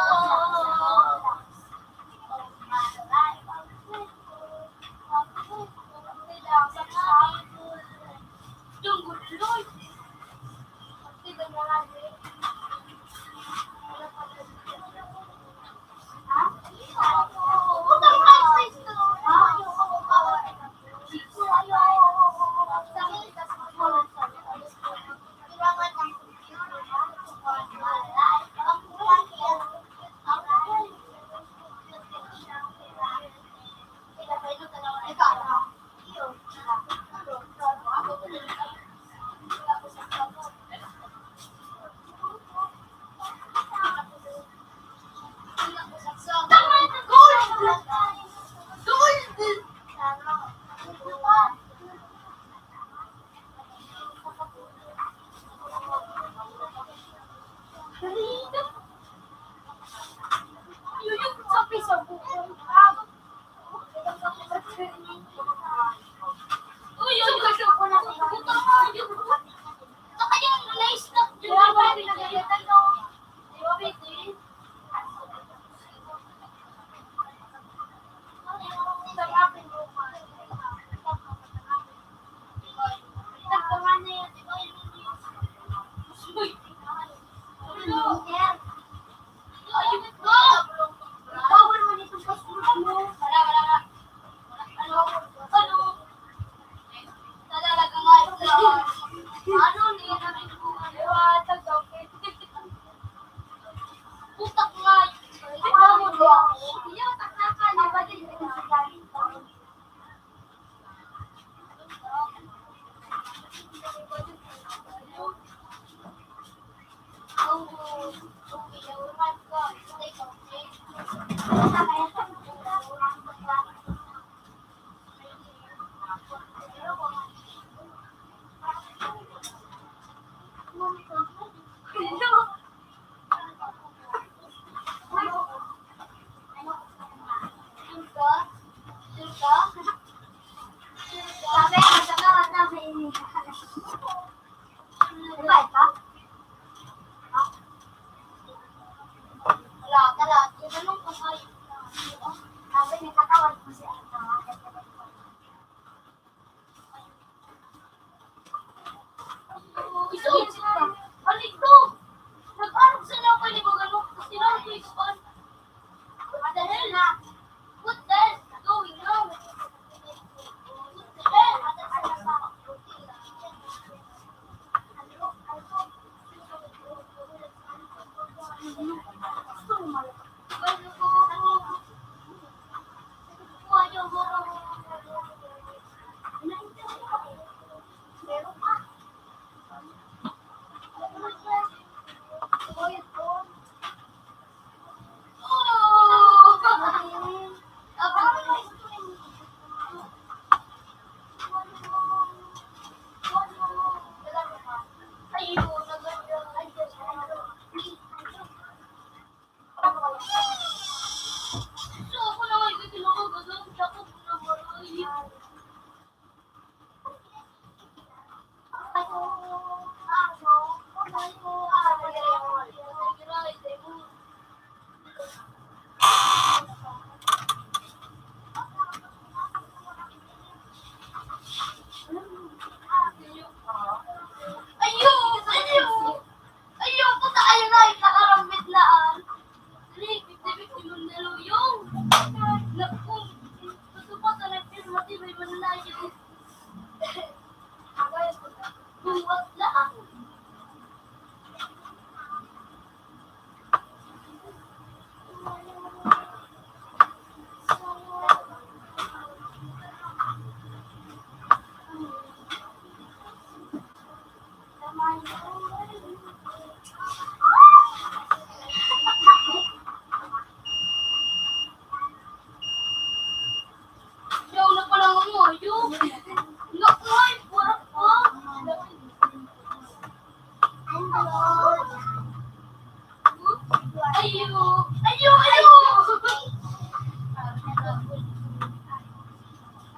Ayo! Ayo! Ayo!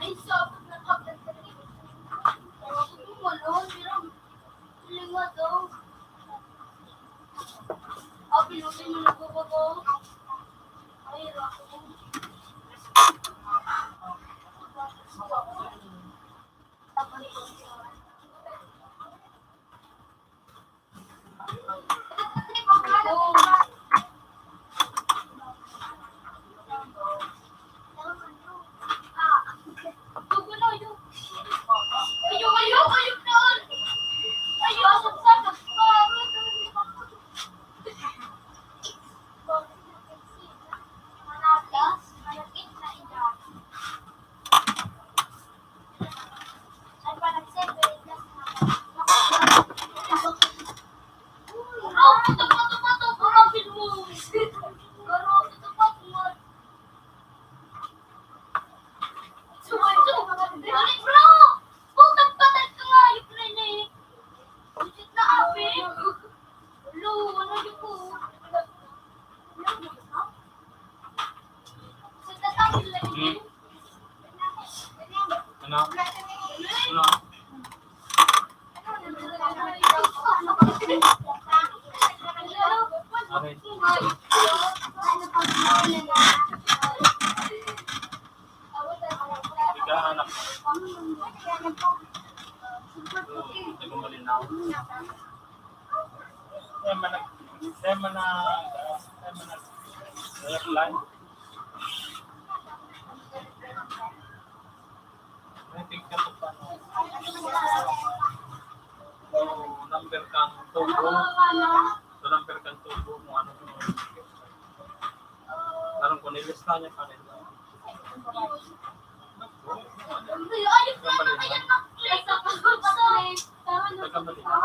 Ay, sabot na kablan ka rin. Wala, pero lima daw. Ah, pinutin mo na po ko. Ay, hirap. Hmm. Ano? Ano? Okay. Ikaw, anak. Ito, ito, malinaw. Kaya man nag-, kaya man na, kaya man nag-, reply. May tingkat pa, no? So, number kan tubo. So, number kan tubo mo, ano mo. Parang kung nilista niya pa rin. Taga Manila.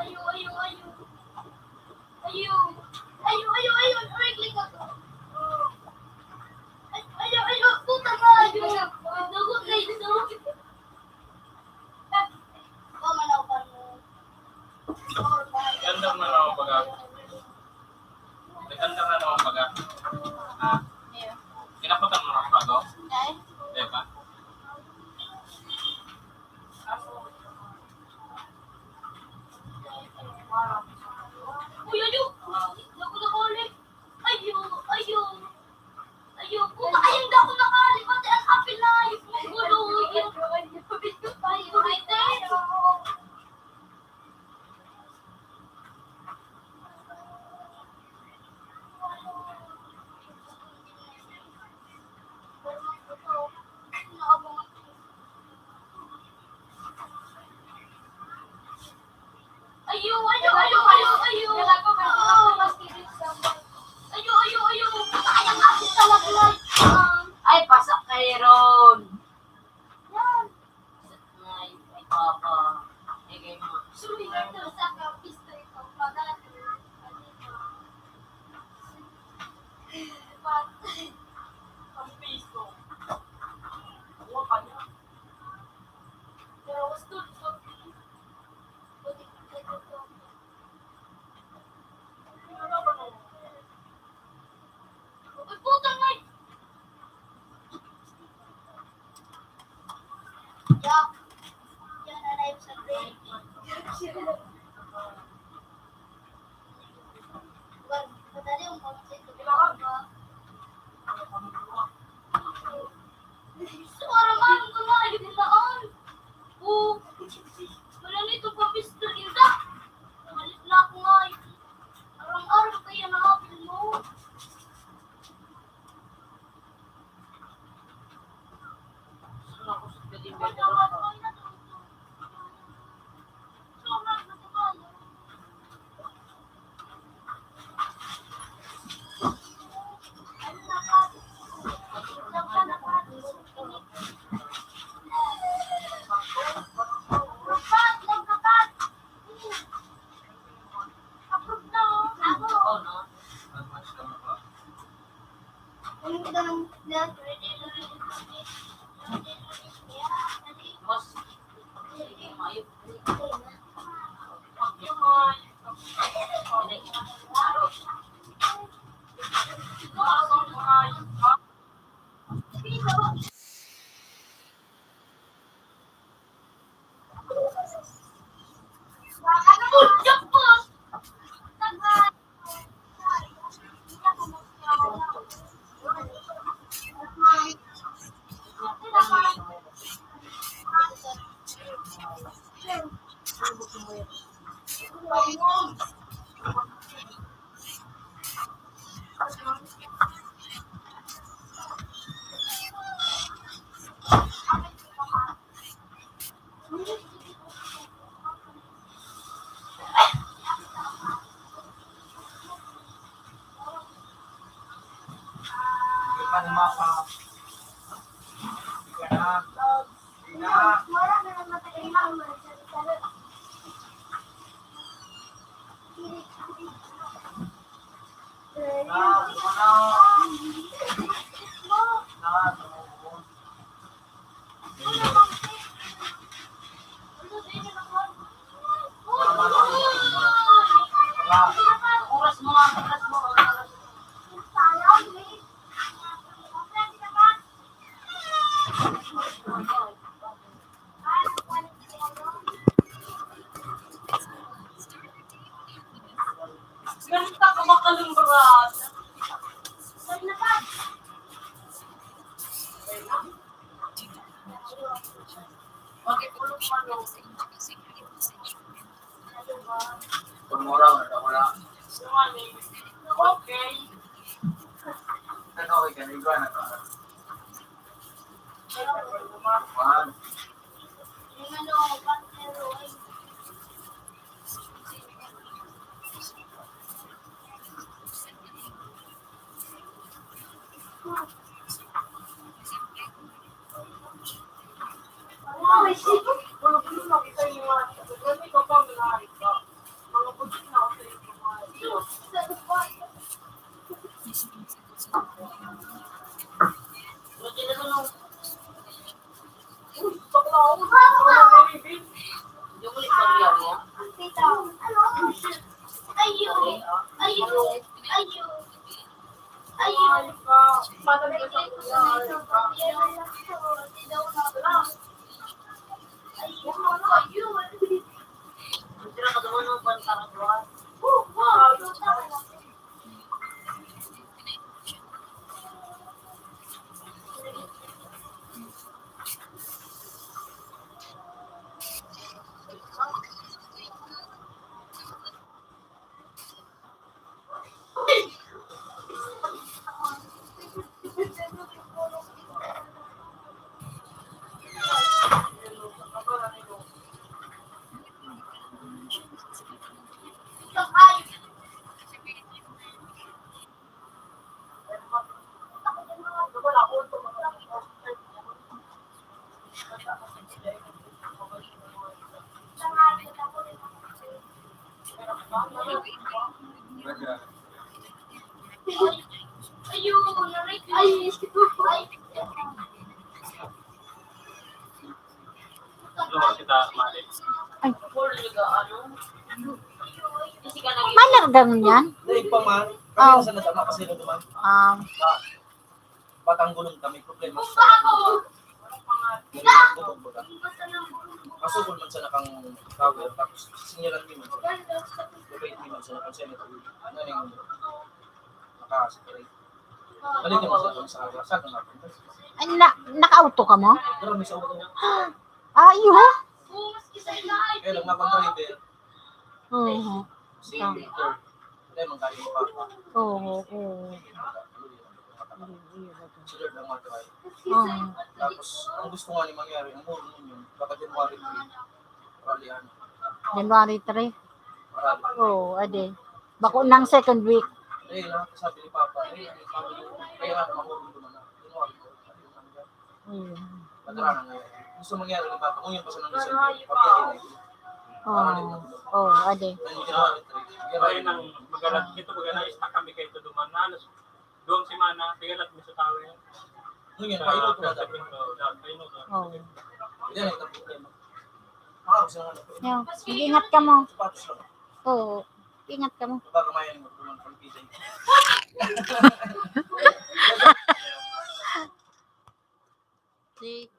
Ayo, ayo, ayo. Ayo. Ayo, ayo, ayo. Aray, kliko. Ayo, ayo, ayo. Puta ka, ayo. Dagot na ito. Ganda man ako baga. Ganda man ako baga. Ah, kinapatan mo na ako bago? Ay. Diba? Uy, ayo! Naku, naku, ulit. Ayo, ayo. Ayo, puta, ayun daw ako nakalipat. Ang apil na ayos mong gulo. Ayo, ayo, ayo. Ay, ulit eh. Ayo, ayo, ayo, ayo, ayo. Oo. Ayo, ayo, ayo. Sayang ako talaga. Ay, pasak kayo ron. Yan. Ay, ay, papa. Ay, kayo mo. Sumigat na sa kapis na ito. Pagano? Patay. Ang piso. Huwag ka niya. Pero gusto, gusto. Uy, puta nga! Yak. Yan na live sa break. Madali ang pamsit. Gusto ko aram-aram ko na, ayun na, ah. Oo. Wala na itong pampistal, inda. Malit na ako nga, eh. Aram-aram kaya na ako, no? Ganda ka makalumbrat. Tumuraw na, wala. Okay. Ano, okay ka na, ikaw na ka. Juan. Ganun yan? Dahil pa man, kami Oh. na sa nadama kasi na duman. Ah. Patanggulong kami, problema sa sa Masukol man sa nakang tower, tapos sinyalan din man sa, debate din man sa nakang senator. Ano yung naka-separate? Balik naman sa sa sa sa Ay, na, naka-auto ka mo? Pero may sa ulo. Ah, iyo? Kaya lang, mapang driver. Oo. Si Victor. Hindi, manggaling pa. Oo, oo. Iyo, iyo, iyo. Si Lord ang matry. Oo. Tapos, ang gusto nga ni mangyari, ang muro nun yun, baka January three. Rally ano. January three? Rally. Oo, ade. Bako ng second week. Eh, lahat sabi ni Papa, eh, ang family, kaya nga, mangurong naman na. January four. Ayun. Pagkara na ngayon. Gusto mangyari ni Papa, kung yung pa sa nang December, pag-iari na ito. Oo. Oo, ade. Ang January three. Ay, nang magalat, ito, magalat, stuck kami kayo duman na, alas duwang semana, tigalat mi sa tower. Yun yun, Sa painot ko na dapat. Pagkatapos, dapat painot ko. Oo. Yan, ito ang problema. Ah, gusto nga na. Yo, mag-ingat ka mo. Sapatos lang. Oo, ingat ka mo. Baka may ano, duman pang pizza. Si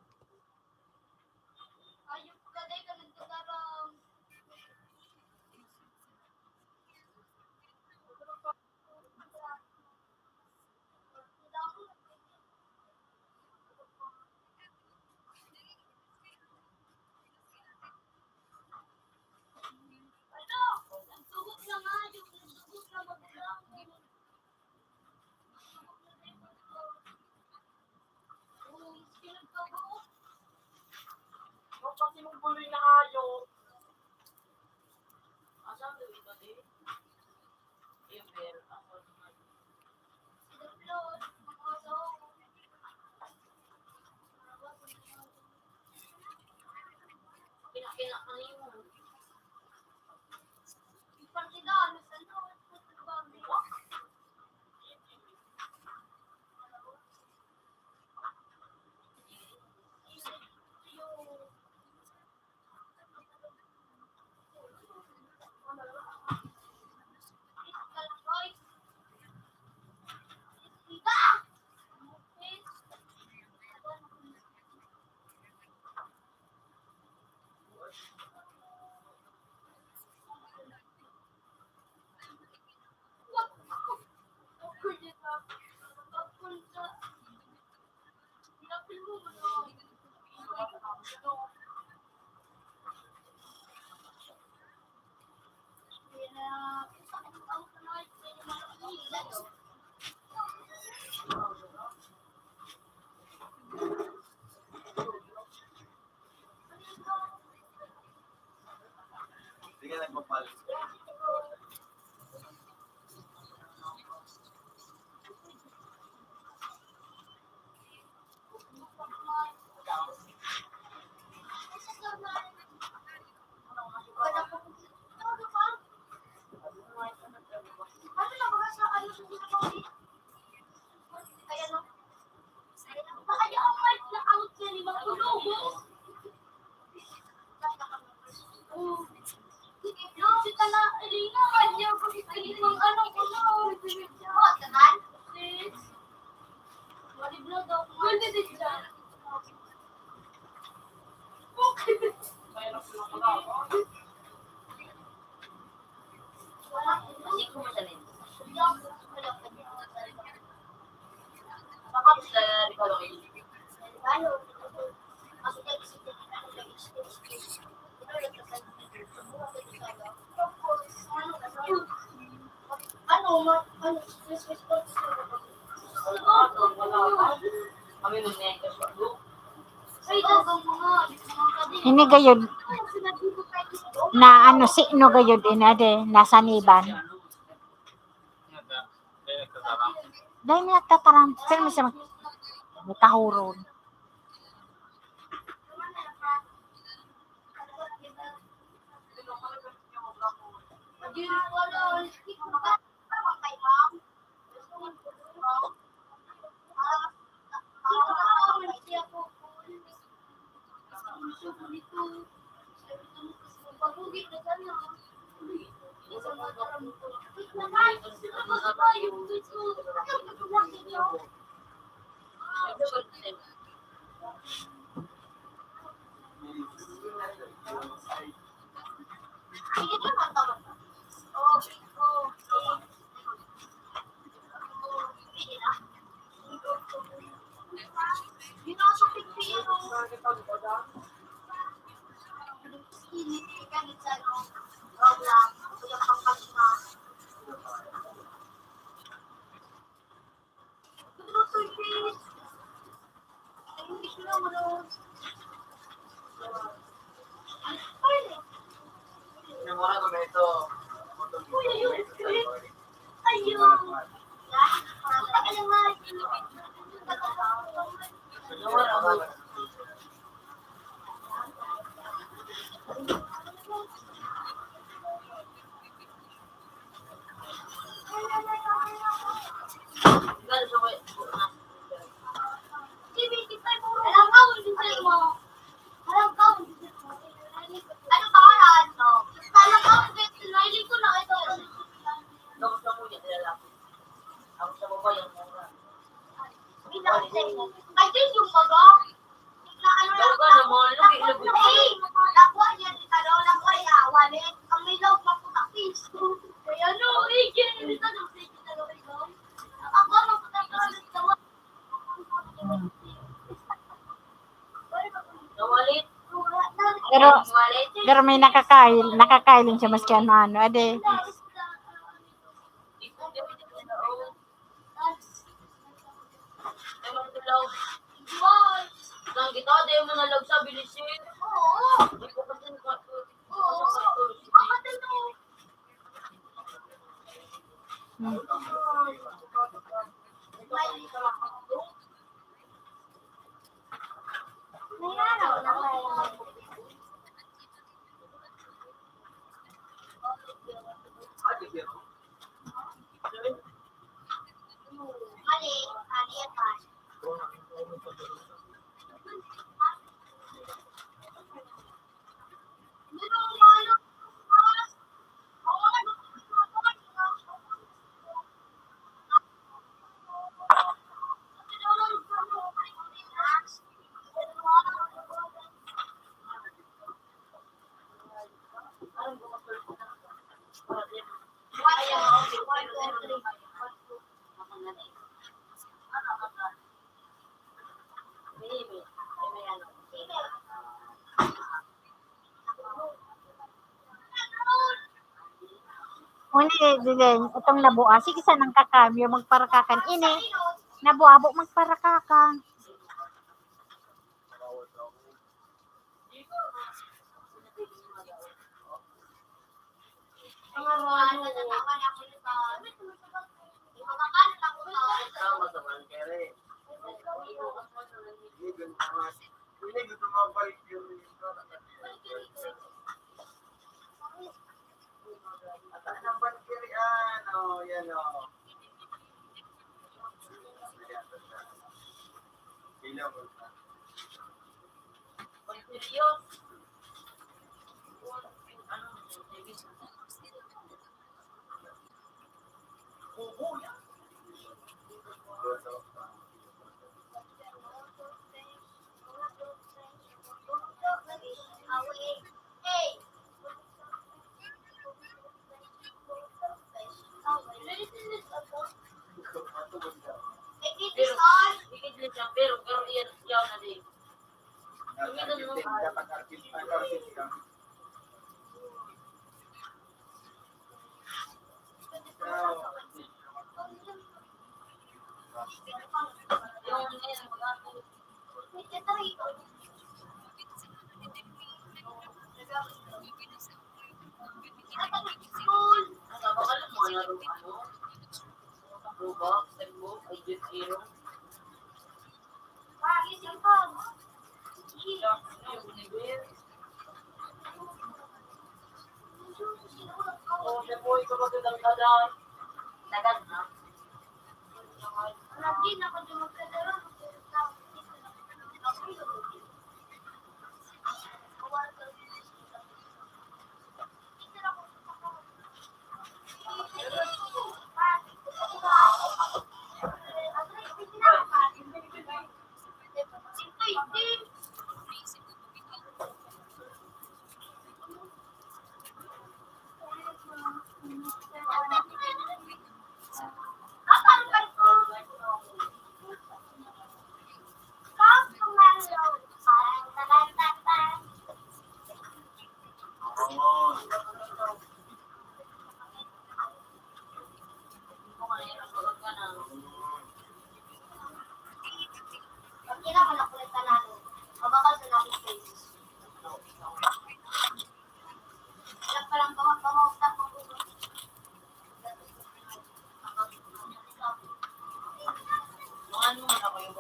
Hindi ka nagpapalit. Ini gayud na ano, sino gayud ini, ade, nasaniban. Dahil may nagtataram, pero may siya mag-, may kahuron. Pero, pero may nakakail, nakakailin siya maski ano-ano. Ade. Uni, Dileng, itong nabua, sige sanang kakamyo, magparakakan. Ini, nabua, abo magparakakan. Mga ano man ako yung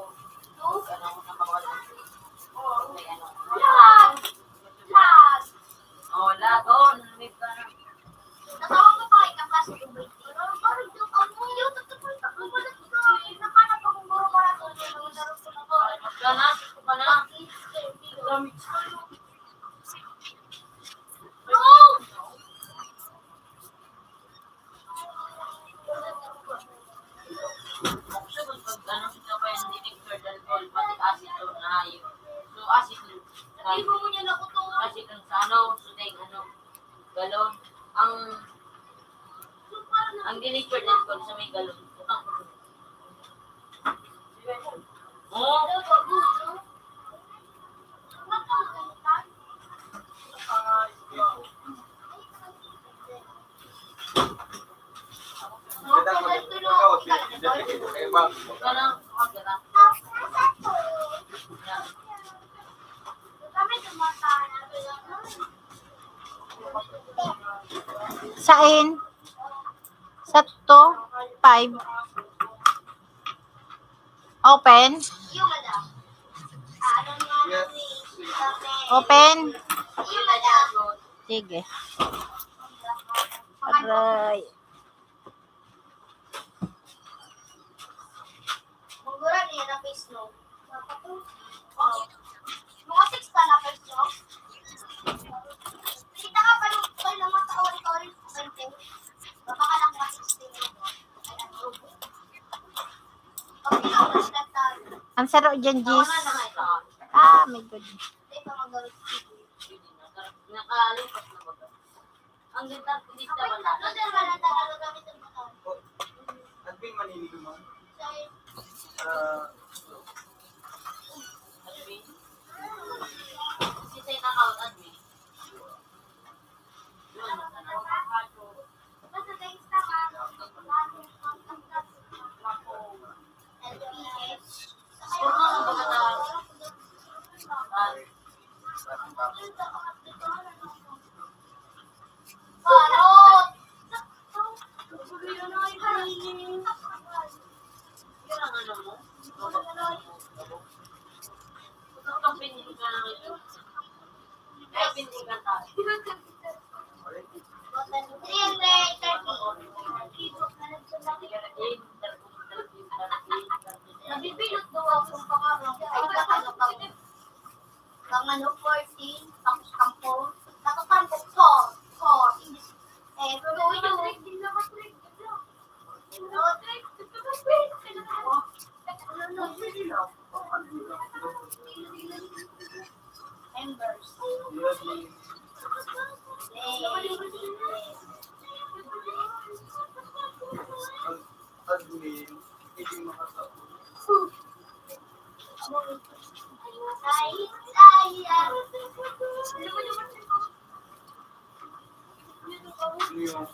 ano, may ano. Lag! Lag! Oh, lagon. May parang Natawa ko pa kay kaklase ko, Britney. Parang daw kamo, yun, tatapos ako, wala ko. Nakana pa kung guro para sa mga laro ko na to. Wala na, wala na. Gamit ko. No! Actually, pag ano, kita pa yung detector, alcohol, pati acetone na yun. So, acetone. Naibo mo niya na ko to. Acetone sa ano, sa tayong ano, galon. Ang, ang detector, alcohol sa may galon. Oh. Sain? Sa two, five. Open. Open. Sige. Aray. Mura niya na face, no? Mga six ka na face, no? Kita ka pa nung, kaya naman sa ori-ori, twenty. Baka ka lang mga sixteen mo. Ang saro dyan, Jis. Ah, my God. Nakalipas na ba? Ang ganda, hindi ka wala. Admin maninigo mo? Ah, admin? Si Tay Nakaw, admin. Yun. Nabibinot daw akong pangarap. Ay, ano pa? Pang ano, fourteen, tapos pang four. Tapos pang four, four, hindi, eh, pero yun. Members. Admin, hindi makatapos. Ay, ay, ah. Ano yun?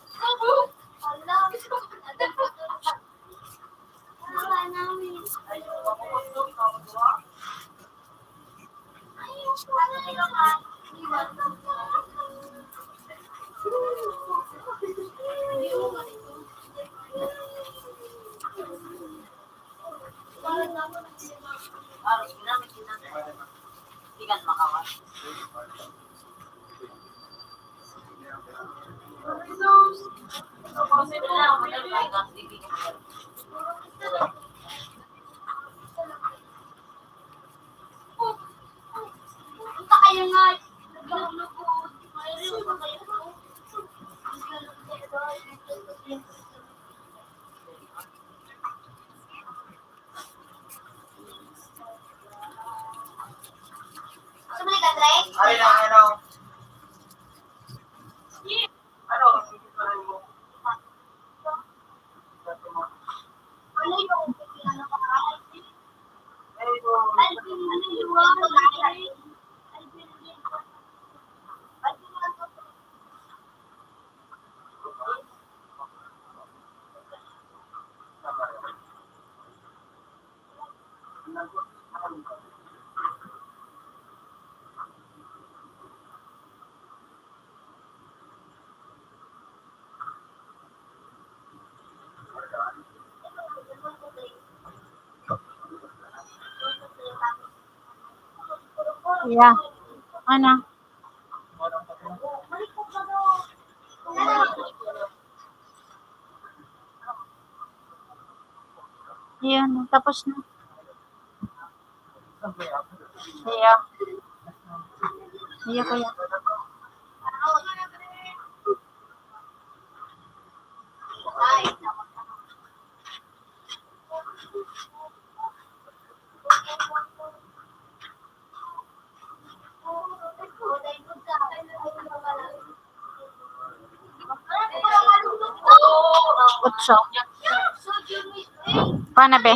Gusto mo nag-try? Ay, lang, ano? Ano? Ano yung ano ka? Alvin, ano yung ano? Alvin, Alvin, ano? Yeah. Ano? Ayan, tapos na. Iya. Iya, kuya. Otso. Paano, be?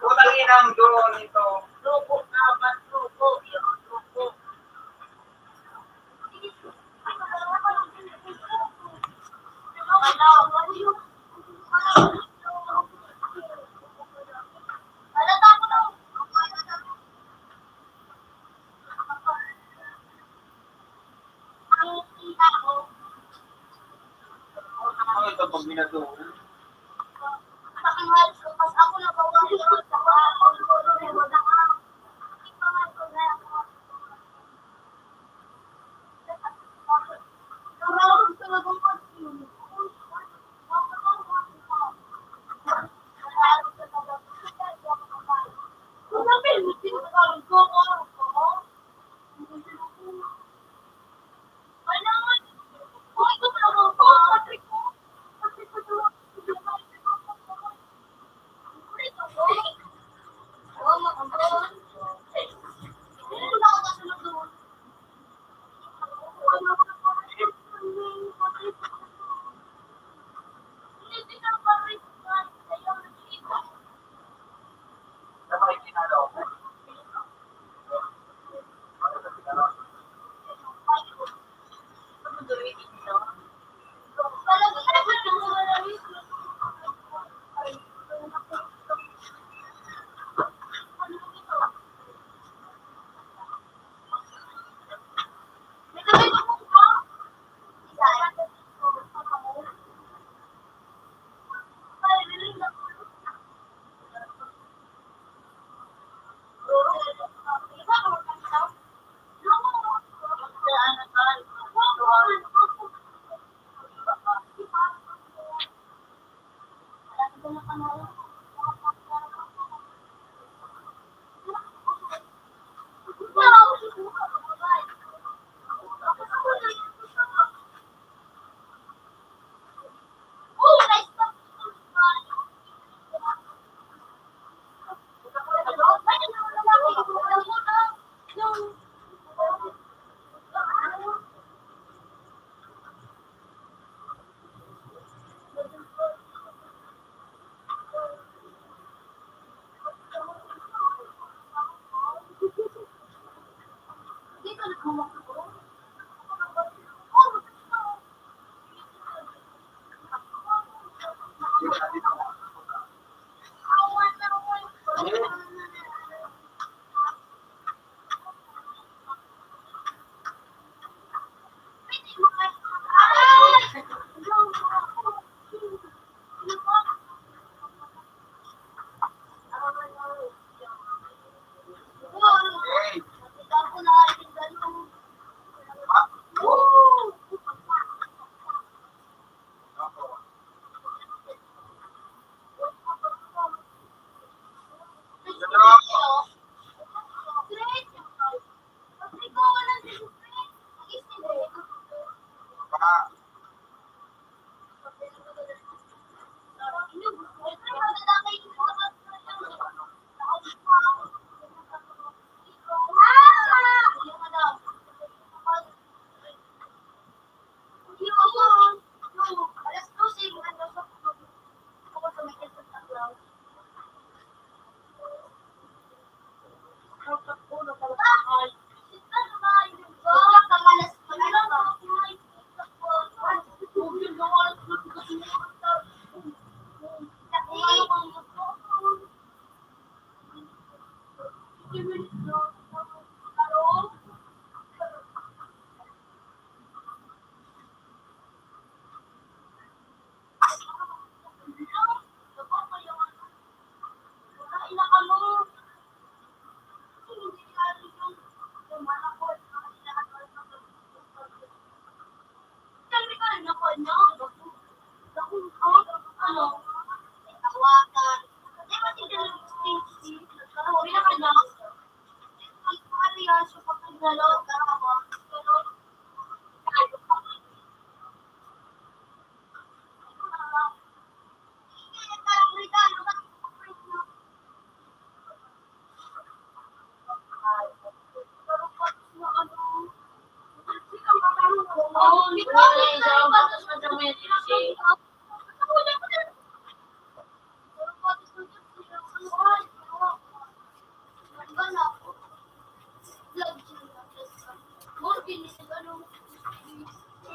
Putang inang doon ito. Truko naman, truko, yun, truko. Ano ito pag minadoon?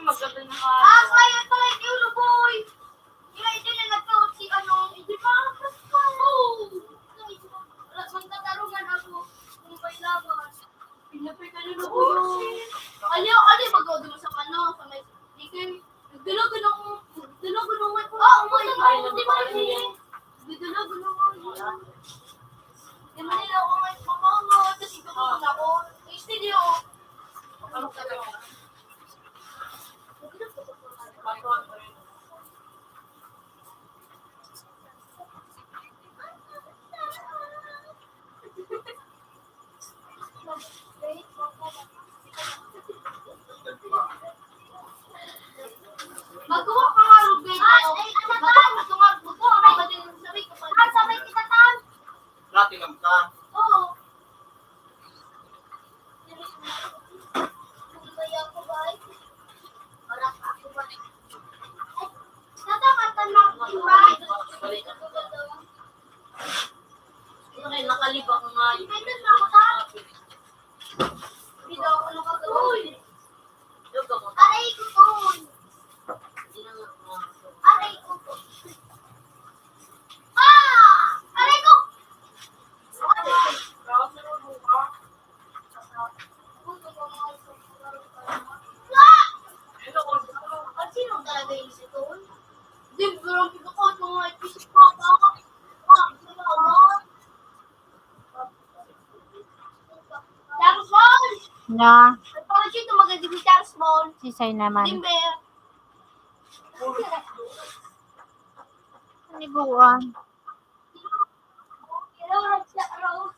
Maganda na nga. Ah, kaya pala yung Euro Boy. Kaya ito na nagkaot si ano, hindi pa. Oo. Magtatarugan ako kung may laban. Pinapay ka na ako. Ano, ano yung mag-order mo sa ano, sa may, di kayo, nagdalagan ako, nagdalagan ako, oh, oh my God, di ba, di? Nagdalagan ako. Di ba nila ako, may pamango, tapos ikaw ako, studio. Magkuha ka nga, Ruben. Ay, ay, ano ba? Magkuha, magkuha ka ba din sa may kapatid? Ah, sabay kita, Tan. Platinum ka? Oo. Kaya ako ba? Wala pa ako ba? Ay, natakatan na ako, di ba? Ay, nakalibak nga yun. Ay, natakot ako. Hindi daw ako nakatulog. Uy! Aray ko, Ton! Aray ko, Ton! Ah! Aray ko! Ah! Sino talaga yung si Ton? Di, pero ang pinaka-, mga episode pa, pa, pa, pa. Charles Ball! Na. Ang parang siya ito maganda si Charles Ball. Sisay naman. Timber. Paniguan. Pero siya, Rose.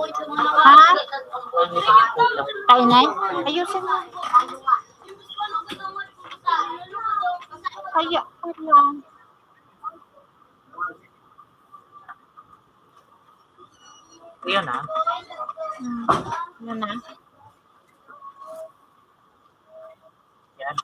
Ha? Kainay? Ayusin mo. Kaya ko lang. Yun na. Hmm. Yun na. Yan.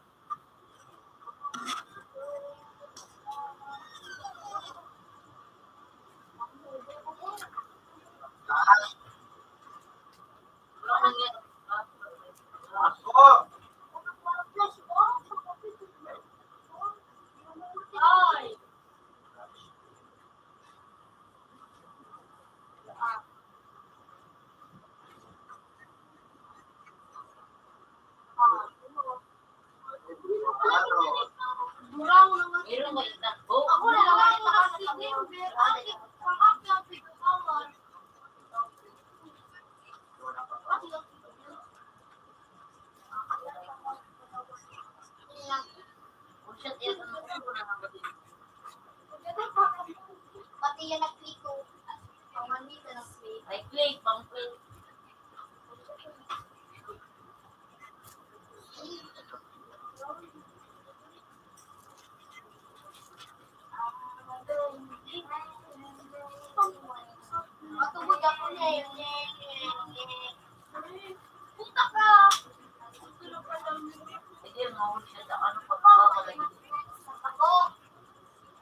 Pati yung nag-click ko. Ang manita ng click. Ay, click, pang click. Matubod ako niya eh. Puta ka! Sige, mahuli siya sa ano, pagkakalayo. Ako,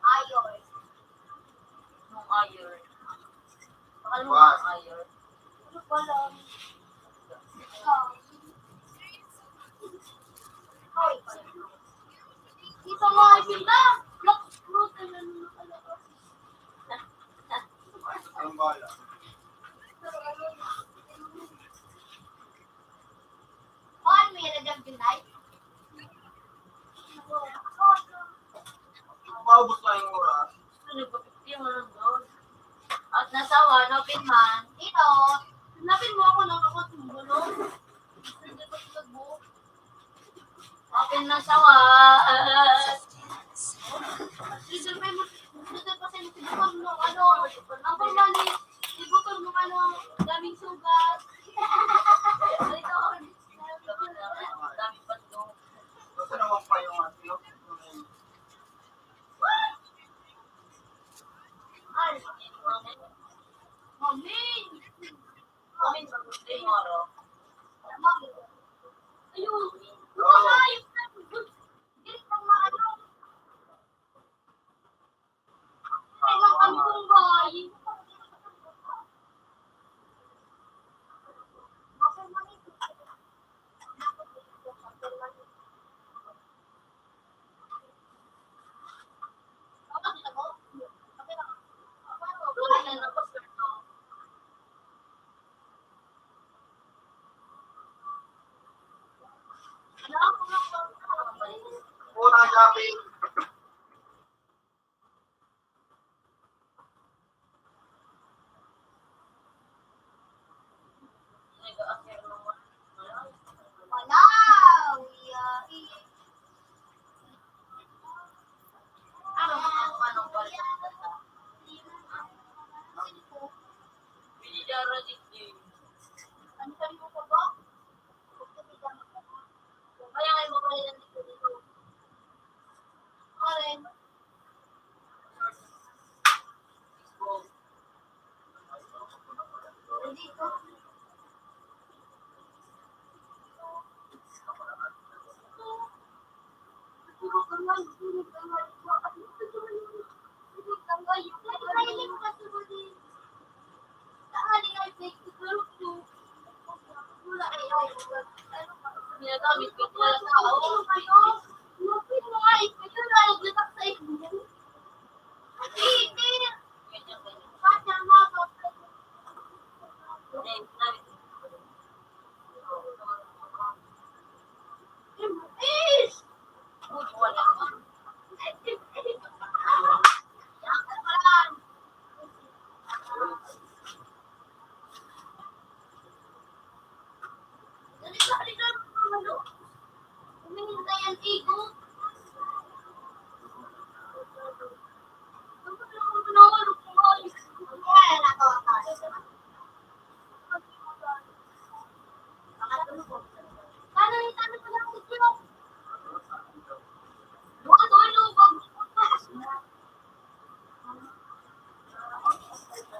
ayos. Nung ayos. Baka nung ayos. Ano pala? Ikaw. Hoy. Ito nga, ay sila. Black fruit, ano, ano, ano. Ang bala. Paano may nagagdunay? Maubos na yung oras. Gusto nagpapipili mo lang doon. At nasawa, no, Pinman? Ito. Hanapin mo ako ng ako, sumbo, no? Gusto nagpapipili mo. Open na sa was. Dito pa yung, dito pa sa yung tibuton mo, ano, ang pamali, tibuton mo, ano, daming sugat. Ito, daming pato. Gusto naman pa yung, ano, yung, Mami! Unang shopping. Malawi, ah, i-,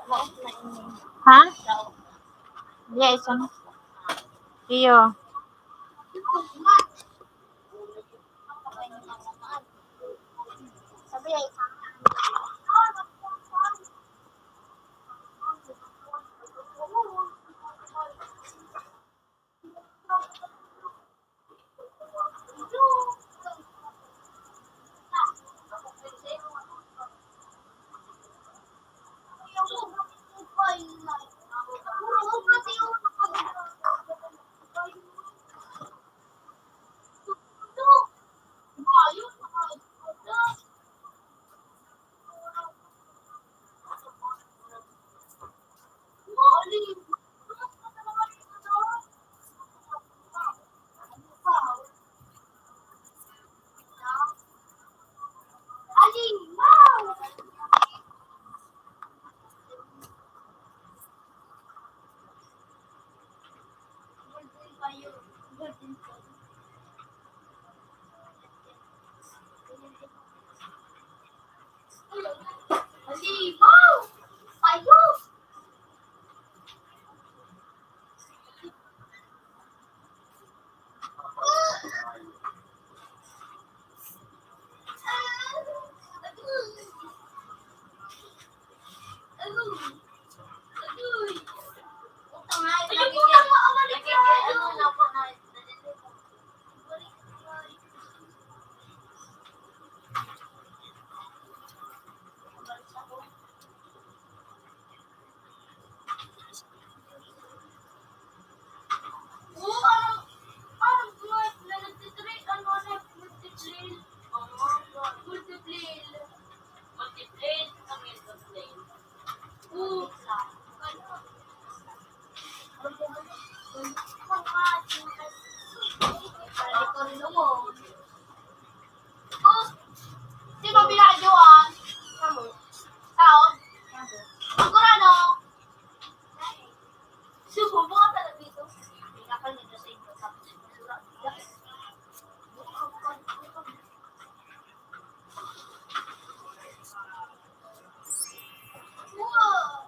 Ha? Iya, isa na. Iyo. Halimaw! Payo! Oo, ano, ano, ano, na nagtitrain, ano, ano, multiplayer. Oo, multiplayer. Multiplayer, kami multiplayer. Oo. Tapos, di ba, pinakajoan? Tao? Sigurado. Subo mo ka talaga dito. Pinakal nito sa inyo. Tapos, sigurado. Wow!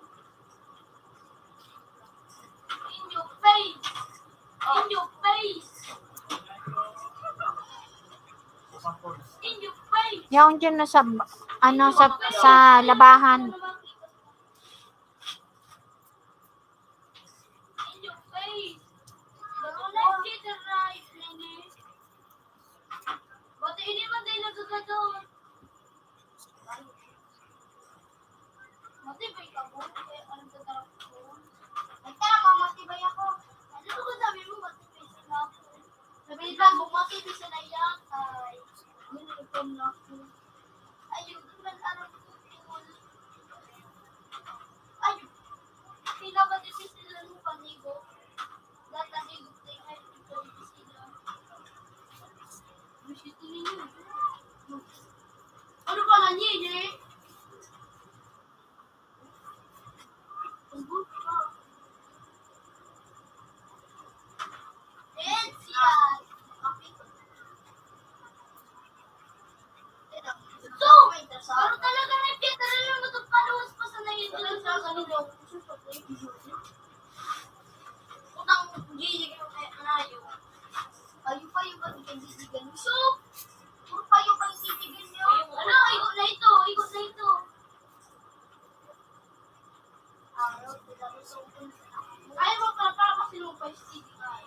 In your face! In your face! In your face! Yaon dyan na sa, ano, sa, sa labahan. In your face! Don't let it arrive, Nene. Ba't ini man tayo nagkakataon? Matibay ka, boy. Kaya anong tatarap ko? Ay, tara, mamatibay ako. Ano ko sabi mo, matibay sila ako? Sabi nila, kung matibay sila yan, ay, yun ang ipon na ako. Ayun, man, aram ko, tol. Ayun. Sila ba din sila ng panigo? Latanigo, tingnan, ito, sila. Ano ba na niya, eh? So, pero talaga na, Peter, yung matagpaluwas pa sa nangyayon. Utang, gigi, kaya na yun. Payo-payo pa, di ka gigigan. So, puro payo pa yung titigan niyo. Ano, igo na ito, igo na ito. Ayaw mo pa, para kasi mo pa yung titigan.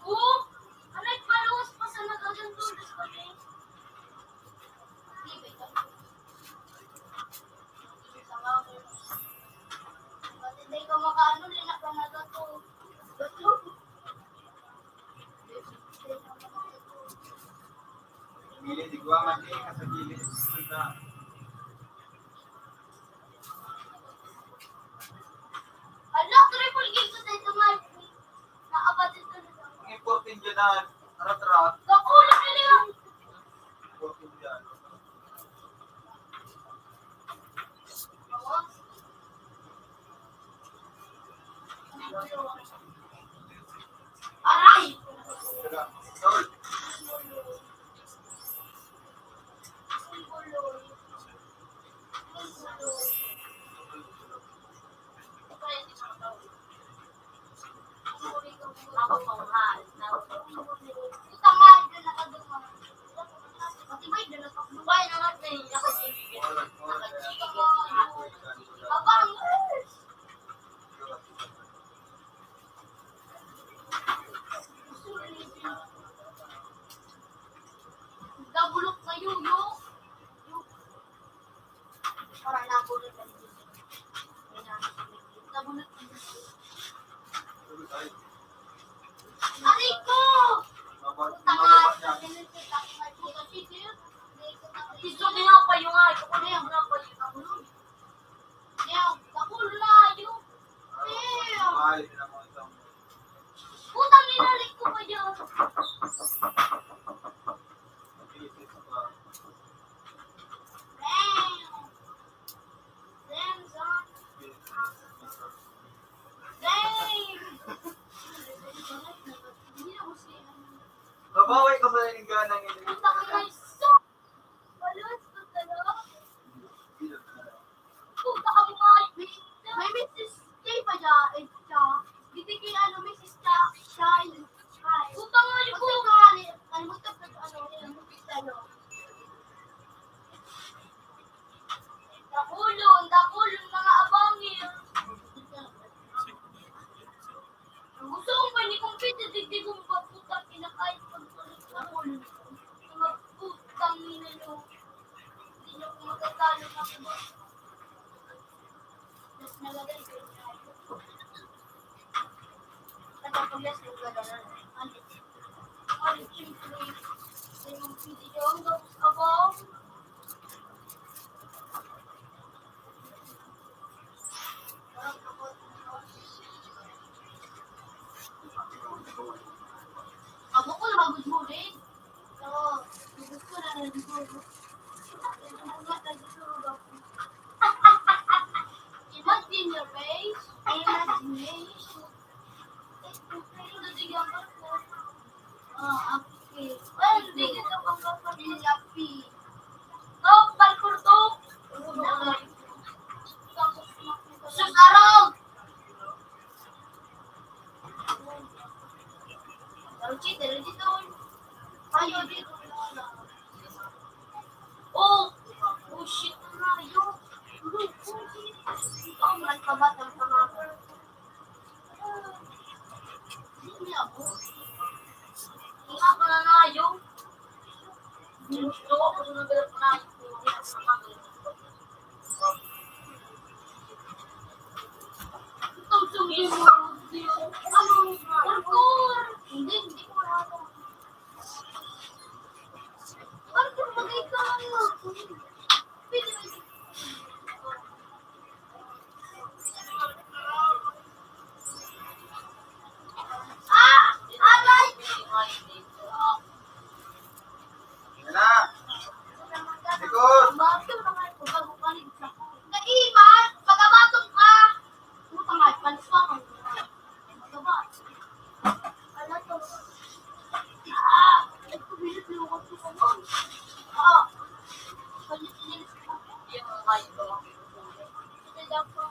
Oo, aray, paluwas pa sa nagagantulas pa, eh. Hindi ka makaano, linak ka na to. Gilid, igwa man, eh, sa gilid. Ala, triple kill ko sa ito, man. Naabat ito na. Ang important dyan na, rat-rat. Kakulang na lang. Important dyan. Aray! Bawal ka maninggana ng Puta ka na, isa. Balos, tutalo. Puta ka, mga. May misis K pa dyan, eh, siya. Dito kay ano, misis K, siya, eh. Puta nga, yung Puta ka, ano, ano, ano, ano, ano, Dakulon, dakulon, mga abangir. Gusto kong pwede kong pwede, digdi kong pagputang ina kahit pagputang dakulon. Mga putang ina nyo. Hindi nyo ako matatalo na ako. Mas nalagay ko yung Katapos yung gagana. Ano? Ano, siyempre, yung video ang gabos abang. Amo ko na magudmudin. Oo, gusto na nagudmudin. Imagine your face. Imagination. Ah, okay. Ay, hindi ka pang Tok, parkour, tok! Sus, arog! Arog, cheat, arog, cheat, tol. Ayaw, dito. Oh! Oh, shit, na yun. Oh, man, kabat ang pangalan. Hindi ako. Hindi ako nanayong. Gusto ko kung nagdala ko na. Itong sungin mo. Ano? Parkour! Hindi, hindi ko alam. Parkour, bagay ka. Pwede ba? Ah! Aray! Yan na. Likod. Naiwan! Pag-abaton ka! Puta nga, palis ka. Magaba. Ala to. Ah! Ay, kumilit na ako sa kamay. Ah! Palit-ilis ko. Yung mga ito. Ito daw po.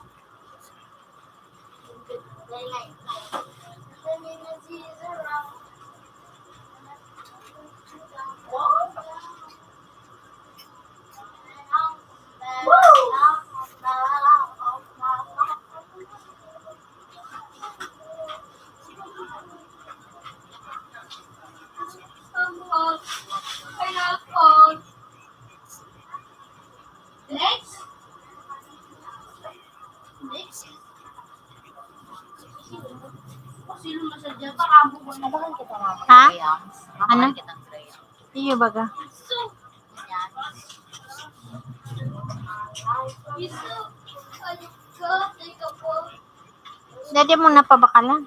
Next. Next. Ha? Ano? Iyo baga. Dadi mo napabakalan.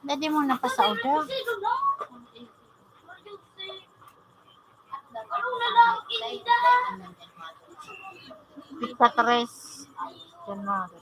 Dadi mo na pa sa order. Ika tres, January.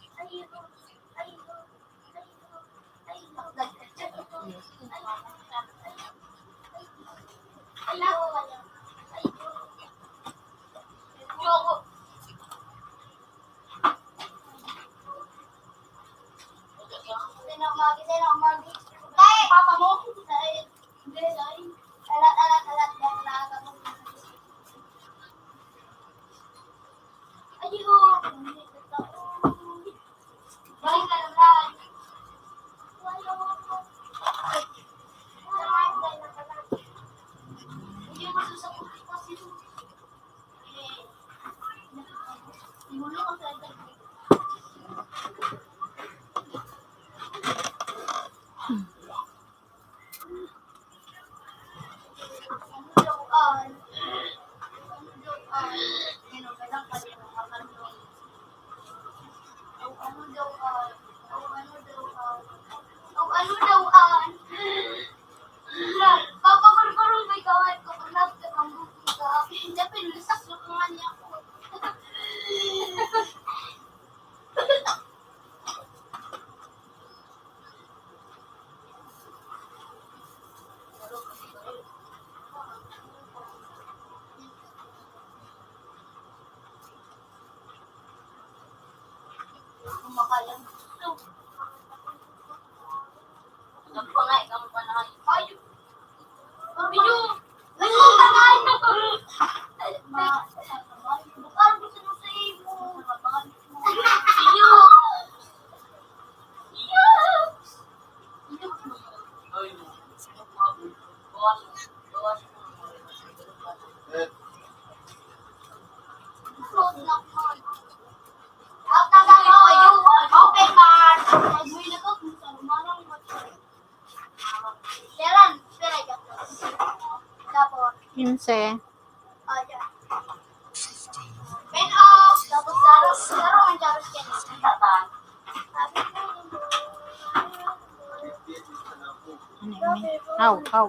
Quince. Ano ini? How? How?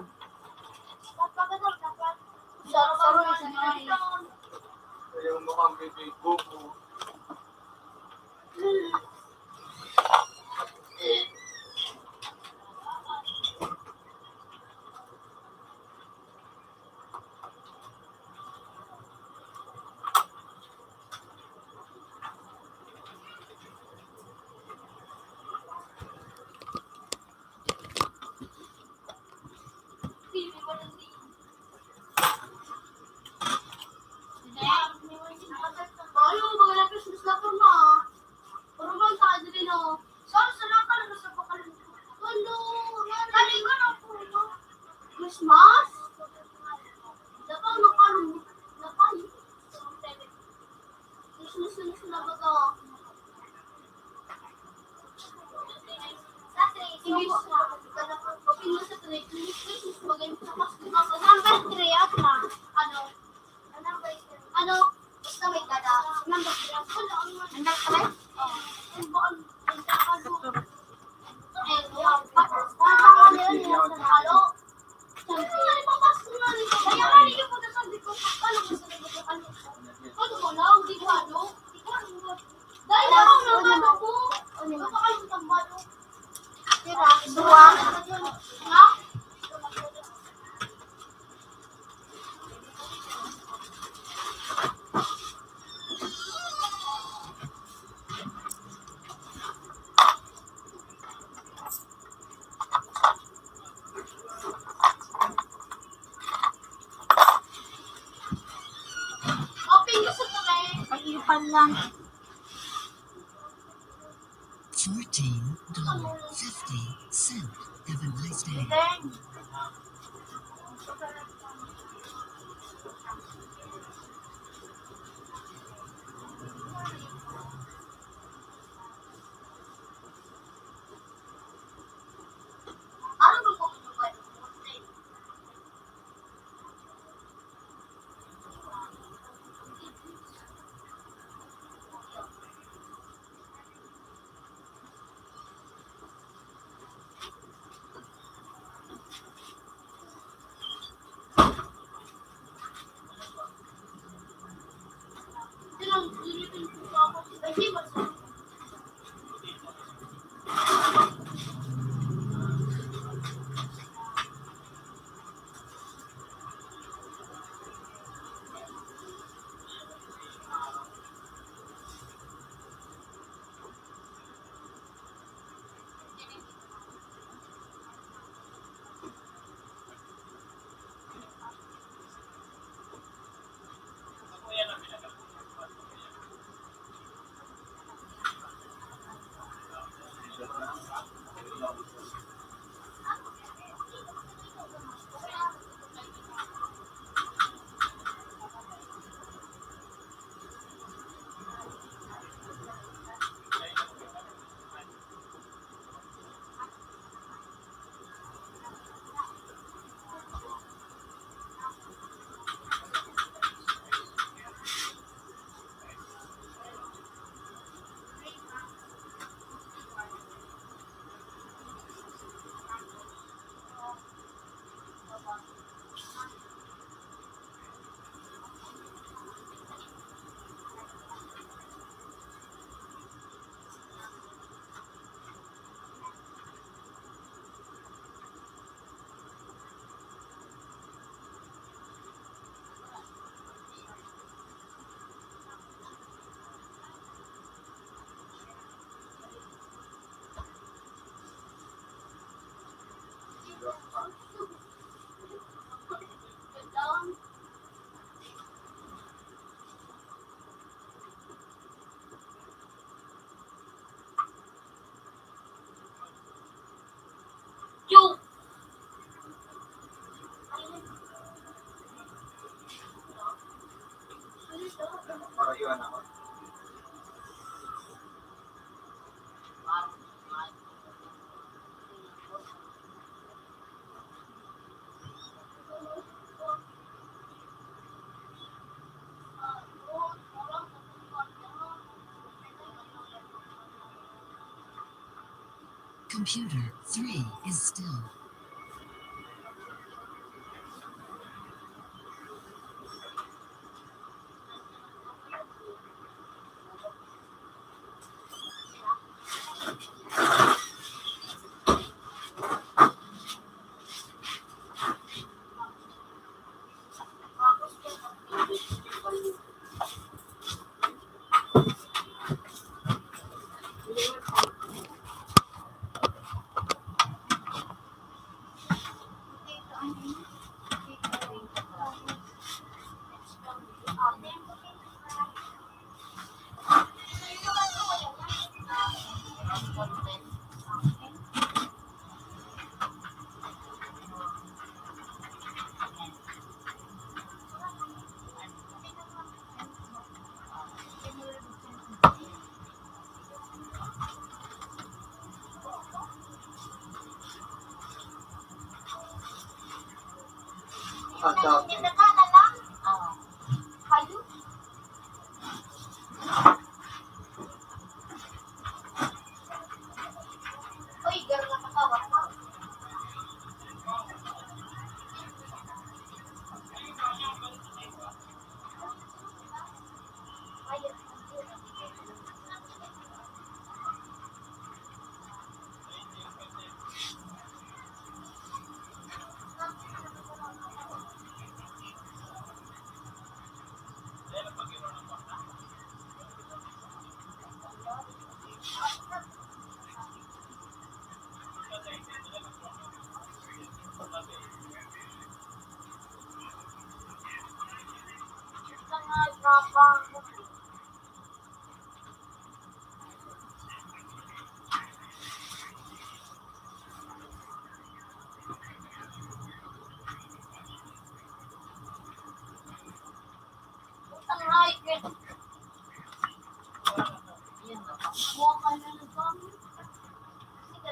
Christmas? Dapat makalu-, dapat. Christmas na sila ba to? Sa Christmas. Christmas, Christmas, maganda sa Pasko. Number three, ako na. Ano? Ano? Basta may dala. Number three. Number three? Oo. Ano ba ang, ang, ang, Pag-ipan lang. Fourteen dollar fifty cent. Have a nice day. Computer three is still. Ang dami.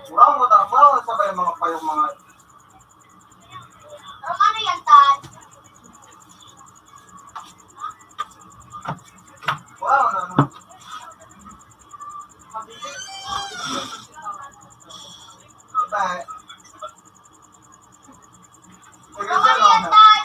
Mura mo ta, mura mo sa kayong mga payong mga Ano yan, Tan? Wow, naman. Diba? Ano yan, Tan?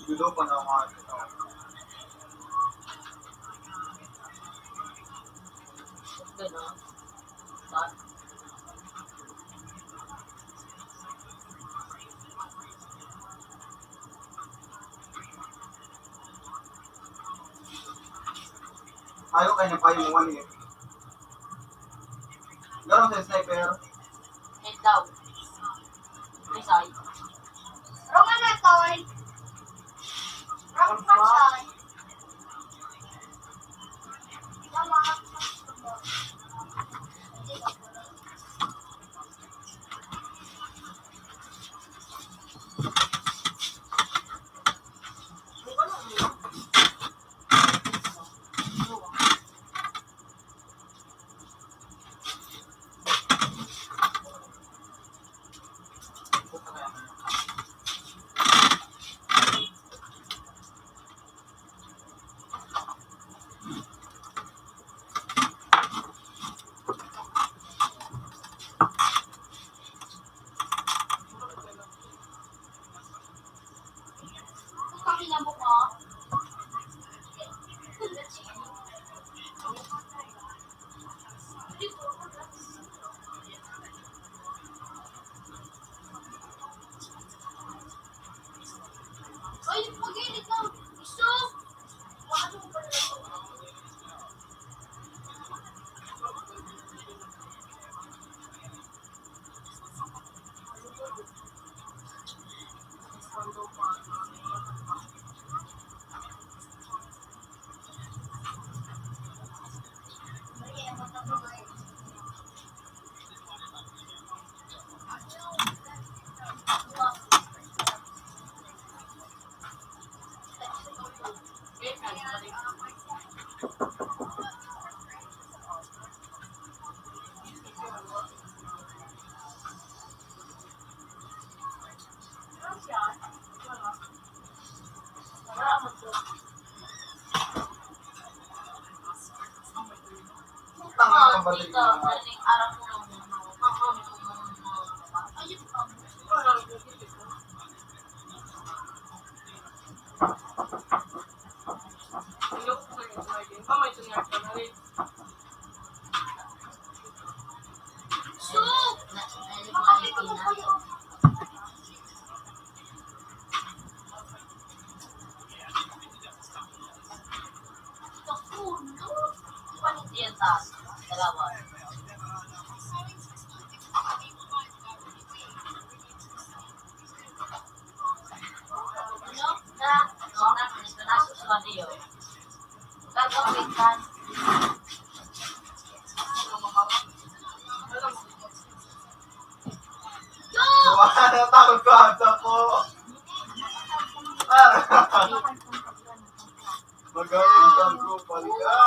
Gulo pa na mga Ayaw kayo ng payong mo, eh. Gano'n sa sniper? Head down. May side. Wrong ano, tol? Wrong person. Tama. Tanga ka ba, tignan mo. Wala, natakot ko ata po. Magaling kang kupal ka.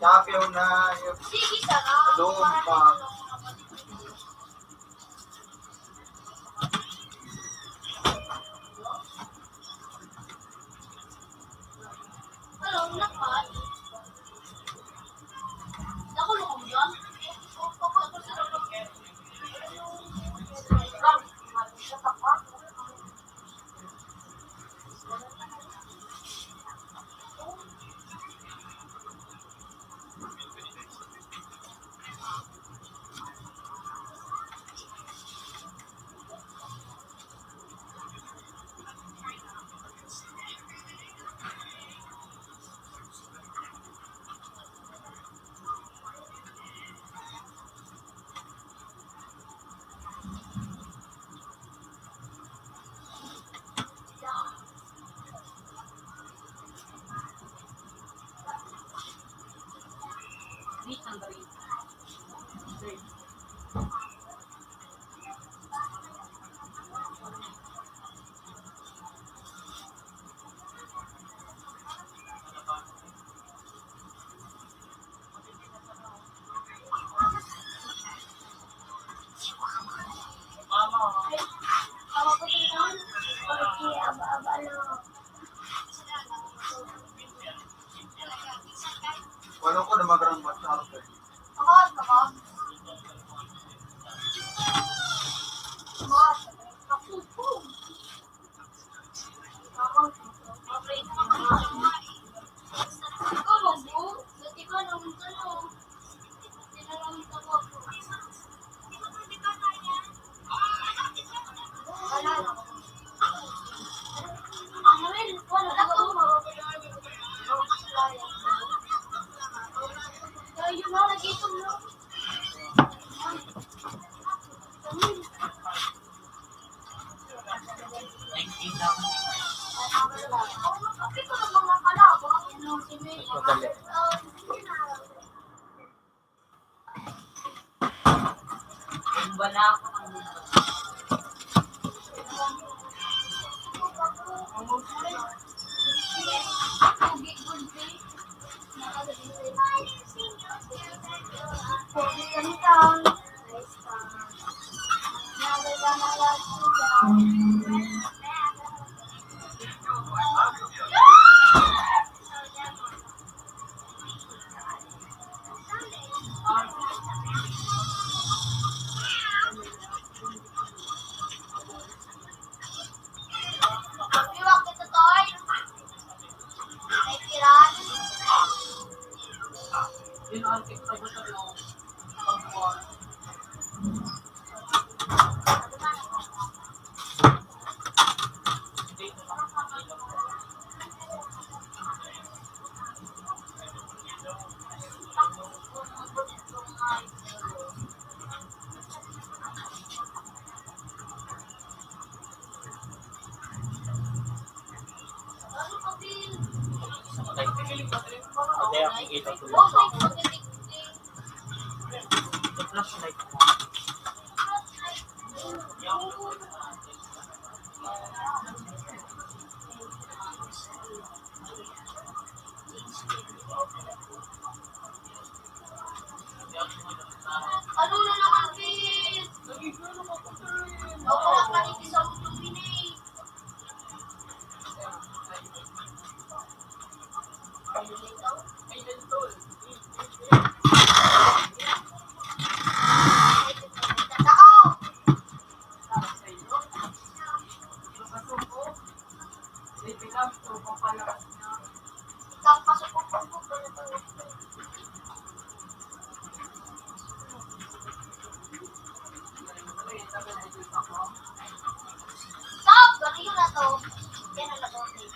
Tapyaw na yung doon pa. Ano ko na magarang masyado? Madali. Ano na naman, Pete? Ako lang, panikis ang tubig, eh. Stop! Ano yun na to? Yan ang nag-okay.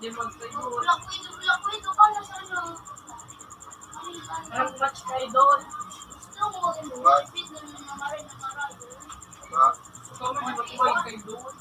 Di magtayo. Parang patch kayo doon. Ikaw man, di ba, kumain kayo doon?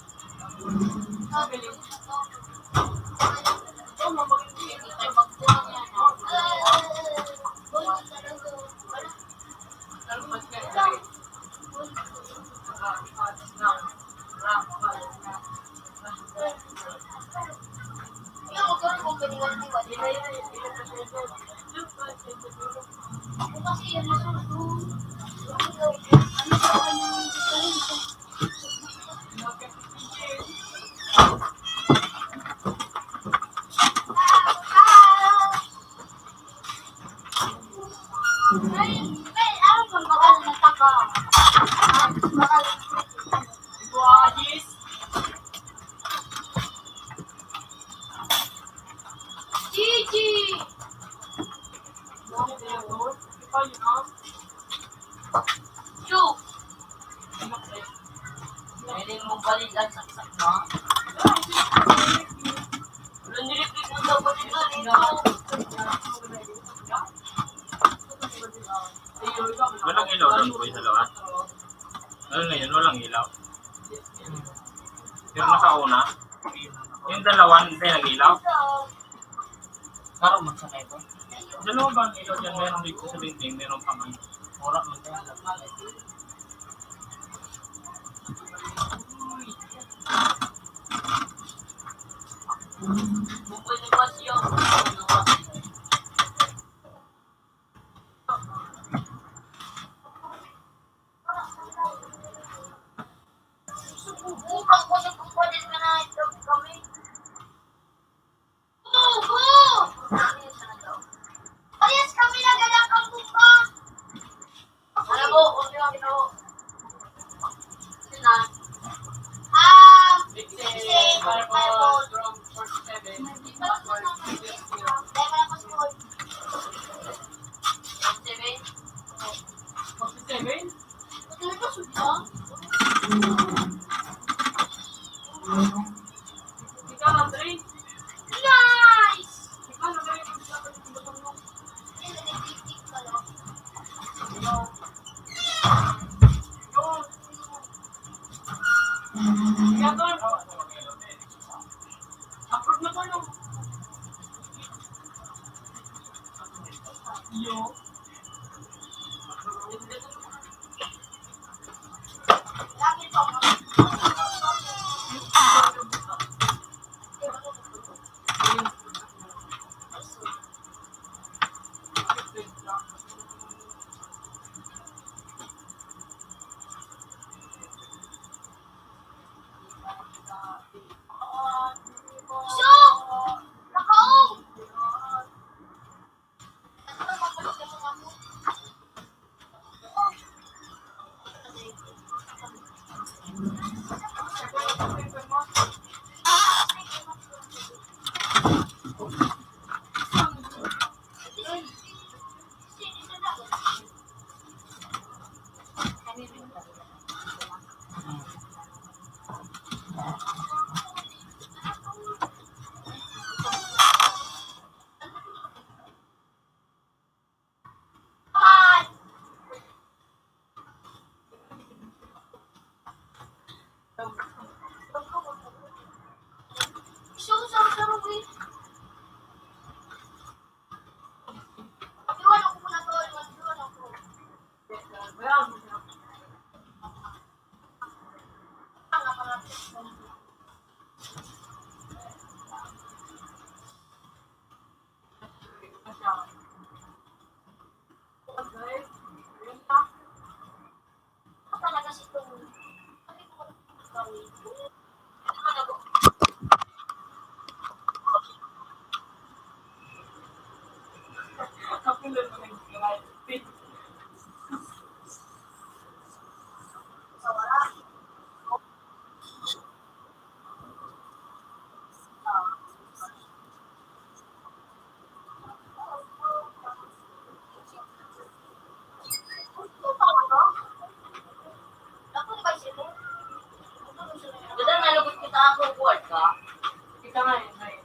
Gigi! Yo! Pwede mong balikan, saksak mo? Wala, nilipit mo dapat ito, dito. Una, yung dalawa, hindi nag-ilaw. Klaro man sa kayo. Dalawa ba ang ilaw dyan? Meron dito sa dingding, meron pa man. Wala man tayo. Subukan ko sa kumpalit na na ito kami. Oho! Parehas kami nagdala kang bomba. Alam mo, kung di mo ginawa. Sila. Ah, sixteen, five, four. Di ba lang po naman? Di ba lang po? Seven? Seven? Ano ba, suba? Ikaw, Andre? Nice! Ikaw, Andre, ang dapat ang butang mo. Ikaw, Andre. Approve na to, no? Iyo. Dada, nalugod kita ako, buhat ka. Kita nga yun, ngayon.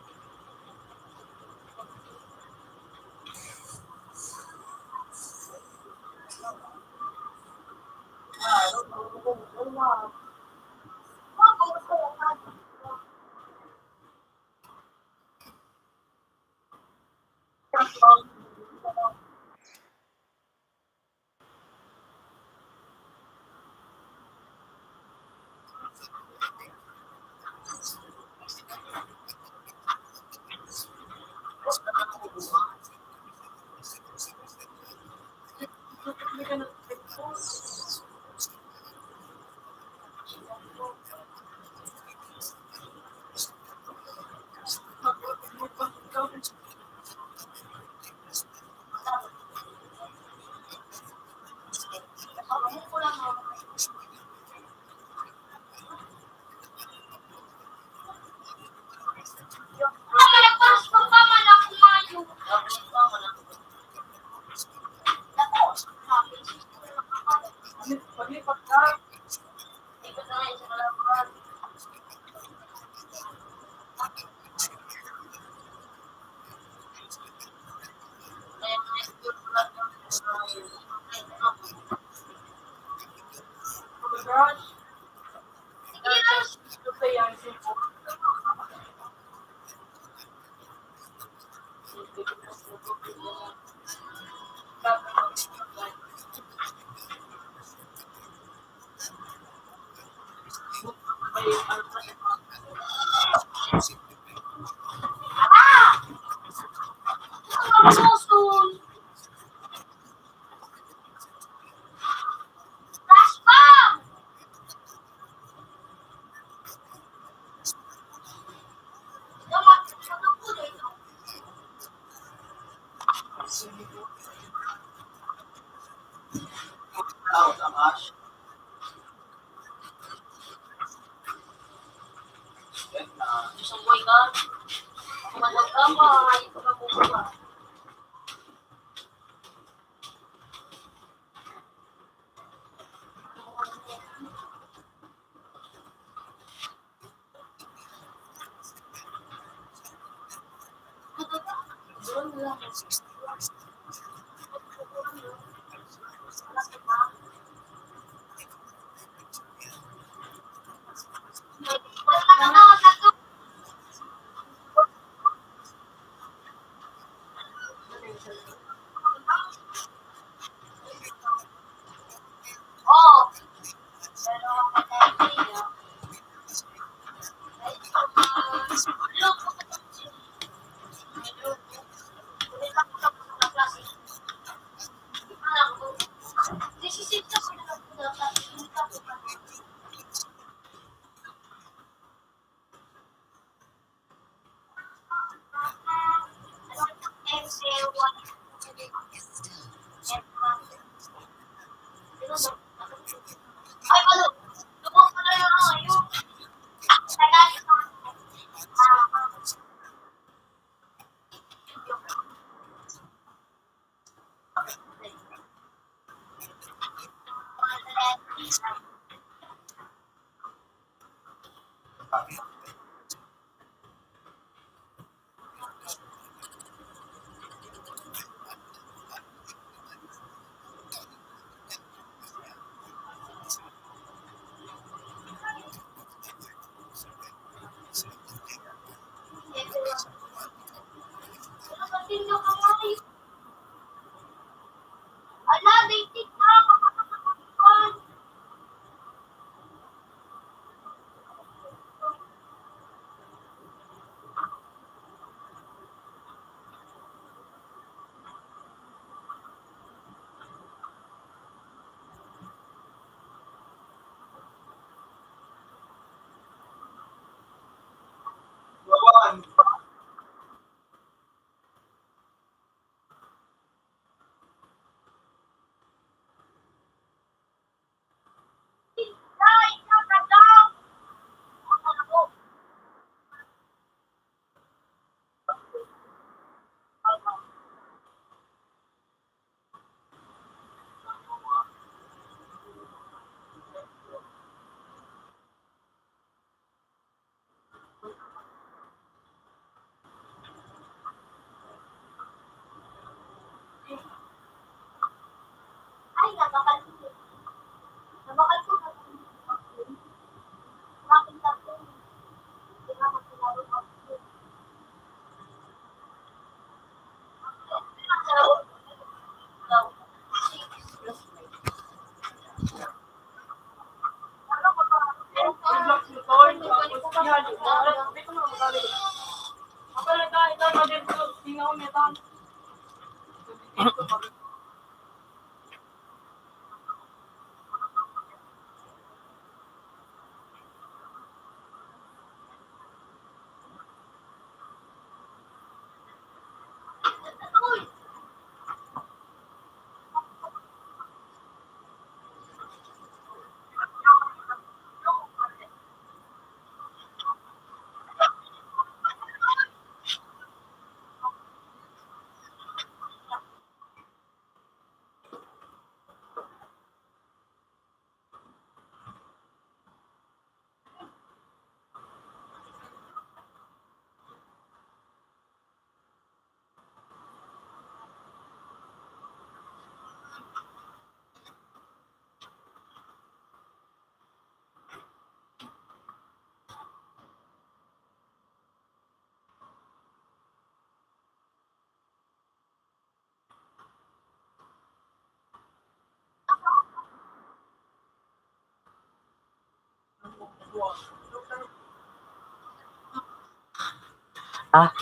Ah.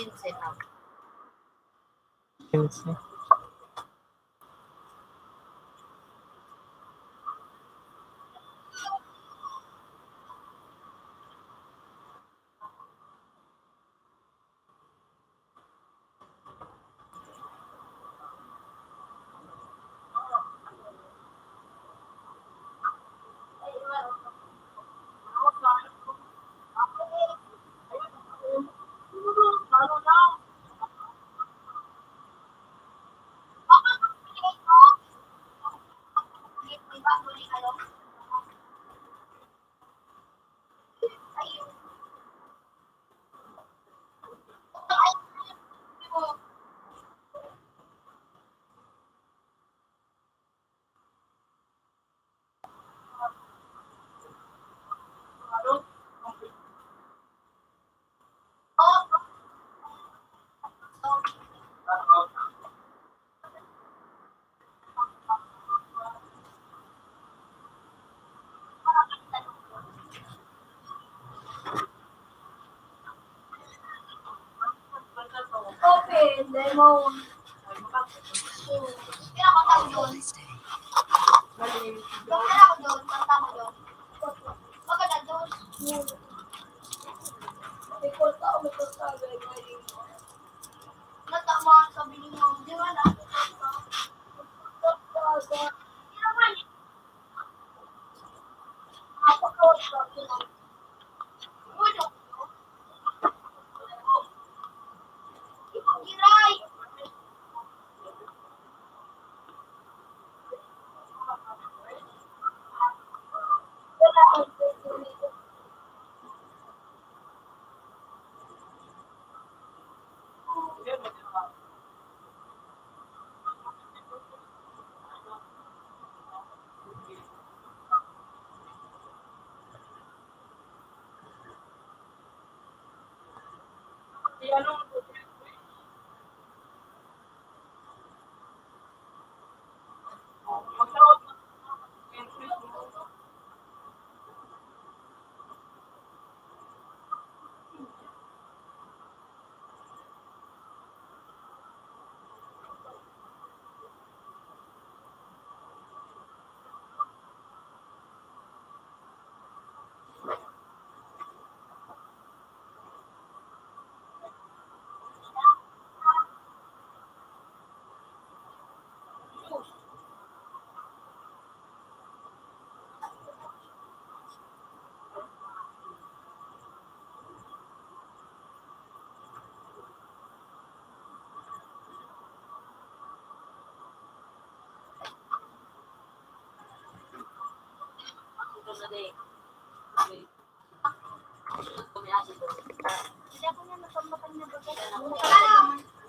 Kinse. Open, lemon. Kira ko tao doon. Kira ko doon, kanta mo doon. Maganda doon. May kulta o may kulta, may, may, natamaan sa bilingan. Di ba na?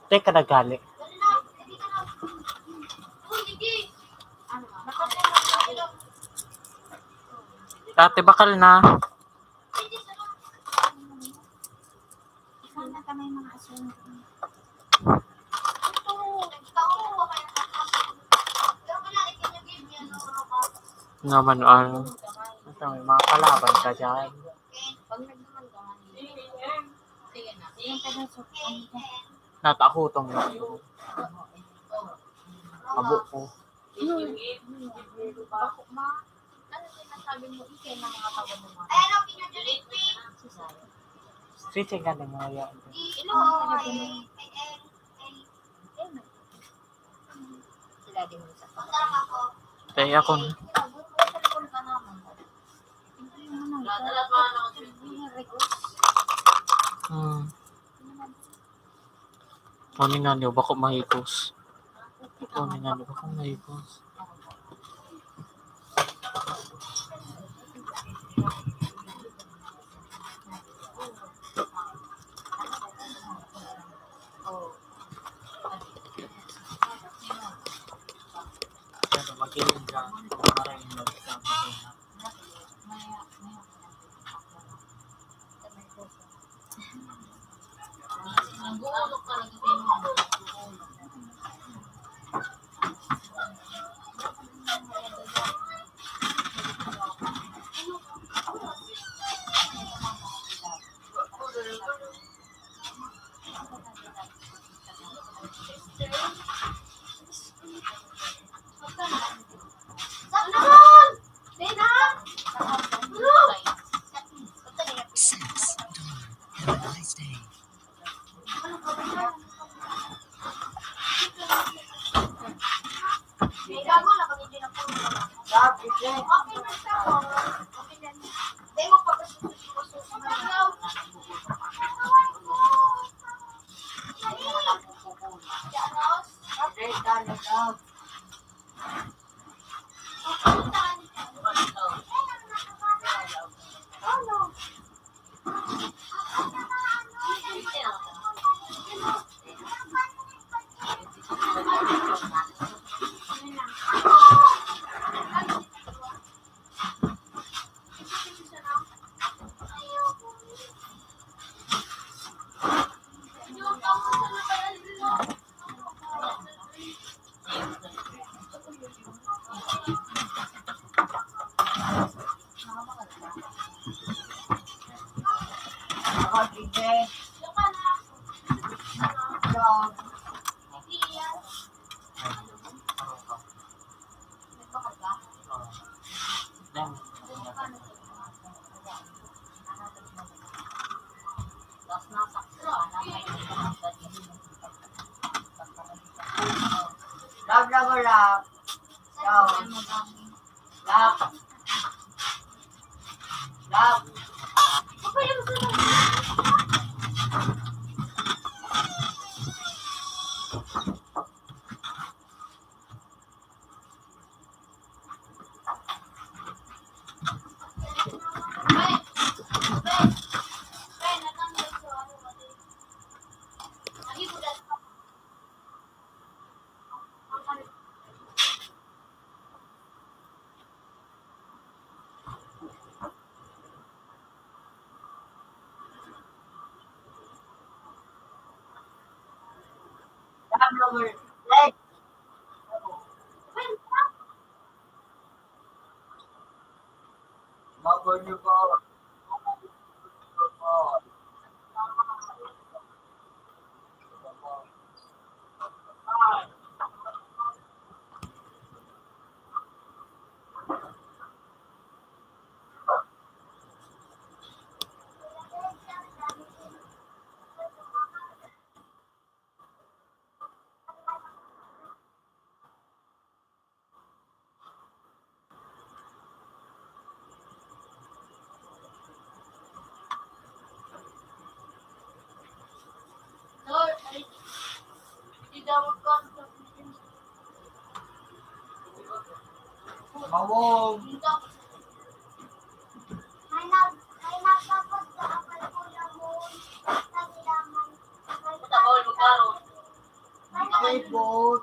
Teka na gali. Ate, bakal na. Nga manual. Ito, may mga kalaban ka dyan. Natakutong na. Abo ko. Ano sinasabi mo, Ike, ng mga taga mo? Switching ka na mga yan. Sila din mo sa pagkakas. Kaya ako na. Hindi mo na. Hindi mo na request. Hmm. Ano nga niyo, bako mahikos. Ano nga niyo, bako mahikos. Pero mag-iingat ka, maraming magkakaroon. Love, love, love. Love. Love. Love. Mawong. May boat.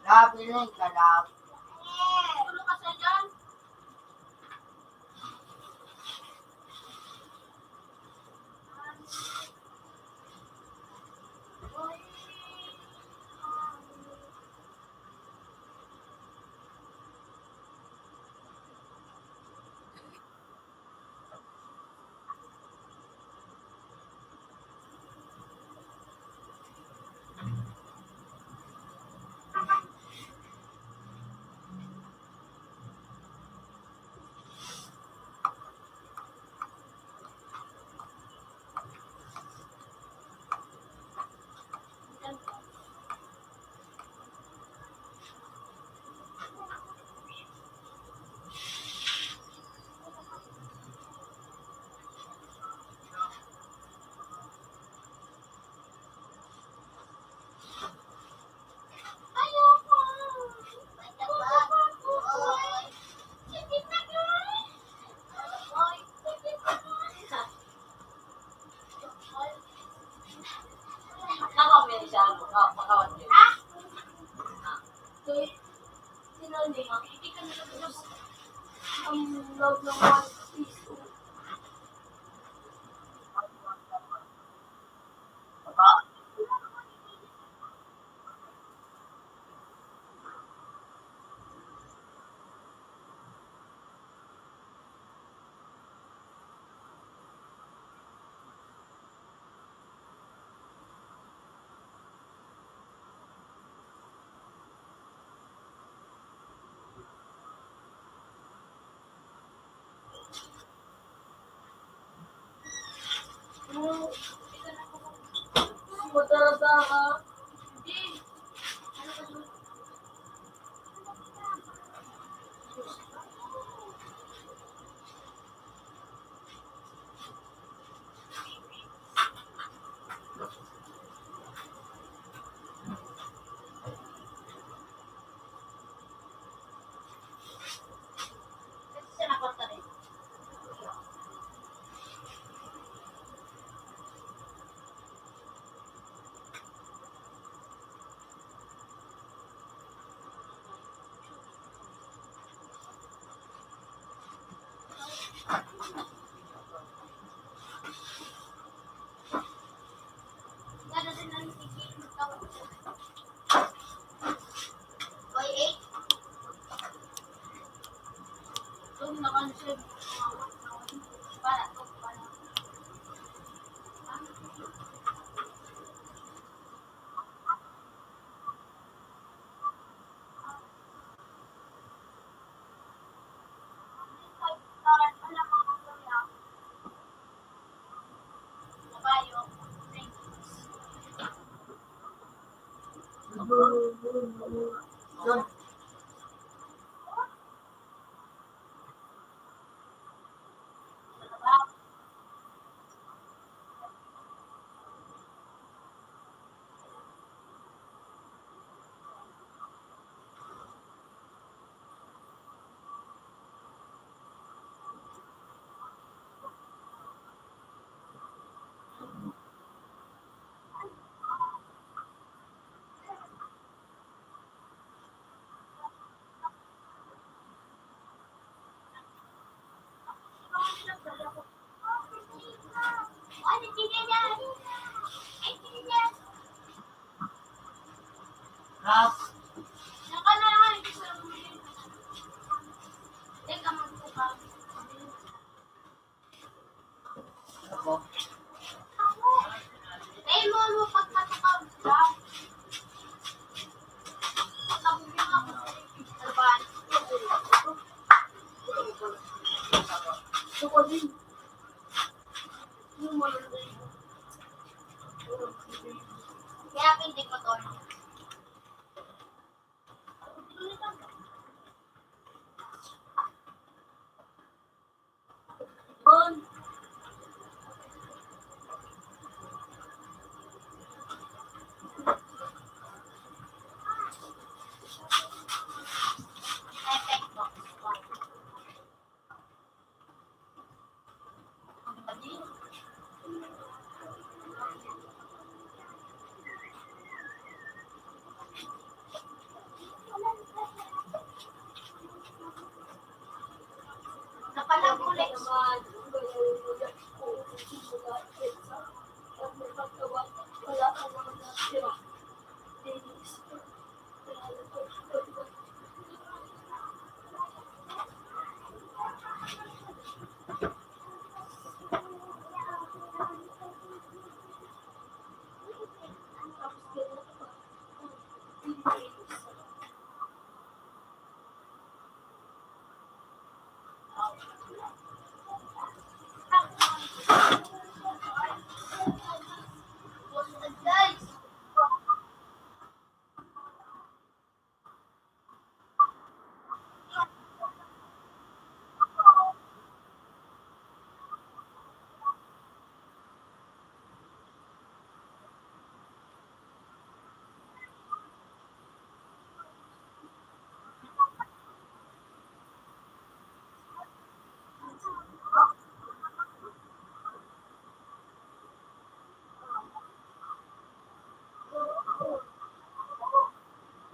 Love, feeling ka, love.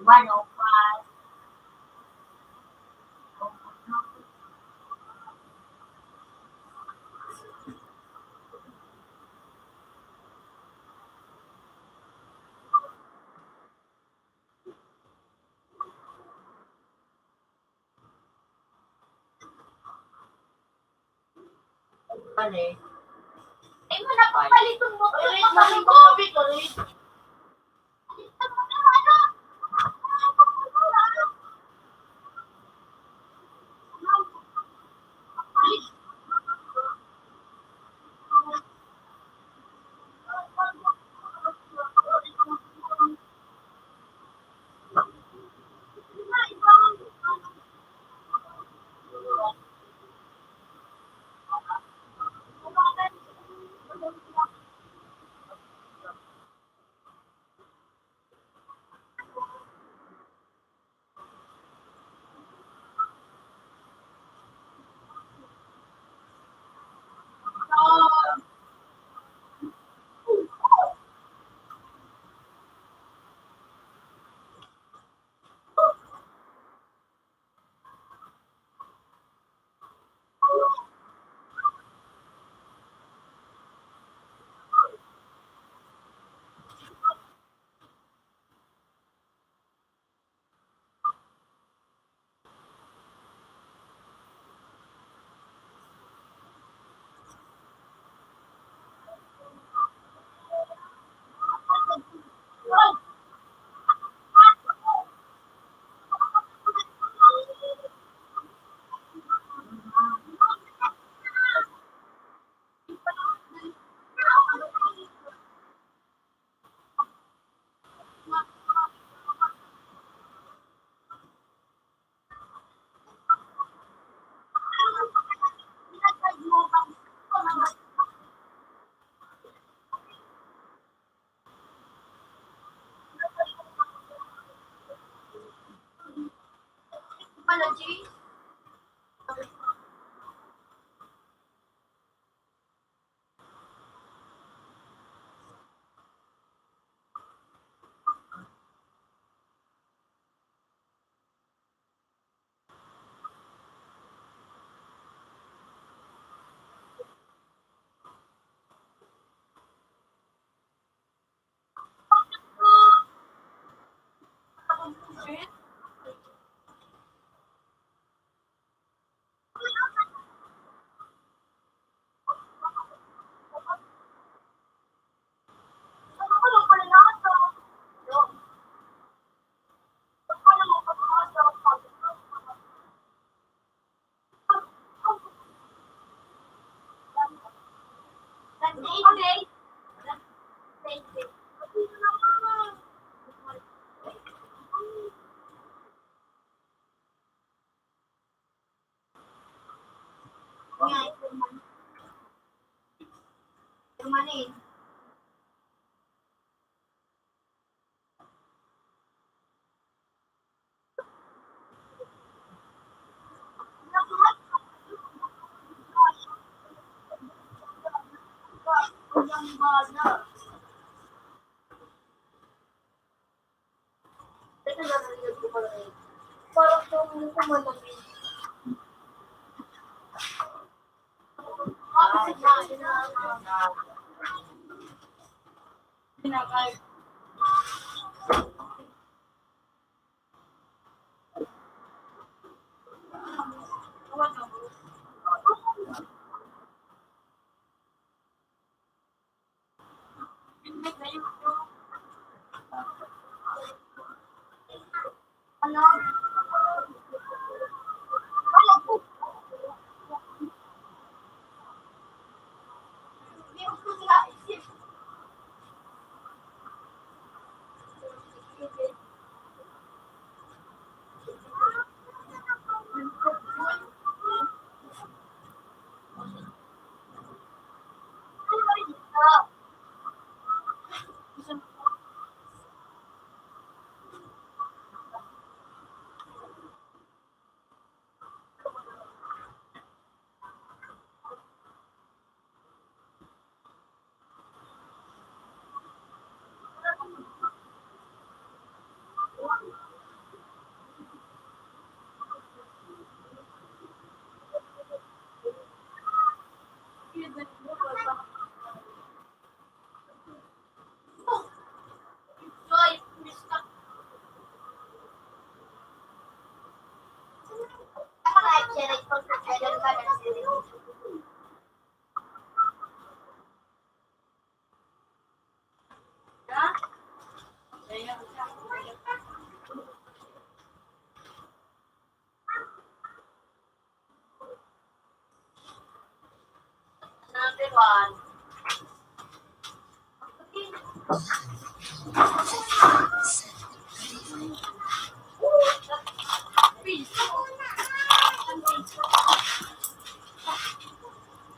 One oh five. Ano eh? Ay, mo na papaliton mo. Ay, ay, ay, ay, ay. Parang kung kumalamig.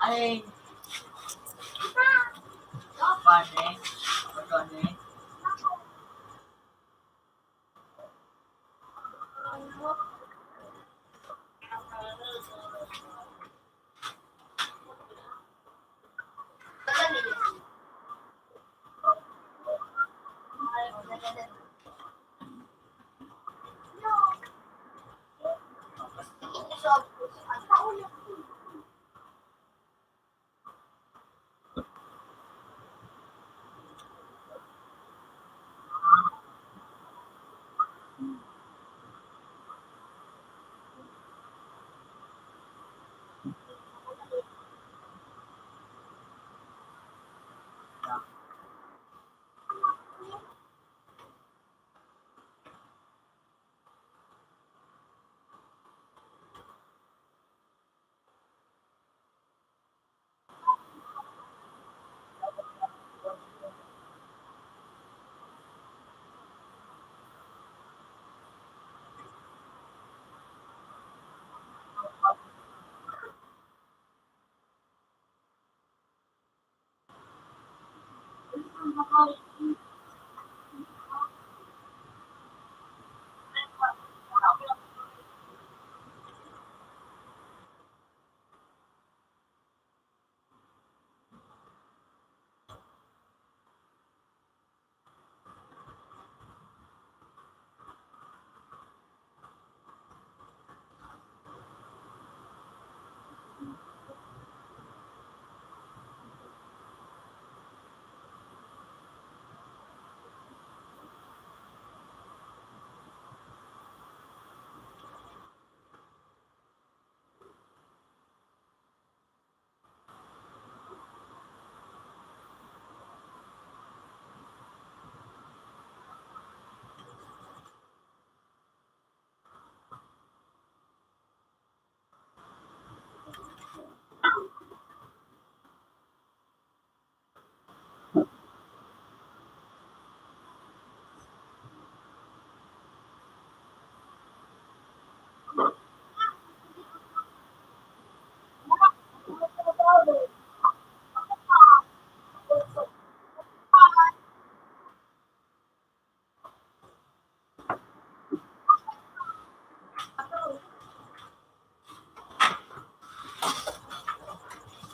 Ay. Pane. Pane.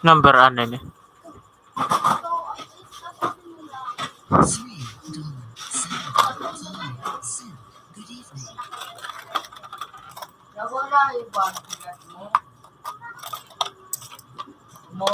Number ano ni? Nawala yung bag mo. Mo.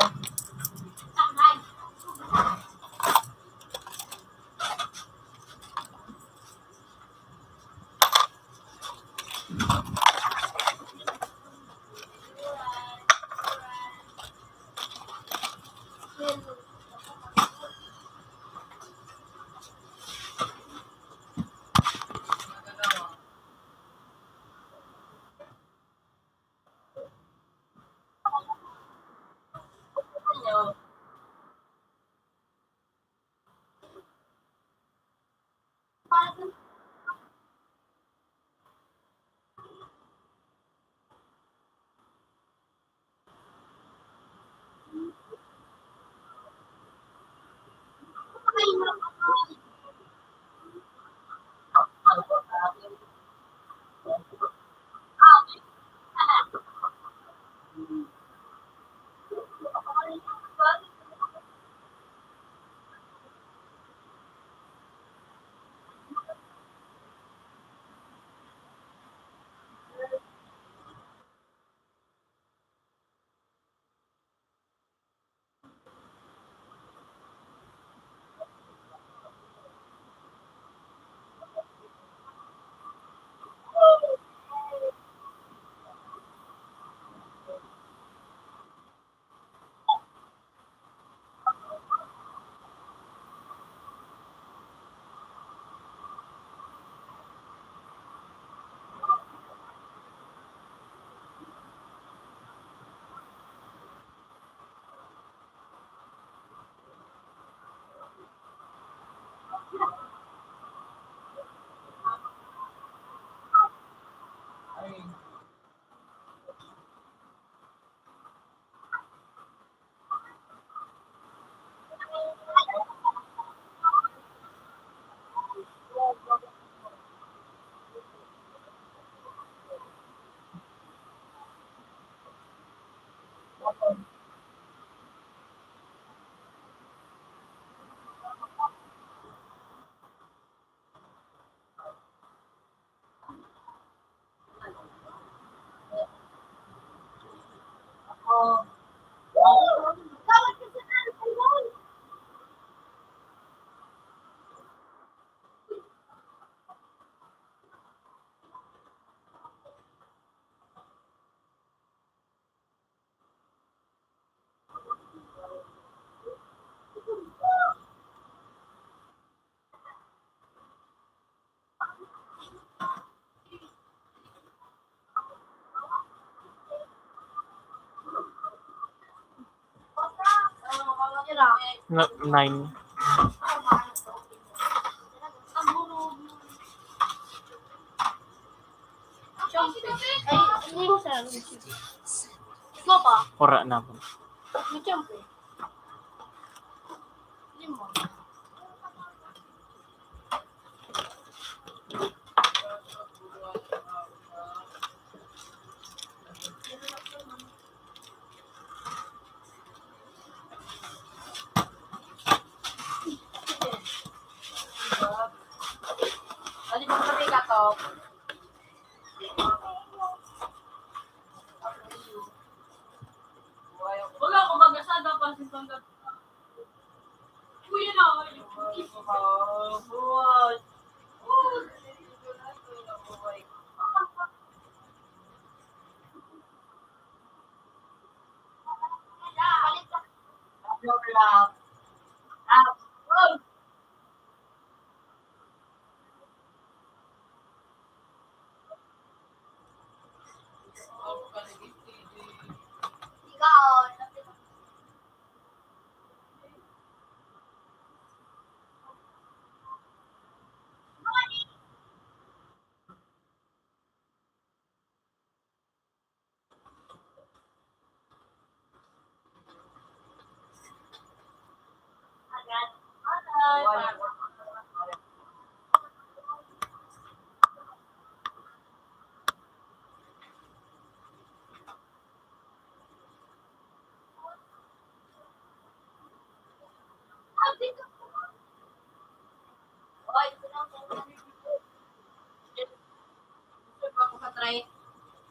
Na, nine. Ikaw pa? Wala na po. May tiyempo. Hindi mo. Wala ko magasada pa sa pangga-, Kuya na,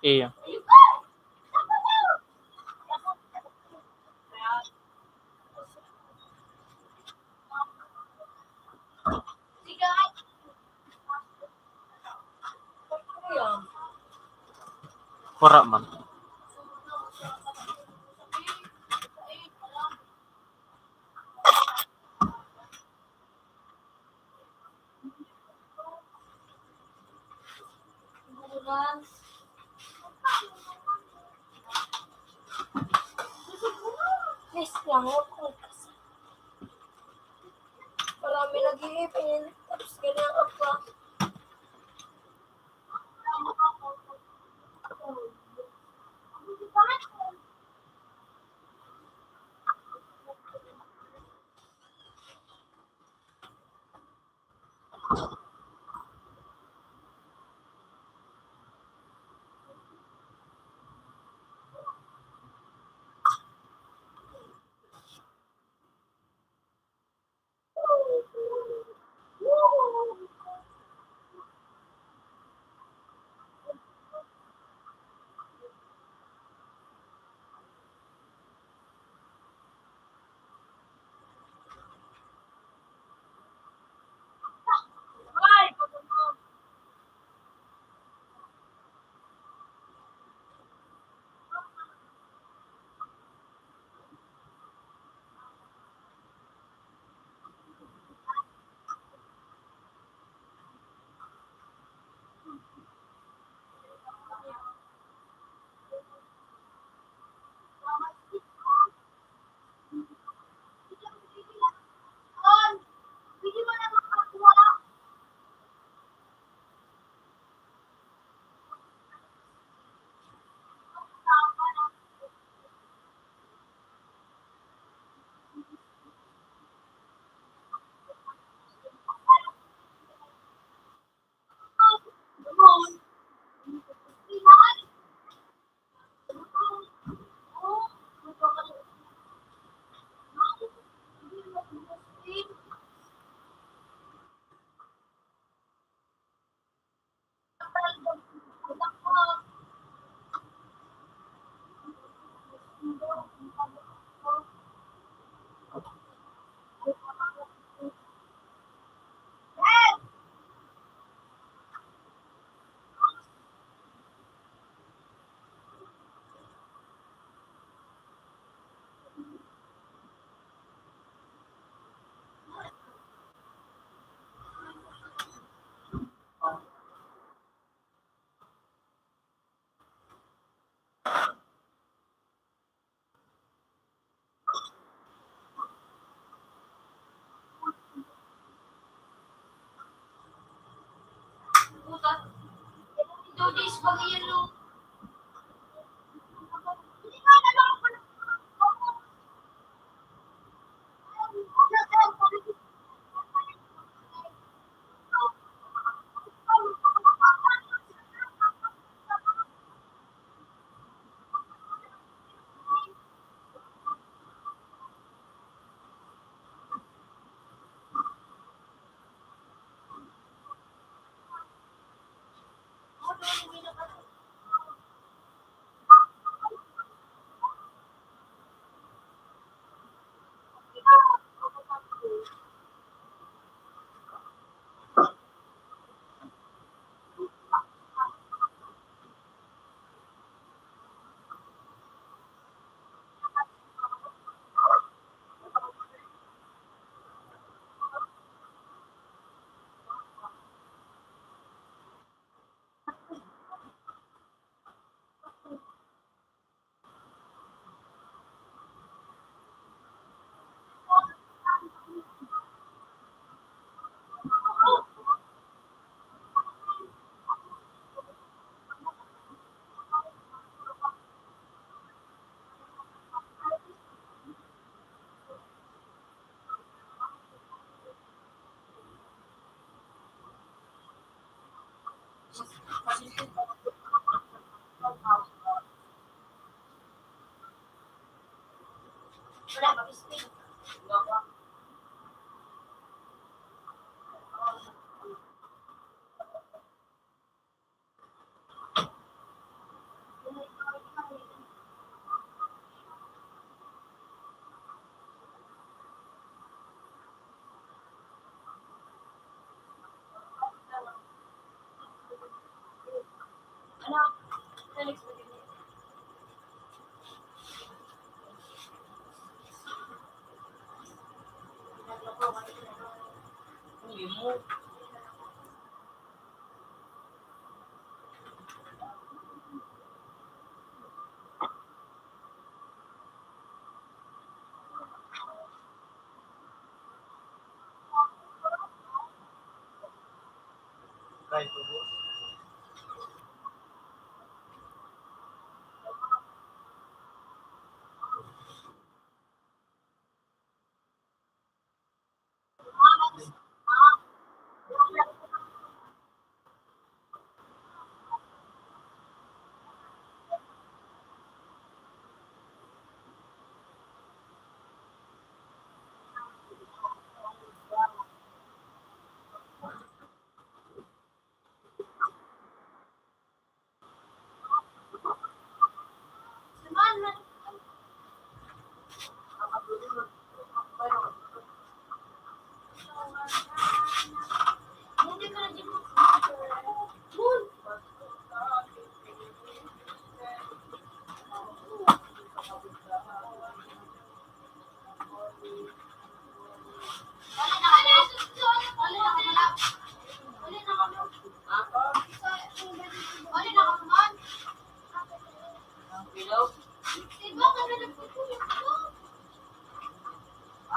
Iyo. Wala man. Yes, lang. Marami nag-iipin. Tapos ganyan ka pa.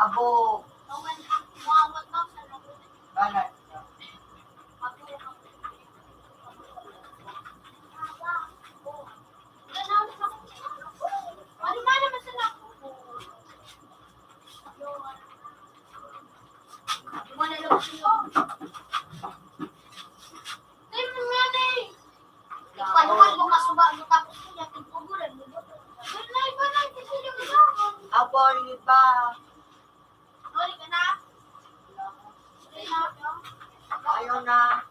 Abo. Banat. Ipanuman mo kasuba mo, tapos mo niya, tigpuguran mo. Apo, iba. Ayaw na.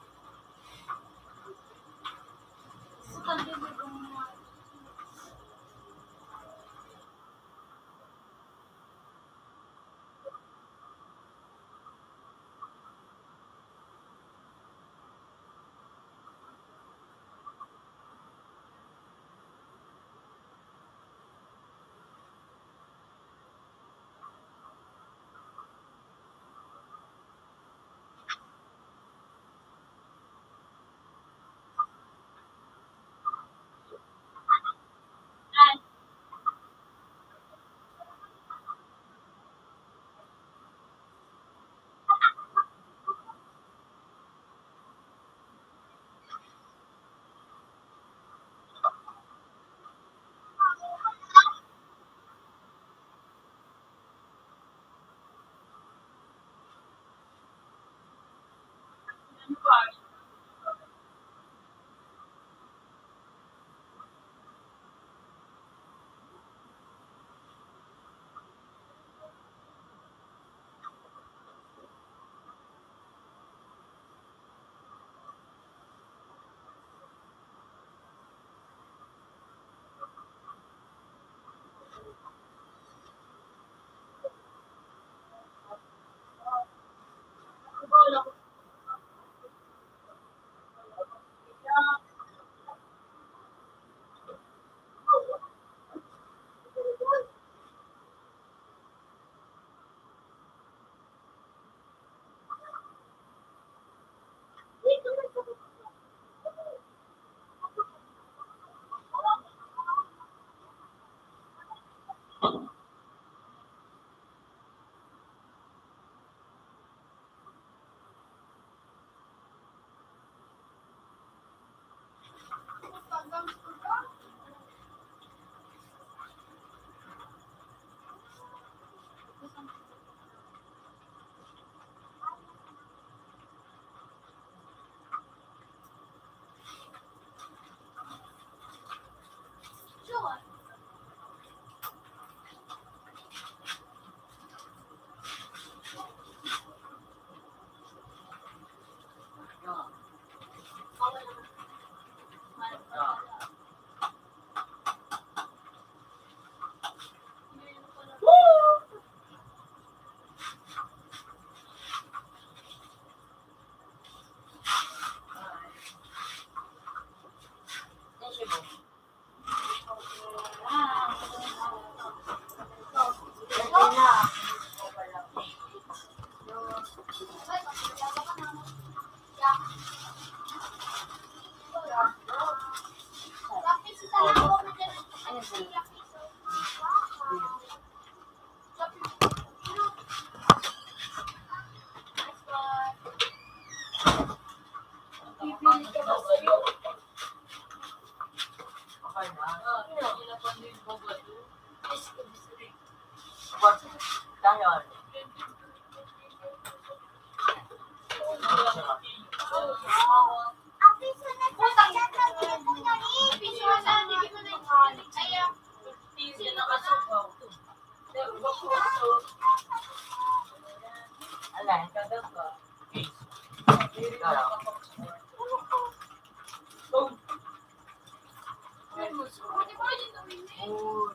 Uy!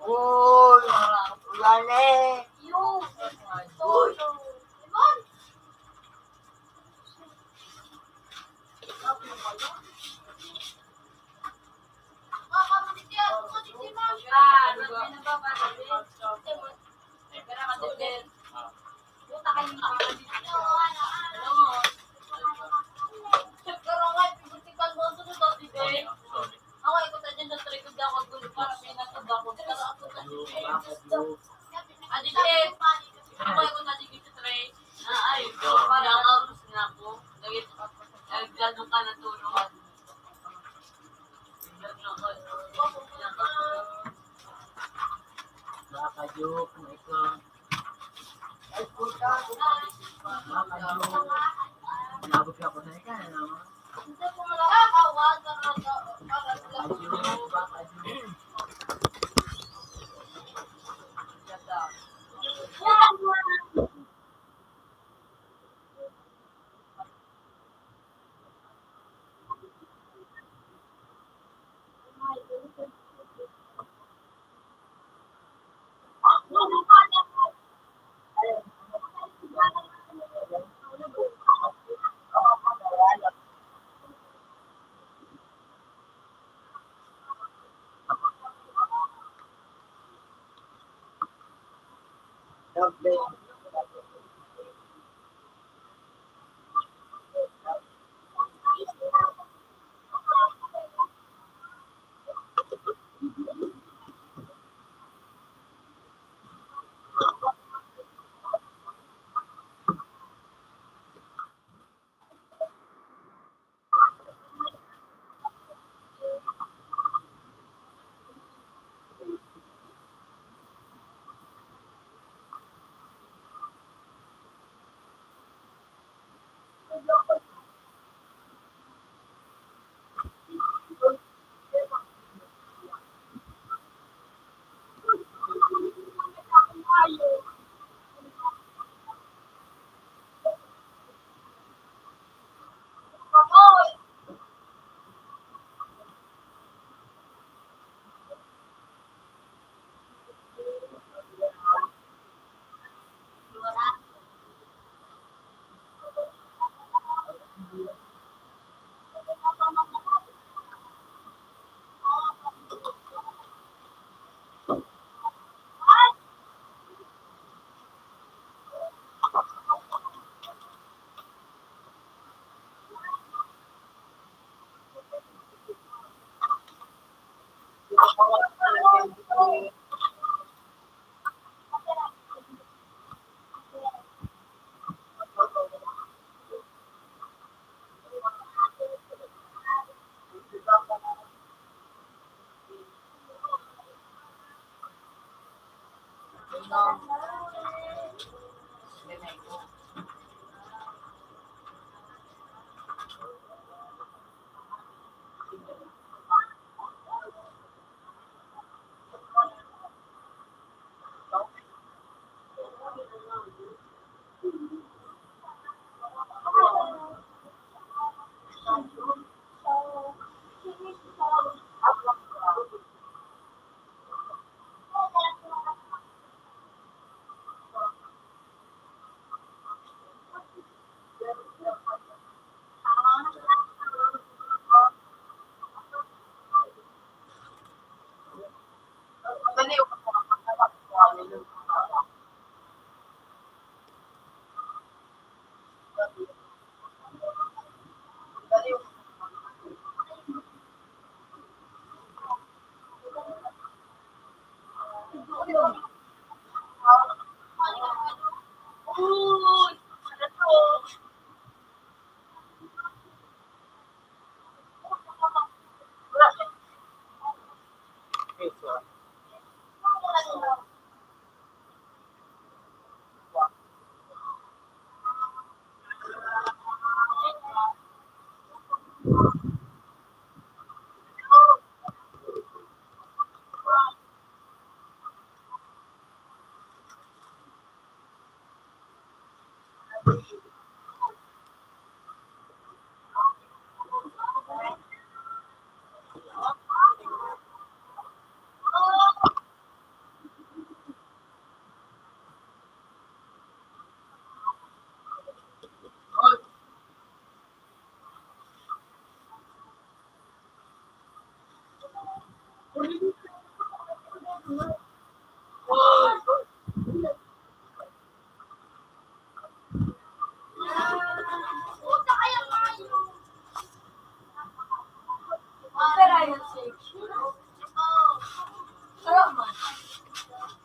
Uy! Ulan eh! Uy! Baka joke na ikaw. Baka joke. Inabot ka pa sa ika, ano? Baka joke, baka joke.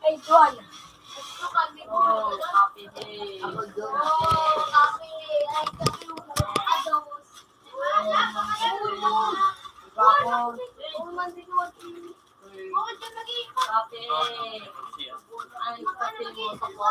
Ay, Juan. Oh, happy day. Oh, happy. Ay, happy. Happy. Ay, happy mo sa po.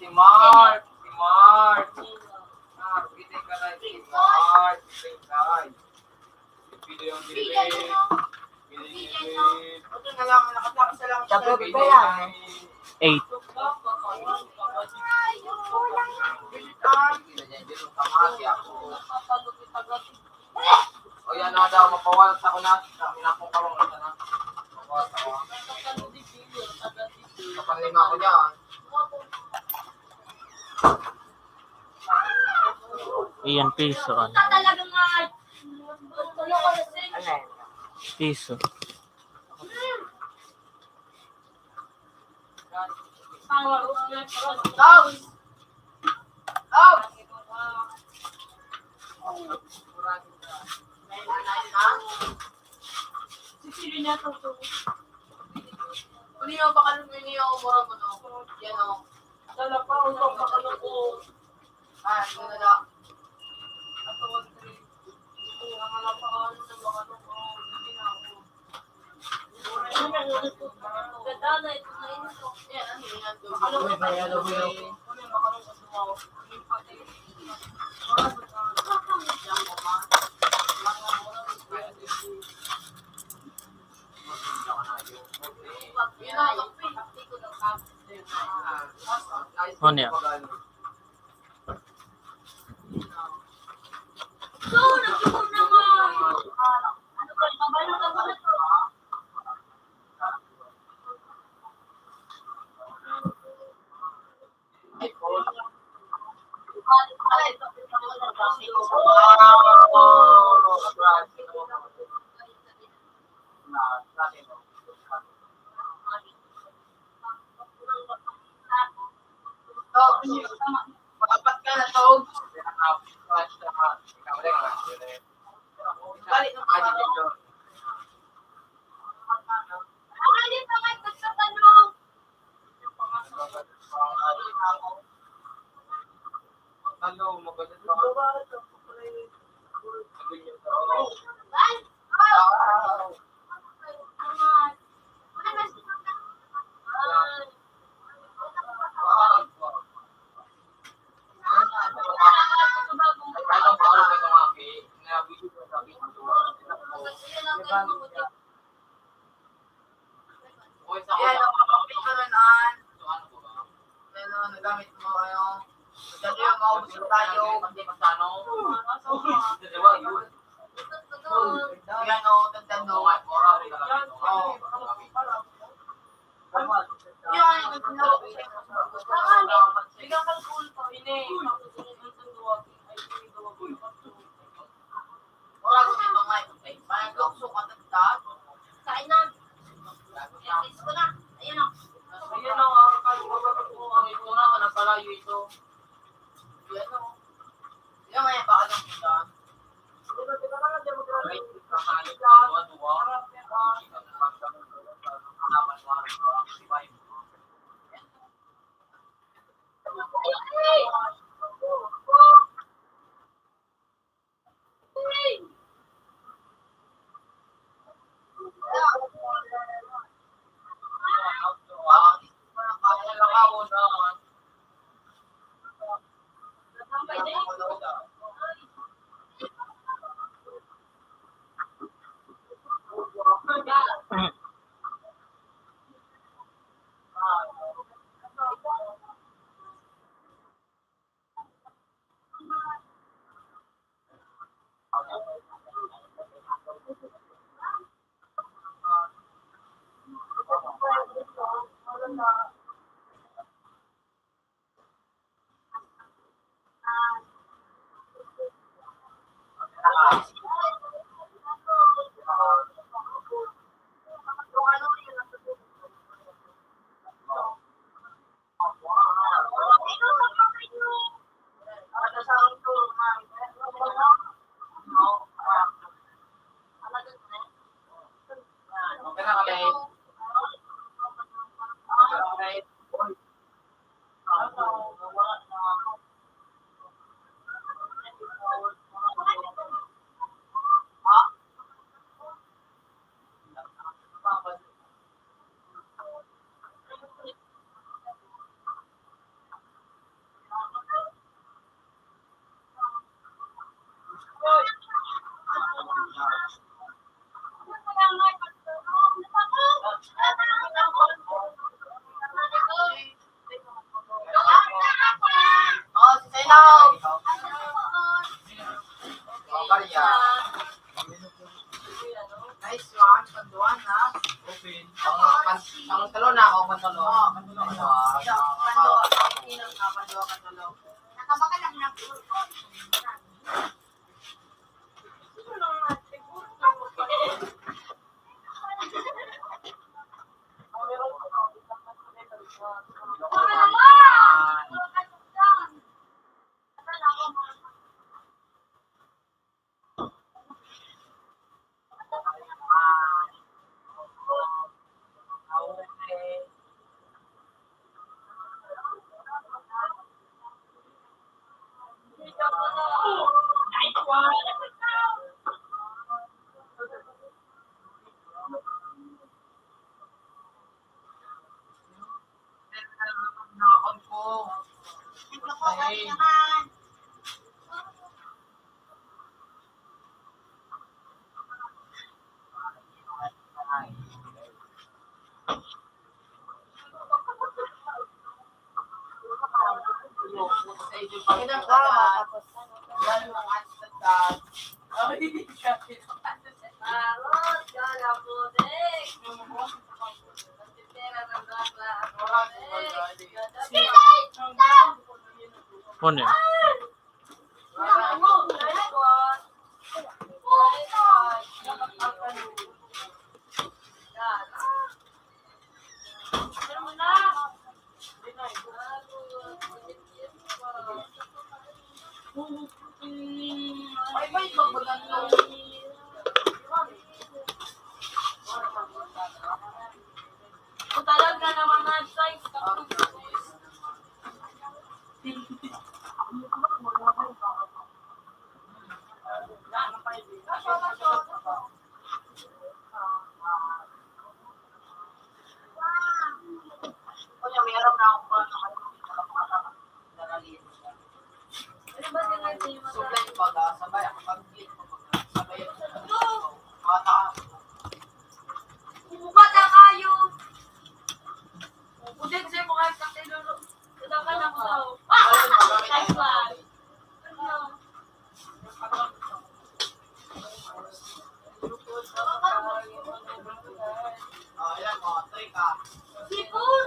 Si Mark, si Mark. Mark, bigay ka na si Mark, bigay ka. Bigay ang bigay. Bigay ang bigay. Ito na lang, nakatapos na lang. Sagot ko yan. Eight. O yan na daw, mapawalat ako na. Minapong kawang na na. Mapawalat ako. Kapanlima ko dyan. Iyan, piso, ano? Piso. Ano yung pakalong niyo, mura mo, no? Yan, o. Dala pa, ang pakalong ko. Ah, ano na lang. Ano yan? Apat ka na to. Balik na tayo. Ayan, ang kapit ko nun, an. Ayan, o, nagamit mo, ano. Madali yung maubos yung tayo. Ayan, o, tandaan mo. O. Yan, ano, bigyan ka ng kulto, ini. Wala ko sa mga, parang lukso ka, tagtag. Kain na. Ilis ko na. Ayan o. Ayan o, ang kaluluwa ko, ang ito na, nagkalayo ito. Ayan o. Ayan, ayan, baka lang kita. Nice one, panduan na. Open. Pang, pang, pang talo na ako, pang talo. Oo, pang talo. Pang talo. Pang talo. Nakabaka lang na. Ano yan? Ugat na kayo. Ugat sa'yo, mga katilolo. Ugat na kayo. Ah, nice one. Sipon.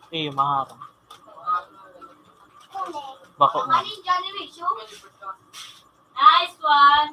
Iyo, maharang. Bako nga. Nice one.